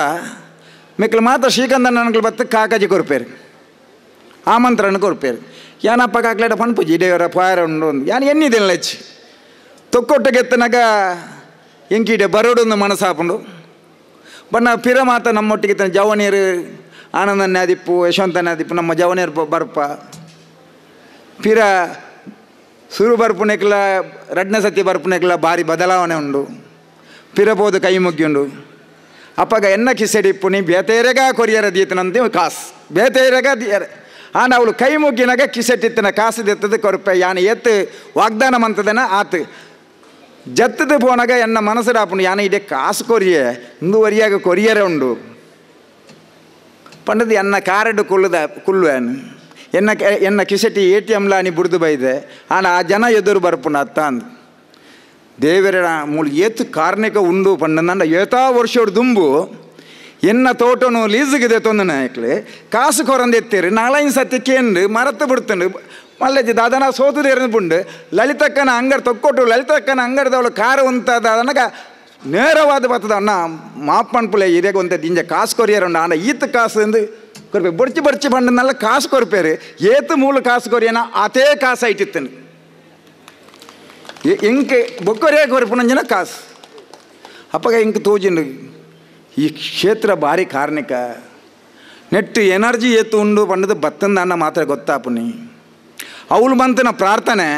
ಮಿಕ್ಲು ಮಾತ್ರ ಶ್ರೀಕಂದ ನನಗೆ ಬತ್ತ ಕಾಕಾಜಿ ಕೊರ್ಪೇರು ಆಮಂತ್ರಣ ಕೊರ್ಪೇರು ಯಾನಪ್ಪ ಕಾಕ್ಲೇಟ ಪನ್ಪುಜಿ ಇಡೆಯವರ ಪಾಯರ ಉಂಡು ಯಾನ್ ಎನ್ನಿದಿಲ್ಲ ಹೆಚ್ಚು ತೊಕ್ಕೊಟ್ಟಗೆತ್ತನಾಗ ಎಂಕೀಡೆ ಬರೋಡೊಂದು ಮನಸ್ಸಾಪುಂಡು ಬಣ್ಣ ಪಿರ ಮಾತ ನಮ್ಮೊಟ್ಟಿಗೆ ತನ್ನ ಜವನೀರು ಆನಂದ ನ್ಯಾದಿಪ್ಪು ಯಶವಂತ ನ್ಯಾದಿಪ್ಪು ನಮ್ಮ ಜವನೀರು ಬರ್ಪ ಪಿರ ಸುರು ಬರ್ಪುನೆಕ್ಲ ರಡ್ನ ಸತಿ ಬರ್ಪುನೆಕ್ಲ ಭಾರಿ ಬದಲಾವಣೆ ಉಂಡು ಪಿರ ಪೋದು ಕೈ ಮುಗ್ಯುಂಡು ಅಪ್ಪಗ ಎನ್ನ ಕಿಸೆಡಿಪ್ಪುನಿ ಬೇತೇರೆಗ ಕೊರಿಯರ ದೀತನಂತೆ ಕಾಸು ಬೇತೇರೆಗ ದಿಯರ ಆಂಡ ಅವಳು ಕೈ ಮುಗ್ಗಿನಾಗ ಕಿಸೆಟ್ಟಿತ್ತನ ಕಾಸು ದೆತ್ತದ ಕೊರಪೆ ಯಾನು ಎತ್ತು ವಾಗ್ದಾನ ಮಂತದನ ಆತು ಜತ್ತದ ಪೋನಾಗ ಎನ್ನ ಮನಸ್ಸು ಯಾನ ಇದೇ ಕಾಸು ಕೊರಿಯೆ ಇಂದು ವರಿಯಾಗ ಕೊರಿಯರೆ ಉಂಡು ಪಂಡದು ಎನ್ನ ಕಾರಡು ಕುಲ್ಲದ ಕುಲ್ಲುವೇನು ಎನ್ನ ಎನ್ನ ಕಿಸೆಟಿ ಎ ಟಿ ಎಮ್ಲ ನೀ ಬುಡ್ದು ಬೈದೆ ಆಂಡ ಆ ಜನ ಎದುರು ಬರ್ಪುನ ಅತ್ತ ಅಂದು ದೇವರ ಮೂಲ ಏತು ಕಾರ್ಣಿಕ ಉಂಡು ಪಂಡಂದ ಏತಾ ವರ್ಷೋಡು ದುಂಬು ಎನ್ನ ತೋಟನು ಲೀಸುಗಿದೆ ತೊಂದನೆ ನಾಯಕ್ಲೆ ಕಾಸು ಕೊರಂದು ಎತ್ತೀರಿ ನಾಲೈನ್ ಸತಿ ಕೇಂದು ಮರத்து ಬಿಡ್ತಂಡು ಮಲ್ಲೆಜ್ಜಿ ದಾದನ ಸೋತುದೇರದು ಪುಂಡು ಲಲಿತಕ್ಕನ ಅಂಗರ್ ತೊಕ್ಕೊಟ್ಟು ಲಲಿತಕ್ಕನ ಅಂಗರ್ದವಳು ಕಾರು ಉಂತಾದ ನೇರವಾದ ಬರ್ತದ ಅಣ್ಣ ಮಾಪನ್ಪುಲೆ ಇರೇಗ ಒಂತೆ ದಿಂಜ ಕಾಸು ಕೊರಿಯರ್ ಉಂಡು ಆಂಡ ಈತ ಕಾಸು ಎಂದು ಕೊರ್ಪೆ ಬೊಡ್ಚಿ ಬೊಡ್ಚಿ ಪಂಡನಲ್ಲ ಕಾಸು ಕೊರ್ಪೇರು ಏತು ಮೂಲ ಕಾಸು ಕೊರಿಯನ ಅತೇ ಕಾಸು ಐಟಿತ್ತನು ಇಂಕೆ ಬೊಕ್ಕೊರೇ ಕೊರ್ಪುನಂಜನ ಕಾಸು ಅಪ್ಪಗ ಇಂಕ್ ತೋಜಿಂಡು ಈ ಕ್ಷೇತ್ರ ಭಾರಿ ಕಾರ್ಣಿಕ ನೆಟ್ಟು ಎನರ್ಜಿ ಏತು ಉಂಡು ಪಂಡದು ಬತ್ತಂದ ಅನ್ನ ಮಾತ್ರ ಗೊತ್ತಾಪುನಿ ಅವಳು ಬಂತನ ಪ್ರಾರ್ಥನೆ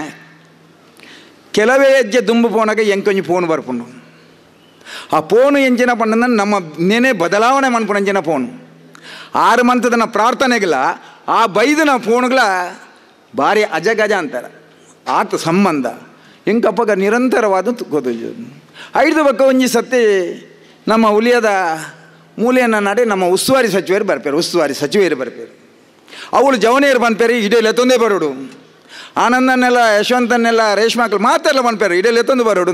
ಕೆಲವೇ ಹೆಜ್ಜೆ ದುಂಬು ಪೋನಾಗ ಎಂಕೊಂಜಿ ಫೋನ್ ಬರ್ಪುಂಡು ಆ ಫೋನು ಎಂಜಿನ ಪಂಡನ ನಮ್ಮ ನೆನೆ ಬದಲಾವಣೆ ಮನ್ಪುನಂಜಿನ ಫೋನ್ 6 ಮಂತದನ ಪ್ರಾರ್ಥನೆಗಳ ಆ ಬೈದನ ಫೋನ್ಗಳ ಭಾರಿ ಅಜಗಜ ಅಂತಾರೆ ಆತ ಸಂಬಂಧ ಇಂಕಪ್ಪಗ ನಿರಂತರವಾದ ಗೊತ್ತು ಐದು ಬಕ್ಕ ಒಂಜಿ ಸತಿ ನಮ್ಮ ಉಲಿಯದ ಮೂಲೆಯನ್ನು ನಡೆ ನಮ್ಮ ಉಸ್ತುವಾರಿ ಸಚಿವರು ಬರ್ಪೇರು ಉಸ್ತುವಾರಿ ಸಚಿವರು ಬರ್ಪೇರು ಅವಳು ಜವನಿಯರು ಬಂದ್ಪೇರಿ ಇಡೀ ಲೆತ್ತೊಂದೇ ಬರೋಡು ಆನಂದನ್ನೆಲ್ಲ ಯಶವಂತನ್ನೆಲ್ಲ ರೇಷ್ಮಾಕ್ಳು ಮಾತೆಲ್ಲ ಬಂದ್ಪೇರು ಇಡೀ ಲೆತ್ತೊಂದು ಬರೋಡು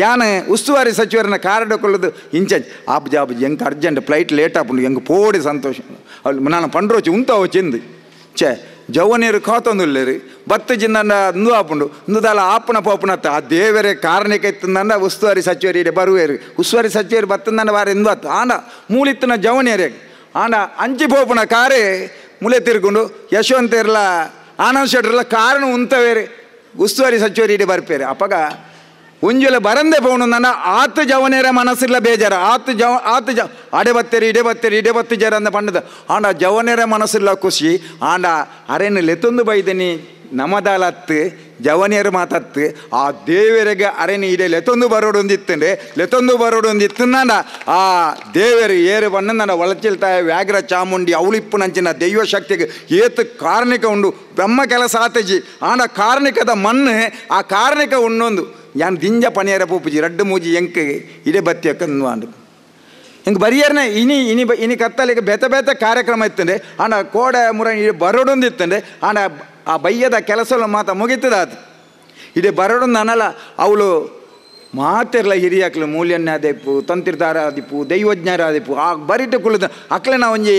ಯಾನ್ ಉಸ್ತುವಾರಿ ಸಚಿವರನ್ನ ಕಾರ್ಡ್ ಕೊಳ್ಳೋದು ಇನ್ಚಾರ್ಜ್ ಆಬ್ ಜಾಬ್ ಎಂಕ್ urgent flight late ಆಪುಂಡು ಎಂಕ್ ಪೋಡಿ ಸಂತೋಷ ಅವ್ಳು ನಾನು ಪಂಡ್ರೋಚಿ ಉಂತಾವು ಚೆಂದು ಛೇ ಜವನಿಯರು ಕಾತೊಂದುಲ್ಲೇರು ಬತ್ತು ಜಿಂದಂಡ ಇಂದು ಆಪುಂಡು ಇಂದುದಾಲ ಆಪುನ ಪೋಪುನತ್ತ ಆ ದೇವರೇ ಕಾರಣಕ್ಕೆ ಇತ್ತಂದಂಡ ಉಸ್ತುವಾರಿ ಸಚಿವರು ಇಡೆ ಬರುವೇರು ಉಸ್ತುವಾರಿ ಸಚಿವರು ಬತ್ತಂದಂಡ ವಾರ ಇಂದು ಆತು ಆಂಡ ಮೂಲಿತ್ತನ ಜವನಿಯರೇ ಆಂಡ ಅಂಚಿ ಪೋಪುನ ಕಾರೇ ಮುಲೆ ತಿರ್ಕೊಂಡು ಯಶವಂತ ಇರಲ Anand ಶೆಟ್ರಲ್ಲ ಕಾರಣ ಉಂತವೇರು ಉಸ್ತುವಾರಿ ಸಚಿವರು ಇಡೀ ಬರ್ಪೇರು ಅಪ್ಪಗ ಒಂಜೊಲೆ ಬರಂದೆ ಪೋಣು ನನ್ನ ಆತು ಜವನೇರ ಮನಸ್ಸಿಲ್ಲ ಬೇಜಾರ ಆತು ಜವ ಆತು ಜ ಅಡೆ ಬತ್ತೇರಿ ಇಡೆ ಬತ್ತೇರಿ ಇಡೆ ಬತ್ತಿ ಜರ ಅಂದ ಪಂಡದ ಆಂಡ ಜವನೇರ ಮನಸ್ಸಿಲ್ಲ ಖುಷಿ ಆಂಡ ಅರೇನು ಲೆತ್ತೊಂದು ಬೈದನಿ ನಮದಾಲತ್ತು ಜವನಿಯರು ಮಾತತ್ತು ಆ ದೇವರಿಗೆ ಅರೇನು ಇಡೆ ಲೆತ್ತೊಂದು ಬರೋಡೊಂದಿತ್ತಂಡೆ ಲೆತ್ತೊಂದು ಬರೋಡೊಂದಿತ್ತಂದ ಆ ದೇವರು ಏರು ಬಣ್ಣ ಒಳಚಿಲ್ತಾಯ ವ್ಯಾಘ್ರ ಚಾಮುಂಡಿ ಅವಳಿಪ್ಪು ನಂಚಿನ ದೈವ ಶಕ್ತಿಗೆ ಏತು ಕಾರಣಿಕ ಉಂಡು ಬ್ರಹ್ಮ ಕೆಲಸ ಆತಜಿ ಆಂಡ ಕಾರಣಿಕದ ಮಣ್ಣು ಆ ಕಾರಣಿಕ ಉಣ್ಣೊಂದು ಯಾನ್ ದಿಂಜ ಪನಿಯರ ಪೂಪುಜಿ ರಡ್ಡು ಮೂಜಿ ಎಂಕ್ ಇಡೆ ಬತ್ತಿ ಅಕ್ಕಂದು ಹಿಂಗೆ ಬರಿಯರ್ನೆ ಇನಿ ಇನಿ ಇನಿ ಕತ್ತಲಿಗೆ ಬೇತೆ ಬೇತೆ ಕಾರ್ಯಕ್ರಮ ಇತ್ತಂಡೆ ಆಂಡ ಕೋಡೆ ಮುರ ಬರೋಡೊಂದು ಇತ್ತಂಡೆ ಆಂಡ ಆ ಬಯ್ಯದ ಕೆಲಸ ಮಾತ ಮುಗೀತದ ಅದು ಇದೇ ಬರೋಡೊಂದು ಅನ್ನಲ್ಲ ಅವಳು ಮಾತಿರ್ಲ ಹಿರಿಯಾಕ್ಲು ಮೂಲ್ಯನ್ಯಾದಿಪ್ಪು ತಂತಿರ್ದಾರಾದಿಪ್ಪು ದೈವಜ್ಞರಾದಿಪ್ಪು ಆ ಬರಿಟು ಕುಳಿತ ಅಕ್ಲೆ ಒಂಜಿ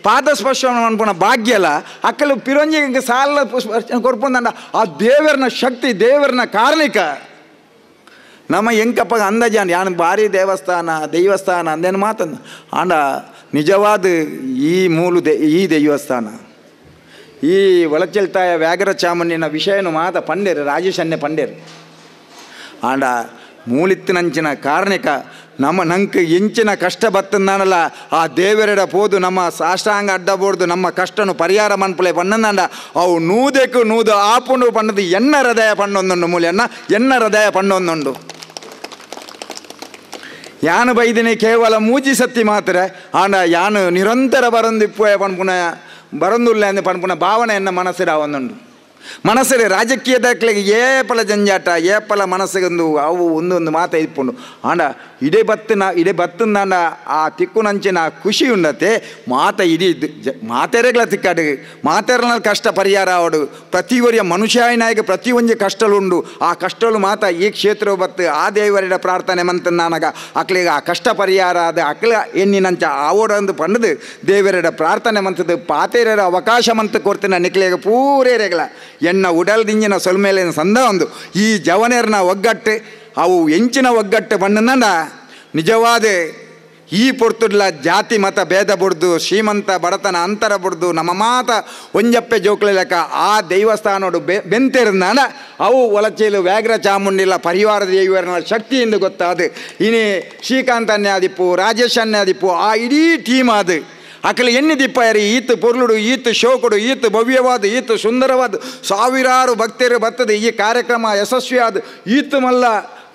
ಪಾದಸ್ಪರ್ಶ ಅನ್ಪುನ ಭಾಗ್ಯ ಅಲ್ಲ ಅಕ್ಕಲು ಪಿರೊಂಜಿ ಸಾಲ ಸ್ಪರ್ಶ ಕೊರ್ಪುಂದಂಡ ಆ ದೇವರನ ಶಕ್ತಿ ದೇವರನ ಕಾರಣಿಕ ನಮ್ಮ ಎಂಕಪ್ಪ ಅಂದಾಜಾನ್ ಯಾನು ಭಾರಿ ದೇವಸ್ಥಾನ ದೈವಸ್ಥಾನ ಅಂದೇನು ಮಾತಂದು ಆಂಡ ನಿಜವಾದ ಈ ಮೂಲು ಈ ದೇವಸ್ಥಾನ ಈ ಒಳಚೆಲ್ತಾಯ ವ್ಯಾಘ್ರ ಚಾಮುಂಡಿನ ವಿಷಯನು ಮಾತ ಪಂಡೇರು ರಾಜೇಶನ್ನೇ ಪಂಡೇರು ಆಂಡ ಮೂಲಿತ್ತಿನಂಚಿನ ಕಾರಣಿಕ ನಮ್ಮ ನಂಗೆ ಎಂಚಿನ ಕಷ್ಟ ಬತ್ತಂದಾನಲ್ಲ ಆ ದೇವರೆಡ ಪೋದು ನಮ್ಮ ಸಾಷ್ಟಾಂಗ ಅಡ್ಡಬೋಡ್ದು ನಮ್ಮ ಕಷ್ಟನು ಪರಿಹಾರ ಮನ್ಪುಲೆ ಪಣ್ಣಂದಾಂಡ ಅವು ನೂದೆಕು ನೂದು ಆಪುಂಡು ಪಣ್ಣದು ಎನ್ನ ಹೃದಯ ಪಣ್ಣೊಂದುಂಡು ಮೂಲ್ಯನ್ನ ಎನ್ನ ಹೃದಯ ಪಣ್ಣೊಂದುಂಡು ಯಾನು ಬೈದಿನಿ ಕೇವಲ ಮೂಜಿ ಸತ್ತಿ ಮಾತ್ರ ಆಂಡ ಯಾನು ನಿರಂತರ ಬರಂದಿಪ್ಪುವೆ ಪನ್ಪುನ ಬರಂದುಲ್ಲ ಅಂದು ಪನ್ಪುನ ಭಾವನೆ ಎನ್ನ ಮನಸ್ಸಿರ ಒಂದುಂಡು ಮನಸ್ಸಲ್ಲಿ ರಾಜಕೀಯದಾಕ್ಲಿಗೆ ಏಪಲ ಜಂಜಾಟ ಏಪಲ ಮನಸ್ಸಿಗೊಂದು ಅವು ಒಂದೊಂದು ಮಾತ ಇಪ್ಪುಂಡು ಆಂಡ ಇಡೇ ಬತ್ತಿನ ಇಡೇ ಬತ್ತಂದಾಂಡ ಆ ತಿಕ್ಕುನಂಚಿನ ಖುಷಿ ಉಂಡತೆ ಮಾತ ಇಡೀ ಮಾತೆರೆಗಳ ತಿಕ್ಕಾಡು ಮಾತೆರನ ಕಷ್ಟ ಪರಿಹಾರ ಅವಡು ಪ್ರತಿಯೊರಿಯ ಮನುಷ್ಯನಾಯಕ ಪ್ರತಿಯೊಂದು ಕಷ್ಟಲುಂಡು ಆ ಕಷ್ಟಲು ಮಾತ ಈ ಕ್ಷೇತ್ರ ಬತ್ತು ಆ ದೇವರಿಡ ಪ್ರಾರ್ಥನೆ ಮಂತಂದಾನಗ ಅಕ್ಲಿಗೆ ಆ ಕಷ್ಟ ಪರಿಹಾರ ಆದ ಅಕ್ಲ ಎನ್ನಿನಂಚ ಆವೋಡೊಂದು ಪಂಡದು ದೇವರಿಡ ಪ್ರಾರ್ಥನೆ ಮಂತದ್ದು ಪಾತೆರ ಅವಕಾಶ ಮಂತ ಕೊಡ್ತಿನ ನಿಕ್ಲಿಗೆ ಪೂರೇರೆಗಳ ಎನ್ನ ಉಡಲ್ದಿಂಜಿನ ಸೊಲ್ಮೇಲಿನ ಸಂದ ಒಂದು ಈ ಜವನೇರ್ನ ಒಗ್ಗಟ್ಟು ಅವು ಎಂಚಿನ ಒಗ್ಗಟ್ಟು ಬಣ್ಣನ ನಿಜವಾದ ಈ ಪೊರ್ತುಡ್ಲ ಜಾತಿ ಮತ ಭೇದ ಬುಡ್ದು ಶ್ರೀಮಂತ ಬಡತನ ಅಂತರ ಬುಡ್ದು ನಮ್ಮ ಮಾತ ಒಂಜಪ್ಪೆ ಜೋಕ್ಲೆ ಲೆಕ್ಕ ಆ ದೇವಸ್ಥಾನೋಡು ಬೆಂತೆರ್ನಾನ ಅವು ಒಲಚೇಲು ವ್ಯಾಘ್ರ ಚಾಮುಂಡಿಲ್ಲ ಪರಿವಾರ ದೇವರನ ಶಕ್ತಿಯಿಂದ ಗೊತ್ತಾದು ಇನಿ ಶ್ರೀಕಾಂತ್ ಅನ್ಯಾದಿಪ್ಪು ರಾಜೇಶ್ ಅನ್ಯಾದಿಪ್ಪು ಆ ಇಡೀ ಟೀಮ್ ಅದು ಅಕಲಿ ಎಣ್ಣೆ ದಿಪ್ಪಾಯರಿ ಈತು ಪೊರ್ಲುಡು ಈತು ಶೋಕುಡು ಈತು ಭವ್ಯವಾದ ಈತು ಸುಂದರವಾದ ಸಾವಿರಾರು ಭಕ್ತರು ಬರ್ತದೆ ಈ ಕಾರ್ಯಕ್ರಮ ಯಶಸ್ವಿಯಾದ ಈತು ಮಲ್ಲ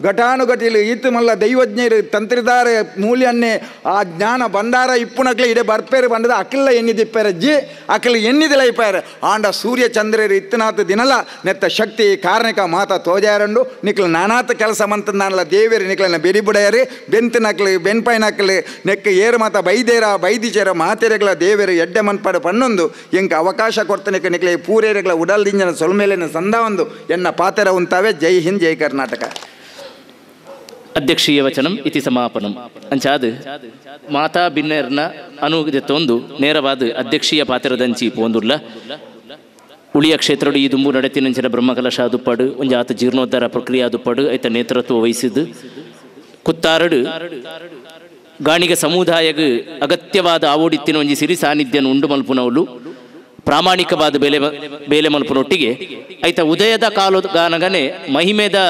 ಘಟಾನುಘಟಿಲು ಈತು ಮಲ್ಲ ದೈವಜ್ಞರು ತಂತ್ರಿದಾರ ಮೂಲ್ಯನ್ನೇ ಆ ಜ್ಞಾನ ಭಂಡಾರ ಇಪ್ಪುನಕ್ಲೆ ಇಡೆ ಬರ್ಪೇರು ಬಂದದ ಅಕ್ಲ ಎಣ್ಣೆ ದಿಪ್ಪಾರ ಜಿ ಅಕ್ಲ ಎಣ್ಣಿದಿಲ್ಲ ಇಪ್ಪಾರ ಆಂಡ ಸೂರ್ಯ ಚಂದ್ರರು ಇತ್ತನಾಥ ದಿನಲ ನೆತ್ತ ಶಕ್ತಿ ಕಾರಣಿಕ ಮಾತ ತೋಜಾರಂಡು ನಿಕ್ಲು ನಾನಾತ ಕೆಲಸ ಮಂತಂದಾನಲ್ಲ ದೇವೇರು ನಿಕ್ಲನ್ನ ಬೆರಿಬುಡಯರು ಬೆಂತನಕ್ಲು ಬೆನ್ಪೈನಕ್ಲು ನೆಕ್ ಏರು ಮಾತ ಬೈದೇರ ಬೈದಿಚೇರ ಮಾತೆರೆಗಳ ದೇವೇರು ಎಡ್ಡೆ ಮನ್ಪಾಡು ಪಣ್ಣೊಂದು ಎಂಕ ಅವಕಾಶ ಕೊಡ್ತನಿಕ ನಿಕ್ಲೆ ಪೂರೇರೆಗಳ ಉಡಲ್ದಿಂಜನ ಸೊಲ್ಮೇಲಿನ ಸಂದ ಒಂದು ಎನ್ನ ಪಾತೆರ ಉಂತಾವೆ. ಜೈ ಹಿಂದ್, ಜೈ ಕರ್ನಾಟಕ. ಅಧ್ಯಕ್ಷೀಯ ವಚನಂ ಇತಿ ಸಮಾಪನಂ. ಅಂಚಾದ ಮಾತಾ ಬಿನ್ನೆರ್ನ ಅನುದೆತ್ತೊಂದು ನೇರವಾದ ಅಧ್ಯಕ್ಷೀಯ ಪಾತ್ರದಂಚಿ ಪೋಂದುರ್ಲ ಉಳಿಯ ಕ್ಷೇತ್ರಡು ಈ ದುಂಬು ನಡೆತಿನಂಚಿನ ಬ್ರಹ್ಮಕಲಶ ದುಪ್ಪಡು ಒಂಜಾತ ಜೀರ್ಣೋದ್ಧಾರ ಪ್ರಕ್ರಿಯೆ ದುಪ್ಪಡು ಐತ ನೇತೃತ್ವ ವಹಿಸಿದ್ದು ಕುತ್ತಾರಡು ಗಾಣಿಗ ಸಮುದಾಯಗ ಅಗತ್ಯವಾದ ಆವೋಡಿತ್ತಿನ ಒಂಜಿ ಸಿರಿ ಸಾನ್ನಿಧ್ಯನ ಉಂಡು ಮಲ್ಪುನವಲು ಪ್ರಾಮಾಣಿಕವಾದ ಬೇಲೆ ಬೇಲೆ ಮಲ್ಪುನೊಟ್ಟಿಗೆ ಐತ ಉದಯದ ಕಾಲಗಾನಗನೆ ಮಹಿಮೆದ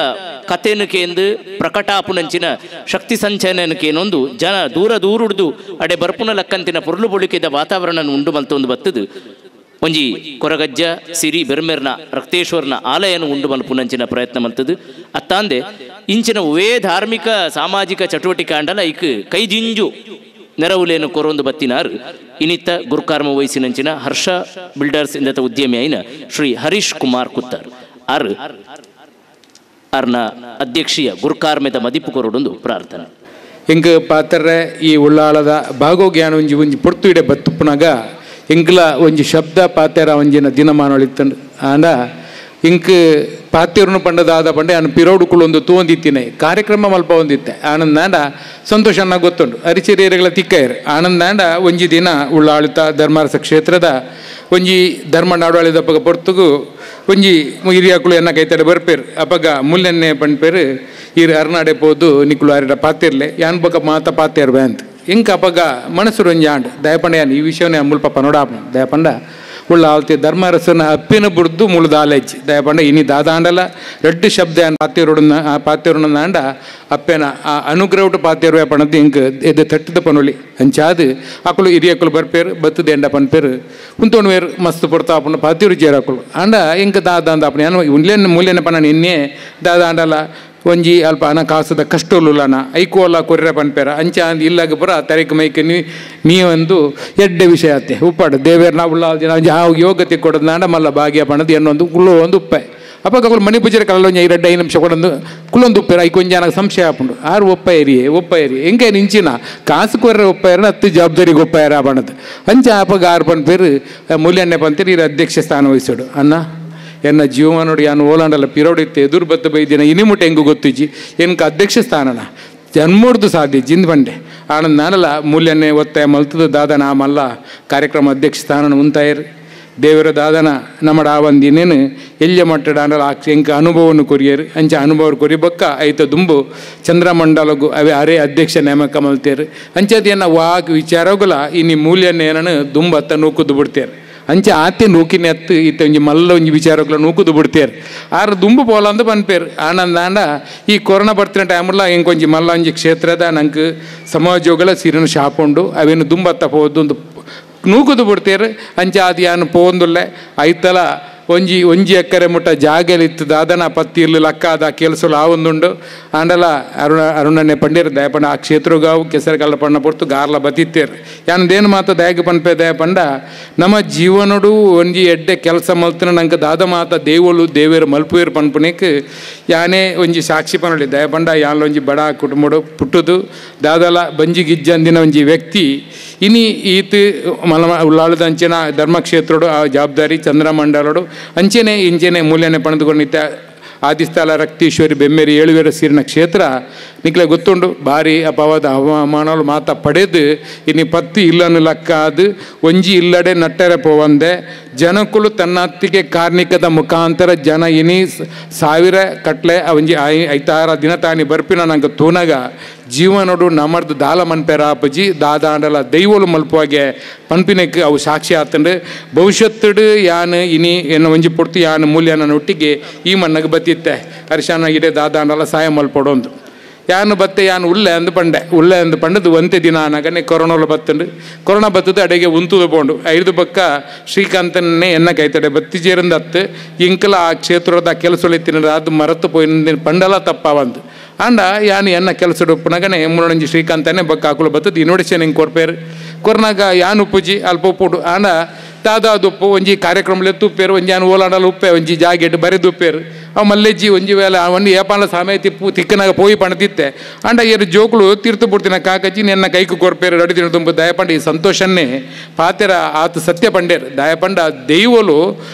ಕಥೆನಕೇಂದು ಪ್ರಕಟಾಪುನಂಚಿನ ಶಕ್ತಿ ಸಂಚಯನಕೇನೊಂದು ಜನ ದೂರ ದೂರುಡ್ದು ಅಡೆ ಬರ್ಪುನ ಲಕ್ಕಂತಿನ ಪೊರ್ಲು ಬೊಳಿಕೆದ ವಾತಾವರಣ ಉಂಡು ಮಲ್ತೊಂದು ಬತ್ತದು ಒಂಜಿ ಕೊರಗಜ್ಜ ಸಿರಿ ಬೆರ್ಮೆರ್ನ ರಕ್ತೇಶ್ವರನ ಆಲಯನ ಉಂಡು ಮಲ್ಪುನಂಚಿನ ಪ್ರಯತ್ನ ಮಲ್ತದು. ಅತ್ತಾಂದೆ ಇಂಚಿನ ಉವೇ ಧಾರ್ಮಿಕ ಸಾಮಾಜಿಕ ಚಟುವಟಿಕೆ ಅಂಡಲ ಐಕ್ ಕೈಜಿಂಜು ನೆರವುಲೇನು ಕೊರೊಂದು ಬತ್ತಿನಾರು ಇನಿತ್ತ ಗುರುಕಾರ್ಮ ವಹಿಸಿನಂಚಿನ ಹರ್ಷ ಬಿಲ್ಡರ್ಸ್ ಇಂದತ ಉದ್ಯಮಿ ಐನ ಶ್ರೀ ಹರೀಶ್ ಕುಮಾರ್ ಕುತ್ತಾರ್ ಆರ್ ಅರ್ನ ಅಧ್ಯಕ್ಷೀಯ ಗುರುಕಾರ್ಮೆದ ಮದಿಪು ಕೊರೊಡೊಂದು ಪ್ರಾರ್ಥನೆ. ಎಂಕ್ ಪಾತ್ರ ಈ ಉಳ್ಳಾಳದ ಭಾಗೋಗ್ಯಾನ ಒಂಜಿ ಒಂಜಿ ಪೊರ್ತು ಇಡೆ ಬತ್ತುಪ್ಪುನಾಗ ಎಂಕ್ಲ ಒಂಜಿ ಶಬ್ದ ಪಾತೆರ ಒಂಜಿನ ದಿನಮಾನೊಳಿತ್ತಂಡು ಆಂಡ ಇಂಕ್ ಪಾತಿರ್ನು ಪಂಡದಾದ ಪಂಡೆ ಆನು ಪಿರೋಡುಕುಳೊಂದು ತೂವೊಂದಿತ್ತಿನ ಕಾರ್ಯಕ್ರಮ ಮಲ್ಪ ಒಂದಿತ್ತೆ ಆನಂದಾಂಡ ಸಂತೋಷ ಗೊತ್ತುಂಡು ಅರಿಚಿರಿಯರುಗಳ ತಿಕ್ಕಯರು ಆನಂದಾಂಡ ಒಂಜಿ ದಿನ ಉಳ್ಳಾಳುತ್ತ ಧರ್ಮಾರಸ ಕ್ಷೇತ್ರದ ಒಂಜಿ ಧರ್ಮ ನಾಡಾಳಿದ ಅಪ್ಪಗ ಪೊರ್ತುಗು ಒಂಜಿ ಹಿರಿಯಾಕುಳು ಎನ್ನ ಕೈತಡೆ ಬರ್ಪೇರು ಅಪ್ಪಗ ಮುಲ್ಲೆನ್ನೆ ಪಂಡ್ಪೇರು ಈರು ಅರ್ನಾಡೆ ಪೋದು ನಿಕ್ಕುಳು ಆರಿಡ ಪಾತಿರ್ಲೆ ಯಾನ್ ಬೊಕ ಮಾತ ಪಾತೇರ್ವೆ ಅಂತ ಇಂಕ ಅಪ್ಪಗ ಮನಸ್ಸು ಒಂಜಿ ಆಂಡ್ ದಯಪಂಡ ಯಾನ್ ಈ ವಿಷಯವನ್ನೇ ಮುಲ್ಪ ನೋಡಾಪ ದಯಪಂಡ ಉಳ್ಳಾಲ್ತಿ ಧರ್ಮರಸನ ಅಪ್ಪಿನ ಬುಡ್ದು ಮುಳುದಾಲೆಜ್ಜಿ ದಯಪಂಡ ಇನಿ ದಾದಾಂಡಲ ರಡ್ಡು ಶಬ್ದ ಪಾತಿರುಡನ್ನ ಆ ಪಾತಿರುಡನ್ನಾಂಡ ಅಪ್ಪೆನ ಆ ಅನುಗ್ರಹಟ್ಟು ಪಾತಿರುವೆ ಪಣದ್ದು ಇಂಕ್ ಎದ್ದು ತಟ್ಟದ ಪನೊಲಿ ಅಂಚಾದು ಅಕುಲು ಹಿರಿಯಕುಲು ಬರ್ಪೇರು ಬತ್ತದ ಎಂಡ ಪನ್ಪೇರು ಕುಂತೋಣುವೇರು ಮಸ್ತ್ ಪೊರ್ತಾಪುಂಡು ಪಾತಿರು ಜೇರಕುಲು ಅಂಡ ಇಂಕ್ ದಾದಾಂದ ಅಪ್ಪನ ಏನು ಉಲ್ಲೇನ ಮೂಲ್ಯನ ಪಣ ನಿನ್ನೆ ದಾದಾಂಡಲ ಒಂಜಿ ಅಲ್ಪ ಹಣಕಾಸದ ಕಷ್ಟೊಲ್ಲುಲನ ಐಕೋಲ ಕೊರ್ರೆ ಪನ್ಪೇರ ಅಂಚ ಅಂದ್ ಇಲ್ಲಾಗ ಪುರ ತರೆಕ್ ಮೈಕ್ ನೀ ನೀ ಒಂದು ಎಡ್ಡೆ ವಿಷಯ ಆತೆ ಉಪ್ಪಾಡು ದೇವೇರ್ನ ಉಳ್ಳ ದಿನ ಒಂಜಿ ಆ ಯೋಗ್ಯತೆ ಕೊಡೋದು ಮಲ್ಲ ಭಾಗ್ಯ ಪಣದು ಎನ್ನೊಂದು ಉಳ್ಳೋ ಒಂದು ಉಪ್ಪೆ ಅಪ್ಪ ಕಗುಲು ಮಣಿ ಪೂಜೆ ಕಲ್ಲ ಎರಡು 5 ನಿಮಿಷ ಕೊಡೊಂದು ಕುಲ್ಲೊಂದು ಉಪ್ಪೇರು ಐಕೊಂಜ ನನಗೆ ಸಂಶಯ ಆಪುಂಡು ಆರು ಒಪ್ಪಾಯರಿಯೇ ಒಪ್ಪಾಯರಿ ಎಂಕೆ ನಿಂಚಿನ ಕಾಸು ಕೊರ್ರೆ ಒಪ್ಪಾಯರನ ಹತ್ತು ಜವಾಬ್ದಾರಿಗೆ ಒಪ್ಪಾಯರ ಬಣ್ಣದು ಅಂಚ ಅಪ್ಪಗ ಆರು ಪನ್ಪೇರು ಮೂಲ್ಯಣ್ಣೆ ಪಂತೇರು ಇರ ಅಧ್ಯಕ್ಷ ಸ್ಥಾನ ವಹಿಸೋಡು ಅಣ್ಣ ಎನ್ನ ಜೀವನೋಡು ಯಾನು ಓಲಾಂಡಲ್ಲ ಪಿರೋಡಿತ್ತೆ ಎದುರು ಬತ್ತ ಬೈದಿನ ಇನಿಮುಟ ಹೆಂಗು ಗೊತ್ತಿಜ್ಜಿ ಎನ್ಕ ಅಧ್ಯಕ್ಷ ಸ್ಥಾನನ ಜನ್ಮೋಡ್ದು ಸಾಧ್ಯ ಜಿಂದ್ ಬಂಡೆ ಆನಂದ್ ನಾನಲ್ಲ ಮೂಲ್ಯನ್ನೇ ಒತ್ತಾಯ ಮಲ್ತದ ದಾದನ ಆ ಮಲ್ಲ ಕಾರ್ಯಕ್ರಮ ಅಧ್ಯಕ್ಷ ಸ್ಥಾನನ ಉಂತಾಯರು ದೇವರ ದಾದನ ನಮ್ಮಡ ಆ ಒಂದು ಇನ್ನೇನು ಎಲ್ಯ ಮಟ್ಟಡ ಅಂಡಲ ಆ ಎಂಕ ಅನುಭವವನ್ನು ಕೊರಿಯರು ಅಂಚ ಅನುಭವ ಕೊರಿ ಬಕ್ಕ ಐತ ದುಂಬು ಚಂದ್ರಮಂಡಲಗು ಅವೇ ಅರೆ ಅಧ್ಯಕ್ಷ ನೇಮಕ ಮಲ್ತೇರು ಅಂಚದೇನ ವಾಕ್ ವಿಚಾರಗುಲ ಇನ್ನು ಮೂಲ್ಯನ್ನೇ ಏನನ್ನು ದುಂಬತ್ತ ನೂಕುದು ಬಿಡ್ತೇರು ಅಂಚೆ ಆತೆ ನೂಕಿನ ಎತ್ತು ಈತ ಒಂಜಿ ಮಲ್ಲ ಒಂಜಿ ವಿಚಾರಗಳ ನೂಕುದು ಬಿಡ್ತೇರು ಆರು ದುಂಬು ಪೋಲ ಅಂದು ಪನ್ಪೇರು ಆನಂದ ಆಂಡ ಈ ಕೊರೋನಾ ಬರ್ತಿನ ಟೈಮಲ್ಲ ಇಂಕೊಂಜಿ ಮಲ್ಲ ಒಂಜಿ ಕ್ಷೇತ್ರದ ನಂಗೆ ಸಮಾಜಗಳ ಸೀರೆನ ಶಾಪ್ ಉಂಡು ಅವೇನು ದುಂಬತ್ತ ಪೋದು ಒಂದು ನೂಕುದು ಬಿಡ್ತೇರು ಅಂಚೆ ಅದು ಯಾನು ಪೋಂದುಲ್ಲೆ ಐತಲ ಒಂಜಿ ಒಂಜಿ ಎಕ್ಕರೆ ಮುಟ್ಟ ಜಾಗಲಿತ್ತು ದಾದನ ಪತ್ತಿ ಇಲ್ಲು ಲಕ್ಕಾದ ಕೆಲಸಲು ಆ ಒಂದುಂಡು ಆಂಡಲ ಅರುಣನೆ ಪಂಡೀರ್ ದಯಪಂಡ ಆ ಕ್ಷೇತ್ರಗಾವು ಕೆಸರುಗಲ್ಲ ಪಣ್ಣ ಪೊರ್ತು ಗಾರ್ಲ ಬತ್ತಿತ್ತೇರು ಯಾನದೇನು ಮಾತ ದಯಗೆ ಪನ್ಪೆ ದಯಪಂಡ ನಮ್ಮ ಜೀವನಡು ಒಂಜಿ ಎಡ್ಡೆ ಕೆಲಸ ಮಲ್ತನ ನಂಗೆ ದಾದ ಮಾತ ದೇವಲು ದೇವೇರು ಮಲ್ಪುವೇರು ಪನ್ಪುನೇಕ್ ಯಾನೇ ಒಂಜಿ ಸಾಕ್ಷಿ ಪನೊಳಿ ದಯಪಂಡ ಯಾನ್ಲ ಒಂಜಿ ಬಡ ಕುಟುಂಬಡು ಪುಟ್ಟುದು ದಾದಲ ಬಂಜಿ ಗಿಜ್ಜಂದಿನ ಒಂಜಿ ವ್ಯಕ್ತಿ ಇನಿ ಈತ ಮಲ ಉಳ್ಳಾಳದ ಅಂಚಿನ ಧರ್ಮಕ್ಷೇತ್ರಡು ಆ ಜವಾಬ್ದಾರಿ ಚಂದ್ರಮಂಡಲಡು ಅಂಚೆನೆ ಇಂಚೆನೆ ಮೂಲ್ಯನೆ ಪಣದುಕೊಂಡಿದ್ದ ಆದಿಸ್ಥಳ ರಕ್ತೇಶ್ವರಿ ಬೆಮ್ಮೇರಿ ಏಳುವೇರ ಸೀರಿನ ಕ್ಷೇತ್ರ ನಿಕ್ಲೆ ಗೊತ್ತುಂಡು ಭಾರಿ ಅಪವಾದ ಹವಾಮಾನಗಳು ಮಾತ ಪಡೆದು ಇನ್ನು ಪತ್ತು ಇಲ್ಲನ್ನು ಲಕ್ಕಾದು ಒಂಜಿ ಇಲ್ಲಡೆ ನಟ್ಟರೆ ಪೋವಂದೆ ಜನಕುಲು ತನ್ನತ್ತಿಗೆ ಕಾರ್ಣಿಕದ ಮುಖಾಂತರ ಜನ ಇನಿ ಸಾವಿರ ಕಟ್ಲೆ ಒಂಜಿ 5-6 ದಿನ ತಾನಿ ಬರ್ಪಿನ ನಂಗೆ ತೂನಗ ಜೀವನೋಡು ನಮರ್ದು ದಾಲ ಮನ್ಪೆರ ಅಪ್ಪಜಿ ದಾದಾಂಡಲ ದೈವಲು ಮಲ್ಪುವಾಗೆ ಪನ್ಪಿನಕ್ಕೆ ಅವು ಸಾಕ್ಷಿ ಆತಂಡು ಭವಿಷ್ಯತ್ತಡು ಯಾನು ಇನಿ ಎನ್ನ ಒಂಜಿ ಪೊರ್ತು ಯಾನು ಮೂಲ್ಯನ ಒಟ್ಟಿಗೆ ಈ ಮಣ್ಣಗೆ ಬತ್ತಿತ್ತೆ ಅರಿಶಾನ ಇಡೆ ದಾದಾಂಡಲ ಸಾಯ ಮಲ್ಪಡೋಂದು ಯಾನು ಬತ್ತೆ ಯಾನು ಉಲ್ಲೆ ಅಂದು ಪಂಡೆ ಉಲ್ಲೆ ಅಂದು ಪಂಡದು ಒಂತೆ ದಿನ ಆನಾಗನೆ ಕೊರೋನಾಲ ಬತ್ತಂಡು ಕೊರೋನಾ ಬತ್ತದು ಅಡೆಗೆ ಉಂತುದು ಪೋಂಡು ಐದು ಬಕ್ಕ ಶ್ರೀಕಾಂತನ್ನೇ ಎನ್ನ ಕೈತಡೆ ಬತ್ತಿಜೇರಂದು ಹತ್ತು ಇಂಕಲ ಆ ಕ್ಷೇತ್ರದ ಕೆಲಸ ಅದು ಮರತು ಪೋಯಿನ ಪಂಡಲ ತಪ್ಪಾವಂದು ಅಂಡ ಯಾನು ಎನ್ನ ಕೆಲಸ ಉಪ್ಪುನಾಗನೆ ಮುರಳಂಜಿ ಶ್ರೀಕಾಂತನೇ ಬಕ್ಕ ಹಾಕಲು ಬತ್ತದು ಇನ್ವಿಟೇಷನ್ ಹಿಂಗೆ ಕೊರ್ಪೇರು ಕೊರ್ನಾಗ ಯಾನು ಉಪ್ಪುಜಿ ಅಲ್ಪ ಉಪ್ಪುಡು ಆಂಡ ದಾದಾದುಪ್ಪು ಒಂಜಿ ಕಾರ್ಯಕ್ರಮಲೆ ತುಪ್ಪೇರು ಒಂಜಿ ಯಾನು ಓಲಾಡಲು ಉಪ್ಪೆ ಒಂಜಿ ಜಾಗೆಟ್ ಬರೆದು ಉಪ್ಪೇರು ಅವು ಮಲ್ಲೆಜ್ಜಿ ಒಂಜಿ ವೇಳೆ ಒಂದು ಏಪಾಲ ಸಮಯ ತಿಪ್ಪು ತಿಕ್ಕನಾಗ ಪೋಯಿ ಪಣತಿತ್ತೆ ಅಂಡ ಏರು ಜೋಕುಲು ತೀರ್ತು ಬಿಡ್ತಿನ ಕಾಕಜ್ಜಿ ನಿನ್ನ ಕೈಕು ಕೊರ್ಪೇರು ರಡಿ ತಿನ್ನು ತುಂಬ ದಯಪಂಡ ಈ ಸಂತೋಷನ್ನೇ ಪಾತೆರ ಆತ ಸತ್ಯ ಪಂಡೇರು ದಯಪಂಡ ದೈವಲು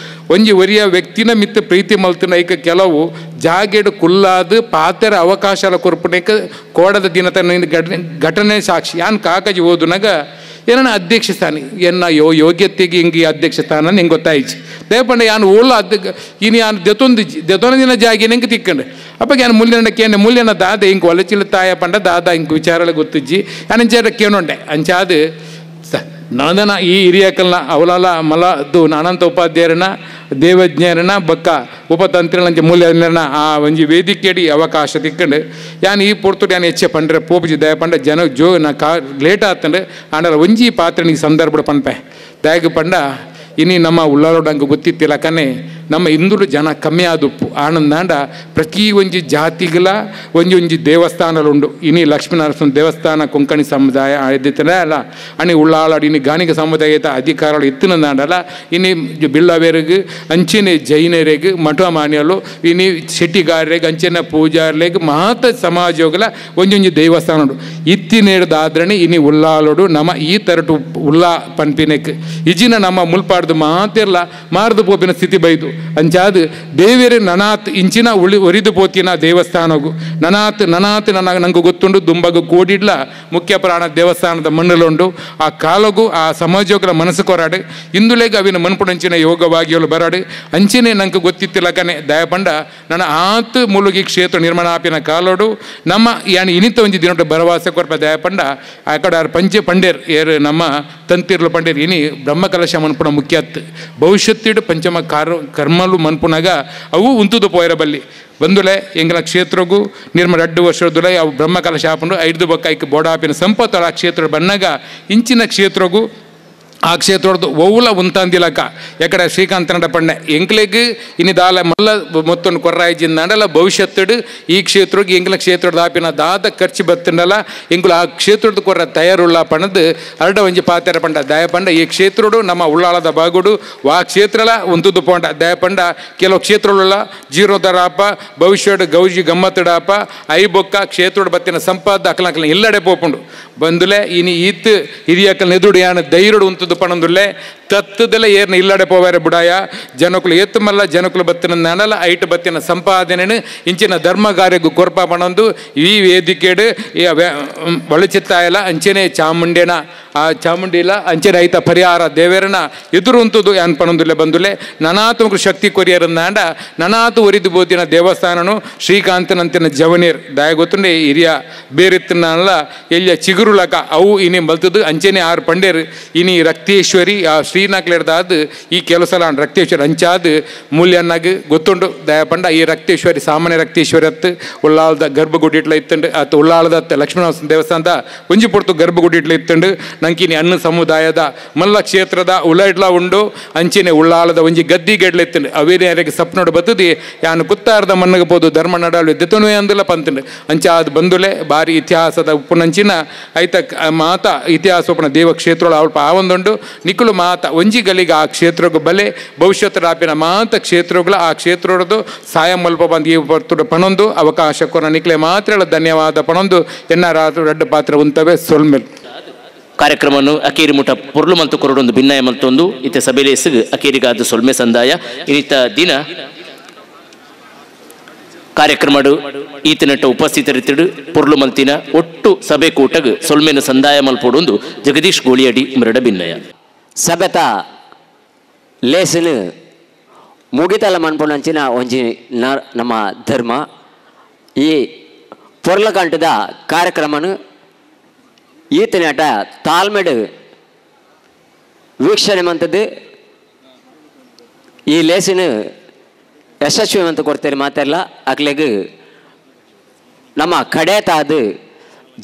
ಒಂಜಿ ಒರಿಯ ವ್ಯಕ್ತಿನ ಮಿತ್ತ ಪ್ರೀತಿ ಮಲ್ತಿನ ಐಕ ಕೆಲವು ಜಾಗೆಡು ಕುಲ್ಲಾದು ಪಾತೆರ ಅವಕಾಶಲ ಕೊರ್ಪುನೇಕ ಕೋಡದ ದಿನ ತನ್ನ ಘಟನೆ ಸಾಕ್ಷಿ ಯಾನ್ ಕಾಕಜಿ ಓದುನಾಗ ಏನನ್ನ ಅಧ್ಯಕ್ಷ ಸ್ಥಾನ ಎನ್ನ ಯೋಗ್ಯತೆಗೆ ಹಿಂಗೆ ಅಧ್ಯಕ್ಷ ಸ್ಥಾನ ನಿಂಗೆ ಗೊತ್ತಾಯ್ತು ದಯಪಂಡ ಯಾನು ಓಲ ಅದ್ ಇನ್ನು ಯಾನು ದೆತೊಂದು ದೆತೊಂದು ದಿನ ಜಾಗಿ ನಿಂಗೆ ತಿಕ್ಕಂಡು ಅಪ್ಪ ಯಾನು ಮೂಲ್ಯನ ಕೇನೆ ಮೂಲ್ಯನ ದಾದ ಹಿಂಗೆ ಒಲಚಿಲ್ಲ ತಾಯ ಪಂಡ ದಾದ ಹಿಂಗೆ ವಿಚಾರಗಳ ಗೊತ್ತಿಜ್ಜಿ ಯಾನು ಕೇನೊಂಡೆ ಅಂಚಾದು ನಾದನ ಈ ಹಿರಿಯಕಲ್ನ ಅವಲಾಲ ಮಲದು ಅನಂತ ಉಪಾಧ್ಯಾಯರನ್ನ ದೇವಜ್ಞರನ್ನ ಬಕ್ಕ ಉಪತಂತ್ರಿಗಳಂಚೆ ಮೂಲ್ಯನ ಆ ಒಂಜಿ ವೇದಿಕೆಡಿ ಅವಕಾಶ ತಿಕ್ಕಂಡು ಯಾನ್ ಈ ಪೊರ್ತುಡು ಯಾನ್ ಹೆಚ್ಚೆ ಪಂಡ್ರೆ ಪೋಪುಜಿ ದಯ ಪಂಡ ಜನ ಜೋ ನಾ ಕಾ ಲೇಟ್ ಆತಂಡು ಆಂಡಲ ಒಂಜಿ ಪಾತ್ರನಿಗೆ ಸಂದರ್ಭ ಪನ್ಪೆ ದಯಗೆ ಪಂಡ ಇನಿ ನಮ್ಮ ಉಳ್ಳಾರೋಡಂಗೆ ಗೊತ್ತಿತ್ತಿಲ್ಲ ಕನೆ ನಮ್ಮ ಹಿಂದುಳು ಜನ ಕಮ್ಮಿ ಆದುಪ್ಪು ಆನಂದಾಂಡ ಪ್ರತಿ ಒಂಜಿ ಜಾತಿಗಳ ಒಂಜಿ ಒಂಜಿ ದೇವಸ್ಥಾನಲುಂಡು ಇನಿ ಲಕ್ಷ್ಮೀನರಸಿಂಹ ದೇವಸ್ಥಾನ ಕೊಂಕಣಿ ಸಮುದಾಯ ಎದ್ದಿತ್ತಲೇ ಅಲ್ಲ ಅಣಿ ಉಳ್ಳಾಳಾಡು ಇನಿ ಗಾಣಿಗ ಸಮುದಾಯದ ಅಧಿಕಾರಗಳು ಇತ್ತಿನಂದಾಂಡಲ್ಲ ಇನಿ ಬಿಲ್ಲವೇರಿಗೆ ಅಂಚಿನ ಜೈನರಿಗೆ ಮಠ ಮಾನ್ಯಲು ಇನಿ ಶೆಟ್ಟಿಗಾರರಿಗೆ ಅಂಚಿನ ಪೂಜಾರ್ಲೆಗ್ ಮಹತ್ ಸಮಾಜಗಳ ಒಂಜೊಂಜಿ ದೇವಸ್ಥಾನ ಉಂಡು ಇತ್ತಿನೇಡ್ದಾದ್ರಣೆ ಇನಿ ಉಳ್ಳಾಳೋಡು ನಮ್ಮ ಈ ತರಟು ಉಲ್ಲಾ ಪನ್ಪಿನೆಕ್ ಇಜಿನ ನಮ್ಮ ಮುಲ್ಪಾಡ್ದು ಮಾತಿರ್ಲ ಮಾರ್ದು ಪೋಪಿನ ಸ್ಥಿತಿ ಬೈದು ಅಂಚಾದ ದೇವೇರು ನನಾತ್ ಇಂಚಿನ ಉಳಿ ಒರಿದು ಪೋತಿನ ದೇವಸ್ಥಾನಗು ನನಾತ್ ನನಾತ್ ನನ್ನ ನಂಗೆ ಗೊತ್ತುಂಡು ದುಂಬಗು ಕೋಡಿಡ್ಲ ಮುಖ್ಯ ಪ್ರಾಣ ದೇವಸ್ಥಾನದ ಮಣ್ಣಲುಂಡು ಆ ಕಾಲಗು ಆ ಸಮಾಜೋಗ್ರ ಮನಸ್ಸು ಕೊರಾಡು ಇಂದುಲೇಗ ಅವಿನ ಮನ್ಪುಡಂಚಿನ ಯೋಗವಾಗಿಯಲು ಬರಾಡು ಅಂಚಿನೇ ನಂಗೆ ಗೊತ್ತಿತ್ತಿಲ್ಲಕನೆ ದಯಪಂಡ ನನ್ನ ಆತ್ ಮುಳುಗಿ ಕ್ಷೇತ್ರ ನಿರ್ಮಾಣ ಆಪಿನ ಕಾಲೋಡು ನಮ್ಮ ಯಾನ್ ಇನಿತ ಒಂಜಿ ದಿನೊಟ್ಟು ಭರವಸೆ ಕೊರ್ಪ ದಯಪಂಡ ಆ ಕಡೆ ಆರ್ ಪಂಚೆ ಪಂಡೇರ್ ಏರು ನಮ್ಮ ತಂತಿರ್ಲು ಪಂಡೇರ್ ಇನಿ ಬ್ರಹ್ಮಕಲಶ ಮನ್ಪುಣ ಮುಖ್ಯತ್ ಭವಿಷ್ಯತ್ತಿಡು ಪಂಚಮ ಕರ್ಮಲು ಮನ್ಪುನಾಗ ಅವು ಉಂತುದು ಪೋಯರಬಲ್ಲಿ ಬಂದುಲೆ ಎಂಗಲ ಕ್ಷೇತ್ರಗೂ ನಿರ್ಮ 2 ವರ್ಷದುಲೆ ಅವು ಬ್ರಹ್ಮಕಲಶ ಹಾಪುಂಡು 5 ಬೊಕ್ಕ ಬೋಡಾಪಿನ ಸಂಪತ್ತು ಆ ಕ್ಷೇತ್ರ ಬನ್ನಾಗ ಇಂಚಿನ ಕ್ಷೇತ್ರಗೂ ಆ ಕ್ಷೇತ್ರದ ಒವ್ಲ ಉಂತಾಂದಿಲಕ ಎಕಡೆ ಶ್ರೀಕಾಂತನಡ ಪಣ್ಣೆ ಎಂಕ್ಲೆಗ್ ಇನಿ ದಾಲ ಮಲ್ಲ ಮೊತ್ತೊಂದು ಕೊರ್ರಾಯ್ಜಿಂದಾಂಡಲ ಭವಿಷ್ಯತ್ತಡು ಈ ಕ್ಷೇತ್ರಕ್ಕೆ ಎಂಕ್ಲ ಕ್ಷೇತ್ರದ ಆಪಿನ ದಾದ ಖರ್ಚು ಬತ್ತಂಡಲ ಎಂಕುಲು ಆ ಕ್ಷೇತ್ರದ ಕೊರ್ರ ತಯಾರುಳ್ಳ ಪಣದು ಅರಡ ಒಂಜಿ ಪಾತೆರ ಪಂಡ ದಯಪಂಡ ಈ ಕ್ಷೇತ್ರಡು ನಮ್ಮ ಉಳ್ಳಾಳದ ಬಾಗುಡು ವಾ ಕ್ಷೇತ್ರಲ ಉಂತುದು ಪೋಂಡ ದಯಪಂಡ ಕೆಲವು ಕ್ಷೇತ್ರಗಳ ಜೀರೋದರಾಪ ಭವಿಷ್ಯಡು ಗೌಜಿ ಗಮ್ಮತ್ತಡಾಪ I ಬೊಕ್ಕ ಕ್ಷೇತ್ರೋಡು ಬತ್ತಿನ ಸಂಪಾದ ಅಕಲಕಲ ಇಲ್ಲಡೆ ಪೋಪುಂಡು ಬಂದುಲೆ ಇನಿ ಈತ್ ಹಿರಿಯಕಲ್ ನೆದುಡು ಯಾನ ಧೈರ್ಯಡು ಉಂತುದು ಪಣಂದುಲ್ಲೆ ತತ್ತದಲ್ಲೇ ಏರ್ನ ಇಲ್ಲಡೆ ಪೋವಾರೆ ಬುಡಾಯ ಜನಕುಲು ಏತ್ತುಮಲ್ಲ ಜನಕುಲು ಬತ್ತಿನ ನಡಲ ಐಟು ಬತ್ತಿನ ಸಂಪಾದನೆನು ಇಂಚಿನ ಧರ್ಮ ಕಾರ್ಯಕ್ಕೂ ಕೊರ್ಪ ಪಣಂದು ಈ ವೇದಿಕೆಡು ಒಳಚಿತ್ತಾಯಲ ಅಂಚನೆ ಚಾಮುಂಡಿನ ಆ ಚಾಮುಂಡಿಲ ಅಂಚನೆ ಐತ ಪರಿಹಾರ ದೇವೇರನ ಎದುರು ಉಂತುದು ಯಾನ್ ಪಣಂದುಲ್ಲೆ ಬಂದುಲೆ ನನಾತು ಶಕ್ತಿ ಕೊರಿಯರಂದಾಂಡ ನನಾತು ಒರಿದು ಬೋದಿನ ದೇವಸ್ಥಾನನು ಶ್ರೀಕಾಂತನಂತಿನ ಜವನೀರ್ ದಯ ಗೊತ್ತುಂಡೆ ಹಿರಿಯ ಬೇರಿತ್ತನಲ್ಲ ಎಲ್ಲಿಯ ಚಿಗುರುಲಕ ಅವು ಇನಿ ಬಲ್ತದು ಅಂಚನೆ ಆರು ಪಂಡೇರು ಇನಿ ರಕ್ತೇಶ್ವರಿ ಆ ಶ್ರೀನಾಕ್ಲೇರ್ದಾದ ಈ ಕೆಲವು ಸಲ ರಕ್ತೇಶ್ವರಿ ಅಂಚಾದ ಮೂಲ್ಯನ್ನಾಗ ಗೊತ್ತುಂಡು ದಯಪಂಡ ಈ ರಕ್ತೇಶ್ವರಿ ಸಾಮಾನ್ಯ ರಕ್ತೇಶ್ವರಿ ಅತ್ತು ಉಳ್ಳಾಲದ ಗರ್ಭಗುಡಿಟ್ಲ ಇತ್ತಂಡು ಆತ ಉಳ್ಳಾಲದ ಅತ್ತ ಲಕ್ಷ್ಮಣ ದೇವಸ್ಥಾನದ ಒಂಜಿ ಪೊರ್ತು ಗರ್ಭಗುಡಿಟ್ಲ ಇತ್ತಂಡು ನಂಕಿನಿ ಅನ್ನ ಸಮುದಾಯದ ಮಲ್ಲ ಕ್ಷೇತ್ರದ ಉಳ್ಳಾಡ್ಲ ಉಂಡು ಅಂಚಿನೆ ಉಳ್ಳಾಲದ ಒಂಜಿ ಗದ್ದಿ ಗೆಡ್ಲ ಇತ್ತಂಡು ಅವೇರ್ಯಾರಿಗೆ ಸಪ್ನೋಡು ಬತ್ತದಿ ಯಾನು ಕುತ್ತಾರದ ಮಣ್ಣಗೆ ಪೋದು ಧರ್ಮ ನಡಾಳು ದೆತನು ಅಂದಲ ಪಂತಂಡು ಅಂಚಾದ ಬಂದುಲೆ ಭಾರಿ ಇತಿಹಾಸದ ಉಪ್ಪುನಂಚಿನ ಐತ ಮಾತ ಇತಿಹಾಸ ಉಪ್ಪುನ ದೇವಕ್ಷೇತ್ರಗಳು ಅವಲ್ಪ ಆವೊಂದುಂಡು ನಿಕ್ಕುಲು ಮಾತ ಒಂಜಿ ಗಲಿಗೆ ಆ ಕ್ಷೇತ್ರಕ್ಕೂ ಬಲೆ ಭವಿಷ್ಯತ್ ರಾಪಿನ ಮಾತ ಕ್ಷೇತ್ರಗಳ ಆ ಕ್ಷೇತ್ರದ್ದು ಸಾಯ ಮಲ್ಪ ಬಂದು ಈ ಬರ್ತುಡ ಪಣೊಂದು ಅವಕಾಶ ಕೊರ ನಿಕ್ಲೆ ಮಾತ್ರ ಧನ್ಯವಾದ ಪಣೊಂದು ಎನ್ನ ರಾತ್ರಿ ರಡ್ಡು ಪಾತ್ರ ಉಂತವೆ ಸೊಲ್ಮೆಲ್ ಕಾರ್ಯಕ್ರಮವನ್ನು ಅಕೇರಿ ಮುಠ ಪೊರ್ಲು ಮಂತು ಕೊರಡೊಂದು ಭಿನ್ನಾಯ ಮಲ್ತೊಂದು ಇತ್ತೆ ಸಭೆಲೇಸಿಗೆ ಅಕೇರಿಗಾದ ಸೊಲ್ಮೆ ಸಂದಾಯ ಇನ್ನಿತ ದಿನ ಕಾರ್ಯಕ್ರಮಡು ಈತನಟ್ಟ ಉಪಸ್ಥಿತರಿತಿಡು ಪೊರ್ಲು ಮಲ್ತಿನ ಒಟ್ಟು ಸಭೆ ಕೂಟಗ್ ಸೊಲ್ಮೆನ ಸಂದಾಯ ಮಲ್ಪೊಡೊಂದು ಜಗದೀಶ್ ಗೋಳಿಯಡಿ ಮರಡ ಭಿನ್ನಯ ಸಭೆತ ಲೇಸನು ಮುಗಿತಲ ಮನ್ಪುನಂಚಿನ ಒಂಜಿ ನಮ್ಮ ಧರ್ಮ ಈ ಪೊರ್ಲಕಂಟದ ಕಾರ್ಯಕ್ರಮನು ಈತನಾಟ ತಾಳ್ಮೆಡು ವೀಕ್ಷಣೆ ಮಂತದ್ದು ಈ ಲೇಸನು ಯಶಸ್ವಿ ಅಂತ ಕೊಡ್ತೇನೆ ಮಾತೆಲ್ಲ ಅಕ್ಲೆಗ್ ನಮ್ಮ ಕಡೆ ತಾದು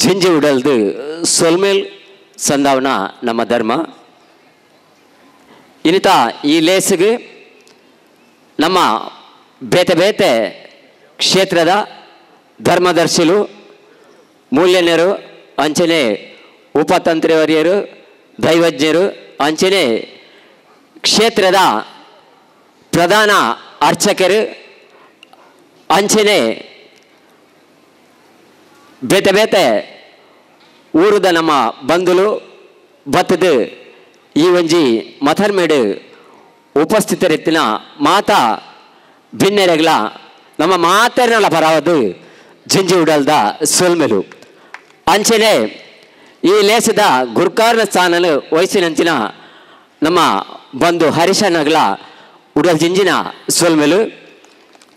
ಜಿಂಜಿ ಉಡಲ್ದು ಸೊಲ್ಮೇಲ್ ಸಂದಾವನ ನಮ್ಮ ಧರ್ಮ ಇನ್ನಿತ ಈ ಲೇಸಿಗೆ ನಮ್ಮ ಬೇತೆ ಬೇತೆ ಕ್ಷೇತ್ರದ ಧರ್ಮದರ್ಶಿಲು ಮೂಲ್ಯನರು ಅಂಚನೆ ಉಪತಂತ್ರಿವರ್ಯರು ದೈವಜ್ಞರು ಅಂಚನೆ ಕ್ಷೇತ್ರದ ಪ್ರಧಾನ ಅರ್ಚಕರು ಅಂಚನೆ ಬೇತೆ ಬೇತೆ ಊರದ ನಮ್ಮ ಬಂಧುಲು ಬತ್ತದ ಈ ಒಂಜಿ ಮಥರ್ಮೇಡು ಉಪಸ್ಥಿತರಿತ್ತಿನ ಮಾತಾ ಭಿನ್ನರೆಗಳ ನಮ್ಮ ಮಾತೆರ್ನಲ ಪರಾವದು ಜಿಂಜಿ ಉಡಲ್ದ ಸೊಲ್ಮೆಲು ಅಂಚನೆ ಈ ಲೇಸದ ಗುರ್ಕಾರ್ನ ಸ್ಥಾನನು ವಯಸ್ಸಿನಂಚಿನ ನಮ್ಮ ಬಂಧು ಹರಿಶನಗಳ ಉಡಲ್ ಜಿಂಜಿನ ಸೊಲ್ಮೆಲು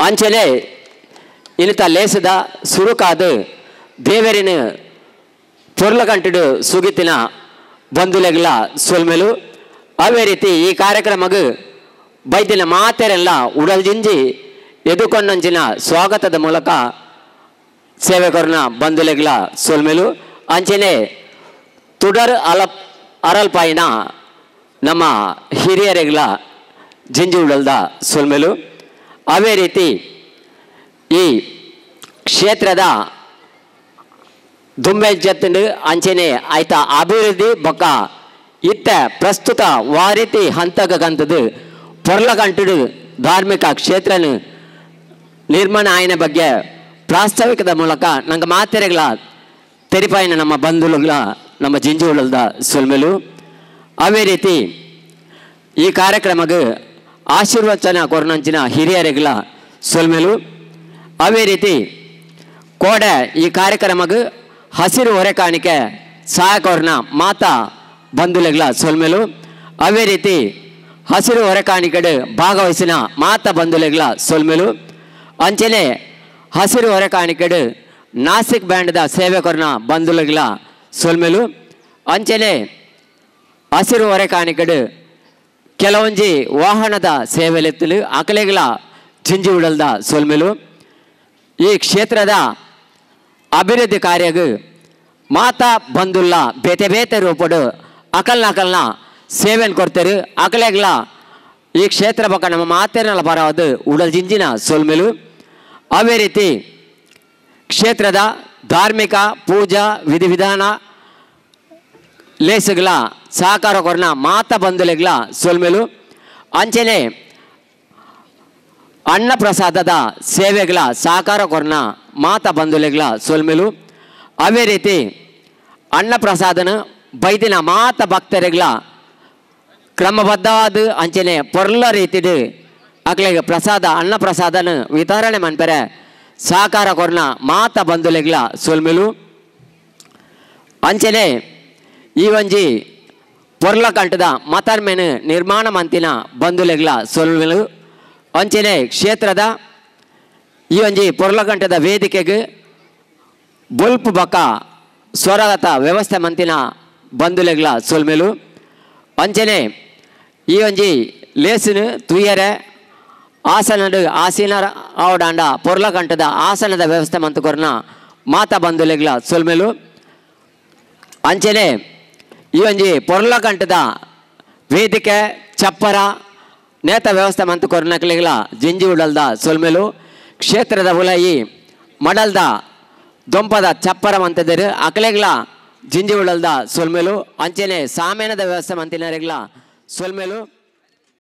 ಅಂಚನೆ ಇನ್ನಿತ ಲೇಸದ ಸುರುಕಾದ ದೇವರಿನ ಪೊರ್ಲಕಂಟುಡು ಸುಗಿತಿನ ಬಂಧುಲೆಗಳ ಸೊಲ್ಮೆಲು ಅವೇ ರೀತಿ ಈ ಕಾರ್ಯಕ್ರಮಕ್ಕೆ ಬೈದಿನ ಮಾತೆರೆಲ್ಲ ಉಡಲ್ ಜಿಂಜಿ ಎದುಕೊಂಡಂಚಿನ ಸ್ವಾಗತದ ಮೂಲಕ ಸೇವಕರನ್ನ ಬಂಧುಲೆಗಳ ಸೊಲ್ಮೆಲು ಅಂಚನೆ ತುಡರ್ ಅರಲ್ಪಾಯಿನ ನಮ್ಮ ಹಿರಿಯರೆಗಳ ಜಿಂಜಿ ಉಡಲ್ದ ಸೊಲ್ಮೆಲು ಅವೇ ರೀತಿ ಈ ಕ್ಷೇತ್ರದ ದುಂಬೆ ಜತ್ತಂಡು ಅಂಚನೆ ಆಯ್ತ ಅಭಿವೃದ್ಧಿ ಬೊಕ್ಕ ಇತ್ತ ಪ್ರಸ್ತುತ ವಾರೀತಿ ಹಂತಕಂತದ್ದು ಪೊರ್ಲಕಂಟುಡು ಧಾರ್ಮಿಕ ಕ್ಷೇತ್ರನು ನಿರ್ಮಾಣ ಆಯನ ಬಗ್ಗೆ ಪ್ರಾಸ್ತಾವಿಕದ ಮೂಲಕ ನಂಗೆ ಮಾತೆರೆಗಳ ತೆರಿಪಾಯಿನ ನಮ್ಮ ಬಂಧುಗಳ ನಮ್ಮ ಜಿಂಜಿ ಉಳಲ್ದ ಸೊಲ್ಮೆಲು ಅವೇ ರೀತಿ ಈ ಕಾರ್ಯಕ್ರಮಕ್ಕೆ ಆಶೀರ್ವಚನ ಕೊರ್ನಂಚಿನ ಹಿರಿಯರಿಗಳ ಸೊಲ್ಮೆಲು. ಅವೇ ರೀತಿ ಕೋಡೆ ಈ ಕಾರ್ಯಕ್ರಮಕ್ಕೆ ಹಸಿರು ಹೊರೆ ಕಾಣಿಕೆ ಸಹಾಯಕರ್ನ ಮಾತಾ ಬಂಧುಲೆಗಳ ಸೊಲ್ಮೆಲು. ಅವೇ ರೀತಿ ಹಸಿರು ಹೊರೆ ಕಾಣಿಕೆಡು ಭಾಗವಹಿಸಿನ ಮಾತಾ ಬಂಧುಲೆಗಳ ಸೊಲ್ಮೆಲು. ಅಂಚನೆ ಹಸಿರು ಹೊರೆ ಕಾಣಿಕೆಡು ನಾಸಿಕ್ ಬ್ಯಾಂಡ್ದ ಸೇವಕರ್ನ ಬಂಧುಲೆಗಳ ಸೊಲ್ಮೆಲು. ಅಂಚನೆ ಹಸಿರು ಹೊರೆ ಕಾಣಿಕೆಡು ಕೆಲವೊಂಜಿ ವಾಹನದ ಸೇವೆಲೆತ್ತಲು ಅಕಲೆಗಳ ಜಿಂಜಿ ಉಡಲ್ದ ಸೊಲ್ಮೆಲು. ಈ ಕ್ಷೇತ್ರದ ಅಭಿವೃದ್ಧಿ ಕಾರ್ಯಗ್ ಮಾತಾ ಬಂಧುಲ್ಲ ಬೇತೆ ಬೇತೆ ರೂಪಡು ಅಕಲ್ನ ಅಕಲ್ನ ಸೇವೆಯನ್ನು ಕೊಡ್ತಾರೆ. ಅಕಲೆಗಳ ಈ ಕ್ಷೇತ್ರ ಪಕ್ಕ ನಮ್ಮ ಮಾತೇನಲ್ಲ ಬರೋದು ಉಡಲ್ ಜಿಂಜಿನ ಸೊಲ್ಮೆಲು. ಅವೇ ರೀತಿ ಕ್ಷೇತ್ರದ ಧಾರ್ಮಿಕ ಪೂಜಾ ವಿಧಿವಿಧಾನ ಲೇಸುಗಳ ಸಹಕಾರ ಕೊರ್ನ ಮಾತಾ ಬಂಧುಲೆಗಳ ಸೊಲ್ಮೆಲು. ಅಂಚನೆ ಅನ್ನಪ್ರಸಾದದ ಸೇವೆಗಳ ಸಹಕಾರ ಕೊರ್ನ ಮಾತಾ ಬಂಧುಲೆಗಳ ಸೊಲ್ಮೆಲು. ಅವೇ ರೀತಿ ಅನ್ನಪ್ರಸಾದನ ಬೈದಿನ ಮಾತಾ ಭಕ್ತರುಗಳ ಕ್ರಮಬದ್ಧವಾದ ಅಂಚನೆ ಪೊರ್ಲ ರೀತಿಡು ಅಕ್ಲೆಗೆ ಪ್ರಸಾದ ಅನ್ನಪ್ರಸಾದನ ವಿತರಣೆ ಮನ್ಪೆರೆ ಸಹಕಾರ ಕೊರ್ನ ಮಾತಾ ಬಂಧುಲೆಗಳ ಸೊಲ್ಮೆಲು. ಅಂಚನೆ ಈ ಒಂಜಿ ಪೊರ್ಲಕಂಟದ ಮತರ್ಮೆನು ನಿರ್ಮಾಣ ಮಂತಿನ ಬಂಧುಲೆಗಳ ಸೊಲ್ಮೆಲು. ಅಂಚನೆ ಕ್ಷೇತ್ರದ ಈ ಒಂಜಿ ಪೊರ್ಲಕಂಟದ ವೇದಿಕೆಗೆ ಬೊಲ್ಪು ಬಕ ಸ್ವರಗತ ವ್ಯವಸ್ಥೆ ಮಂತಿನ ಬಂಧುಲೆಗಳ ಸೊಲ್ಮೆಲು. ಅಂಚನೆ ಈ ಒಂಜಿ ಲೇಸಿನ ತುಯ್ಯರೆ ಆಸನಡು ಆಸೀನ ಆವಡಾಂಡ ಪೊರ್ಲಕಂಟದ ಆಸನದ ವ್ಯವಸ್ಥೆ ಮಂತುಕೊರ್ನ ಮಾತಾ ಬಂಧುಲೆಗಳ ಸೊಲ್ಮೆಲು. ಅಂಚನೆ ಈ ಒಂಜಿ ಪೊರ್ಲಕಂಟದ ವೇದಿಕೆ ಚಪ್ಪರ ನೇತ ವ್ಯವಸ್ಥೆ ಮಂತುಕೊರ್ನಕ್ಲೆಗಳ ಜಿಂಜಿ ಉಡಲ್ದ ಸೊಲ್ಮೆಲು. ಕ್ಷೇತ್ರದ ಉಲಯಿ ಮಡಲ್ದ ದೊಂಪದ ಚಪ್ಪರ ಮಂತದರು ಅಕಲೆಗಳ ಜಿಂಜಿ ಉಡಲ್ದ ಸೊಲ್ಮೆಲು. ಅಂಚನೆ ಸಾಮೇನದ ವ್ಯವಸ್ಥೆ ಮಂತಿನರೆಗಳ ಸೊಲ್ಮೆಲು.